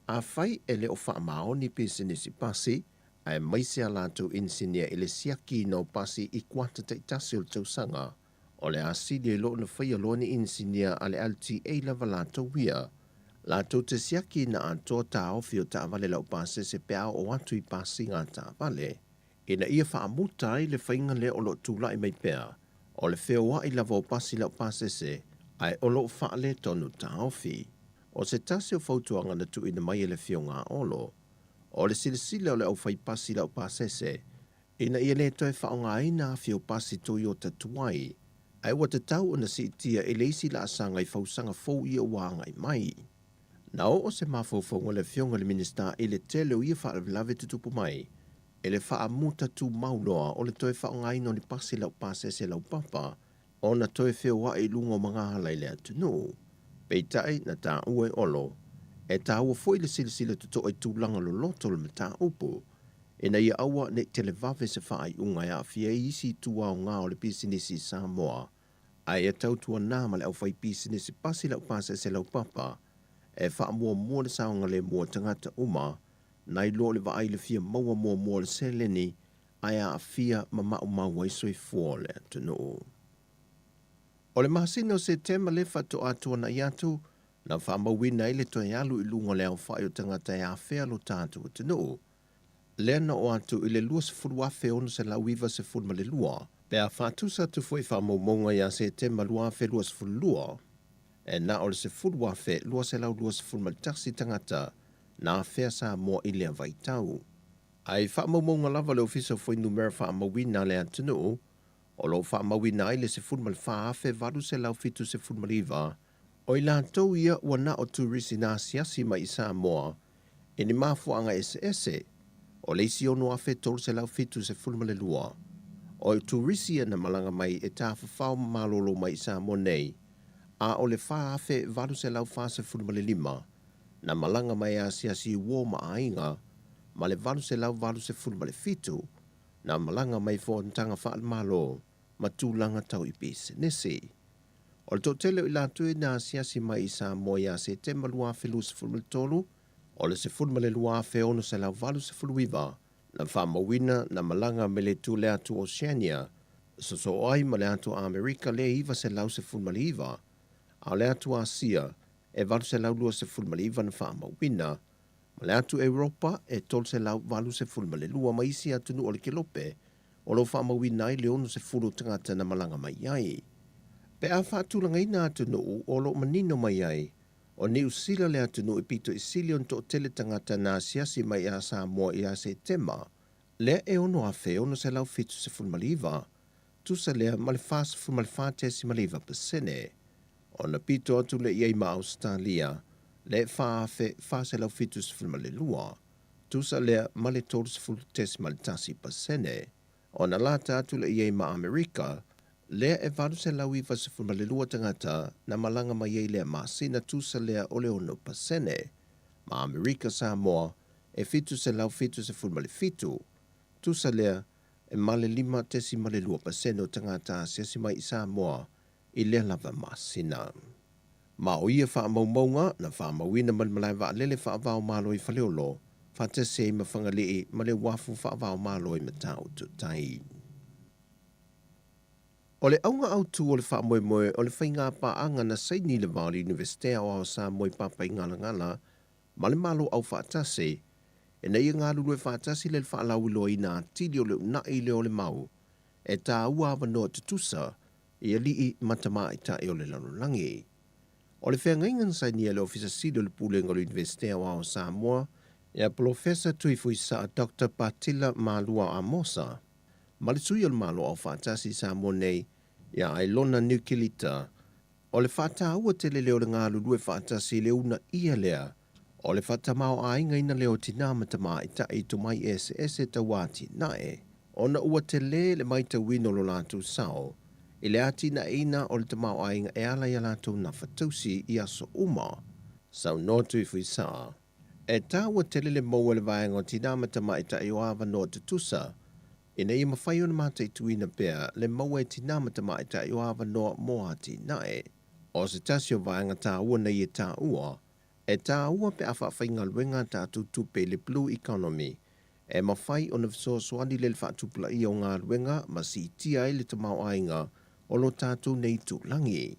afai e le o faamaoni pisinisi pasi, aemaise a latou inisinia i le siakiina o pasi i kuata taitasi o le tausaga, o le a sili ai loa ona faia loa ni inisinia a le LTA lava latou ia. Latou te siaki ina atoa taofi o taavale laupasese pe a oo atu i pasiga a taavale, ina ia faamuta ai le faiga lea o lo o tulai mai pea o le feoai lava o pasi laupasese ae o lo o faaletonu taofi. O se tasi o fautuaga na tuuina mai e le Afioga a Olo, o le silasila o le aufaipasi laupasese ina ia le toe faaaogaina afi o pasi Toyota tuai, ae ua tatau ona siitia i le isi laasaga i fausaga fou ia ua agai mai. Na oo se mafaufauga o le Afioga i le Minisita i le tele o ia faalavelave tutupu mai i le faamuta tumau loa o le toe faaaogaina o ni pasi laupasese laupapa ona toe feoai i luga o magaala i le atunuu. Peitai, na taua e Olo, e taua foi le silasila totoa i tulaga loloto o le mataupu, ina ia aua ne i televave se faaiuga e aafia ai isi itu aoga o le pisinisi i Samoa, ae ia tautuana ma le aufaipisinisi pasi laupasese laupapa e faamuamua le saogalemu o tagata uma nai lo le vaai i le fia maua muamua o le seleni ae aafia ma maumau ai soifua o le atunuu. O le masina o Setema lea faatoa tuanai atu, na faamauina ai le toe alu i luga o le aofai o tagata e afea lo tatou atunuu, lea na oo atu i le 20,692, pe a faatusa atu foi i faamaumauga ia Setema 2022, e na o le 10,221 tagata na afea Samoa i lea vaitau. I faamaumauga lava a le Ofisa o Fuainumera Faamauina a le atunuu, o lo o faamauina ai le 14,879 o i latou ia ua na o turisi na asiasi mai i Samoa i ni mafuaaga eseese, o le isi 6,372 o turisi ia na malaga mai e tafafao ma malolo mai i Samoa nei, a o le 4,845 na malaga mai e asiasi i uo ma aiga, ma le 887 na malaga mai i fonotaga faale-Malo ma tulaga tau i pisinisi. O le toatele o i latou ia na asiasi mai i Samoa ia Setema 2023, o le 12,689 na faamauina na malaga mai le itu le atu Oceania, sosoo ai ma le atu Amerika le 919, a o le atu Asia e 829 na faamauina, ma le atu Europa e 382 ma isi atunuu o le Kelope o lo o faamauina ai le 60 o tagata na malaga mai ai. Pe a faatulagaina atunuu o lo o manino mai ai, o Niu Sila le atunuu e pito i sili ona toatele tagata na asiasi mai ia Samoa ia Setema lea e 6,679, tusa lea ma le 44.9 pasene. Ona pito atu lea i ai ma Ausetalia le 4,472, tusa lea ma le 30.1%. Ona lata atu lea i ai ma Amerika, lea e 892 tagata na malaga mai ai lea masina, tusa lea o le 6%. Ma Amerika Samoa e 777, tusa lea e ma le 5.2% o tagata asiasi mai i Samoa i lea lava masina. Ma o ia faamaumauga na faamauina ma le malae vaalele faava-o-Malo i Faleolo, faatasi ai ma Fagalii ma le uafu faava-o-Malo i Matautu-tai. O le auga autu o le faamoemoe o le faiga paaga na saini i le va o le Iunivesite Aoao o Samoa i Papaigalagala ma le Malo Aufaatasi, ina ia galulue faatasi le faalauiloaina atili o le uunai lea o le mau e taua avanoa tutusa i alii ma tamaitai o le lalolagi. O le feagaiga na sainia e le Ofisa Sili o le Pulega o le Iunivesite Aoao o Samoa, ia Polofesa Tuifuisaa Doctor Patila Malua Amosa, ma le Sui o le Malo Aufaatasi i Samoa nei, ia Ailona Niukilita, o le faataua tele lea o le galulue faatasi i le uunaia lea o le faatamaoaigaina lea o tinā ma tamaitai i tomai eseese tau atinae, ona ua tele le maitauina o lo latou sao i le atinaeina o le tamaoaiga e ala i a latou nafa tausi i aso uma. Saunoa Tuifuisaa, E taua tele le maua e le vaega o tinā ma tamaitai o avanoa tutusa ina ia mafai ona mataituina pea le maua e tinā ma tamaitai o avanoa mo atinae. O se tasi o vaega taua nei e taua, e taua pe a faafaigaluega a tatou tupe i le Blue Economy e mafai ona fesoasoani le le faatupulaia o galuega ma siitia ai le tamaoaiga o lo tatou nei itulagi.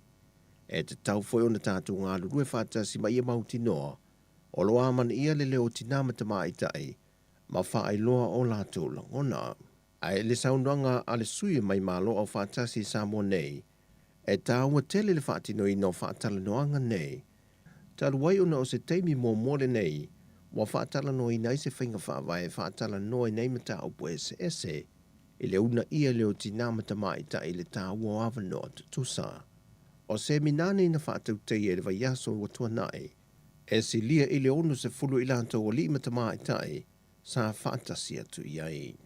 E tatau foi ona tatou galulue faatasi ma ia mautinoa o lo o amanaia le leo o tinā ma tamaitai ma faailoa o latou lagona. Ae i le saunoaga a le sui mai Malo Aufaatasi i Samoa nei, e taua tele le faatinoina o faatalanoaga nei, talu ai ona o se taimi muamua lenei ua faatalanoaina ai se faiga faavae e faatalanoaina ai mataupu eseese i le uunaia lea o tinā ma tamaitai i le taua o avanoa tutusa. O semina nei na faatautaia i le vaiaso ua tuanai, e silia i le 60 i latou alii ma tamaitai sa faatasi atu i ai.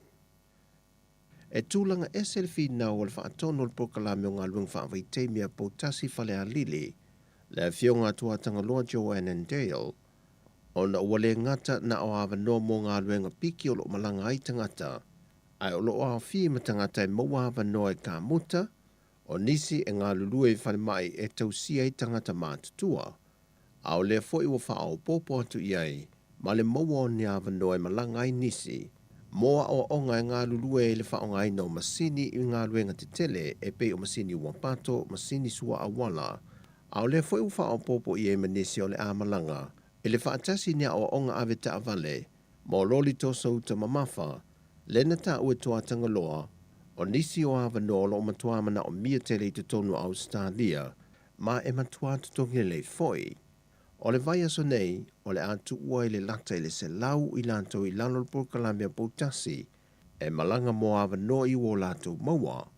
E tulaga ese le finau o le faatonu o le polokalame o galuega faavaitaimi a Poutasi Falealili, le Afioga a Tuatagaloa Joanne Dale, ona ua le gata na o avanoa mo galuega piki o lo o malaga ai tagata, ae o lo o aofia ma tagata e maua avanoa e kamuta, o nisi e galulue i falemai e tausia ai tagata matutua, a o lea foi ua faaopoopo atu i ai ma le maua o ni avanoa e malaga ai nisi mo aoaoga e galulue i le faaaogaina o masini i galuega tetele e pei o masini uapato, masini sua auala, a o lea foi ua faaopoopo i ai ma nisi o le a malaga i le faatasi i ni aoaoga ave taavale mo loli toso uta mamafa, lea na taua e Tuatagaloa, o nisi o avanoa o lo o matua manaomia tele i totonu o Ausetalia ma e matua totogi lelei foi. O le vaiaso nei, o le a tuua i le lata i le 100 i latou i lalo o le polokalame a Poutasi e malaga mo avanoa i ua latou maua,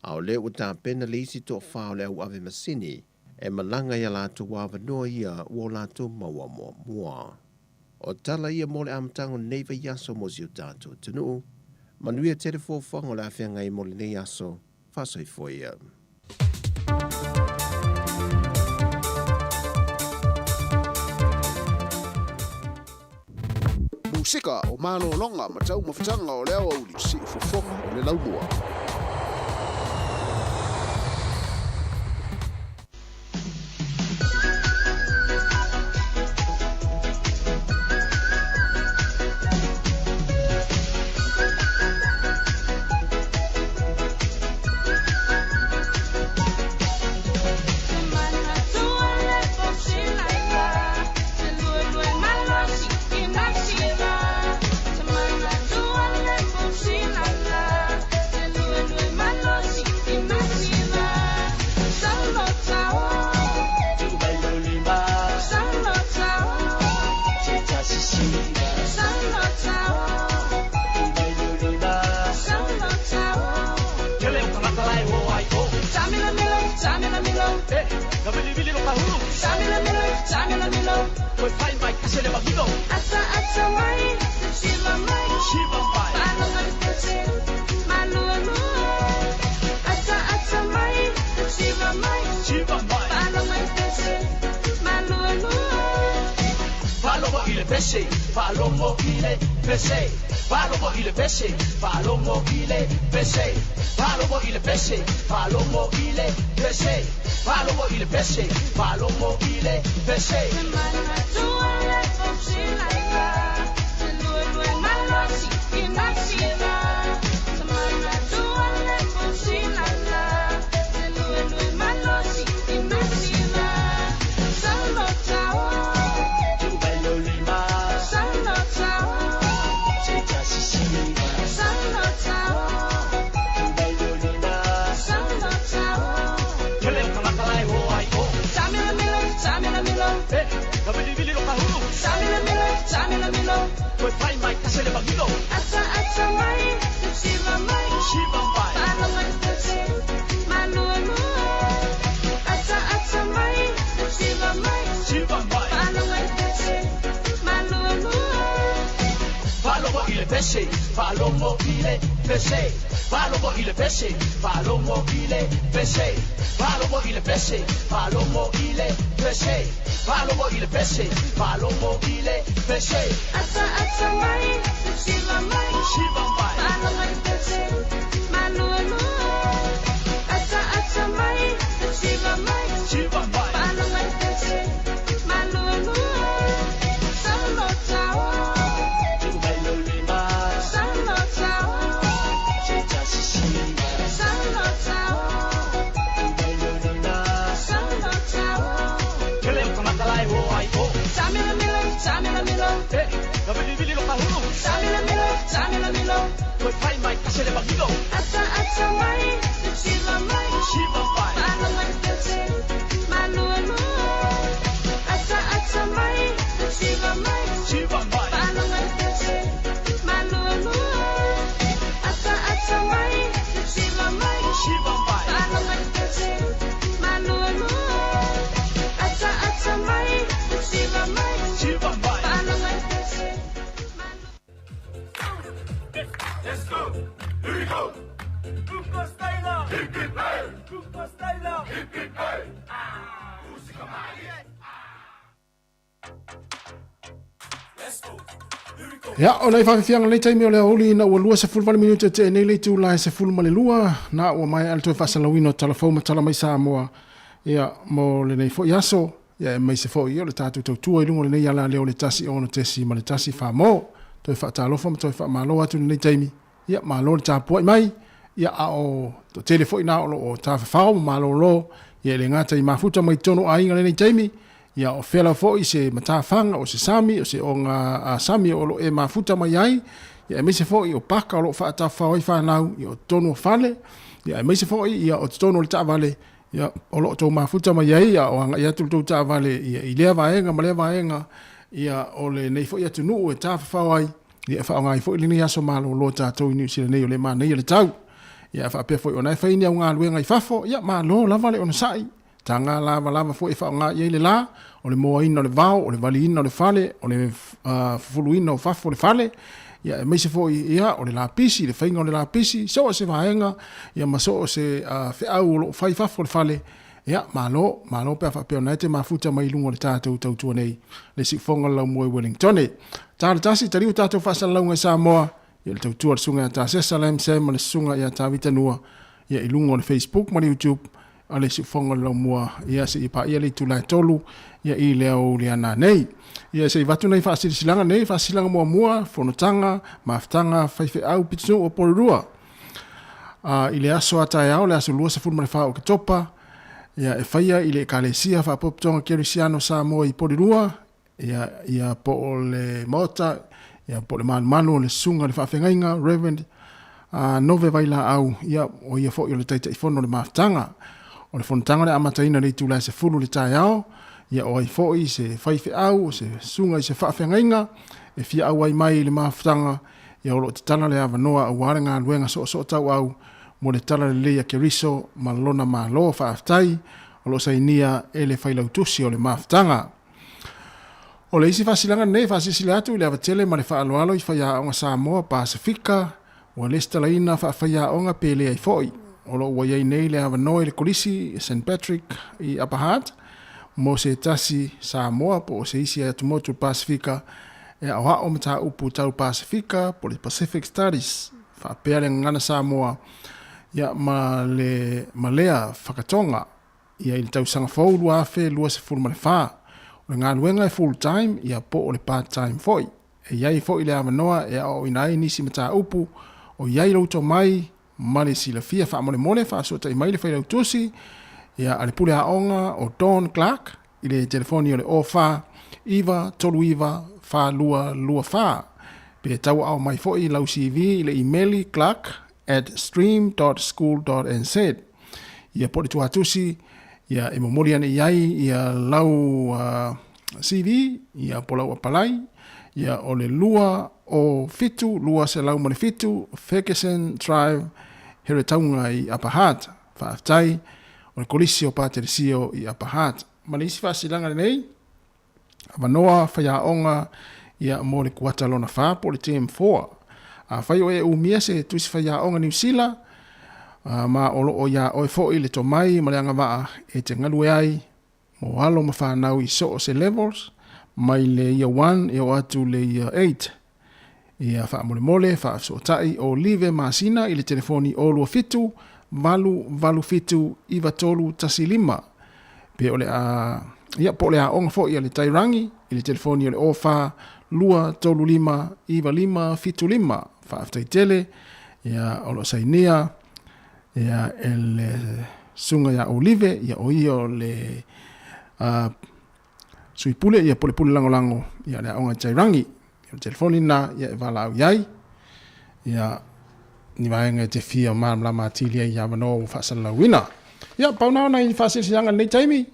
a o lea ua tapena le isi toafa o le au ave masini e malaga i a latou avanoa ia ua latou maua muamua. O tala ia mo le amataga o lenei vaiaso mo si o tatou atunuu. Manuia tele fuafuaga o le a feagai mo lenei aso. Faasoifua ia. Musika o malologa ma taumafataga o le aoauli, siufofoga o le laumua. milo Ata ata mai Siva mai Fa'alogo i le te Malualua Ata ata mai Siva mai Fa'alogo i le te Malualua Ata ata mai Siva mai Fa'alogo i le te Malualua Ata ata mai Siva mai Fa'alogo i le te Let's go! Here we go! Buka Styler! Hip hip hey! Buka Styler! Hip hip hey! Ah! Ia, o nai faafiafiaga lenei taimi o le aoauli ina ua 28 minute e tea nei le itula e 12, na ua maea le toe faasalauina o tala fou ma tala mai Samoa, ia, mo lenei foi aso, ia, aemaise foi o le tatou tautua i luga o lenei alaleo o le 106.1 Famo. Toe faatalofa ma toe faamalo atu i lenei taimi, ia, malo le tapuai mai, ia, a o toatele foi na o lo o tafafao ma malolo, ia, e le gata i mafuta mai totonu o aiga i lenei taimi, ia, o fea lava foi se matafaga, o se sami, o se oga sami o lo o e mafuta mai ai, ia, aemaise foi o paka o lo o faatafafao ai fanau, ia, o totonu o fale, ia, aemaise foi, ia, o totonu o le taavale, ia, o lo o tou mafuta mai ai, a o agai atu le tou taavale, ia, i lea vaega ma lea vaega, ia, o lenei foi atunuu e tafafao ai, ia, e faaaoga ai foi lenei aso malolo tatou i Niu Sila nei o le manaia le tau. Ia, a faapea foi o na e fai ni au galuega i fafo, ia, malo lava le onosai. Taga lavalava foi e faaaoga i ai le la, o le moaina o le vao, o le valiina o le fale, o le fufuluina o fafo o le fale, ia, aemaise foi, ia, o le lapisi, le faiga o le lapisi, so o se vaega, ia, ma so o se feau o lo o fai i fafo o le fale, ia, malo, malo pe a faapea o na e te mafuta mai i luga o le tatou tautua nei, le siufoga o le laumua i Wellingtone. Ta le tasi, taliu tatou faasalalauga i Samoa, ia, le tautua a le Susuga ia Tasesa Lam Sam ma le Susuga ia Tavita Nua, ia, i luga o le Facebook ma le YouTube, a le siufoga o le laumua, ia, seia paia le itula e 3, ia, i le aoauli ana nei. Ia, se i avatu nai faasilasilaga nei, faasilasilaga muamua, fonotaga, mafutaga, faifeau, pitonuu o Porirua. A, i le aso a taeao, le aso 24 o Oketopa, ia, e faia i le Ekalesia Faapotopotoga Kerisiano Samoa i Porirua, ia, ia po o le Maota, ia, po o le malumalu o le Susuga i le Faafeagaiga, Reverend Nove Vailaau, ia, o ia foi o le Taitaifono o le Mafutaga. O le fonotaga o le amataina i le itula e 10 i le taeao, ia, o ai foi se faifeau, o se susuga i se faafeagaiga e fia auai mai i le mafutaga, ia, o lo o tatala le avanoa aua le galuega soosootauau mo le Talalelei a Keriso ma lona Malo. Faafetai, o lo o sainia e le Failautusi o le Mafutaga. O le isi faasilaga lenei e faasilasila atu i le avatele ma le faaaloalo i faiaoga Samoa Pasefika ua lesitalaina faafaiaoga pe leai foi. O lo o ua i ai nei le avanoa i le Kolisi St Patrick i Upper Hutt mo se tasi Samoa po o se isi atumotu Pasefika e aoao mataupu tau Pasefika po o le Pacific Studies faapea le gagana Samoa ia ma le ma lea whakatoga ia i le tausaga fou 2024. O le galuega e full time ia po o le part time foi. E i ai foi le avanoa e aoaoina ai nisi mataupu o i ai lou tomai ma le silafia faamolemole faasootai mai le failautusi ia a le pule aoga o Dawn Clark i le telefoni o le 04 9 3 9 4 2 2 4 pe tauaao mai foi lau CV i le imeli clark@stream.school.nz ia po o le tuatusi ia e momoli ane i ai ia lau CV ia po o lau apalai ia o le 2 o 7 207 Ferguson Drive Heretaunga i Upper Hutt. Faafetai o le Kolisi o Pateresio i Upper Hutt. Ma le isi faasilaga lenei, avanoa faiaoga ia mo le kuata lona 4 po o le term 4. Afai o e umia se tusi faiaoga Niu Sila, ma o lo o iā oe foi le tomai ma le agavaa e te galue ai mo alo ma fanau i so o se levels, mai le year 1 e oo atu le year 8. Ia faamolemole, faafesootai o Live Masina i le telefoni 027 887 9315 pe o le a ia po o le aoga foi a le Tairangi i le telefoni o le 04 235 9575. Faafetai tele ia o lo o sainia ia e le susuga ia Olive ia o ia o le Sui Pule ia po o le Pule Lagolago ia le Aoga i Tairangi. Ia o le telefoni lena ia e valaau i ai. Ia ni vaega e te fia malamalama atili ai i avanoa ua faasalalauina. Ia pau na o nai faasilasilaga i lenei taimi.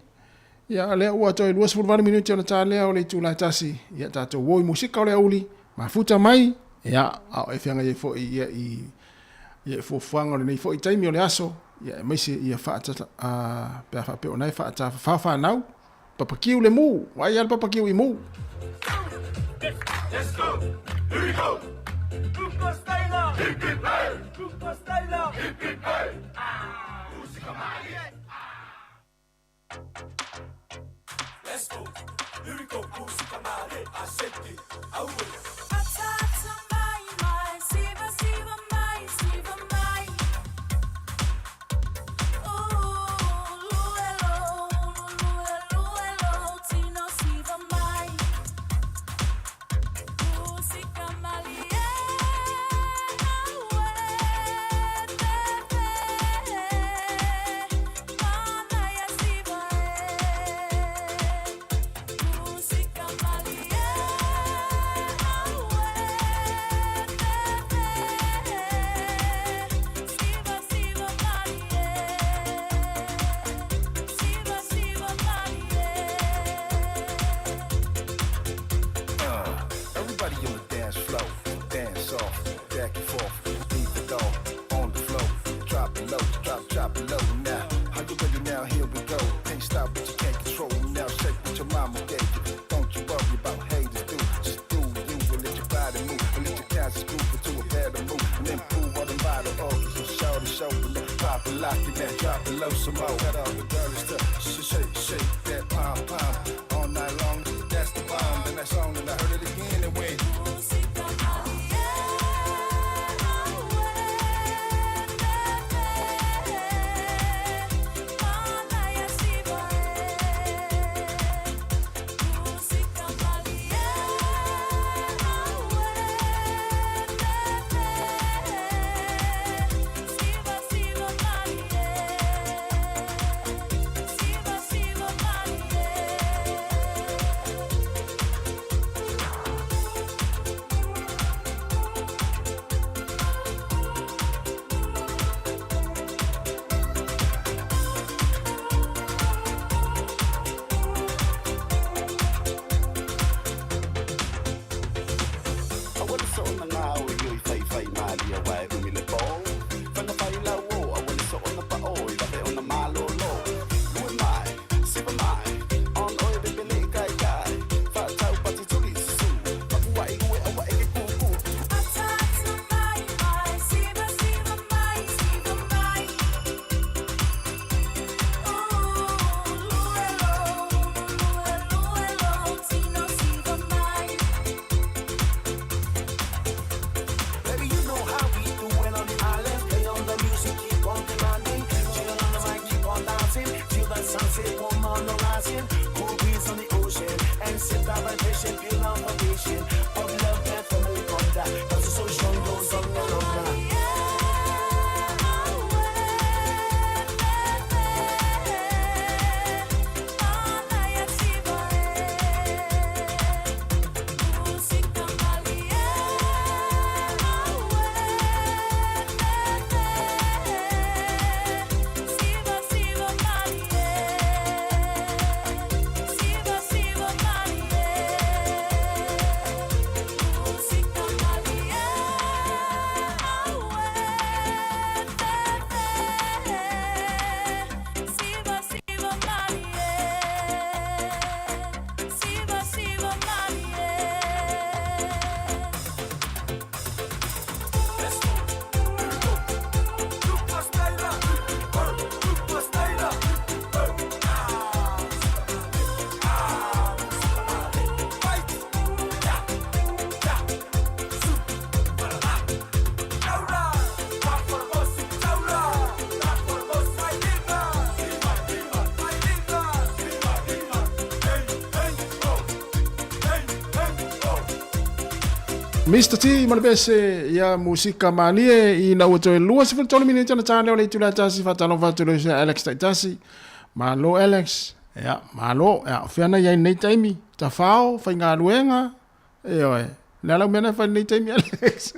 Ia o lea ua toe 28 minute ona ta lea o le itula e tasi. Ia tatou o i musika o le aoauli, mafuta mai, ia a o e feagai ai foi ia i ia i fuafuaga o lenei foi taimi o le aso, ia aemaise ia faata a pe a faapea o na e faatafafao fanau. Papakiu le mu, vaai lava le papakiu i mu. Let's go. Here we go. Hip hip hey. Hip hip hey. Let's go. Here we go. Everybody on the dance floor, dance off, back and forth, leave it all on the floor. Drop it low, drop, drop it low now. Are you ready now? Here we go. Can't stop what you can't control now. Shake what your mama gave you. Don't you worry about haters, do. Just do you and let your body move. And let your conscience groove into a better move. And improve all them bottle organs and show the show. And then pop it, lock it, then drop it low some more. Got all the girls to shake, shake that pom pom all night long. That's the bomb. Then that's on, and I heard it again and went. Baby, you know how we do it on the island. Play on the music, keep on demanding. Chillin' on the mic, keep on dancing. Till the sunset, warm on the rising. Cool breeze on the ocean. And set the vibration, feel the foundation of love and family contact. Cause the so strong goes on and on. Mister T ma le pese ia musika malie ina ua toe 23 minute ona ta lea o le itula e tasi. Faatalofa atu i lou uso ia Alex Taitasi. Malo Alex. Ia, malo, ia, o fea na i ai lenei taimi, tafao, faigaluega, ioe, le a lau mea na e fai lenei taimi, Alex?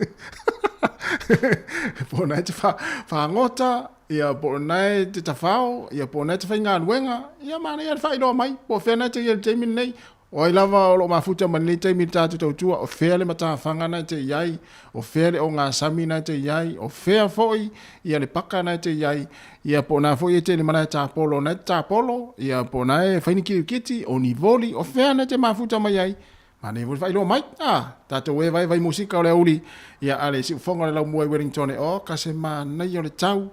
Po o na e te fagota, ia, po o na e te tafao, ia, po o na e te faigaluega, ia, manaia le faailoa mai, po o fea na e te i ai i le taimi lenei. O ai lava o lo o mafuta mai lenei taimi i le tatou tautua, o fea le matafaga na e te i ai, o fea le ogasami na e te i ai, o fea foi ia le paka na e te i ai, ia po o na foi e te i le malae tapolo na e te tapolo, ia po o na e fai ni kirikiti, o ni voli, o fea na e te mafuta mai ai, manaia foi le faailoa mai, a, tatou e vaevai musika o le aoauli, ia a le siufofoga o le laumua i Wellington e, o ka se manaia o le tau,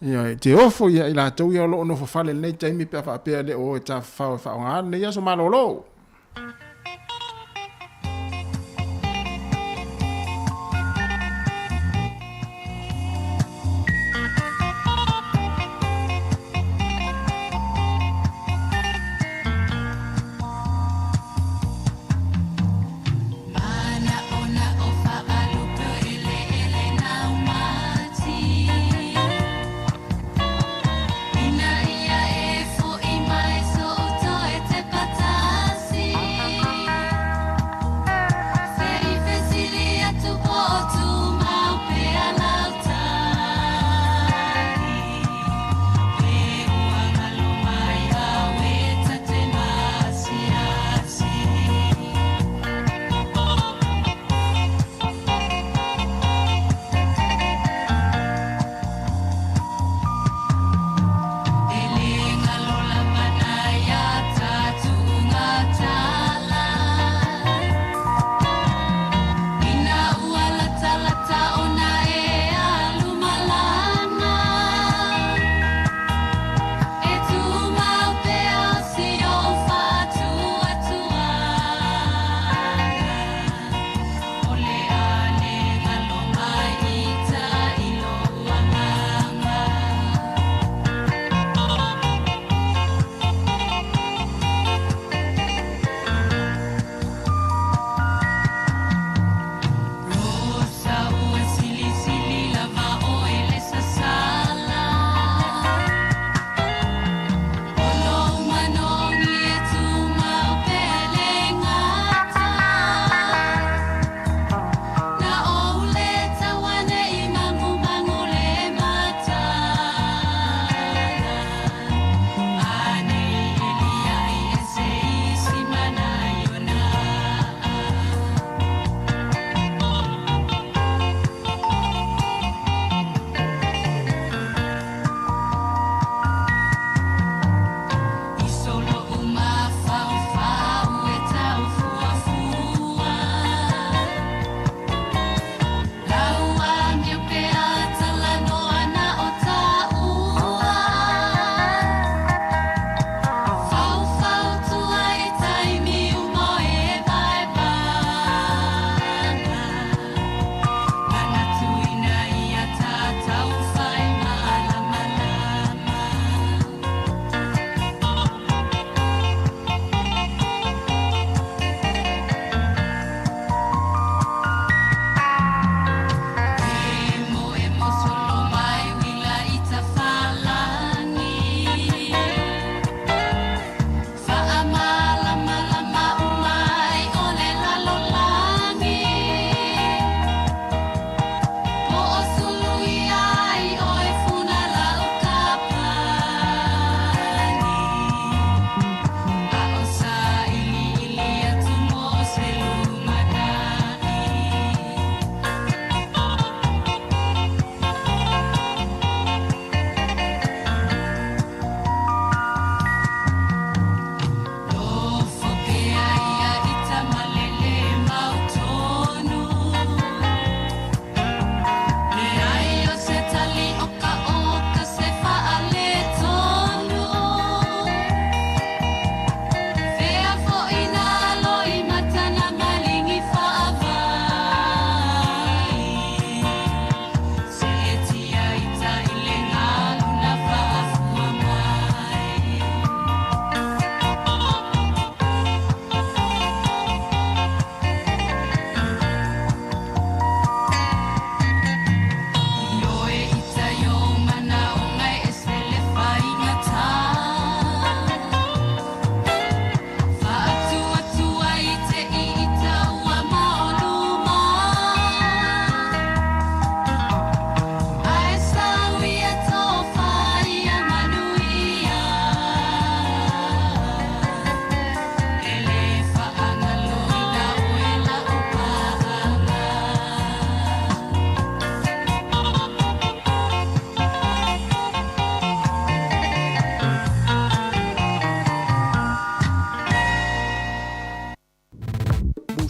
ia e te ofo ia i latou ia o lo o nofo fale i lenei taimi pe a faapea e le o e tafafao e faaaoga lenei aso malolo.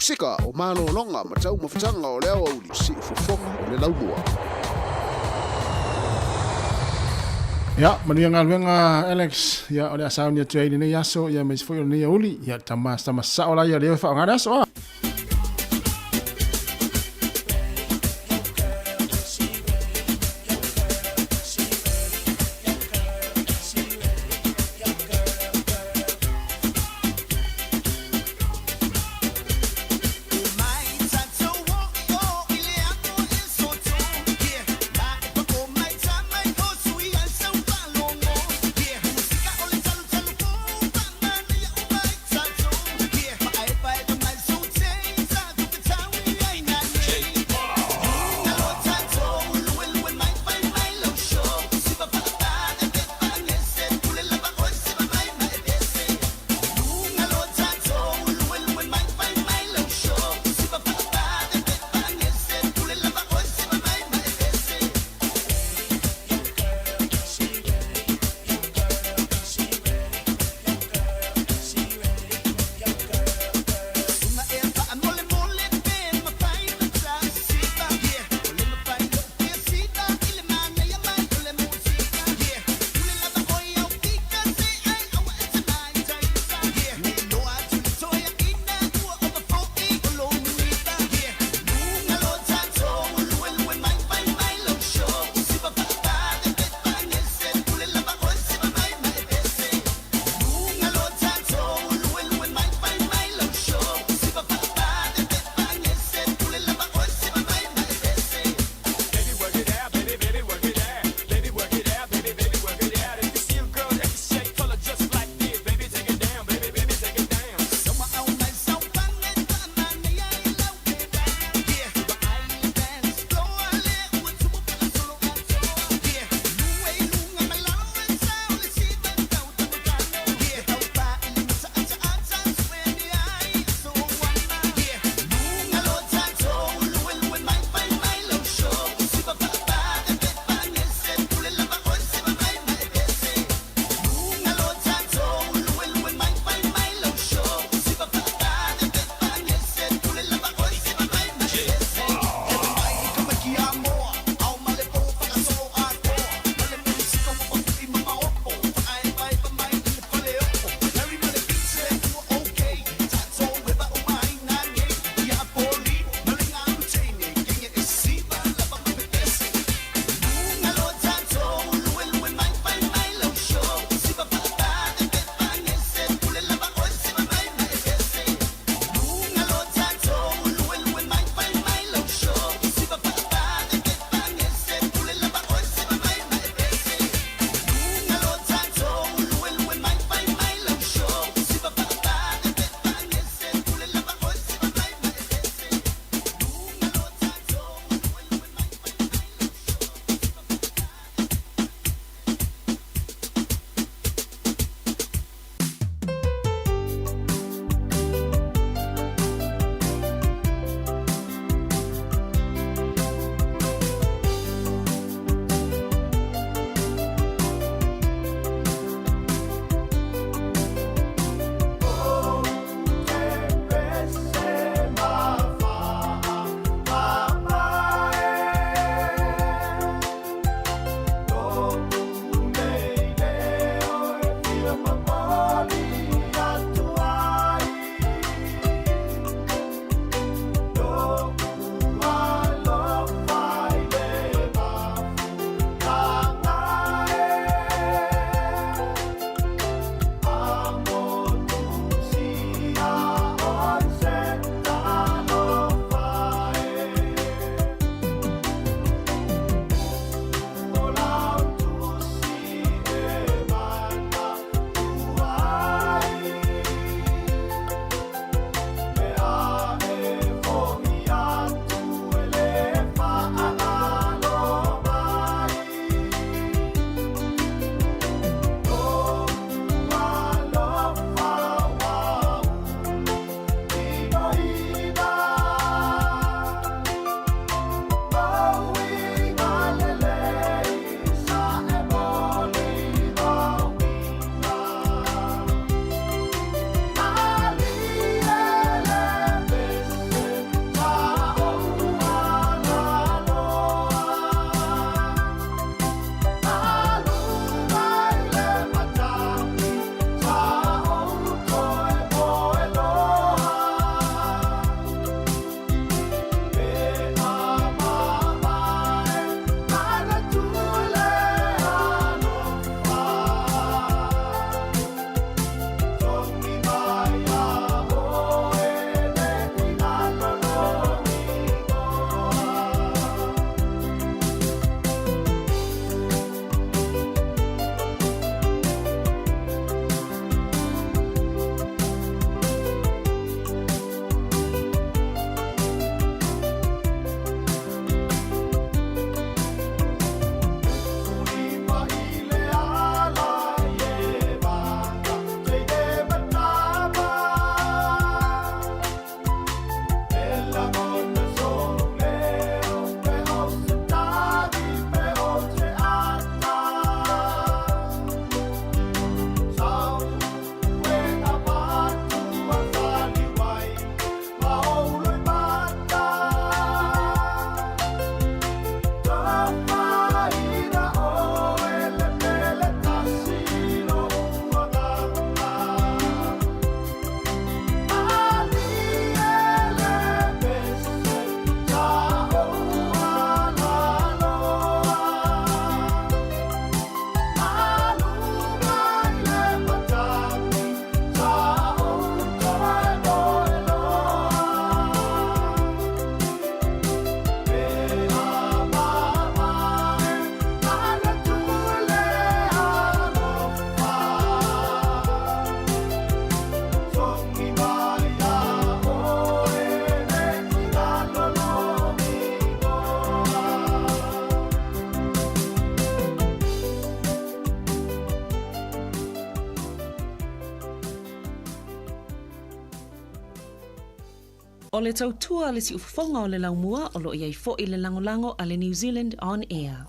Musika o malologa ma taumafataga o le aoauli siufofoga o le laumua. Ia, manuia galuega Alex, ia o le a sauni atu ai i lenei aso, ia aemaise foi o lenei aoauli, ia tama, tama sao la ia leo e faaaoga le aso a. O le tautua a le siufofoga o le laumua o lo o i ai foi le lagolago a le New Zealand On Air.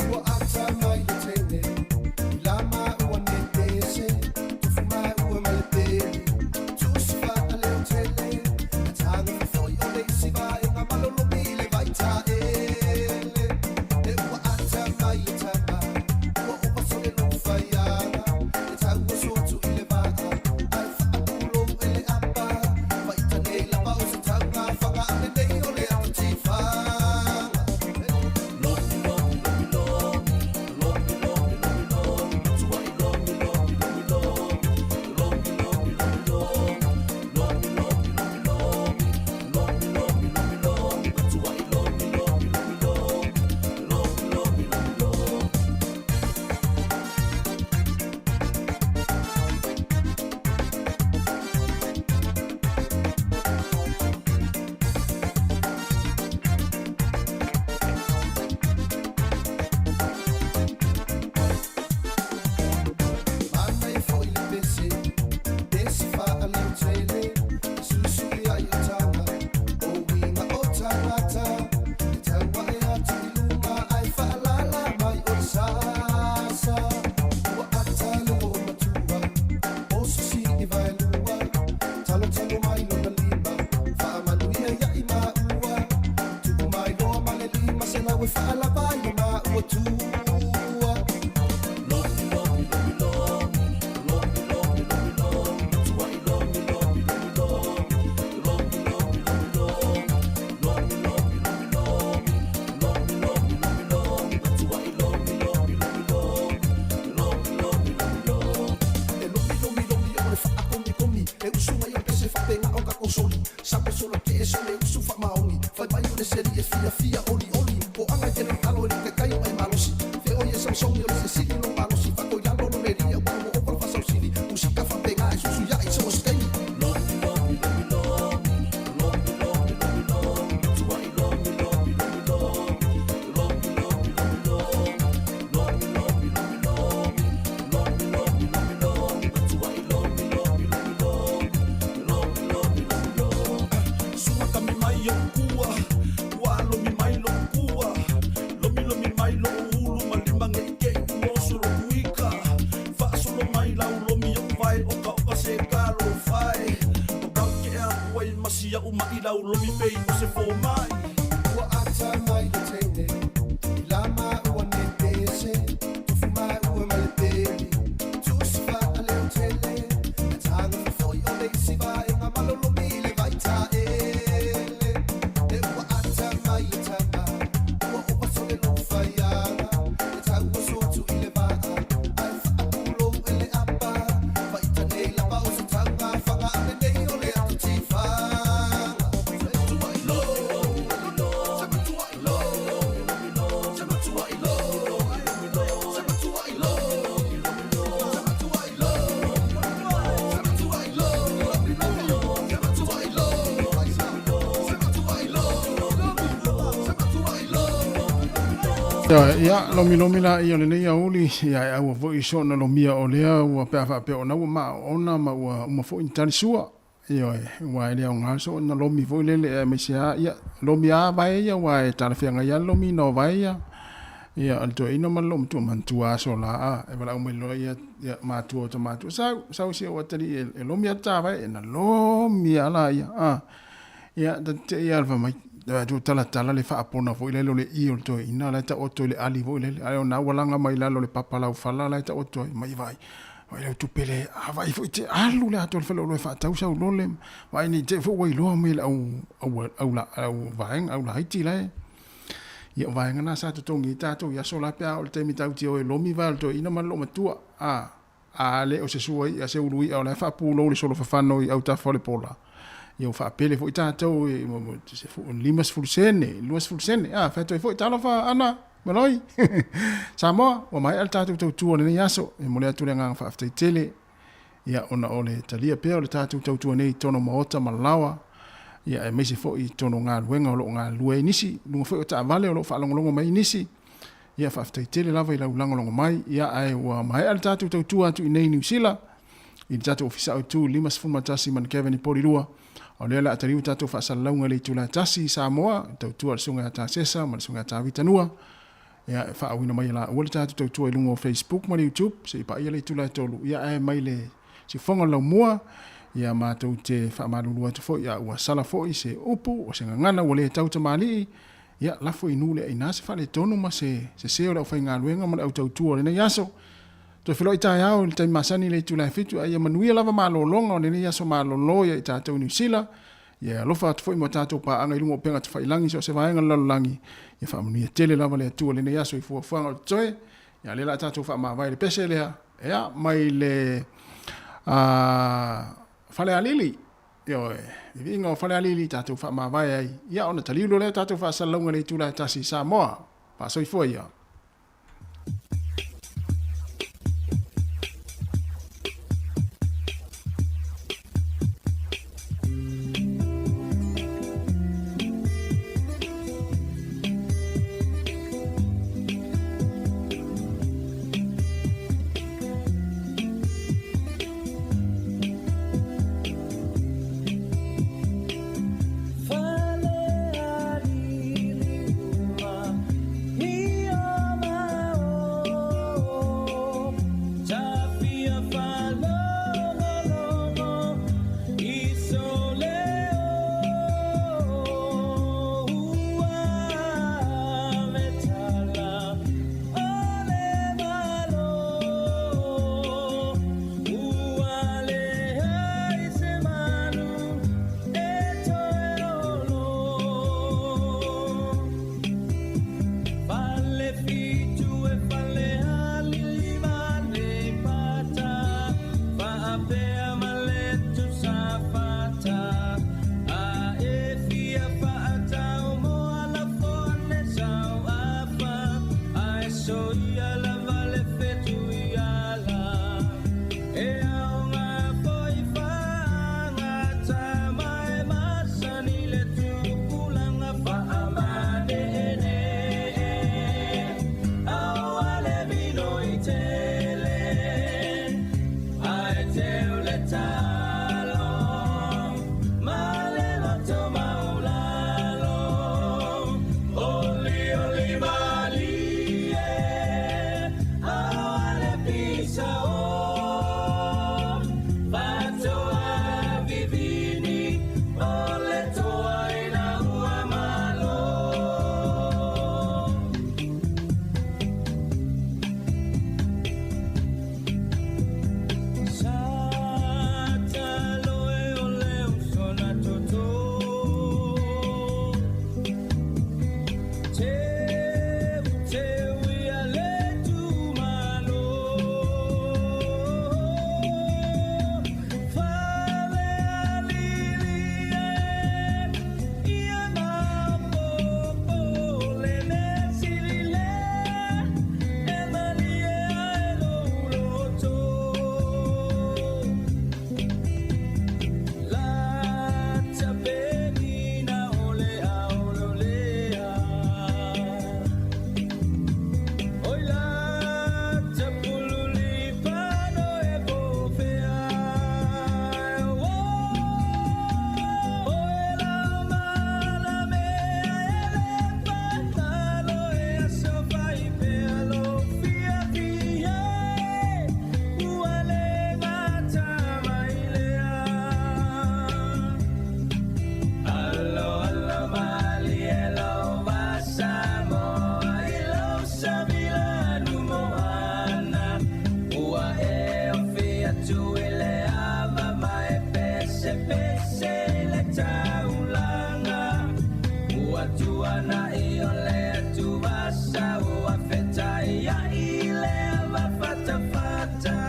Ua ata mai le teine i la maua nei pese, tofu maua ma le peli, tusi faaleotele, e taga foi o le isi vaega malolomi i le vaitaele. E ua ata mai le tama, ua ova sole lou faiaga, e tau oso atu i le vaa, ae faapulou e le apa, faita nei lava o se tauga faga a lenei o le ata tifaga. Manaia foi le pese, pese faaleotele, e susui ai o taga, o uiga o tagata, e tau ae atu i luma ae faalala mai o le sasa. Ua ata le loomatua, oso sii vaelua, talotalo mai lona lima, faamanuia ia i maua, tuu mai loa ma le 500 e faalava ai lo maua tua. E lomi lomi lomi o le faakomikomi, e usu mai o pese faapega o kakosoli, sapo solo ke e sole usu faamaoni, fai mai o le seli e fiafia olioli, po aga i tele talo e le kai o e malosi, feoi e samsongi o le sesili lo malosi, fakoialo lo meria ua ua ova le fasausili, musika faapega e susu ia i so o se taimi. Sua kami mai o kua, ua lomi mai lo kua, lomi lomi mai lo ulu ma lima nge ke ua oso lo kuika, faasolo mai lau lomi o vai o ka oka se ka lo fai, o kau ke a ua i masia u mai lau lomi pei o se fō mai. Ua ata mai le teine, i la maua nei pese, tofu maua ma le peli, tusi faaleotele, e taga foi o le isi vaega malolomi i le vaitaele. E ua ata mai le tama, ua ova sole lou faiaga, e tau oso atu i le vaa, ae faapulou e le apa, faita nei lava o se tauga faga a lenei o le ata tifaga. Ia, lomilomi laia o lenei aoauli, ia e aua foi soona lomia o lea ua pe a faapea ona ua maaoona ma ua uma foi ni talisua. Ioe, aua e le aoga soona lomi foi lele aemaise lava, ia, lomi lava vae ia aua e talafeagai lava le lomiina o vae ia. Ia, o le toeaina ma le loomatua manatua aso la, a, e valaau mai loa ia, ia matua o ta matua, sau, sau si ou atalii e, e lomi atu ta vae, na lomi lava laia, a. Ia, ta te i lava mai, atu talatala le faapona foi lele o le i o le toeaina, la e taoto i le ali foi lele, ae ona ua laga mai lalo o le papa laufala la e taoto ai, mai vaai, vaai lau tupe le, a vaai foi te alu le atoa le faleoloa e faatau sau lole, vaai nei te foi ua iloa mai e le au, au, au, la, au vaega, au laiti la e. Ia, o vaega na sa totogi ai tatou i aso la pe a oo i le taimi tatou te o e lomi vae o le toeaina ma le loomatua, a. A le o se sua i'a, se ulu i'a o la e faapulou le solo fafano i autafa o le pola, ia ua faapele foi tatou i se 50 sene, 20 sene, a, fai atu ai foi, talofa Ana. Maloi. Samoa, ua maea le tatou tautua o lenei aso. E momoli atu le agaga faafetai tele ia ona o le talia pea o le tatou tautua nei i totonu o maota ma laoa, ia aemaise foi i totonu o galuega o lo o galulue ai nisi, luga foi o taavale o lo o faalogologo mai ai nisi. Ia faafetai tele lava i lau lagolago mai. Ia ae ua maea le tatou tautua atu i nei i Niu Sila i le tatou Ofisa Autu 51 Manukeveni Porirua. O lea o le a taliu tatou faasalalauga i le itula e 1 i Samoa, i tautua a le Susuga ia Tasesa ma le Susuga ia Tavita Nua. Ia, e faauuina mai e laua le tatou tautua i luga o Facebook ma le YouTube, se i paia le itula e 3. Ia, ae mai le siufofoga o le laumua, ia matou te faamalulu atu foi a ua sala foi se upu o se gagana ua le tau tamalii, ia lafo i nuu le aina se faaletonu ma se sese o le aufaigaluega ma le au tautua o lenei aso. Toe feiloai taeao i le taimi masani i le itula e 7, a ia manuia lava malologa o lenei aso malolo ia i tatou i Niu Sila. Ia e alofa atu foi mo tatou paaga i luga o upega tafailagi i so o se vaega o le lalolagi. Ia faamanuia tele lava le Atua i lenei aso i fuafuaga o totoe. Ia o lea o le a tatou faamavae i le pese lea, ia, mai le Falealili. Ioe, viviiga o Falealili tatou faamavae ai. Ia ona taliu loa lea o tatou faasalalauga i le itula e 1 i Samoa. Faasoifua ia.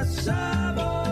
Samoa.